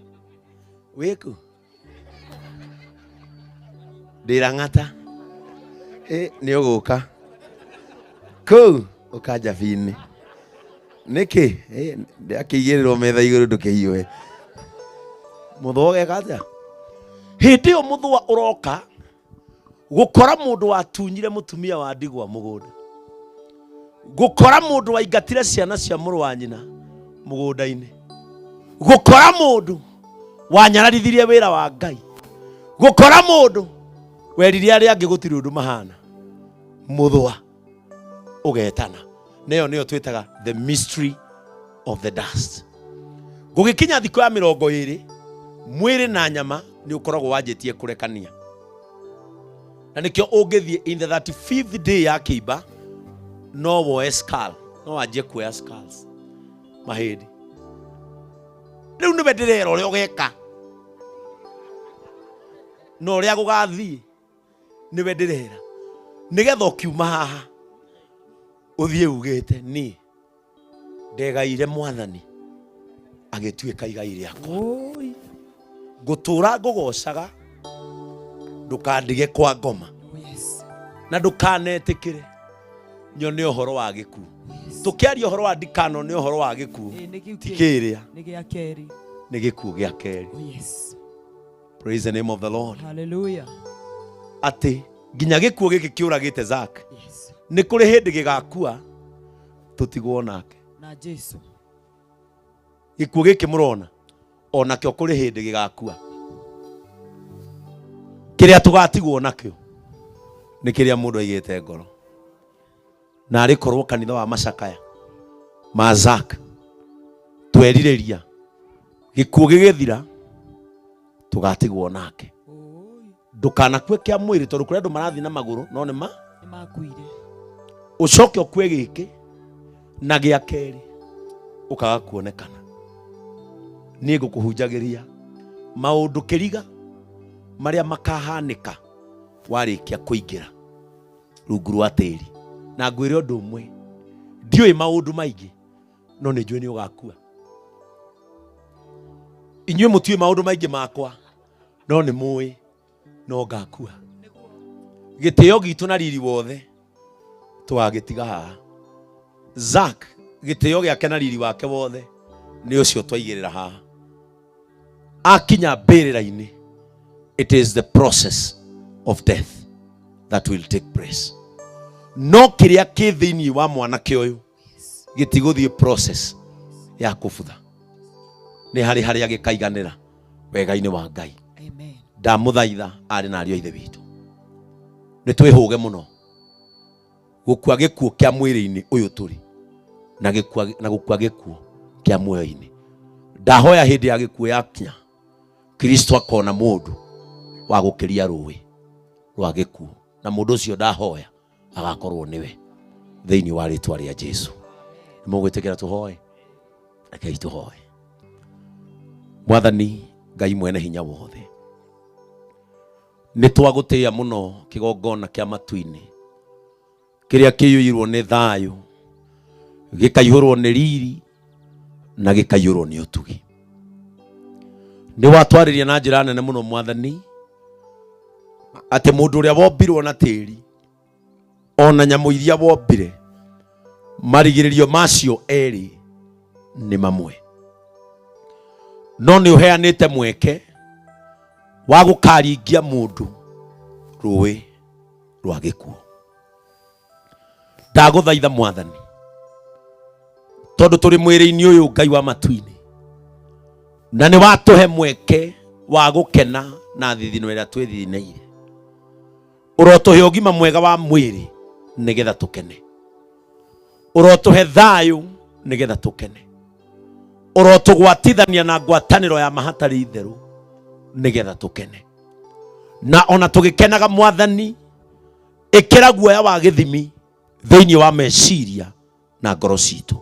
wĩku ndĩrang'ata nĩ ũgũka kũu ũkanjabi-inĩ nĩkĩ ndakĩigĩrĩrwo metha igũrũ ndũkĩhiũhe. Mũthũa ũgeka atĩa hĩndĩ ĩyo? Mũthũa ũroka gũkora mũndũ watunyire mũtumia wa ndigwa mũgũnda, gũkora mũndũ waingatire ciana cia mũrũ wa nyina mũgũnda-inĩ, gũkora mũndũ wanyararithirie wĩra wa Ngai, gũkora mũndũ werire arĩa angĩ gũtirĩ ũndũ mahana. Mũthũa ũgetana neyo nĩyo twĩtaga the mystery of the dust. Gũgĩkinya thikũ ya 20, mwĩrĩ na nyama nĩ ũkoragwo wanjĩtie kũrekania, na nĩkĩo ũngĩthiĩ in the 35th day ya kĩimba no woe skull, no wanjie kuoya skulls, mahĩndĩ. Rĩu nĩwe ndĩrera ũrĩa ũgeka na ũrĩa gũgathiĩ, nĩwe ndĩrera nĩgetha ũkiuma haha ũthiĩ ugĩte niĩ ndegaire Mwathani agĩtuĩka igai rĩakwa, ngũtũra ngũgocaga, ndũkandige kwa ngoma na ndũkanetĩkĩre nyone ũhoro wa gĩkuũ. Tũkĩaria ũhoro wa ndikanone ũhoro wa gĩkuũ, Ĩ, nĩ kĩu ti kĩrĩa nĩ gĩa kerĩ. Nĩ gĩkuũ gĩa kerĩ. Oh, yes. Praise the name of the Lord. Hallelujah. Atĩ nginya gĩkuũ gĩkĩ kĩũragĩte Zack nĩ kũrĩ hĩndĩ gĩgakua tũtigwo nake na Jesu. Gĩkuũ gĩkĩ mũrona onakĩo kũrĩ hĩndĩ gĩgakua. Kĩrĩa tũgatigwo nakĩo nĩ kĩrĩa mũndũ aigĩte ngoro. Na arĩ korwo kanitha wa macakaya ma Zack twerirĩria gĩkuũ gĩgĩthira tũgatigwo nake. Ndũkanakue kĩa mwĩrĩ tondũ kũrĩ andũ marathiĩ na magũrũ no nĩ ma Nĩ makuire. Ũcoke ũkue gĩkĩ na gĩa kerĩ ũkaga kuonekana. Niĩ ngũkũhunjagĩria maũndũ kĩriga marĩa makahanĩka warĩkia kũingĩra rungu rwa tĩri. Na ngwĩre ũndũ ũmwe, ndiũĩ maũndũ maingĩ no nĩ njũĩ nĩ ũgakua. Inyuĩ mũtiũĩ maũndũ maingĩ makwa no nĩ mũĩ no ngakua. Gĩtĩo gitũ na riri wothe tũgagĩtiga haha. Zack gĩtĩo gĩake na riri wake wothe nĩ ũcio twaigĩrĩra haha. Akinya mbĩrĩra-inĩ, it is the process of death that will take place, no kĩrĩa kĩ thĩinĩ wa mwanake ũyũ gĩtigũthiĩ process ya kũbutha. Nĩ harĩ harĩa gĩkaiganĩra wega-inĩ wa Ngai. Ndamũthaitha arĩ na ariũ a ithe witũ, nĩ twĩhũge mũno gũkua gĩkuũ kĩa mwĩrĩ-inĩ ũyũ tũrĩ na gĩkua na gũkua gĩkuũ kĩa muoyo-inĩ. Ndahoya hĩndĩ ya gĩkuũ yakinya, Kristo akona mũndũ wa gũkĩria rũĩ rwa gĩkuũ, na mũndũ ũcio ndahoya agakorwo nĩwe thĩinĩ wa rĩtwa rĩa Jesu. Nĩ mũgwĩtĩkĩra tũhoe? Rekei tũhoe. Mwathani Ngai mwene hinya wothe, nĩ twagũtĩĩa mũno kĩgongona kĩa matu-inĩ kĩrĩa kĩiyũirwo nĩ thayũ, gĩkaihũrwo nĩ riri na gĩkaiyũrwo nĩ ũtugi. Nĩ watwarĩria na njĩra nene mũno Mwathani, atĩ mũndũ ũrĩa wombirwo na tĩri ona nyamũ iria wombire, marigĩrĩrio macio erĩ nĩ mamwe, no nĩ ũheanĩte mweke wa gũkaringia mũndũ rũĩ rwa gĩkuũ. Ndagũthaitha Mwathani, tondũ tũrĩ mwĩrĩ-inĩ ũyũ, Ngai wa matu-inĩ, na nĩ watũhe mweke wa gũkena na thithino ĩrĩa twĩthinĩire, ũrotũhe ũgima mwega wa mwĩrĩ nĩgetha tũkene, ũrotũhe thayũ nĩgetha tũkene. Ũrotũgwatithania na ngwatanĩro ya mahatarĩ itherũ nĩgetha tũkene. Na ona tũgĩkenaga Mwathani, ĩkĩra guoya wa gĩthimi thĩinĩ wa meciria na ngoro citũ.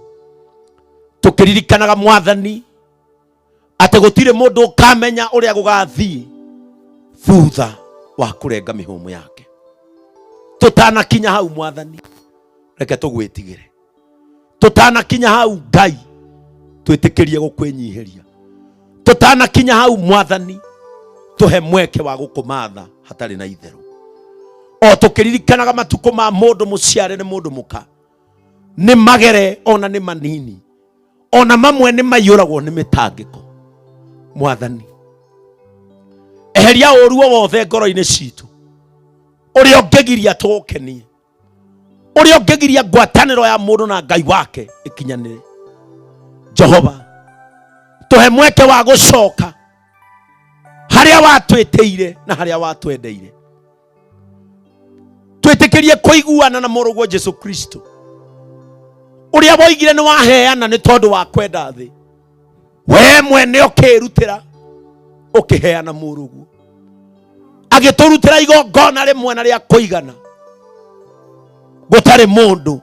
Tũkĩririkanaga Mwathani atĩ gũtirĩ mũndũ ũkamenya ũrĩa gũgathiĩ thutha wa kũrenga mĩhũmũ yake. Tũtanakinya hau Mwathani, reke tũgwĩtigĩre. Tũtanakinya hau Ngai, twĩtĩkĩrie gũkwĩnyihĩria. Tũtanakinya hau Mwathani, tũhe mweke wa gũkũmatha hatarĩ na itherũ. O tũkĩririkanaga matukũ ma mũndũ mũciare nĩ mũndũ mũka, nĩ magere ona nĩ manini, ona mamwe nĩ maiyũragwo nĩ mĩtangĩko. Mwathani, eheria ũru o wothe ngoro-inĩ citũ ũrĩa ũngĩgiria tũgũkenie, ũrĩa ũngĩgiria ngwatanĩro ya mũndũ na Ngai wake ĩkinyanĩre. Jehova, tũhe mweke wa gũcoka harĩa watwĩtĩire na harĩa watwendeire. Twĩtĩkĩrie kũiguana na mũrũguo Jesu Kristo ũrĩa woigire nĩ waheana nĩ tondũ wa kwenda thĩ, we mwene ũkĩĩrutĩra ũkĩheana mũrũguo, agĩtũrutĩra igongona rĩmwe na rĩa kũigana, gũtarĩ mũndũ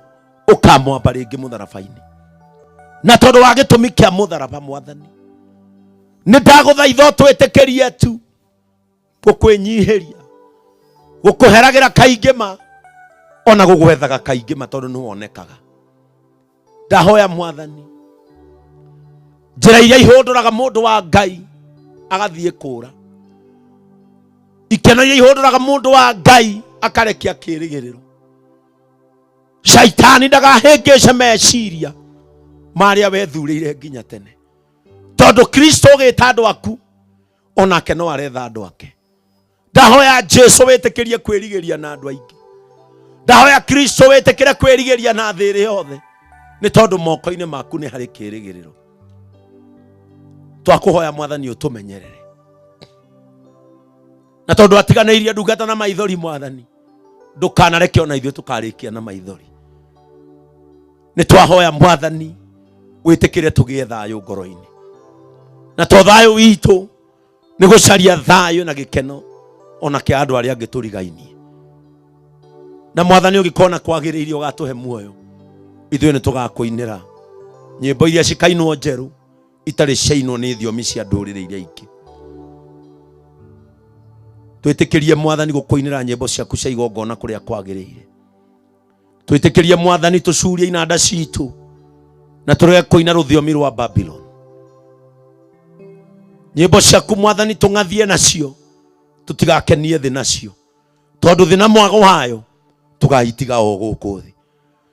ũkamwamba rĩngĩ mũtharaba-inĩ. Na tondũ wa gĩtũmi kĩa mũtharaba, Mwathani, nĩ ndagũthaitha ũtwĩtĩkĩrie tu gũkwĩnyihĩria, gũkũheragĩra kaingĩ ma, ona gũgwethaga kaingĩ ma, tondũ nĩ wonekaga. Ndahoya Mwathani, njĩra iria ihũndũraga mũndũ wa Ngai agathiĩ kũra, ikeno iria ihũndũraga mũndũ wa Ngai akarekia kĩrĩgĩrĩro, shaitani ndagahĩngĩce meciria marĩa wethurĩire nginya tene, tondũ Kristo ũgĩta andũ aku onake no aretha andũ ake. Ndahoya Jesu wĩtĩkĩrie kwĩrigĩria na andũ aingĩ. Ndahoya Kristo wĩtĩkĩre kwĩrigĩria na thĩ ĩrĩ yothe, nĩ tondũ moko-inĩ maku nĩ harĩ kĩrĩgĩrĩro. Twakũhoya Mwathani ũtũmenyerere, na tondũ atiganĩirie ndungata na maithori, Mwathani ndũkanareke ona ithuĩ tũkarĩkia na maithori. Nĩ twahoya Mwathani wĩtĩkĩre tũgĩe thayũ ngoro-inĩ, na to thayũ witũ nĩ gũcaria thayũ na gĩkeno ona kĩa andũ arĩa angĩ tũrigainie. Na Mwathani ũngĩkona kwagĩrĩire ũgatũhe muoyo, ithuĩ nĩ tũgakũinĩra nyĩmbo iria cikainwo njerũ itarĩ ciainwo nĩ thiomi cia ndũrĩrĩ iria ingĩ. Twĩtĩkĩrie Mwathani gũkũinĩra nyĩmbo ciaku cia igongona kũrĩa kwagĩrĩire. Twĩtĩkĩrie Mwathani tũcurie inanda citũ na tũrege kũina rũthiomi rwa Babylon. Nyĩmbo ciaku Mwathani tũng'athie nacio, tũtigakenie thĩ nacio, tondũ thĩ na mwago wayo tũgaitiga o gũkũ thĩ,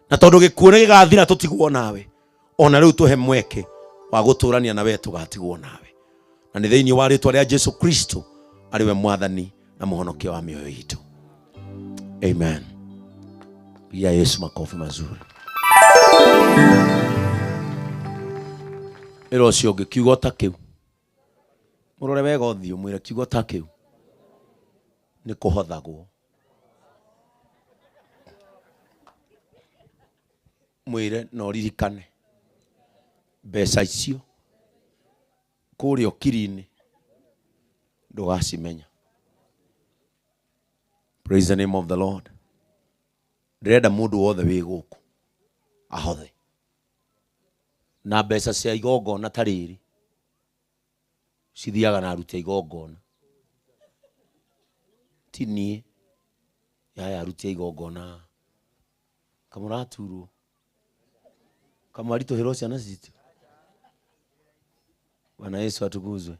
na tondũ gĩkuũ nĩ gĩgathira tũtigwo nawe, ona rĩu tũhe mweke wa gũtũrania na we tũgatigwo nawe, na nĩ thĩinĩ wa rĩtwa rĩa Jesu Kristo arĩ we Mwathani na mũhonokia wa mĩoyo itũ. Amen. Pigia Yesu makofi mazuri. Ĩra ũcio ũngĩ kiugo ta kĩu, mũrore wega ũthiũ, mwĩre kiugo ta kĩu nĩ kũhothagwo. Mwĩre na ũririkane mbeca icio kũrĩa ũkiri-inĩ ndũgacimenya. Praise the name of the Lord. Ndĩrenda mũndũ wothe wĩ gũkũ ahothe na mbeca cia igongona ta rĩrĩ cithiaga na aruti a igongona, ti niĩ. Yaya aruti a igongona kamũraturwo kamwaritũhĩrwo ciana citũ. Bwana Yesu atukuzwe.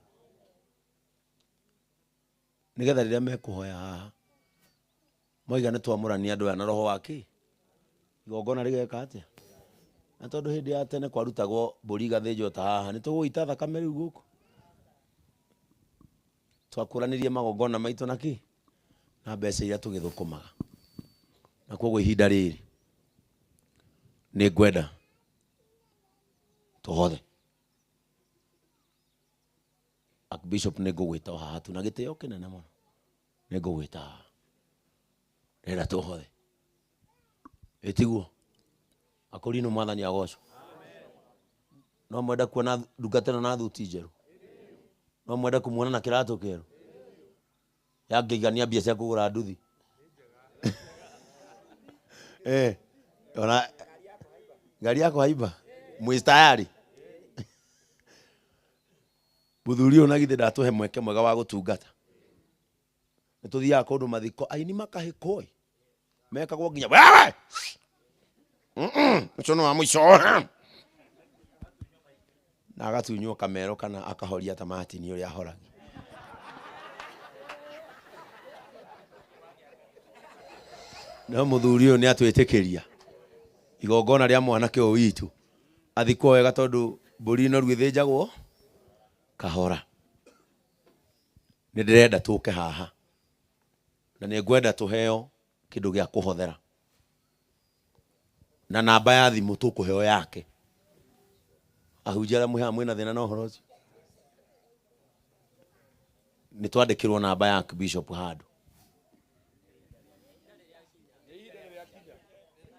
Nĩgetha rĩrĩa mekũhoya haha moiga nĩ twamũrania andũ aya na roho wa kĩ igongona rĩgeka atĩa? Na tondũ hĩndĩ ya tene kwarutagwo mbũri igathĩnjwo ta haha, nĩ tũgũita thakame rĩu gũkũ? Twakũranirie magongona maitũ na kĩ? Na mbeca iria tũgĩthũkũmaga. Na koguo ihinda rĩrĩ nĩ ngwenda tũhothe. Archbishop nĩ ngũgwĩta o haha tu na gĩtĩo kĩnene mũno, nĩ ngũgwĩta haha, ndĩrenda tũhothe. Ĩtiguo akũrinũ Mwathani agocwo. No mwenda kuona ndungata ĩno na thuti njerũ? No mwende kũmuona na kĩratũ kĩerũ? Yangĩigania mbia cia kũgũra nduthi. Eh, ona ngari ya kũhaimba mwĩ tayari? Mũthuri ũyũ na githĩ ndatũhe mweke mwega wa gũtungata. Nĩ tũthiaga kũndũ mathiko aini makahĩkwo ĩ, mekagwo nginya wewe ũcio nĩ wa mũico na agatunywo kamero kana akahoria ta Martin ũrĩa ahoragia. No mũthuri ũyũ nĩ atwĩtĩkĩria igongona rĩa mwanake ũyũ witũ athikwo wega tondũ mbũri noru ĩthĩnjagwo kahora. Nĩ ndĩrenda tũke haha na nĩ ngwenda tũheo kĩndũ gĩa kũhothera na namba ya thimũ tũkũheo yake. Ahunjia arĩa mwĩ haha mwĩna thĩna na ũhoro ũcio? Nĩ twandĩkĩrwo namba ya Bishop handũ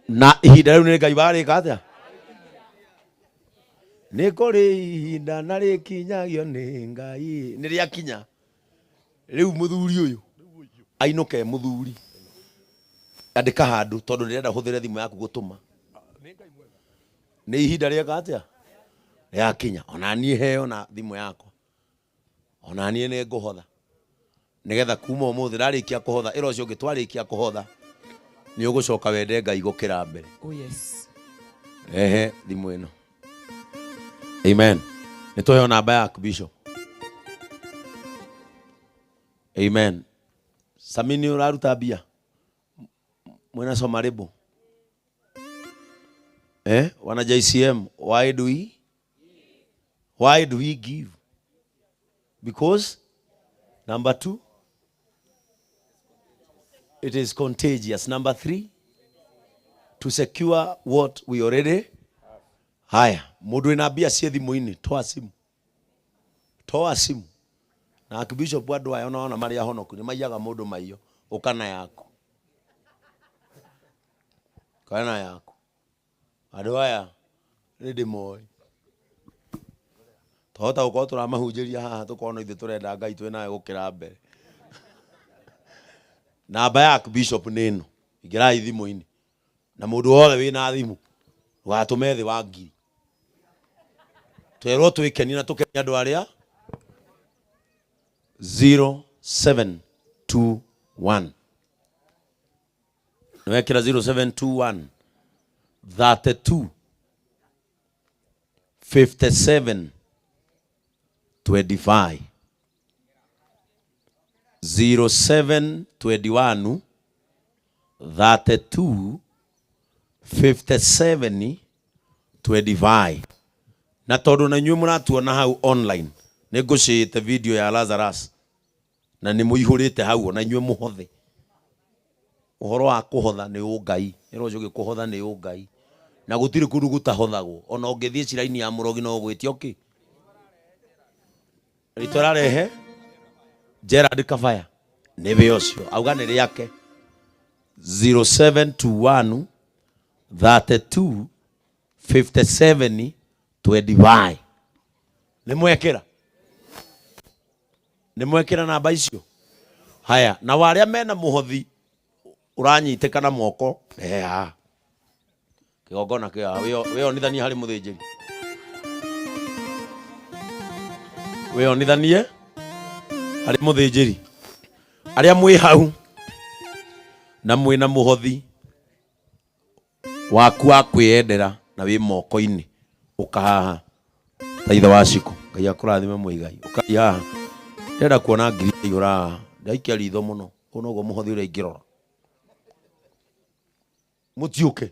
na ihinda rĩu nĩ Ngai warĩka atĩa? Nĩ kũrĩ ihinda na rĩkinyagio nĩ Ngai, nĩ rĩakinya rĩu mũthuri ũyũ ainũke. Mũthuri, andĩka handũ tondũ ndĩrenda hũthĩre thimũ yaku gũtũma. Nĩ ihinda rĩeka atĩa? Rĩakinya. Ona niĩ heo na thimũ yakwa, ona niĩ nĩ ngũhotha nĩgetha kuma ũmũthĩ ndarĩkia kũhotha ĩra ũcio ũngĩ twarĩkia kũhotha nĩ ũgũcoka wende Ngai gũkĩra mbere. Oh yes. Rehe thimũ ĩno. Amen. Nĩ tũheo namba yaku, Bishop. Amen. Samini ũraruta mbia mwena Somarebo, eh? Wana JCM, why do we give? Because number two, it is contagious. Number three, to secure what we already. Haya, mũndũ wĩna mbia ciĩ thimũ-inĩ, toa simu, toa simu. Na Archbishop, andũ aya onaona marĩ ahonoku nĩ maiyaga mũndũ maiyo. Ũka na yaku, kana yaku. Andũ aya nĩ ndĩmoĩ, twahota gũkorwo tũramahunjĩria haha tũkona ithuĩ tũrenda Ngai twĩ nayo gũkĩra mbere. Namba ya Bishop nĩ ĩno, ingĩrai thimũ-inĩ. Na mũndũ wothe wĩna thimũ ndũgatũme thĩ wa ngiri. Twerwo twĩkenie na tũkenie andũ arĩa. 0721 nĩwekĩra 0721 32 57 25, 0721 32 57 25. Na tondũ na inyuĩ mũratuona hau online, nĩ ngũcĩĩte video ya Lazarus na nĩ mũihũrĩte hau, ona inyuĩ mũhothe. Ũhoro wa kũhotha nĩ ũngai ĩro ũcio ũngĩ, kũhotha nĩ ũngai na gũtirĩ kũndũ gũtahothagwo. Ona ũngĩthiĩ ciraini ya mũrogi no ũgwĩtio kĩ rĩtwa rarehe Gerard Kabaya nĩwe ũcio auga nĩ rĩake. 0721 32 57 25. Nĩ mwekĩra, nĩ mwekĩra namba icio. Haya, na warĩa mena mũhothi ũranyitĩka na moko, rehe haha kĩgongona kĩo haha. Wĩonithanie harĩ mũthĩnjĩri, wĩonithanie harĩ mũthĩnjĩri. Arĩa mwĩ hau na mwĩna mũhothi waku wa kwĩyendera na wĩ moko-inĩ, ũka haha ta ithe wa ciku. Ngai akũrathime mũigai. Ũkai haha, ndĩrenda kuona ngiri ĩihũra haha. Ndaikia ritho mũno, ũũ noguo mũhothi ũrĩa ingĩrora. Mũtiũke,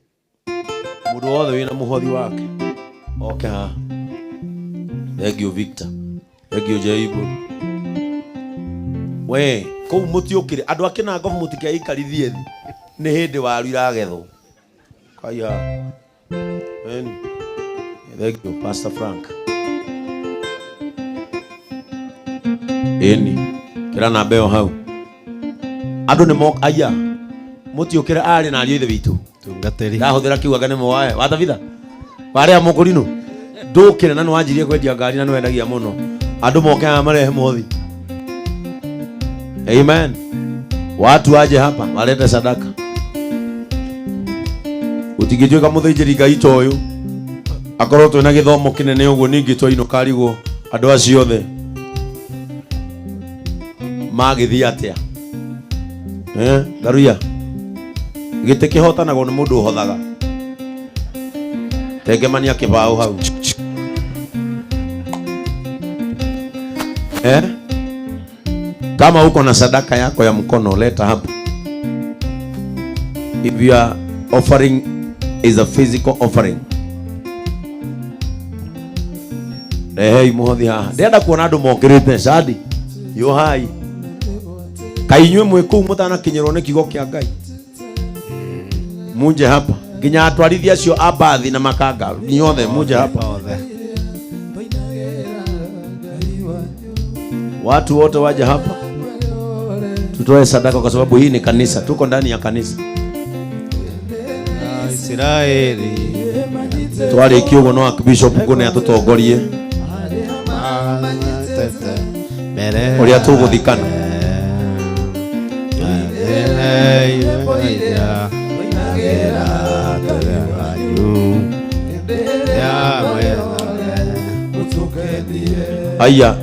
mũndũ wothe wĩna mũhothi wake oke haha. Thank you, Victor. Thank you, Jaibu. We kũu mũtiũkĩre, andũ a kĩnangobu, mũtikeikarithie thĩ, nĩ hĩndĩ waru iragethwo. Kai haha. Eni. Thank you, Pastor Frank. Eni kĩra namba ĩyo hau. Andũ nĩ moka aya, mũtiũkĩre arĩ na ariũ ithe witũ. Tungatĩri. Ndahũthĩra kiuga nĩ moae wa Tabitha warĩa mũkũrinũ. Ndũkĩre na nĩwanjirie kwendia ngari na nĩwendagia mũno. Andũ moke haha marehe mũhothi. Amen. Watu waje hapa walete sadaka. Utingĩtuĩka mũthĩnjĩri Ngai ta ũyũ akorwo twĩna gĩthomo kĩnene ũguo ningĩ twainũka arigwo andũ acio othe magĩthiĩ atĩa. Ngaruya gĩtĩ kĩhotanagwo nĩ mũndũ ũhothaga. Tengemania kĩbaũ hau. Kama uko na sadaka yako ya mkono leta hapa. If your offering is a physical offering, rehei mũhothi haha. Ndĩrenda kuona andũ mokĩrĩte cadi yo hai. Kaĩ inyuĩ mwĩ kũu mũtanakinyĩrwo nĩ kiugo kĩa Ngai. Munje hapa nginya atwarithia acio a mbathi na makanga inyuothe munje hapa. Watu wote waje hapa tutoe sadaka, kwa sababu hii ni kanisa, tuko ndani ya kanisa. Israeli Twarĩkia ũguo no Archbishop Ngũne atũtongorie ũrĩa tũgũthikana. Aya,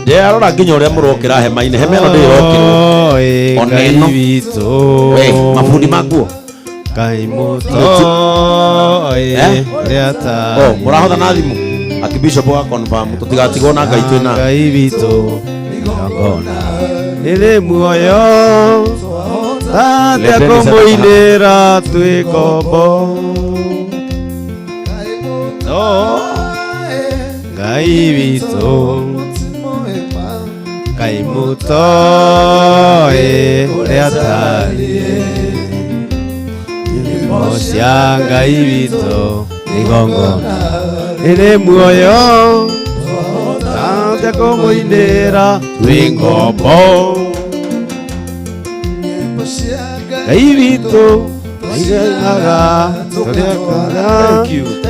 ndĩrarora nginya ũrĩa mũrokĩra hema-inĩ. Hema ĩno ndĩrokĩrwo ona ĩno. We, mabundi makuo Ngai mũtoĩ ũrĩa Oh, mũrahotha na thimũ. Archbishop wa confirm tũtigatigwo na Ngai twĩna. Ngai witũ igongona rĩrĩ muoyo tatia kũmũinĩra twĩ ngombo. Ngai witũ Ngai mũtoĩ ũrĩa atariĩ. Nyĩmbo cia Ngai witũ igongona rĩrĩ muoyo tatia kũmũinĩra twĩ ngombo. Ngai witũ aigaga tũrĩakaga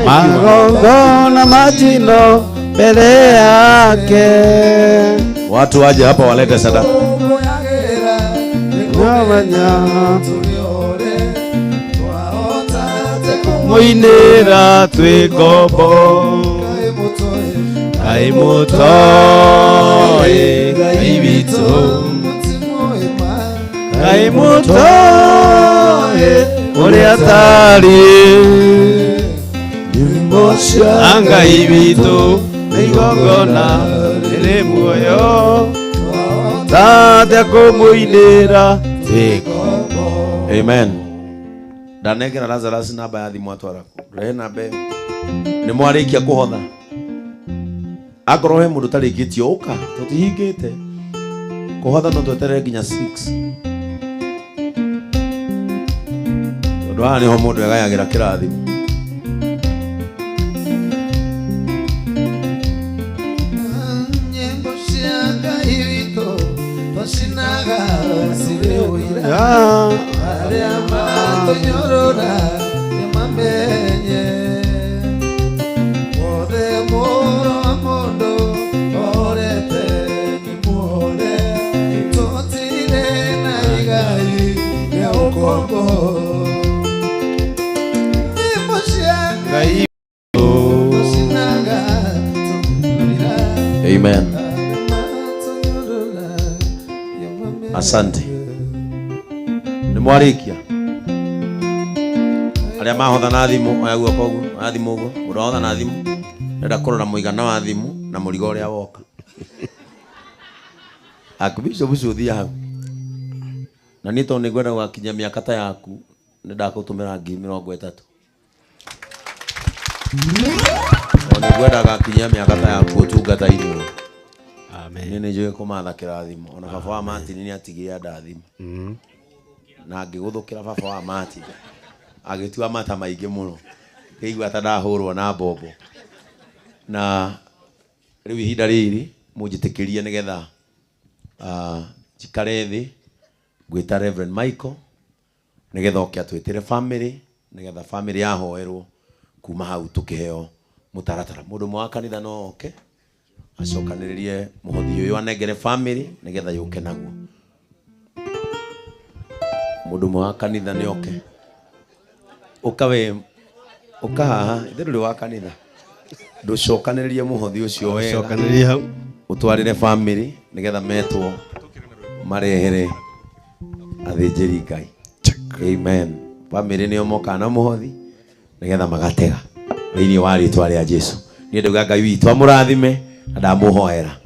magongona ma njino mbere yake. Watu waje hapa walete sadaka. Mũinĩra twĩ ngombo. Ngai mũtoĩ Ngai witũ Ngai mũtoĩ ũrĩa atariĩ. Nyĩmbo cia Ngai witũ nĩ igongona rĩrĩ muoyo tatia kũmũinĩra twĩ ngombo. Amen. Ndanengera Lazarus namba ya thimũ atwara kũ. Rehe namba ĩyo. Nĩ mwarĩkia kũhotha. Akorwo he mũndũ ũtarĩkĩtie ũka, tũtihingĩte. Kũhotha no tweterere nginya 6. Tondũ haha nĩho mũndũ egayagĩra kĩrathimo. Nyĩmbo cia Ngai witũ twacinaga cirĩ ũira. Arĩa matũnyorora nĩmamenye. Wothe mũrũ wa mũndũ orete nĩ muore. Tũtirĩ na igai rĩa ũkombo. Nyĩmbo cia Ngai twacinaga tũkĩrĩra. Amen. Asante. Nĩ mwarĩkia. Arĩa mahotha na thimũ oya guoko ũguo, oya thimũ ũguo, mũndũ ahotha na thimũ. Ndĩrenda kũrora mũigana wa thimũ na mũrigo ũrĩa woka. Archbishop ũcio ũthiĩ hau. Na niĩ tondũ nĩngwenda gũgakinyia mĩaka ta yaku, nĩ ndakũtũmĩra 30,000. Tondũ nĩngwenda gakinyia mĩaka ta yaku ũtungata-inĩ ũyũ. Amen. Niĩ nĩnjũĩ kũmatha kĩrathimo. Ona baba wa Martin nĩ atigire andathima. Na ngĩgũthũkĩra baba wa Martin. Agĩtua mata maingĩ mũno. Ngĩigua ta ndahũrwo na mbombo. Na rĩu ihinda rĩrĩ mũnjĩtĩkĩrie nĩgetha njikare thĩ ngwĩta Reverend Michael nĩgetha oke atwĩtĩre family, nĩgetha family yahoerwo kuma hau tũkĩheo Mũtaratara mũndũ ũmwe wa kanitha no oke acokanĩrĩrie mũhothi ũyũ anengere family nĩgetha yũke naguo. Mũndũ ũmwe wa kanitha nĩ oke. Ũka we, ũka haha, ithe ndũrĩ wa kanitha. Ndũcokanĩrĩrie mũhothi ũcio wega. Cokanĩrĩria hau. Ũtwarĩre family nĩgetha metwo marehere athĩnjĩri Ngai. Amen. Family nĩo mokaga na mũhothi nĩgetha magatega thĩinĩ wa rĩtwa rĩa Jesu. Niĩ ndauga Ngai witũ amũrathime na ndamũhoera.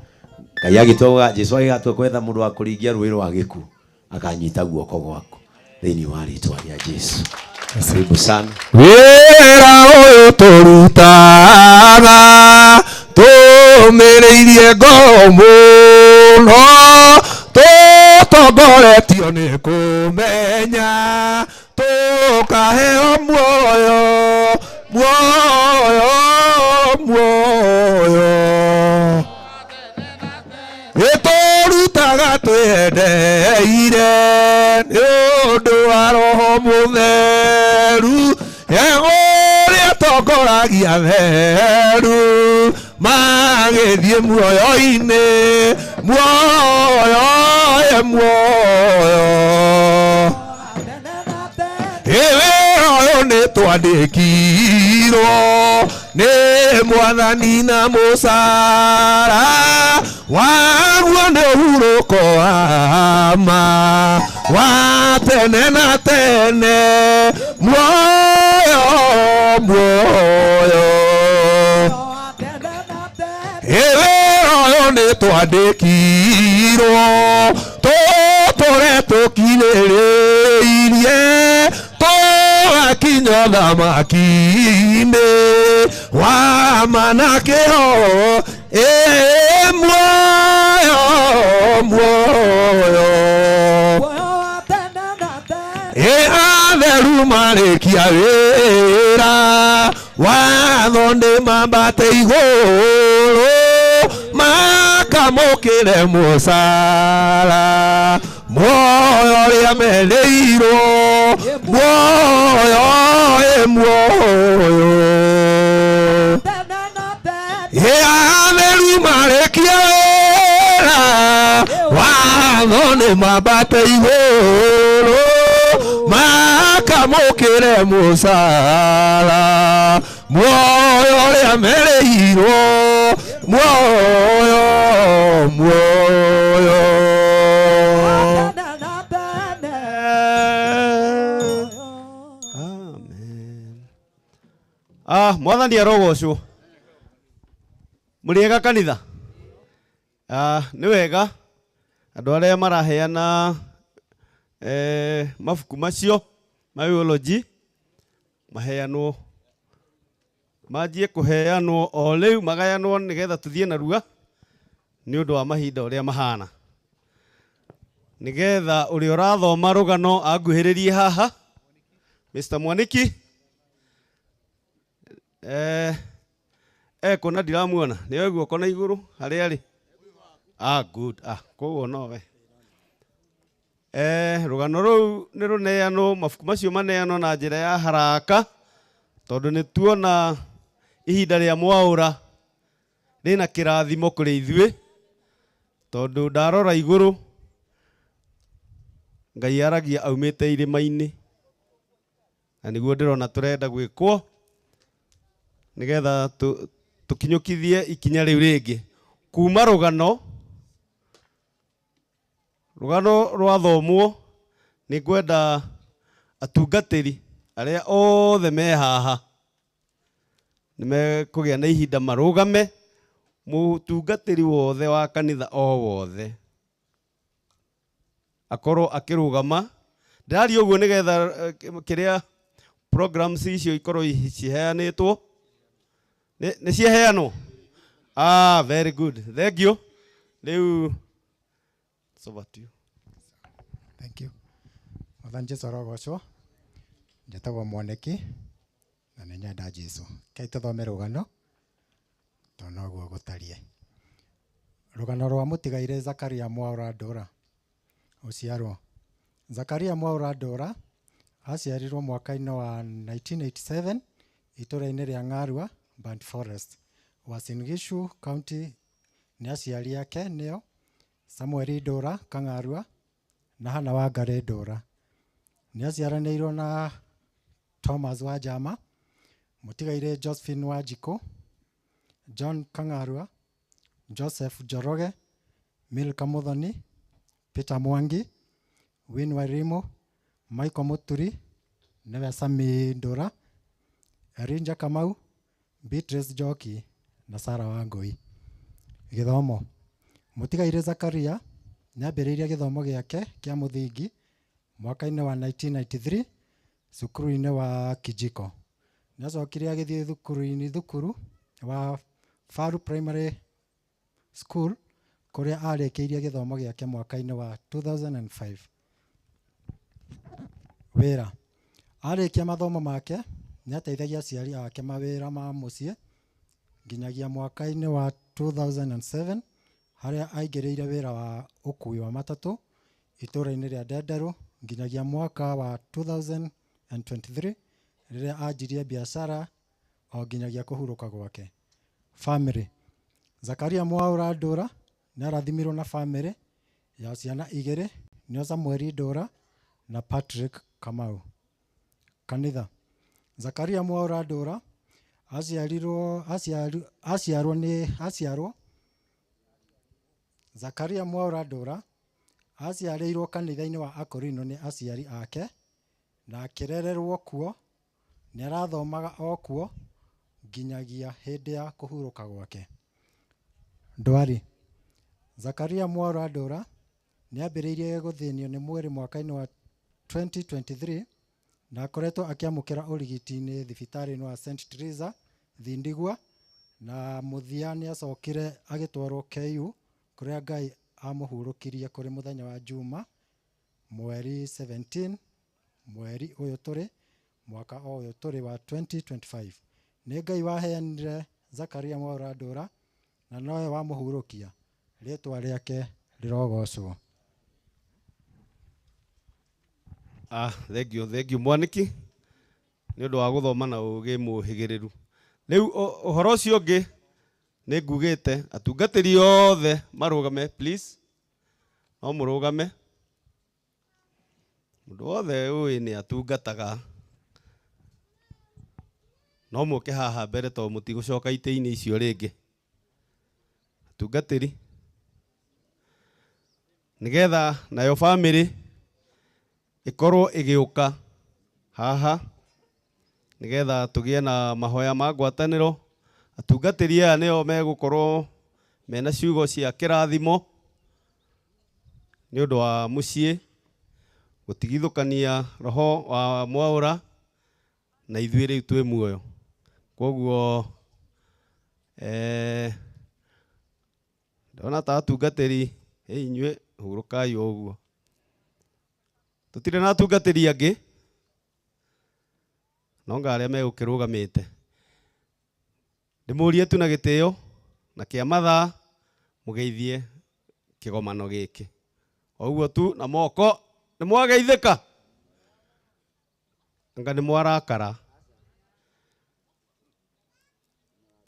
Ngai agĩtua Jesu agĩgatua gwetha mũndũ wa kũringia rũĩ rwa gĩkuũ akanyita guoko gwaku thĩinĩ wa rĩtwa rĩa Jesu. Karibu sana. Wĩra ũyũ tũrutaga tũmĩrĩirie ngoro mũno tũtongoretio nĩ kũmenya tũkaheo muoyo muoyo muoyo ĩtũrutaga twĩendeire nĩ ũndũ wa Roho Mũtheru ũrĩa tongoragia theru magĩthiĩ muoyo-inĩ muoyo ĩ muoyo wĩra ũyũ nĩ twandĩkirwo nĩ Mwathani na mũcara waguo nĩ ũhurũko wa ma wa tene na tene muoyo muoyo wĩra ũyũ nĩ twandĩkirwo tũtũre tũkirĩrĩirie tũgakinya thamaki-inĩ wa ma na kĩhoo ĩ muoyo muoyo ĩ atheru marĩkia wĩra watho nĩ mambate igũrũ makamũkĩre mũcara muoyo ũrĩa merĩirwo muoyo ĩ muoyo ĩ atheru marĩkia wĩra watho nĩ mambate igũrũ makamũkĩre mũcara muoyo ũrĩa merĩirwo muoyo muoyo. Ah, Mwathani arogocwo. Mũrĩega kanitha? Ah, nĩ wega andũ arĩa maraheana mabuku macio ma eulogy maheanwo manjie kũheanwo o rĩu magayanwo nĩgetha tũthiĩ narua nĩ ũndũ wa mahinda ũrĩa mahana nĩgetha ũrĩa ũrathoma rũgano anguhĩrĩrie haha Mr. Mwaniki kuona ndiramuona nĩ oe guoko na igũrũ harĩa arĩ. Ah, good. Ah, koguo nowe. Rũgano rũu nĩ rũneanwo mabuku macio maneanwo na njĩra ya haraka tondũ nĩ tuona ihinda rĩa mwaũra rĩna kĩrathimo kũrĩ ithuĩ tondũ ndarora igũrũ Ngai aragia aumĩte irĩma-inĩ na nĩguo ndĩrona tũrenda gwĩkwo nĩgetha tũkinyũkithie ikinya rĩu rĩngĩ kuma rũgano rũgano rwathomwo nĩ ngwenda atungatĩri arĩa othe me haha nĩ mekũgĩa na ihinda marũgame mũtungatĩri wothe wa kanitha o wothe akorwo akĩrũgama ndĩraria ũguo nĩgetha kĩrĩa programs icio ikorwo ciheanĩtwo nĩ ciaheanwo. Ah, very good, thank you. Rĩu it's over to you. Thank you. Mwathani Jesu arogocwo. Njĩtagwo Mwaniki na nĩ nyenda Jesu. Rekei tũthome rũgano tondũ noguo gũtariĩ. Rũgano rwa mũtigairĩ Zakaria Mwaũra Ndũra ũciarwo. Zakaria Mwaũra Ndũra aciarirwo mwaka-inĩ wa 1987 itũra-inĩ rĩa Ng'arua Burnt Forest. Uasin Gishu County nĩ aciari ake nĩo Samuel Ndũra Kang'arua na Hannah Wangarĩ Ndũra. Nĩ aciaranĩirwo na Thomas Wanjama, mũtigairĩ Josephine Wanjikũ, John Kang'arua, Joseph Njoroge, Milka Muthoni, Peter Mwangi, Win Wairimu, Michael Muturi, nĩwe Sami Ndũra, Erinja Kamau, Beatrice Njoki na Sarah Wangũi. Gĩthomo. Mũtigairĩ Zakaria nĩambĩrĩirie gĩthomo gĩake kĩa mũthingi mwaka-inĩ wa 1993 cukuru-inĩ wa Kijiko. Nĩacokire agĩthiĩ thukuru-inĩ thukuru wa Faru Primary School kũrĩa arĩkĩirie gĩthomo gĩake mwaka-inĩ wa 2005. Wĩra. Arĩkia mathomo make nĩateithagia aciari ake mawĩra ma mũciĩ nginyagia mwaka-inĩ wa 2007 harĩa aingĩrĩire wĩra wa ũkui wa matatũ itũra-inĩ rĩa Ndenderũ nginyagia mwaka wa 2023 rĩrĩa anjirie biacara o nginyagia kũhurũka gwake. Family. Zakaria Mwaũra Ndũra nĩarathimirwo na family ya ciana igĩrĩ nĩo Samuel Ndũra na Patrick Kamau. Kanitha. Zakaria Mwaũra Ndũra aciarirwo aciarwo nĩ aciarwo Zakaria Mwaũra Ndũra aciarĩirwo kanitha-inĩ wa Akorino nĩ aciari ake na akĩrererwo kuo. Nĩarathomaga o kuo nginyagia hĩndĩ ya kũhurũka gwake. Ndwari. Zakaria Mwaũra Ndũra nĩambĩrĩirie gũthĩnio nĩ mwĩrĩ mwaka-inĩ wa 2023 na akoretwo akĩamũkĩra ũrigiti-inĩ thibitarĩ-inĩ wa St Teresa Thindigua na mũthia nĩacokire agĩtwarwo KU kũrĩa Ngai amũhurũkirie kũrĩ mũthenya wa Juma mweri 17 mweri ũyũ tũrĩ mwaka o ũyũ tũrĩ wa 2025. Nĩ Ngai waheanire Zakaria Mwaũra Ndũra na nowe wamũhurũkia, rĩtwa rĩake rĩrogocwo. Ah, thank you, thank you mwaniki nĩ ũndũ wa gũthoma na ũgĩ mũhĩgĩrĩru. Rĩu ũhoro ũcio ũngĩ nĩ ngugĩte atungatĩri othe marũgame please, no mũrũgame. Mũndũ wothe ũĩ nĩ atungataga no mũke haha mbere tondũ mũtigũcoka itĩ-inĩ icio rĩngĩ. Atungatĩri nĩgetha nayo famĩlĩ ĩkorwo ĩgĩũka haha nĩgetha tũgĩe na mahoya ma ngwatanĩro. Atungatĩri aya nĩo megũkorwo mena ciugo cia kĩrathimo nĩ ũndũ wa mũciĩ gũtigithũkania roho wa Mwaũra na ithuĩ rĩu twĩ muoyo. Koguo ndona ta atungatĩri inyuĩ hurũkai o ũguo. Tũtirĩ na atungatĩri angĩ no nga arĩa megũkĩrũgamĩte. Ndĩmũrie tu na gĩtĩo na kĩa mathaa mũgeithie kĩgomano gĩkĩ. O ũguo tu na moko nĩ mwageithĩka? Anga nĩ mwarakara?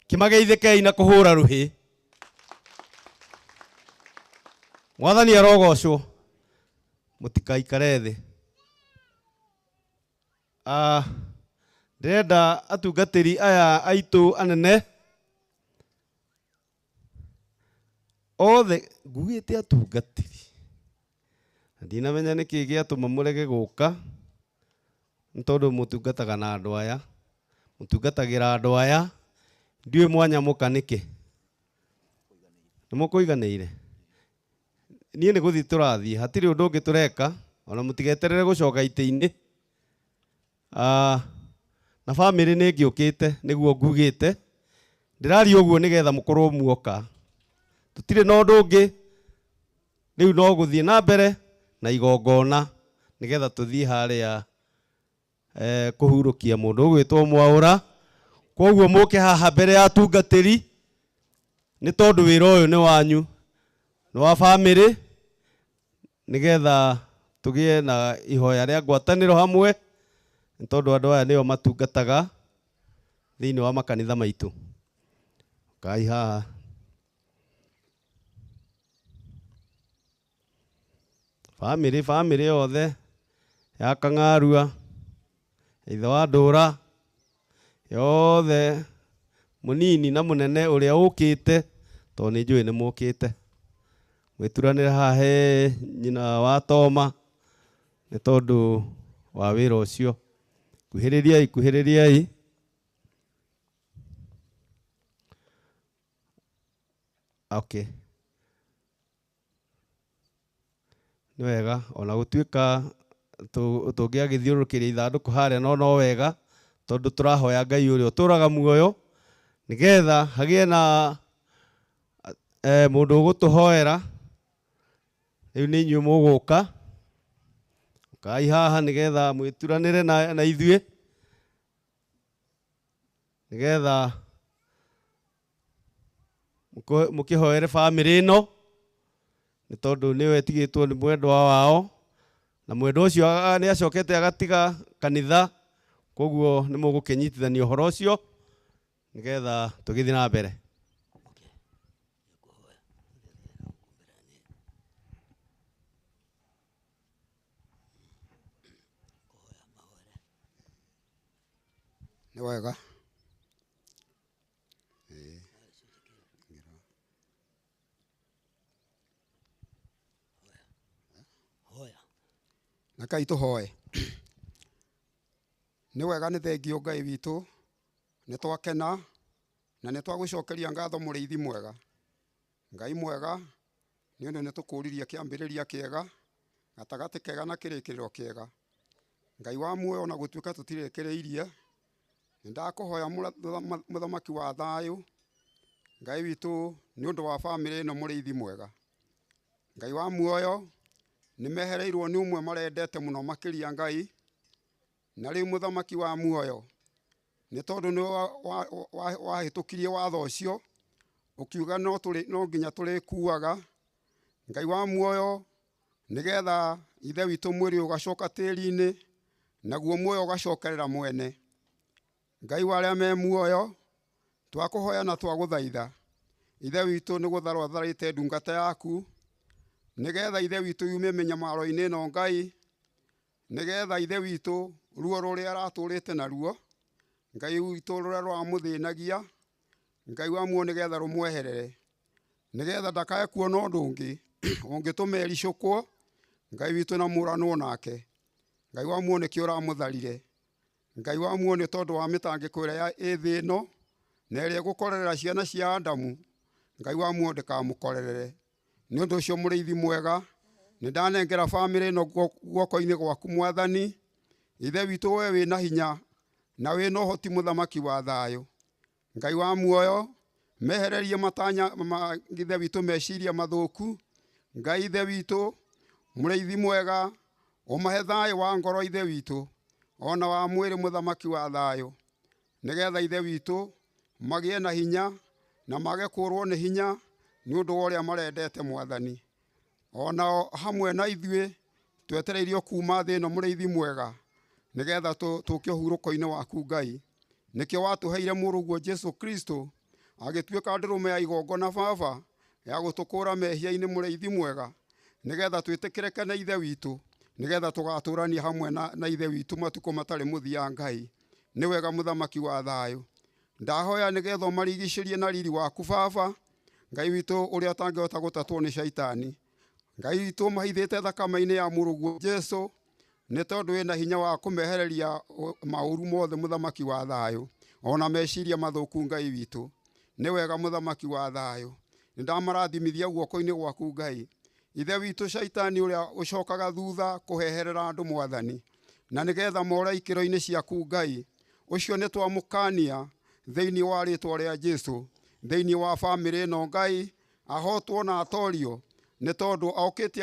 Kĩmageithĩkei na kũhũra rũhĩ. Mwathani arogocwo. Mũtikaikare thĩ. Ndĩrenda atungatĩri aya aitũ anene othe, ngugĩte atungatĩri na ndinamenya nĩkĩ gĩatũma mũrege gũka, nĩ tondũ mũtungataga na andũ aya, mũtungatagĩra andũ aya, ndiũĩ mwanyamũka nĩkĩ. Nĩ mũkũiganĩire? Niĩ nĩ gũthiĩ tũrathiĩ, hatirĩ ũndũ ũngĩ tũreka, ona mũtigeterere gũcoka itĩ-inĩ. Na bamĩrĩ nĩ ngĩũkĩte nĩguo ngugĩte, ndĩraria ũguo nĩgetha mũkorwo muoka. Tũtirĩ na ũndũ ũngĩ, rĩu no gũthiĩ na mbere na igongona nĩgetha tũthiĩ harĩa kũhurũkia mũndũ ũgwĩtwo Mwaũra. Koguo mũke haha mbere ya atungatĩri nĩ tondũ wĩra ũyũ nĩ wanyu, nĩ wa bamĩrĩ, nĩgetha tũgĩe na ihoya rĩa ngwatanĩro hamwe, nĩ tondũ andũ aya nĩo matungataga Thĩinĩ wa makanitha maitũ. Kai haha. Famĩlĩ famĩlĩ yothe ya Kang'arua, ithe wa Ndũra, yothe mũnini na mũnene ũrĩa ũkĩte, tondũ nĩ njũĩ nĩ mũkĩte. Mwĩturanĩre haha he nyina wa Toma nĩ tondũ wa wĩra ũcio. Kuhĩrĩriai kuhĩrĩriai. Okay. Nĩ wega ona gũtuĩka tũngĩagĩthiũrũrũkĩria ithandũkũ harĩa no no wega tondũ tũrahoya Ngai ũrĩa ũtũraga muoyo nĩgetha hagĩe na mũndũ ũgũtũhoera. Rĩu nĩ inyuĩ mũgũka, ũkai haha nĩgetha mwĩturanĩre na ithuĩ nĩgetha mũkĩhoere bamĩrĩ ĩno nĩ tondũ nĩwe ĩtigĩtwo nĩ mwendwa wao na mwendwa ũcio nĩ acokete agatiga kanitha, koguo nĩ mũgũkĩnyitithania ũhoro ũcio nĩgetha tũgĩthiĩ na mbere. Nĩ wega. Na kai tũhoe. Nĩ wega, nĩ thengio Ngai witũ, nĩ twakena na nĩ twagũcokeria ngatho mũrĩithi mwega. Ngai mwega, nĩ ũndũ nĩ tũkũririe kĩambĩrĩria kĩega, gatagatĩ kega na kĩrĩkĩrĩro kĩega. Ngai wa muoyo, ona gũtuĩka tũtirĩkĩrĩirie, nĩ ndakũhoya mũthamaki wa thayũ, Ngai witũ, nĩ ũndũ wa bamĩrĩ ĩno mũrĩithi mwega. Ngai wa muoyo, nĩ mehereirwo nĩ ũmwe marendete mũno makĩria Ngai, na rĩu mũthamaki wa muoyo, nĩ tondũ nĩ wahĩtũkirie watho ũcio, ũkiuga no nginya tũrĩkuaga. Ngai wa muoyo, nĩgetha ithe witũ mwĩrĩ ũgacoka tĩri-inĩ, naguo muoyo ũgacokerera mwene. Ngai wa arĩa me muoyo, twakũhoya na twagũthaitha, ithe witũ nĩ gũtharwo atharĩte ndungata yaku, nĩgetha ithe witũ yume mĩnyamaro-inĩ ĩno Ngai, nĩgetha ithe witũ ruo rũrĩa aratũrĩte naruo, Ngai witũ rũrĩa rũramũthĩnagia, Ngai wa muoyo nĩgetha rũmweherere, nĩgetha ndakae kuona ũndũ ũngĩ ũngĩtũma ericũkwo, Ngai witũ na mũranwo nake. Ngai wa muoyo nĩkĩo ũramũtharire. Ngai wa muoyo nĩ tondũ wa mĩtangĩko ĩrĩa ĩ thĩ ĩno na ĩrĩa ĩgũkorerera ciana cia Adamu, Ngai wa muoyo ndĩkamũkorerere. Nĩ ũndũ ũcio mũrĩithi mwega, nĩ ndanengera bamĩrĩ ĩno guoko-inĩ gwaku Mwathani. Ithe witũ we wĩna hinya na wĩna ũhoti mũthamaki wa thayũ. Ngai wa muoyo, mehererie matanya ma ithe witũ meciria mathũku. Ngai ithe witũ, mũrĩithi mwega, ũmahe thayũ wa ngoro ithe witũ, ona wa mwĩrĩ mũthamaki wa thayũ, nĩgetha ithe witũ magĩe na hinya na mage kũrwo nĩ hinya nĩ ũndũ wa ũrĩa marendete Mwathani. Onao hamwe na ithuĩ twetereirio kuma thĩ ĩno mũrĩithi mwega, nĩgetha tũke ũhurũko-inĩ waku Ngai. Nĩkĩo watũheire mũrũguo Jesu Kristo, agĩtuĩka ndũrũme ya igongona Baba, ya gũtũkũra mehia-inĩ mũrĩithi mwega, nĩgetha twĩtĩkĩrĩke nĩ ithe witũ, nĩgetha tũgatũrania hamwe na ithe witũ matukũ matarĩ mũthia Ngai. Nĩ wega mũthamaki wa thayũ. Ndahoya nĩgetha ũmarigicĩrie na riri waku Baba, Ngai witũ ũrĩa ũtangĩhota gũtatwo nĩ caitani. Ngai witũ mahithĩte thakame-inĩ ya mũrũguo Jesu, nĩ tondũ wĩna hinya wa kũmehereria maũru mothe mũthamaki wa thayũ, ona meciria mathũku Ngai witũ. Nĩ wega mũthamaki wa thayũ. Nĩ ndamarathimithia guoko-inĩ gwaku Ngai. Ithe witũ caitani ũrĩa ũcokaga thutha kũheherera andũ Mwathani, na nĩgetha more ikĩro-inĩ ciaku Ngai, ũcio nĩ twamũkania thĩinĩ wa rĩtwa rĩa Jesu, thĩinĩ wa bamĩrĩ ĩno Ngai, ahotwo na atorio, nĩ tondũ okĩte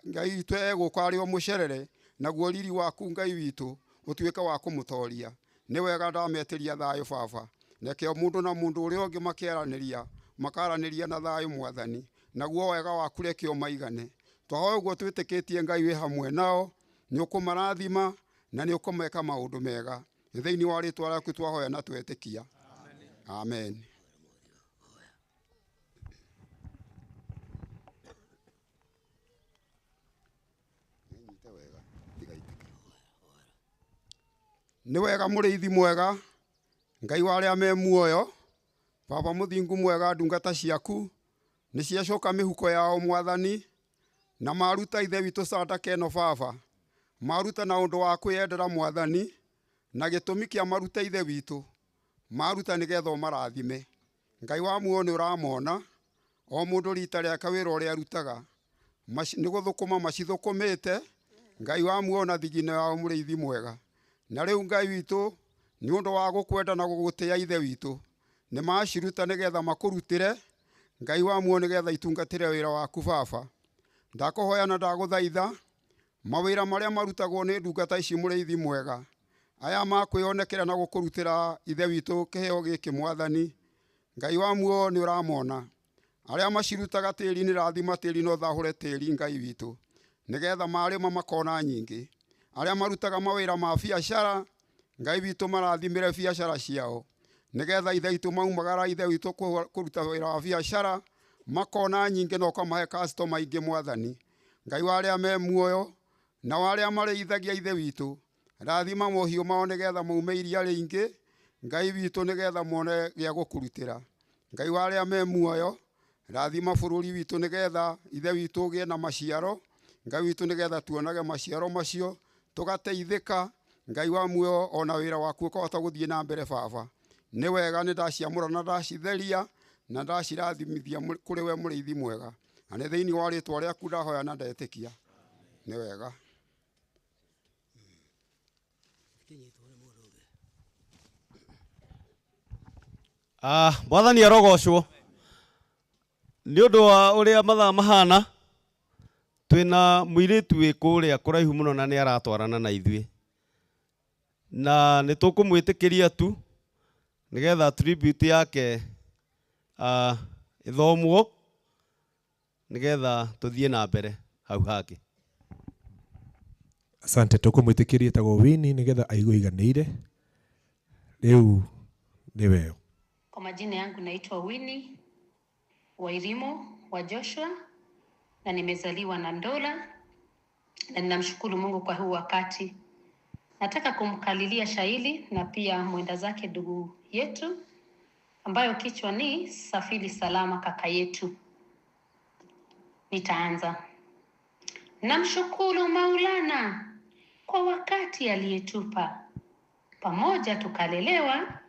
Ngai witũ egũka arĩ o mũcerere, naguo riri waku Ngai witũ ũtuĩke wa kũmũtoria. Nĩ wega ndametĩria thayũ Baba, reke o mũndũ na mũndũ ũrĩa ũngĩ makĩaranĩria, makaranĩria na thayũ Mwathani, naguo wega waku reke ũmaigane. Twahoya ũguo twĩtĩkĩtie Ngai wĩ hamwe nao, nĩ ũkũmarathima na nĩ ũkũmeka maũndũ mega. Nĩ thĩinĩ wa rĩtwa rĩaku twahoya na twetĩkia. Amen. Nĩ wega mũrĩithi mwega, Ngai wa arĩa me muoyo, Baba mũthingu mwega, ndungata ciaku nĩ ciacoka mĩhuko yao Mwathani, na maruta ithe witũ sadaka ĩno Baba, maruta na ũndũ wa kwĩyendera Mwathani, na gĩtũmi kĩa maruta ithe witũ, maruta nĩgetha ũmarathime. Ngai wa muoyo nĩ ũramona, o mũndũ rita rĩake wĩra ũrĩa arutaga, nĩ gũthũkũma macithũkũmĩte, Ngai wa muoyo na thigino yao mũrĩithi mwega. Na rĩu Ngai witũ, nĩ ũndũ wa gũkwenda na gũgũtĩa ithe witũ, nĩ maciruta nĩgetha makũrutĩre, Ngai wa muoyo nĩgetha itungatĩre wĩra waku Baba. Ndakũhoya na ndagũthaitha, mawĩra marĩa marutagwo nĩ ndungata ici mũrĩithi mwega, aya makwĩonekera na gũkũrutĩra ithe witũ kĩheo gĩkĩ Mwathani, Ngai wa muoyo nĩ ũramona. Arĩa macirutaga tĩri-inĩ rathima tĩri na ũthahũre tĩri Ngai witũ, nĩgetha marĩma makona nyingĩ. Arĩa marutaga mawĩra ma biacara, Ngai witũ marathimĩre biacara ciao, nĩgetha ithe witũ maumagara ithe witũ kũruta wĩra wa biacara, makona nyingĩ na ũkamahe customer aingĩ Mwathani. Ngai wa arĩa me muoyo na wa arĩa marĩithagia ithe witũ, rathima mohiũ mao nĩgetha maume iria rĩingĩ, Ngai witũ nĩgetha mone gĩa gũkũrutĩra. Ngai wa arĩa me muoyo, rathima bũrũri witũ nĩgetha ithe witũ ũgĩe na maciaro, Ngai witũ nĩgetha tuonage maciaro macio, tũgateithĩka, Ngai wa muoyo ona wĩra waku ũkahota gũthiĩ na mbere Baba. Nĩ wega nĩ ndaciamũra na ndacitheria na ndacirathimithia kũrĩ we mũrĩithi mwega. Na nĩ thĩinĩ wa rĩtwa rĩaku ndahoya na ndetĩkia. Nĩ wega. Mwathani arogocwo nĩ ũndũ wa ũrĩa mathaa mahana, twĩna mũirĩtu wĩ kũrĩa kũraihu mũno na nĩ aratwarana na ithuĩ, na nĩ tũkũmwĩtĩkĩria tu nĩgetha tribute yake ĩthomwo nĩgetha tũthiĩ na mbere hau hangĩ. Asante, tũkũmwĩtĩkĩria etagwo Winnie nĩgetha aigue aiganĩire. Rĩu nĩwe. Kwa majina yangu naitwa Winnie Wairimu wa Joshua na nimezaliwa na Ndola na ninamshukuru Mungu kwa huu wakati. Nataka kumkalilia shairi na pia mwenda zake ndugu yetu ambayo kichwa ni Safiri Salama Kaka Yetu. Nitaanza. Namshukuru Maulana kwa wakati aliyetupa, pamoja tukalelewa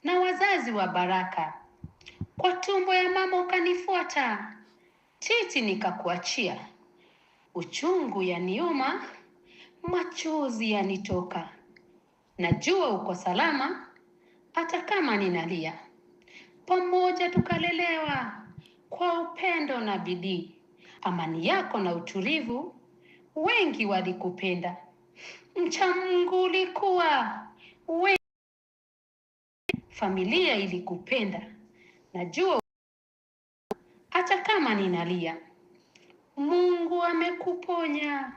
na wazazi wa baraka. Kwa tumbo ya mama ukanifuata, titi nikakuachia. Uchungu yaniuma, machozi yanitoka. Najua uko salama, hata kama ninalia. Pamoja tukalelewa kwa upendo na bidii. Amani yako na utulivu, wengi walikupenda. Mcha Mungu ulikuwa, wengi familia ilikupenda. Najua hata kama ninalia. Mungu amekuponya,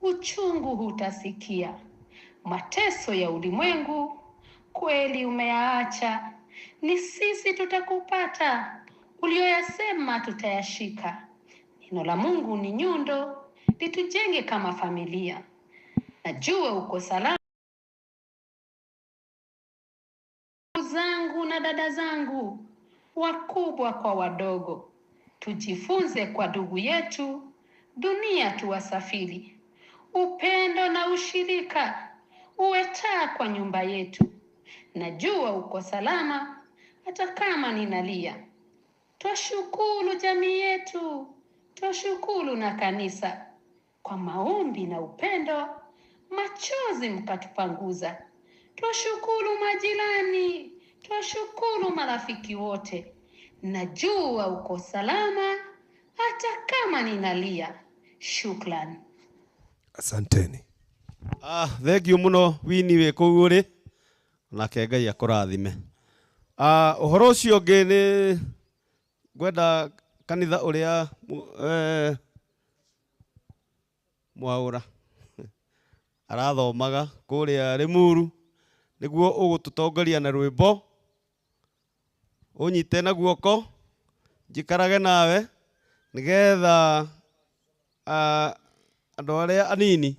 uchungu hutasikia. Mateso ya ulimwengu kweli umeyaacha. Ni sisi tutakupata, ulioyasema tutayashika. Neno la Mungu ni nyundo, litujenge kama familia. Najua uko salama. Zangu na dada zangu, wakubwa kwa wadogo, tujifunze kwa ndugu yetu, dunia tuwasafiri. Upendo na ushirika uwe taa kwa nyumba yetu. Najua uko salama, hata kama ninalia. Twashukuru jamii yetu, twashukuru na kanisa kwa maombi na upendo, machozi mkatupanguza. Twashukuru majirani, twashukuru marafiki wote. Najua uko salama, hata kama ninalia. Shukran. Asanteni. Thank you muno Winnie wĩ kũu ũrĩ, nake Ngai akũrathime. Ũhoro ũcio ũngĩ nĩ ngwenda kanitha ũrĩa Mwaũra arathomaga kũrĩa Limuru, Nĩguo ũgũtũtongoria na rwĩmbo. Ũnyite na guoko njikarage nawe nĩgetha andũ arĩa anini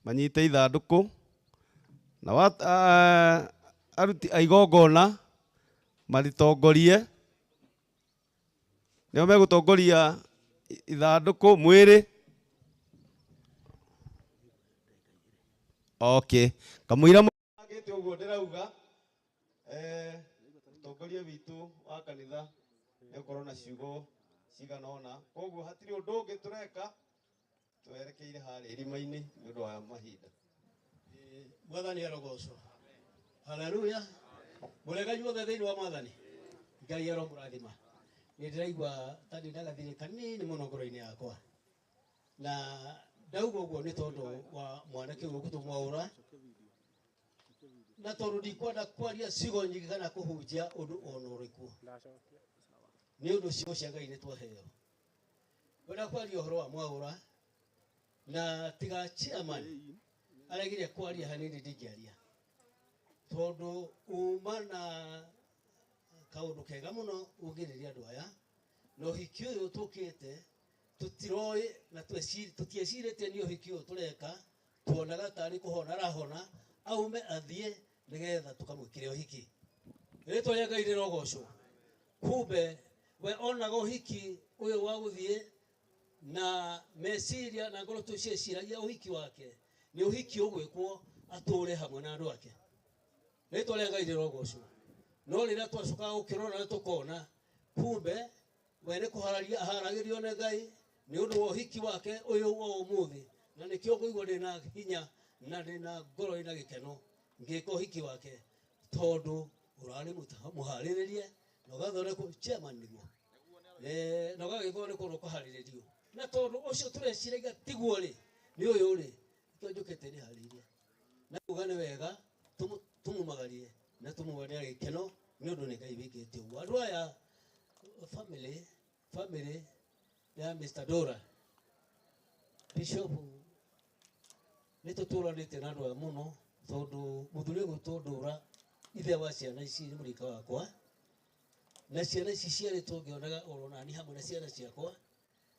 manyite ithandũkũ na aruti a igongona maritongorie. Nĩo megũtongoria ithandũkũ mwĩrĩ. Okay, kamũira mũgĩte ũguo ndĩrauga mũtongoria witũ wa kanitha nĩgũkorwo na ciugo cigana ũna, koguo hatirĩ ũndũ ũngĩ tũreka twerekeire harĩa irima-inĩ nĩ ũndũ wa mahinda. Mwathani arogocwo. Haleluya. Mũrega inyuothe thĩinĩ wa Mwathani. Ngai aromũrathima. Nĩ ndĩraigua ta ndĩ na gathirĩ kanini mũno ngoro-inĩ yakwa. Na ndauga ũguo nĩ tondũ wa mwanake ũyũ ũgũtwo Mwaũra. Na tondũ ndikwenda kwaria ciugo nyingĩ kana kũhunjia ũndũ ona ũrĩkũ. Nĩ ũndũ ciugo cia Ngai nĩ twaheo. Ngwenda kwaria ũhoro wa Mwaũra na tiga chairman aregire kwaria hanini ndingĩaria. Tondũ uma na kaũndũ kega mũno ũngĩrĩria andũ aya na ũhiki ũyũ tũkĩte tũtiroĩ na tũtiecirĩtie nĩ ũhiki ũyũ tũreka, tuonaga tarĩ kũhona arahona aume athiĩ nĩgetha tũkamwĩkĩre ũhiki. Rĩtwa rĩa Ngai rĩrogocwo. Kumbe we onaga ũhiki ũyũ wa gũthiĩ na meciria na ngoro tũcieciragia ũhiki wake nĩ ũhiki ũgwĩkwo atũre hamwe na andũ ake. Rĩtwa rĩa Ngai rĩrogocwo. No rĩrĩa twacokaga gũkĩrora na tũkona kumbe we nĩ kũhararia aharagĩrio nĩ Ngai nĩ ũndũ wa ũhiki wake ũyũ wa ũmũthĩ, na nĩkĩo ngũigua ndĩna hinya na ndĩna ngoro ĩna gĩkeno ngĩka ũhiki wake tondũ ũrarĩ mũharĩrĩrie na ũgathondekwo chairman nĩguo na ũgagĩthondekwo na ũkaharĩrĩrio, na tondũ ũcio tũreciragia tiguo rĩ nĩ ũyũ rĩ nĩkĩo njũkĩte ndĩharĩirie na kuga nĩ wega tũmumagarie na tũmuone gĩkeno nĩ ũndũ nĩ Ngai wĩkĩte ũguo. Andũ aya family ya Mr. Dora Bishop nĩ tũtũranĩte na andũ aya mũno tondũ mũthuri ũgwĩtwo Dora ithe wa ciana ici nĩ mũrika wakwa na ciana ici ciarĩtwo ngĩonaga oro nani hamwe na ciana ciakwa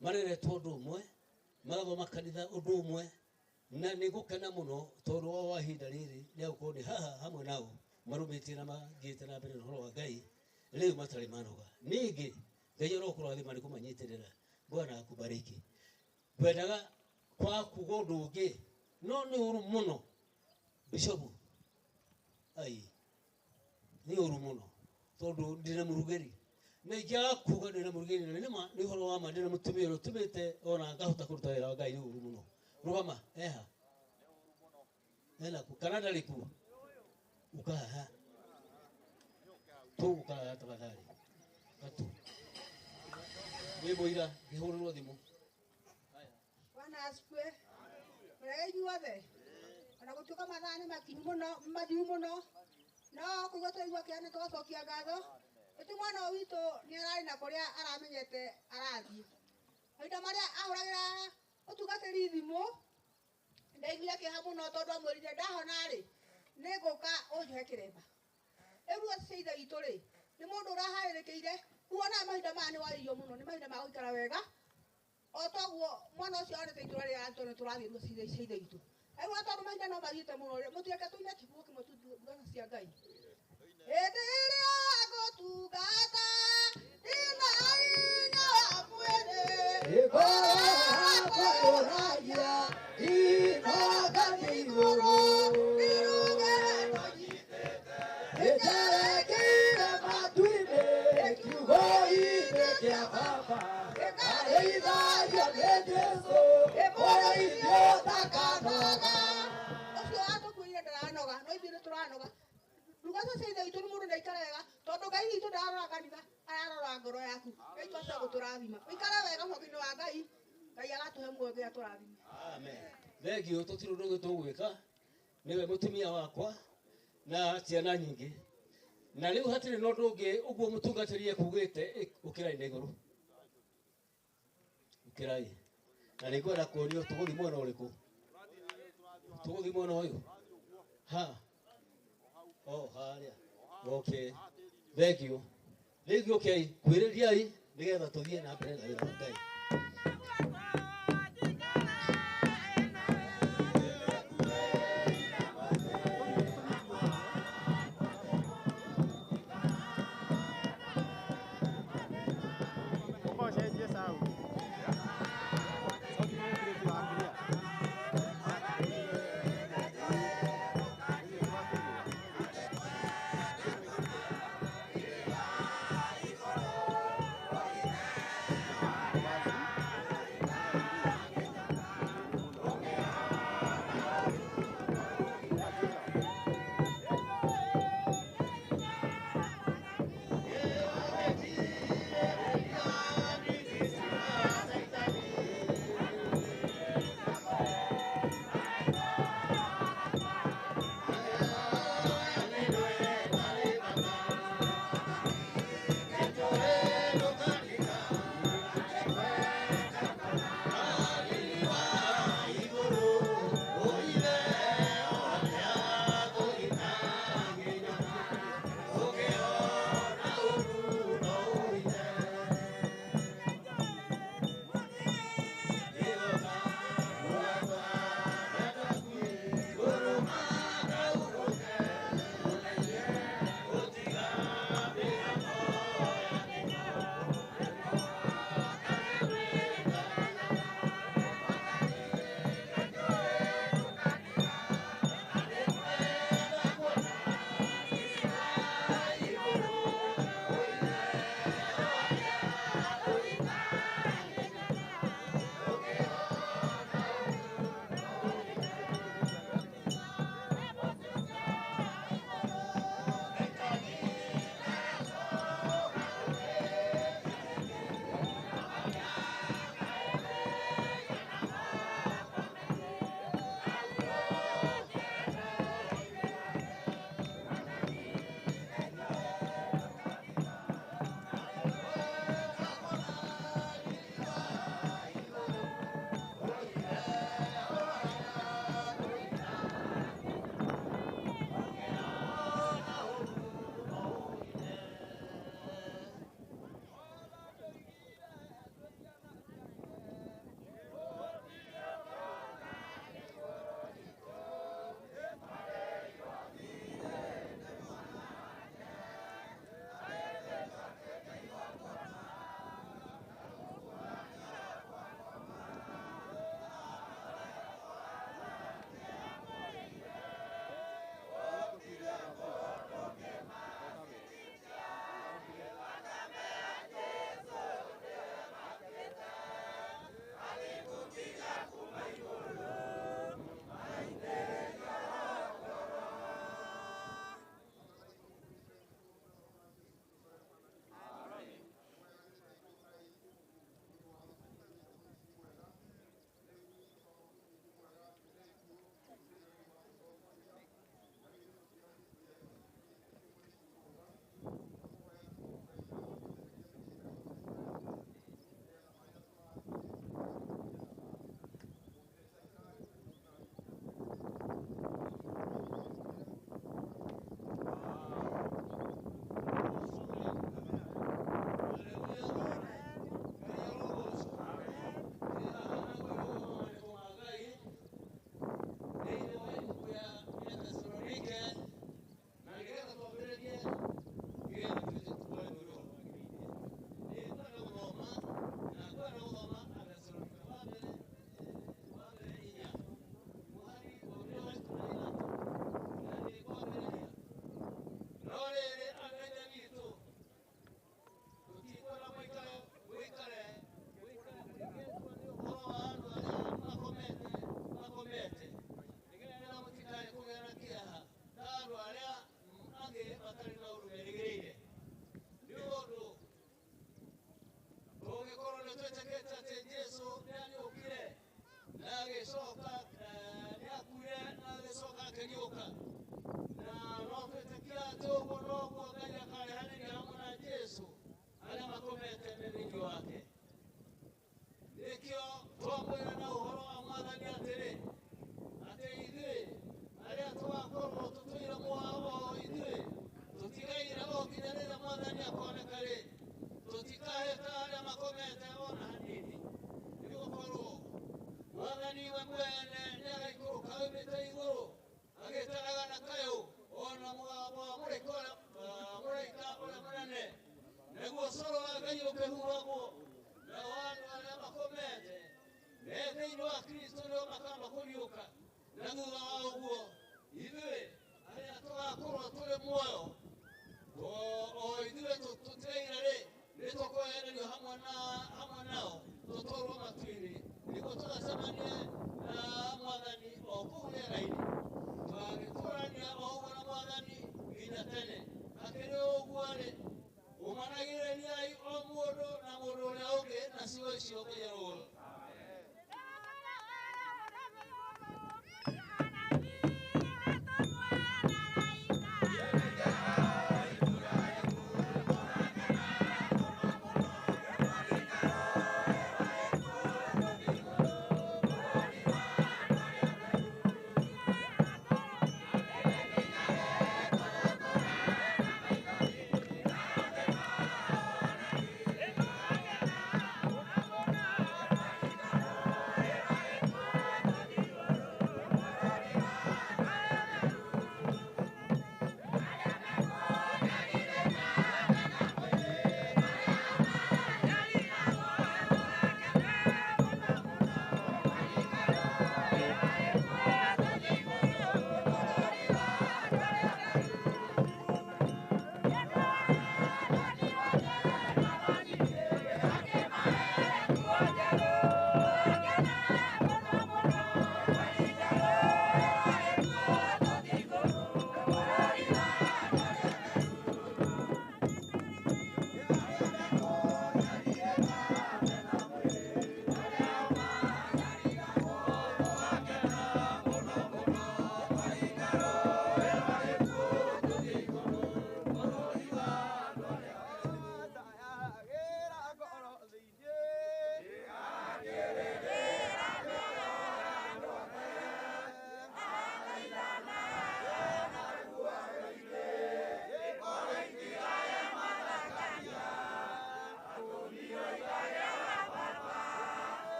mareretwo ũndũ ũmwe magathoma kanitha ũndũ ũmwe na nĩ ngũkena mũno tondũ wa ihinda rĩrĩ rĩa gũkorwo ndĩ haha hamwe nao marũmĩtie na mathiĩte na mbere na ũhoro wa Ngai rĩu matarĩ manoga. Ningĩ Ngai arokũrathima nĩ kũmanyitĩrĩra. Bwana akubariki. Ngwendaga kwa kuga ũndũ ũngĩ no nĩ ũru mũno Bishop, ai nĩ ũru mũno tondũ ndĩna mũrugĩri na ingĩaga kuga ndĩna mũrugĩri na nĩma nĩ ũhoro wa ma ndĩna mũtumia ũrĩa ũtũmĩte ona ngahota kũruta wĩra wa Ngai nĩ ũru mũno. Rũgama eha ena ku kana ndarĩ kuo ukahaha tũgũkahaha tafadhali gatu nĩ mũira ngĩhũrĩrwo thimũ. Bwana asifiwe. Mũrega inyuothe. Ona gũtuĩka mathaa nĩ makinyu mũno mathiu mũno no kũigua twaigua kĩeha nĩ tũgacokia ngatho. Ĩtĩ mwana ũyũ witũ nĩ ararĩ na kũrĩa aramenyete arathiĩ. Mahinda marĩa ahũragĩra ũtungatĩri thimũ ndaiguire kĩeha mũno tondũ amwĩrire ndahona rĩ nĩ ngũka ũnjohe kĩremba. Rĩu ruo cia ithe witũ rĩ nĩ mũndũ ũraharĩrĩkĩire rĩu onaga mahinda maya nĩ waririo mũno nĩ mahinda ma gũikara wega o toguo mwana ũcio onete itũra rĩrĩa aratwo nĩ tũrathiĩ ruo cia ithe witũ. Rĩu ona tondũ mahinda no mathiĩte mũno rĩ mũtireke tũine kiugo kĩmwe tu ndungata cia Ngai. Hĩndĩ ĩrĩa ngũtungata ndĩna hinya wa mwĩrĩ ngoro yakwa yũragia inoga igũrũ nĩrũgendo nyitĩte nĩnjerekeire matu-inĩ kiugo-inĩ kĩa Baba ngarĩithagio nĩ Jesũ mũrĩithi ũtakanoga. Ũcio watũkuire ndaranoga no ithuĩ nĩtũranoga. Ndungata cia ithe witũ nĩ mũndũ ndaikara wega tondũ Ngai witũ ndararora kanitha ararora ngoro yaku. Ngai twacoka gũtũrathima ũikare wega mwaki-inĩ wa Ngai Ngai agatũhe muoyo nginya tũrathime. Amen. Thengio tũtirĩ ũndũ ũngĩ tũgwĩka nĩwe mũtumia wakwa na ciana nyingĩ na rĩu hatirĩ na ũndũ ũngĩ ũguo mũtungatĩri ekugĩte ũkĩrai na igũrũ ũkĩrai na nĩngwenda kuonio tũgũthiĩ mwena ũrĩkũ tũgũthiĩ mwena ũyũ Ha. Oh, harĩa. Okay. Thank you. Rĩu gĩũkei, kwĩrĩriai nĩgetha tũthiĩ na mbere na wĩra wa Ngai.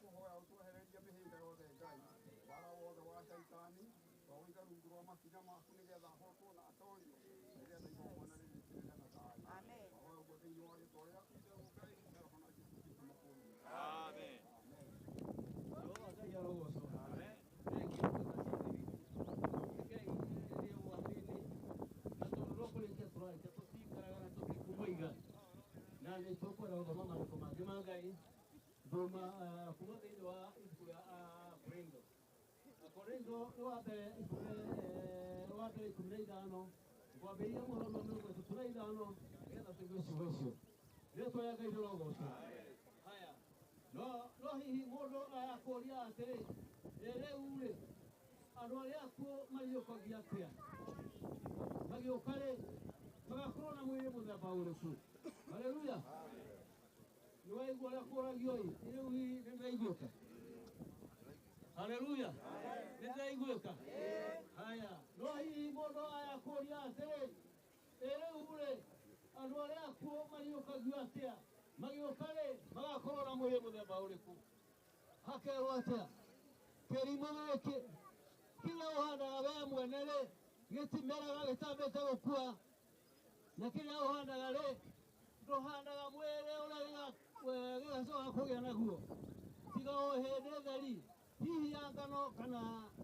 Twakũhoya ũtwehererie mĩhĩnga yothe Ngai, wara wothe wa Shaitani, twaũiga rungu rwa makinya maku nĩgetha ahotwo na atorio, nĩgetha igongona rĩrĩkĩrĩre na thayũ. Twahoya ũguo thĩinĩ wa rĩtwa rĩaku itheru Ngai, na Roho na Jesũ Kristo Mũkũũri witũ. Amen. Jehova Ngai arogocwo. Thengiũ Rekei rĩrĩ ũguo hanini, na tondũ no kũrĩkia tũrarĩkia tũtikaraga na tũtikũmũiga, na nĩ tũkwenda gũthoma maandĩko mangĩ ma Ngai thoma kuma thĩinĩ wa ibuku rĩa Korintho. Korintho nĩ wa mbere wa mbere 15 kwambĩrĩria mũhari wa 35 nĩgetha tũigue ciugo icio. Rĩtwa rĩa Ngai rĩrogocwo. Haya, no hihi mũndũ akũria atĩrĩ, ĩ rĩu rĩ, andũ arĩa akuũ mariũkagia atĩa? Magĩũka rĩ, magakorwo na mwĩrĩ mũthemba ũrĩkũ? Haleluya. Nĩ waigua ũrĩa kũragio ĩ? Rĩu hihi nĩ ndĩraiguĩka? Haleluya. Nĩ ndĩraiguĩka? Haya, no hihi mũndũ aya kũria atĩrĩ, ĩ rĩu rĩ, andũ arĩa akuũ mariũkagio atĩa? Magĩũka rĩ, magakorwo na mwĩrĩ mũthemba ũrĩkũ? Hakerwo atĩa? Kĩrimũ gĩkĩ kĩrĩa ũhandaga we mwene rĩ, gĩtimeraga gĩtambĩte gũkua, na kĩrĩa ũhandaga rĩ, ndũhandaga mwĩrĩ ũrĩa gĩgacoka kũgĩa naguo, tiga o hĩndĩ theri, hihi ya ngano kana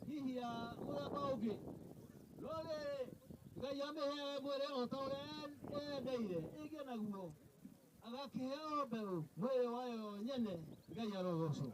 hihi ya mũthemba ũngĩ. No rĩrĩ, Ngai amĩheaga mwĩrĩ o ta ũrĩa endeire ĩgĩe naguo, agakĩheo mbeũ mwĩrĩ wayo nyene. Ngai arogocwo.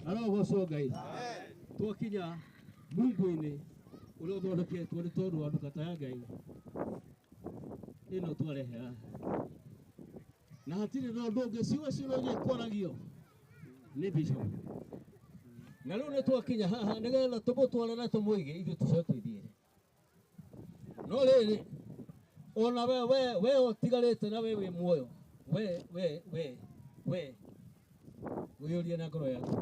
Arogocwo Ngai. Twakinya mungu-inĩ ũrĩa ũthondeketwo nĩ tondũ wa ndungata ya Ngai ĩno twarehe haha, na hatirĩ na ũndũ ũngĩ, ciugo ciugo iria ikwaragio nĩ bishop. Na rĩu nĩ twakinya haha nĩgetha tũmũtware na tũmũige ithuĩ tũcoke twĩthiĩre. No rĩrĩ, ona we ũtigarĩte na we wĩ muoyo, we we we we wĩyũrie na ngoro yaku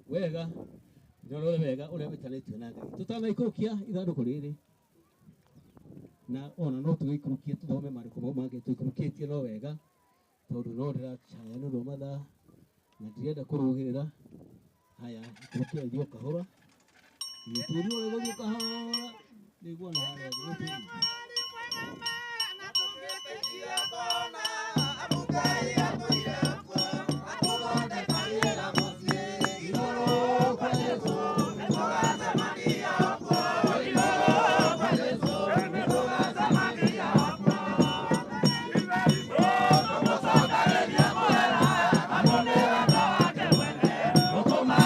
wega, nyorore wega ũrĩa wĩtanĩtio na Ngai. Tũtanaikũrũkia ithandũkũ rĩrĩ, na ona no tũgĩikũrũkie tũthome maandĩko mau mangĩ tũikũrũkĩtie no wega, tondũ no ndĩracaya nĩ ũndũ wa mathaa na ndirenda kũrũgĩrĩra. Haya, ikũrũkia ithiĩ o kahora, ithuĩ ũrĩa gũthiĩ kahora nĩguo na harĩa thĩ. Thank you.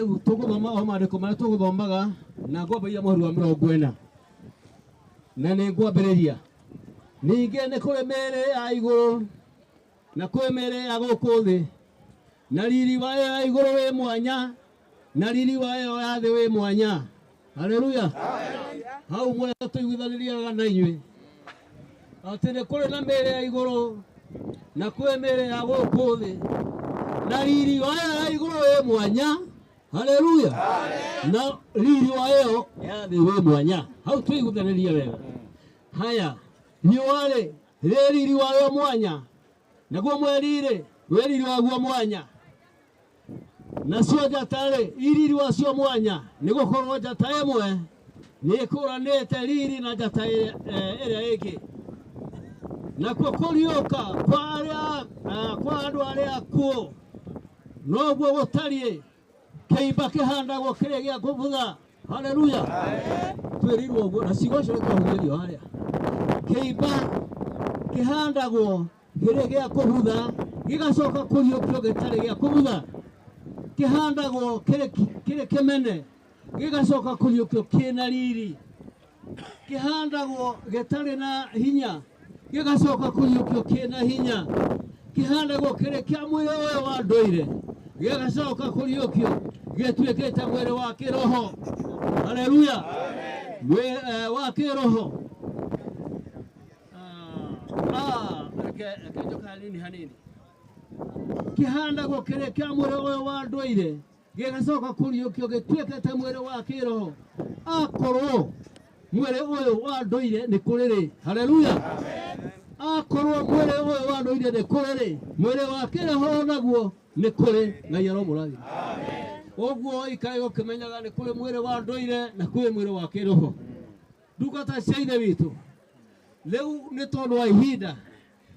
Rĩu tũgũthoma o maandĩko marĩa tũgũthomaga na ngwambĩrĩria mũhari wa 40 na nĩ ngwambĩrĩria. Ningĩ nĩ kũrĩ mĩĩrĩ ya igũrũ na kwĩ mĩĩrĩ ya gũkũ thĩ, na riri wa ĩyo ya igũrũ wĩ mwanya na riri wa ĩyo ya thĩ wĩ mwanya. Haleluya. Hau mwega tũiguithanĩriaga na inyuĩ atĩ nĩ kũrĩ na mĩĩrĩ ya igũrũ na kwĩ mĩĩrĩ ya gũkũ thĩ, na riri wa ĩyo ya igũrũ wĩ mwanya. Haleluya. Na riri wa ĩyo ya thĩ wĩ mwanya. Hau tũiguithanĩria wega. Haya, riũa rĩ rĩ riri wayo mwanya, naguo mweri rĩ wĩ riri waguo mwanya, nacio njata rĩ i riri wacio mwanya, nĩ gũkorwo njata ĩmwe nĩ ĩkũranĩte riri na njata ĩrĩa ĩngĩ. Nakuo kũriũka kwa andũ arĩa akuũ noguo gũtariĩ, kĩimba kĩhandagwo kĩrĩ gĩa kũbutha. Haleluya. Twĩrirwo ũguo na ciugo icio nĩtwahunjĩrio harĩa. Kĩimba kĩhandagwo kĩrĩ gĩa kũbutha gĩgacoka kũriũkio gĩtarĩ gĩa kũbutha. Kĩhandagwo kĩrĩ kĩmene gĩgacoka kũriũkio kĩna riri. Kĩhandagwo gĩtarĩ na hinya gĩgacoka kũriũkio kĩna hinya. Kĩhandagwo kĩrĩ kĩa mwĩrĩ ũyũ wa ndũire gĩgacoka kũriũkio gĩtuĩkĩte mwĩrĩ wa kĩroho. Haleluya. Wa kĩroho. Reke njoke hanini hanini. Kĩhandagwo kĩrĩ kĩa mwĩrĩ ũyũ wa ndũire gĩgacoka kũriũkio gĩtuĩkĩte mwĩrĩ wa kĩroho. Akorwo mwĩrĩ ũyũ wa ndũire nĩ kũrĩ rĩ. Haleluya. Akorwo mwĩrĩ ũyũ wa ndũire nĩ kũrĩ rĩ, mwĩrĩ wa kĩroho naguo nĩ kũrĩ. Ngai aromũrathima. Ũguo ikare ũkĩmenyaga nĩ kũrĩ mwĩrĩ wa ndũire na kwĩ mwĩrĩ wa kĩroho. Ndungata cia Ithe witũ, rĩu nĩ tondũ wa ihinda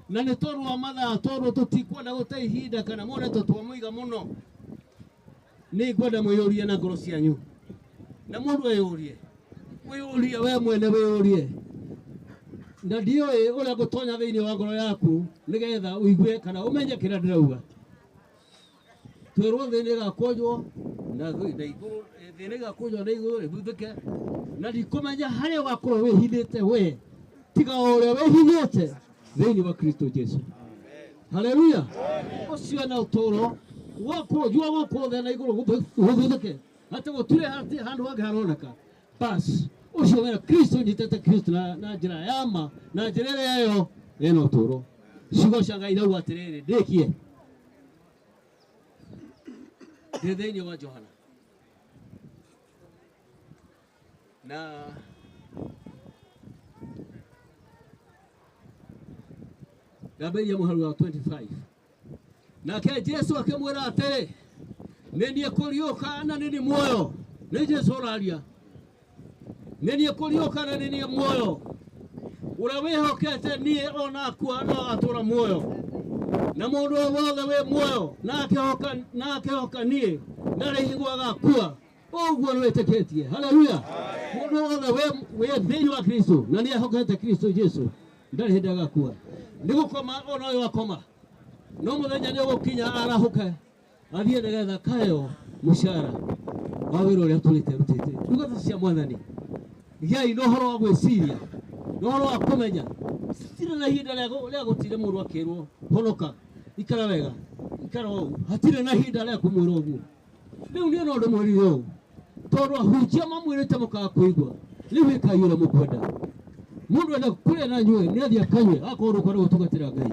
na nĩ tondũ wa mathaa, tondũ tũtikwenda gũte ihinda kana muone twamũiga mũno, nĩ ngwenda mwĩyũrie na ngoro cianyu, na mũndũ eyũrie, wĩyũrie we mwene, wĩyũrie na ndiũĩ ũrĩa ngũtonya thĩinĩ wa ngoro yaku nĩgetha ũigue kana ũmenye kĩrĩa ndĩrauga. Twĩrwo thĩ nĩĩgakũnjwo na igũrũ, thĩ nĩĩgakũnjwo na igũrũ ĩthuthĩke, na ndikũmenya harĩa ũgakorwo wĩhithĩte we, tiga o ũrĩa wĩhithĩte thĩinĩ wa Kristo Jesu. Haleluya. Ũcio na ũtũũro wakũnjwo gũkũ thĩ na igũrũ gũthuthĩke, atĩ gũtirĩ handũ hangĩ haroneka. Bas ũcio wena Kristo, nyitĩte Kristo na njĩra ya ma, na njĩra ĩrĩa ĩyo ĩna ũtũũro. Ciugo cia Ngai irauga atĩrĩrĩ, ndĩkie ndĩ thĩinĩ wa Johana na ngambĩrĩria mũhari wa 25. Nake Jesu akĩmwĩra atĩrĩ, nĩ niĩ kũriũka na nĩ niĩ muoyo. Nĩ Jesu ũraria. Nĩ niĩ kũriũka na nĩ niĩ muoyo. Ũrĩa wĩhokete niĩ ona akua no agatũũra muoyo. Na mũndũ o wothe wĩ muoyo na akĩhoka niĩ ndarĩ hingo agakua. Ũguo nĩ wĩtĩkĩtie. Haleluya. Mũndũ wothe wĩ thĩinĩ wa Kristo na nĩ ehokete Kristo Jesu ndarĩ hĩndĩ agakua. Nĩ gũkoma ona ũyũ akoma, no mũthenya nĩ ũgũkinya arahũke athiĩ nĩgetha kaheo mũcara wa wĩra ũrĩa tũrĩte rutĩte. Ndungata cia Mwathani, gĩai na ũhoro wa gwĩciria na ũhoro wa kũmenya. Citirĩ na ihinda rĩa gũtinda mũndũ akĩrwo honoka, ikara wega, ikara ũũ. Hatirĩ na ihinda rĩa kũmwĩra ũguo. Rĩu niĩ no ndĩmwĩrire ũũ tondũ ahunjia mamwĩrĩte mũkaga kũigua. Rĩu ĩkai ũrĩa mũkwenda. Mũndũ enda kũrĩa na nyue nĩ athiĩ akanyue, akorwo ndũkwenda gũtungatĩra Ngai.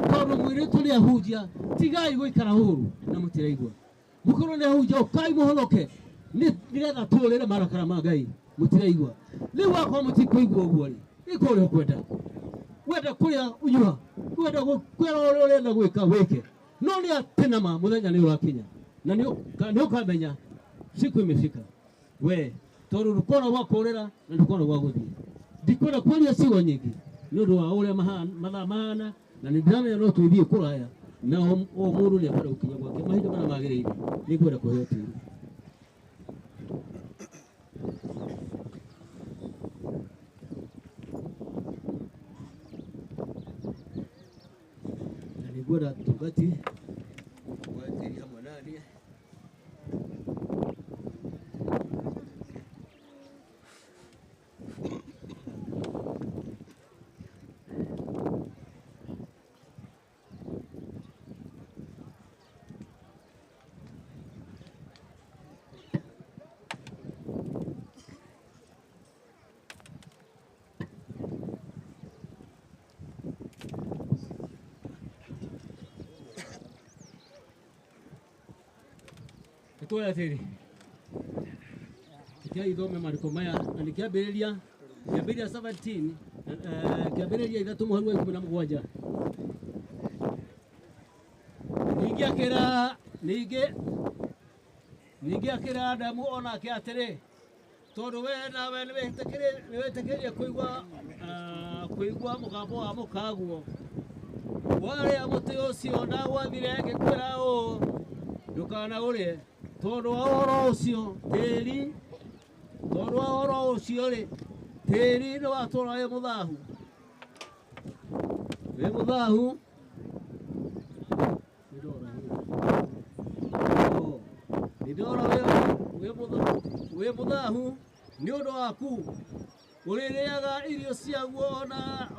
Tondũ mwĩrĩtwo nĩ ahunjia, tigai gũikara ũũru na mũtiraigua. Mũkorwo nĩ ahunjia, ũkai mũhonoke nĩgetha tũũrĩre marakara ma Ngai, mũtiraigua. Rĩu akorwo mũtikũigua ũguo rĩ, ĩka ũrĩa ũkwenda. Wenda kũrĩa ũnyua, wenda kwĩra ũrĩa ũrenda gwĩka wĩke, no nĩ atĩ nama mũthenya nĩ ũrakinya na nĩ ũkamenya siku imefika we, tondũ ndũkona gwa kũũrĩra na ndũkona gwa gũthiĩ. Ndikwenda kwaria ciugo nyingĩ nĩ ũndũ wa ũrĩa mathaa mahana, na nĩ ndĩramenya no twĩthiĩ kũraya na o mũndũ nĩ ekwenda gũkinya gwake mahinda marĩa magĩrĩire. Nĩ ngwenda kũheo tĩri. Na nĩ ngwenda tungati woe tĩri hamwe na niĩ. tuoya tĩri. Rekei ithome mariko maya na nĩ kĩambĩrĩria kĩambĩrĩria 17 kĩambĩrĩria 3 mũhari wa 17. Ningĩ akĩra ningĩ akĩra Adamu onake atĩrĩ, tondũ we nawe nĩwĩtĩkĩrie kũigua mũgambo wa mũkaguo warĩa mũtĩ ũcio ndagwathire ngĩkwĩra ũũ ndũkanaũrĩe, tondũ wa ũhoro ũcio tĩri tondũ wa ũhoro ũcio rĩ tĩri nĩwatũũra wĩ mũthahu nĩndora wĩ mũthahu nĩ ũndũ waku ũrĩrĩaga irio ciaguo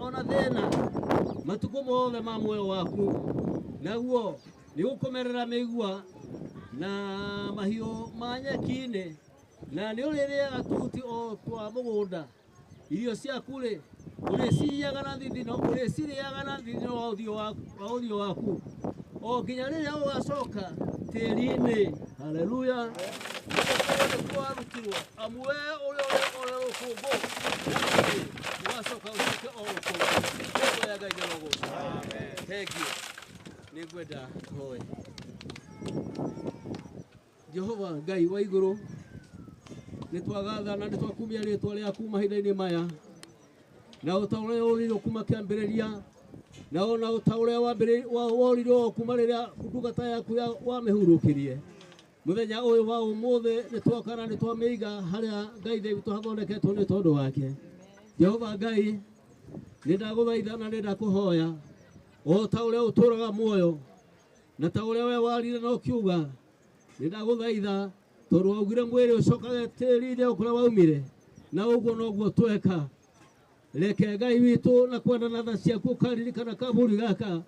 ona thĩna matukũ mothe ma muoyo waku, naguo nĩũkũmerera mĩigua na mahiũ ma nyeki-inĩ, na nĩũrĩrĩaga tũhuti o twa mũgũnda. Irio ciaku rĩ ũrĩcirĩaga na thithino wa ũthiũ waku o nginya rĩrĩa ũgacoka tĩri-inĩ. Haleluya. Nĩgũkorwo warutirwo amu we ũrĩ rũkũngũ ũgacoka ũcoke o rũkũngũ. Rĩĩtwa rĩa Ngai rĩrogocwo. Thengiũ. Nĩngwenda tũhoe. Jehova Ngai wa igũrũ, nĩtwagatha na nĩtwakumia rĩtwa rĩaku mahinda-inĩ maya, na ũta ũrĩa ũrirwo kuma kĩambĩrĩria, na ona ũta ũrĩa worirwo kuma rĩrĩa ndungata yaku wamĩhurũkirie. Mũthenya ũyũ wa ũmũthĩ nĩtwoka na nĩtwamĩiga harĩa Ngai ithe witũ hathondeketwo nĩ tondũ wake. Jehova Ngai, nĩndagũthaitha na nĩndakũhoya o ta ũrĩa ũtũũraga muoyo na ta ũrĩa we warire na ũkiuga, nĩndagũthaitha tondũ waugire mwĩrĩ ũcokage tĩri-inĩ o kũrĩa waumire, na ũguo noguo tweka. Reke Ngai witũ na kwenda na tha ciaku ũkaririkana kaburi gaka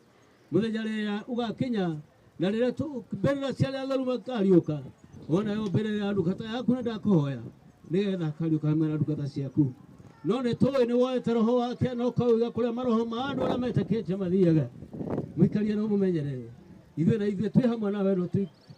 mũthenya rĩrĩa ũgakinya, na rĩrĩa mbĩrĩra cia arĩa atheru makariũka, onayo mbĩrĩra ya ndungata yaku nĩndakũhoya nĩgetha akariũka hamwe na ndungata ciaku. No nĩtũĩ nĩwoete roho wake na ũkauga kũrĩa maroho ma andũ arĩa metĩkĩtie mathiaga. Mũikarie na ũmũmenyerere. Ithuĩ na ithuĩ twĩ hamwe nawe no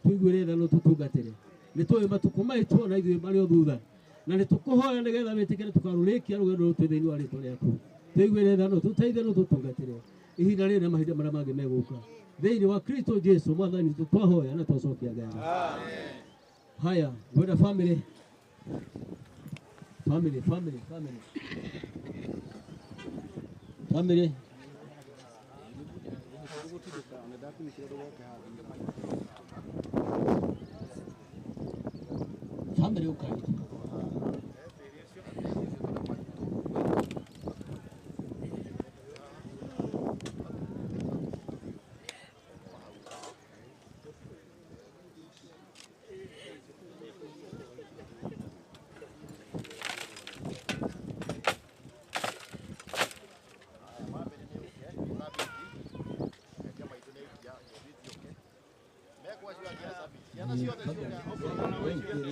tũiguĩre tha no tũtungatĩre. Nĩtũĩ matukũ maitũ ona ithuĩ marĩ o thutha, na nĩtũkũhoya nĩgetha wĩtĩkĩre tũkarũrĩkia rũgendo rũrũ twĩ thĩinĩ wa rĩtwa rĩaku. Tũiguĩre tha no tũteithie no tũtungatĩre ihinda rĩrĩ na mahinda marĩa mangĩ megũka. Thĩinĩ wa Kristo Jesu mwathani witũ twahoya na twacokia ngatho. Haya, ngwenda family family family family family family ukai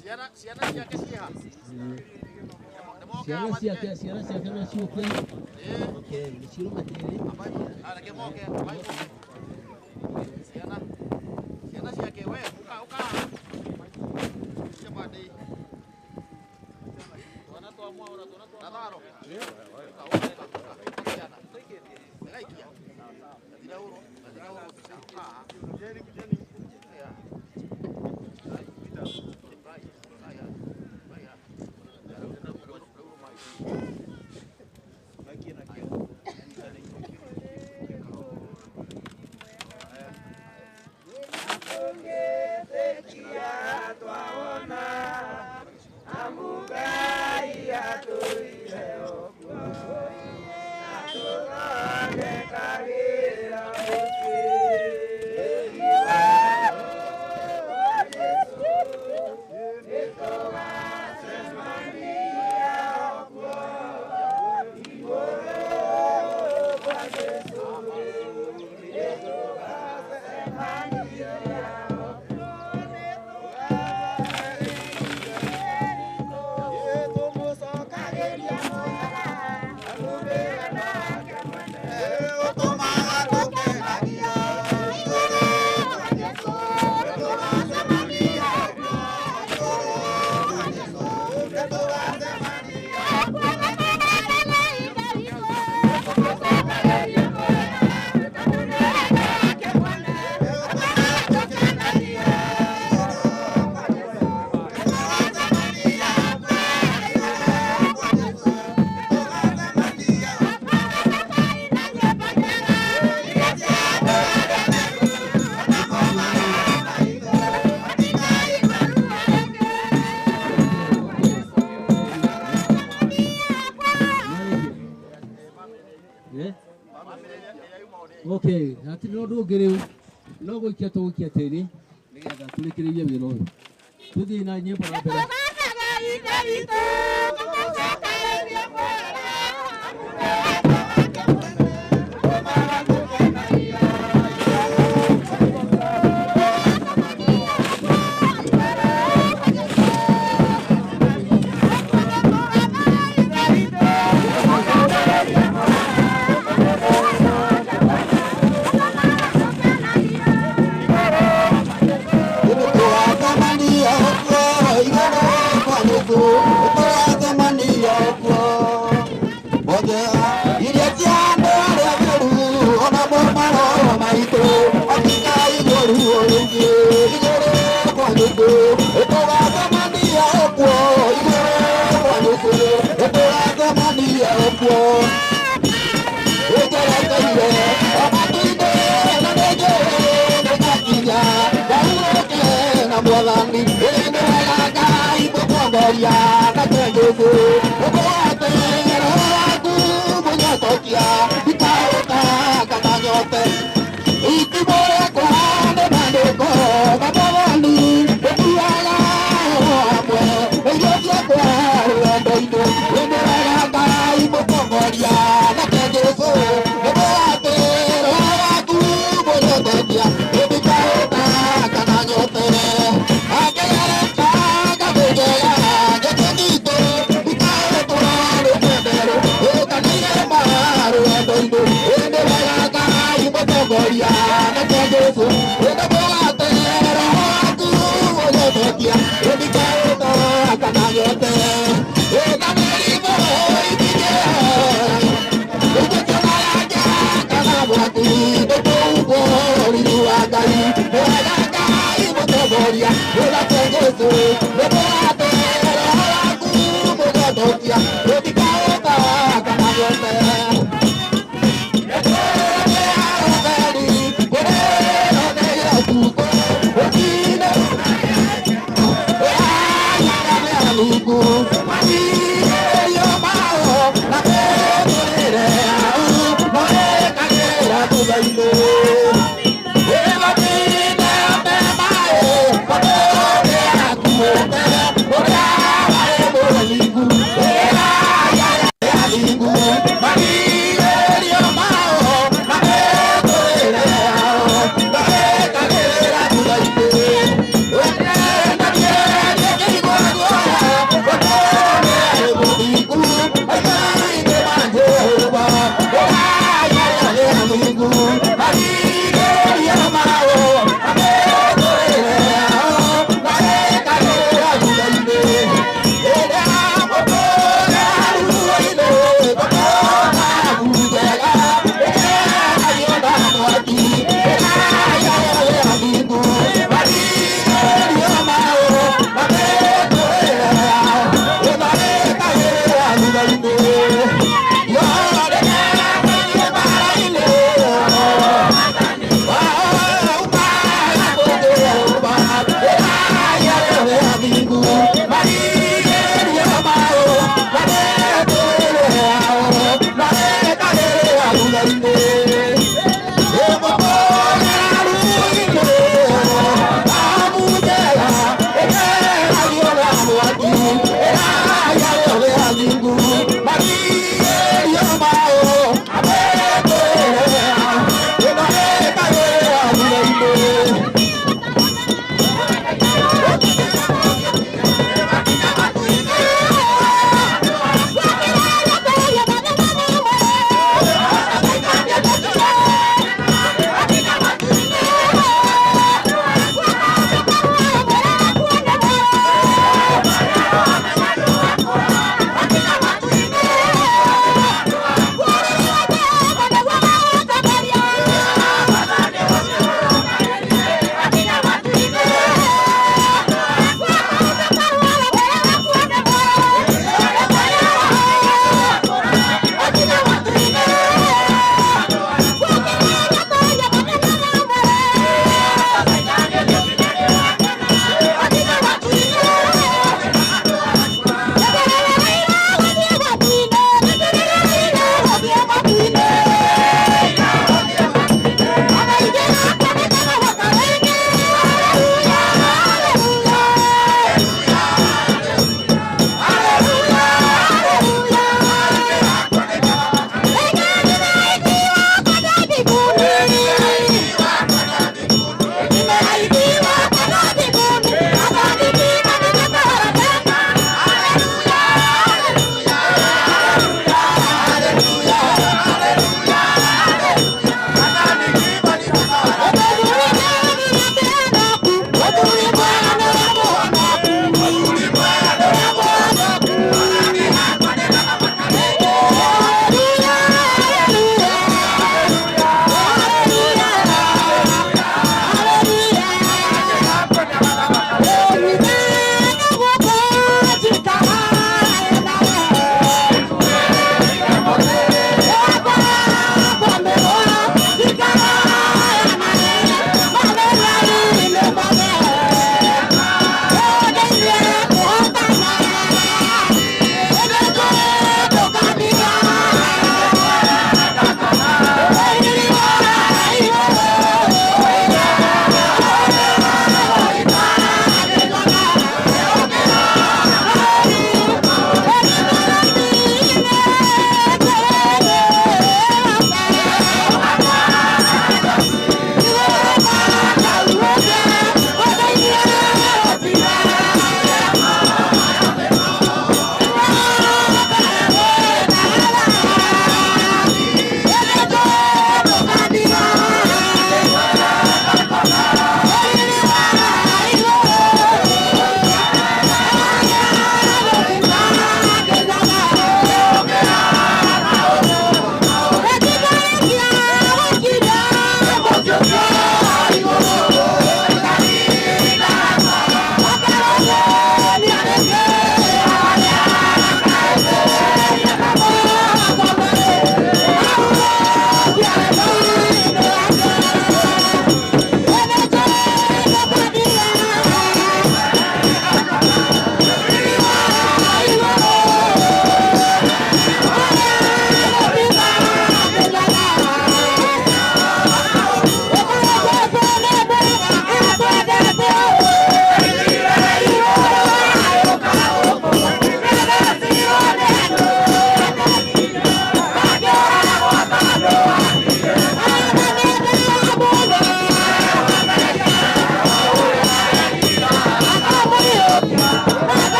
ciana ciake no ciũke nĩciũke ciana ciake we ũka twana twa mwaura twana twa natharo Amugai atũire okuo. Okay, hatirĩ na ũndũ ũngĩ rĩu no gũikia tũgũikia tĩri nĩgetha tũrĩkĩrĩrie wĩra ũyũ. Tũthiĩ na nyĩmbo na mbere. Tũrathemania kuo igũrũ kwa Jesũ, tũrathemania kuo. Othe iria cia andũ arĩa atheru, ona mo maroho maitũ, hakika igũrũ rĩngĩ, igũrũ kwa Jesũ, tũrathemania kuo, igũrũ kwa Jesũ, tũrathemania kuo. Nĩnjerekeire o matu-inĩ na nĩnjũĩ nĩngakinya ngahurũke na Mwathani. Ĩĩ nĩ wega Ngai mũtongoria nake Jesũ, ũgwate roho waku mũnyotokia, ndikahũta kana nyote. Itimũ rĩakwa nĩ maandĩko ma Mwathani, rĩthiaga o hamwe na irio ciakwa rũgendo-inĩ. Ĩĩ nĩ wega Ngai mũtongoria nake Jesũ, ũgwate roho waku mũnyotokia, ndikahũta kana nyote. Angĩgereka ngathiĩ ngĩkĩnyitwo, ndikahũtwo nĩ kĩendero, kana irema rũgendo-inĩ. Ĩĩ nĩ wega Ngai mũtongoria nake Jesũ, ĩĩ mũgate roho waku mũnyotokia, ndikahũta kana nyote. Ĩĩ na mĩrimũ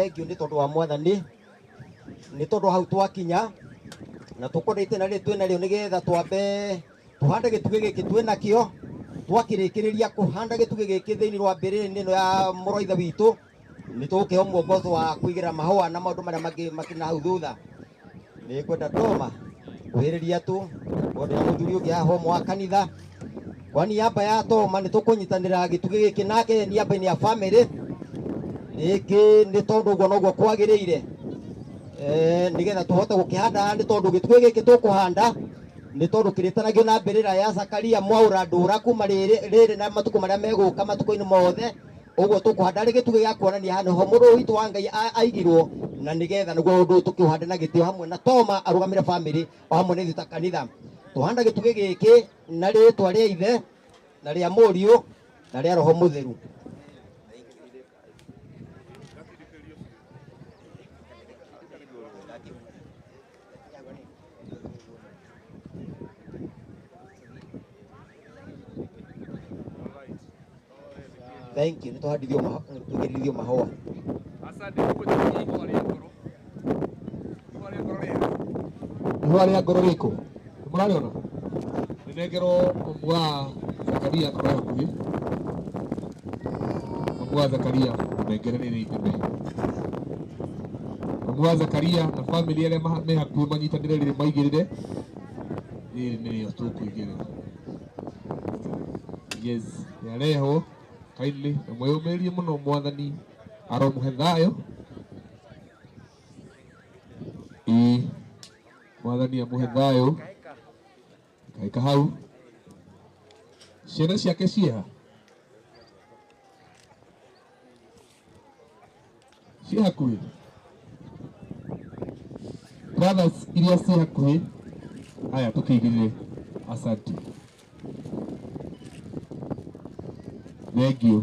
Thengiũ nĩ tondũ wa mwathani nĩ tondũ hau twakinya na tũkwenda itĩna rĩrĩ twĩ narĩo nĩgetha twambe tũhande gĩtugĩ gĩkĩ twĩ nakĩo twakĩrĩkĩrĩria kũhanda gĩtugĩ gĩkĩ thĩinĩ wa mbĩrĩra-inĩ ĩno ya mũrũ wa ithe witũ nĩ tũgũkĩheo mwongozo wa kũigĩrĩra mahũa na maũndũ marĩa mangĩ makĩrĩ na hau thutha. Nĩ ngwenda Toma kuhĩrĩria tu tondũ na mũthuri ũngĩ haha ũmwe wa kanitha kwa niaba ya Toma nĩ tũkũnyitanĩra gĩtugĩ gĩkĩ nake niaba-inĩ ya family rĩngĩ nĩ tondũ ũguo noguo kwagĩrĩire nĩgetha tũhote gũkĩhanda haha nĩ tondũ gĩtugĩ gĩkĩ tũkũhanda nĩ tondũ kĩrĩtanagio na mbĩrĩra ya Zakaria Mwaũra Ndũra kuma rĩrĩ na matukũ marĩa megũka matukũ-inĩ mothe ũguo tũkũhanda arĩ gĩtugĩ gĩa kuonania haha nĩho mũrũ witũ wa Ngai aigirwo na nĩgetha nĩguo ũndũ ũyũ tũkĩũhande na gĩtĩo hamwe na Toma arũgamĩre family o hamwe na ithuĩ ta kanitha. Tũhanda gĩtugĩ gĩkĩ na rĩtwa rĩa Ithe na rĩa Mũriũ na rĩa Roho Mũtheru. Thank you. Nĩtũhandithio tũigĩrĩrithio mahũa. Asante. Ihũa rĩa ngoro. Ihũa rĩa ngoro rĩega. Ihũa rĩa ngoro rĩkũ? Nĩmũrarĩona? Rĩnengerwo mamu wa Zakaria akorwo hakuhĩ. Mamu wa Zakaria mũnengere rĩrĩ iteme. Mamu wa Zakaria na family arĩa me hakuhĩ manyitanĩre rĩrĩ maigĩrĩre. Rĩrĩ nĩrĩo tũkũigĩrĩra. Yes, rĩarehwo kindly na mwĩyũmĩrĩrie mũno mwathani aromũhe thayũ. Ĩĩ, mwathani amũhe thayũ. Kaĩka hau. Ciana ciake ciĩha? Ciĩ hakuhĩ? Brothers iria ciĩ hakuhĩ, haya tũkĩigĩrĩre. Asante. Thengiũ.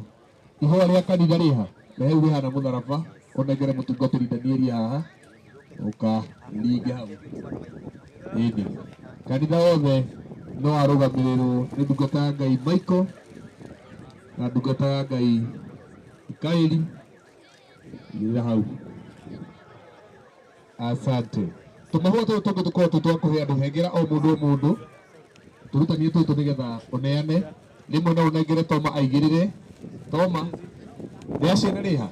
Ihũa rĩa kanitha rĩha? Rehe rĩu rĩhana mũtharaba, ũnengere mũtungatĩri Danieli haha, ũkaringe hau. Ĩni. Kanitha wothe no arũgamĩrĩrwo nĩ ndungata ya Ngai Michael na ndungata ya Ngai Mikaeli. Igĩrĩra hau. Asante. Tũmahũa tũtũ tũngĩ tũkoragwo twĩ twa kũhe andũ, hengera o mũndũ o mũndũ. Tũrutanie tũtũ nĩgetha ũneane. Rĩmwe no ũnengere Toma aigĩrĩre. Toma, rĩa ciana rĩha?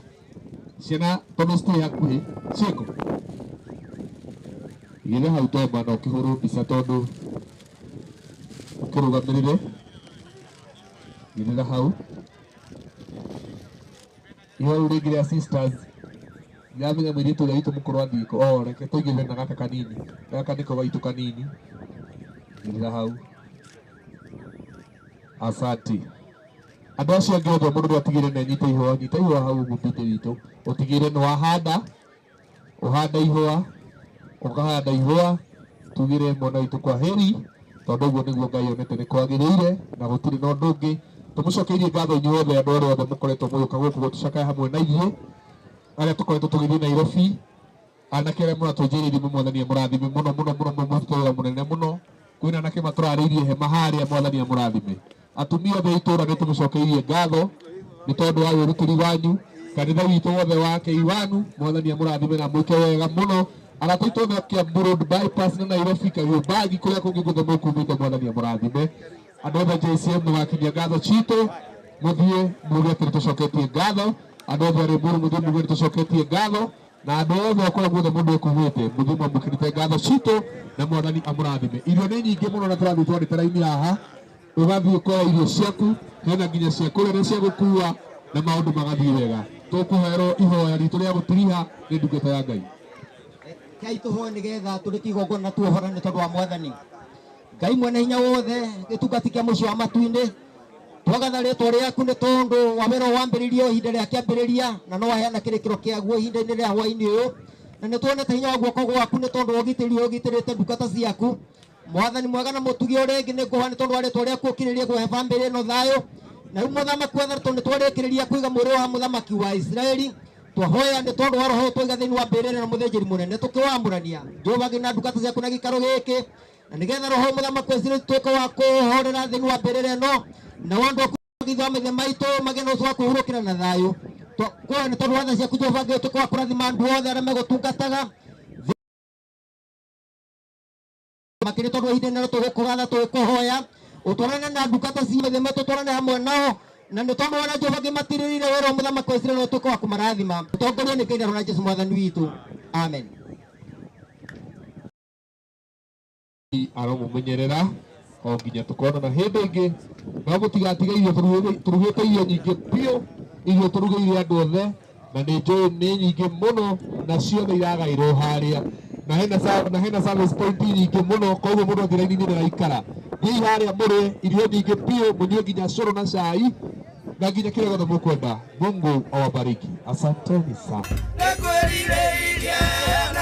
Ciana tondũ citirĩ hakuhĩ, ciĩkũ? Igĩrĩra hau Toma na ũkĩhũrwo mbica tondũ ũkĩrũgamĩrĩre. Igĩrĩra hau. Ihũa rĩu rĩngĩ rĩa sisters. Ndiramenya mũirĩtu ũrĩa witũ mũkũrũ athiĩ kũ. Oh, reke tũigĩrĩre na gaka kanini. Gaka nĩko gaitũ kanini. Igĩrĩra hau. Asante. Andũ acio angĩ othe mũndũ atigĩrĩre nĩ anyita ihũa, nyita ihũa hau ũguo mbunge witũ. Ũtigĩrĩre nĩ wahanda, ũhanda ihũa, ũkahanda ihũa, tugĩre mwana witũ kwa heri, tondũ ũguo nĩguo Ngai onete nĩ kwagĩrĩire na gũtirĩ na ũndũ ũngĩ. Tũmũcokeirie ngatho inyuĩ othe andũ arĩa othe mũkoretwo mũgĩũka gũkũ gũtũcakaya hamwe na ithuĩ, arĩa tũkoretwo tũgĩthiĩ Nairobi, anake arĩa mũratũnjĩrĩirie ithimũ mwathani amũrathime mũno mũno mũno mũno, mũrutĩte wĩra mũnene mũno. Kwĩna anake matũrarĩirie hema harĩa, mwathani amũrathime. Atumia othe a itũũra nĩ tũmũcokeirie ngatho nĩ tondũ wa wĩrutĩri wanyu. Kanitha witũ wothe wa K1 mwathani amũrathime na mwĩke wega mũno. Arata aitũ othe a Kiambu Road Bypass na Nairobi Kariobangi kũrĩa kũngĩ guothe mũkumĩte mwathani amũrathime. Andũ othe JCM mũgakinyia ngatho citũ, mũthiĩ muge atĩ nĩtũcoketie ngatho. Andũ othe arĩ Mũrũ mũthiĩ muge nĩtũcoketie ngatho, na andũ othe kũrĩa guothe mũndũ ekumĩte mũthiĩ mwamũkĩrĩte ngatho citũ na mwathani amũrathime. Irio nĩ nyingĩ mũno na tũrathiĩ twarĩte raini haha, ũgathiĩ ũkoya irio ciaku, hena nginya cia kũrĩa na cia gũkua na maũndũ magathiĩ wega. Tũkũherwo ihoya ritũ rĩa gũtiriha nĩ ndungata ya Ngai. Rekei tũhoe nĩgetha tũrĩkie igongona na tuohorane tondũ wa mwathani. Ngai mwene hinya wothe, gĩtungati kĩa mũciĩ wa matu-inĩ, twagatha rĩtwa rĩaku nĩ tondũ wa wĩra ũyũ wambĩrĩirio ihinda rĩa kĩambĩrĩria na no waheana kĩrĩkĩro kĩaguo ihinda-inĩ rĩa hwaĩ-inĩ ũyũ, na nĩ tuonete hinya wa guoko gwaku nĩ tondũ wa ũgitĩri ũyũ ũgitĩrĩte ndungata ciaku. Mwathani mwega na mũtugi o rĩngĩ nĩ ngũhoya nĩ tondũ wa rĩtwa rĩaku ũkirĩrĩrie kũhe bamĩrĩ ĩno thayũ. Na rĩu mũthamaki wa tondũ nĩ twarĩkĩrĩria kũiga mwĩrĩ wa mũthamaki wa Isiraeli, twahoya nĩ tondũ wa roho ũyũ twaiga thĩinĩ wa mbĩrĩra na mũthĩnjĩri mũnene tũkĩwamũrania Jehova na ndungata ciaku na gĩikaro gĩkĩ, na nĩgetha roho mũthamaki wa Isiraeli tuĩke wa kũhorera thĩinĩ wa mbĩrĩra ĩno, na andũ aku githwa maithe maitũ magĩe na ũcio wa kũhurũkĩra na thayũ. Kwa nĩ tondũ wa tha ciaku Jehova Ngai ũtuĩke wa kũrathima andũ othe arĩa megũtungataga makĩria tondũ ihinda inene tũgũkũgatha tũgĩkũhoya ũtwarane na ndungata cia maithe maitũ ũtwarane hamwe nao na nĩ tondũ wona Jehova Ngai matirĩrĩire wĩra wa mũthamaki wa Isiraeli ũtuĩke wa kũmarathima. Ũtongorio nĩ Ngai na Roho na Jesũ mwathani witũ. Amen. Aromumenyerera o nginya tukonana hindi ingi no mutigatiga irio turugite irio nyingĩ biũ, irio turugĩire andũ othe na nĩ njũĩ nĩ nyingĩ mũno na ciothe iragaĩrwo harĩa na hena na hena service point nyingĩ mũno, koguo mũndũ athiĩ raini-inĩ ndaraikara. Thiĩi harĩa mũrĩe irio nyingĩ biũ, mũnyue nginya cũrũ na cai na nginya kĩrĩa gĩothe mũkwenda. Mungu awabariki, asanteni sana. Nĩngwĩrirĩirie.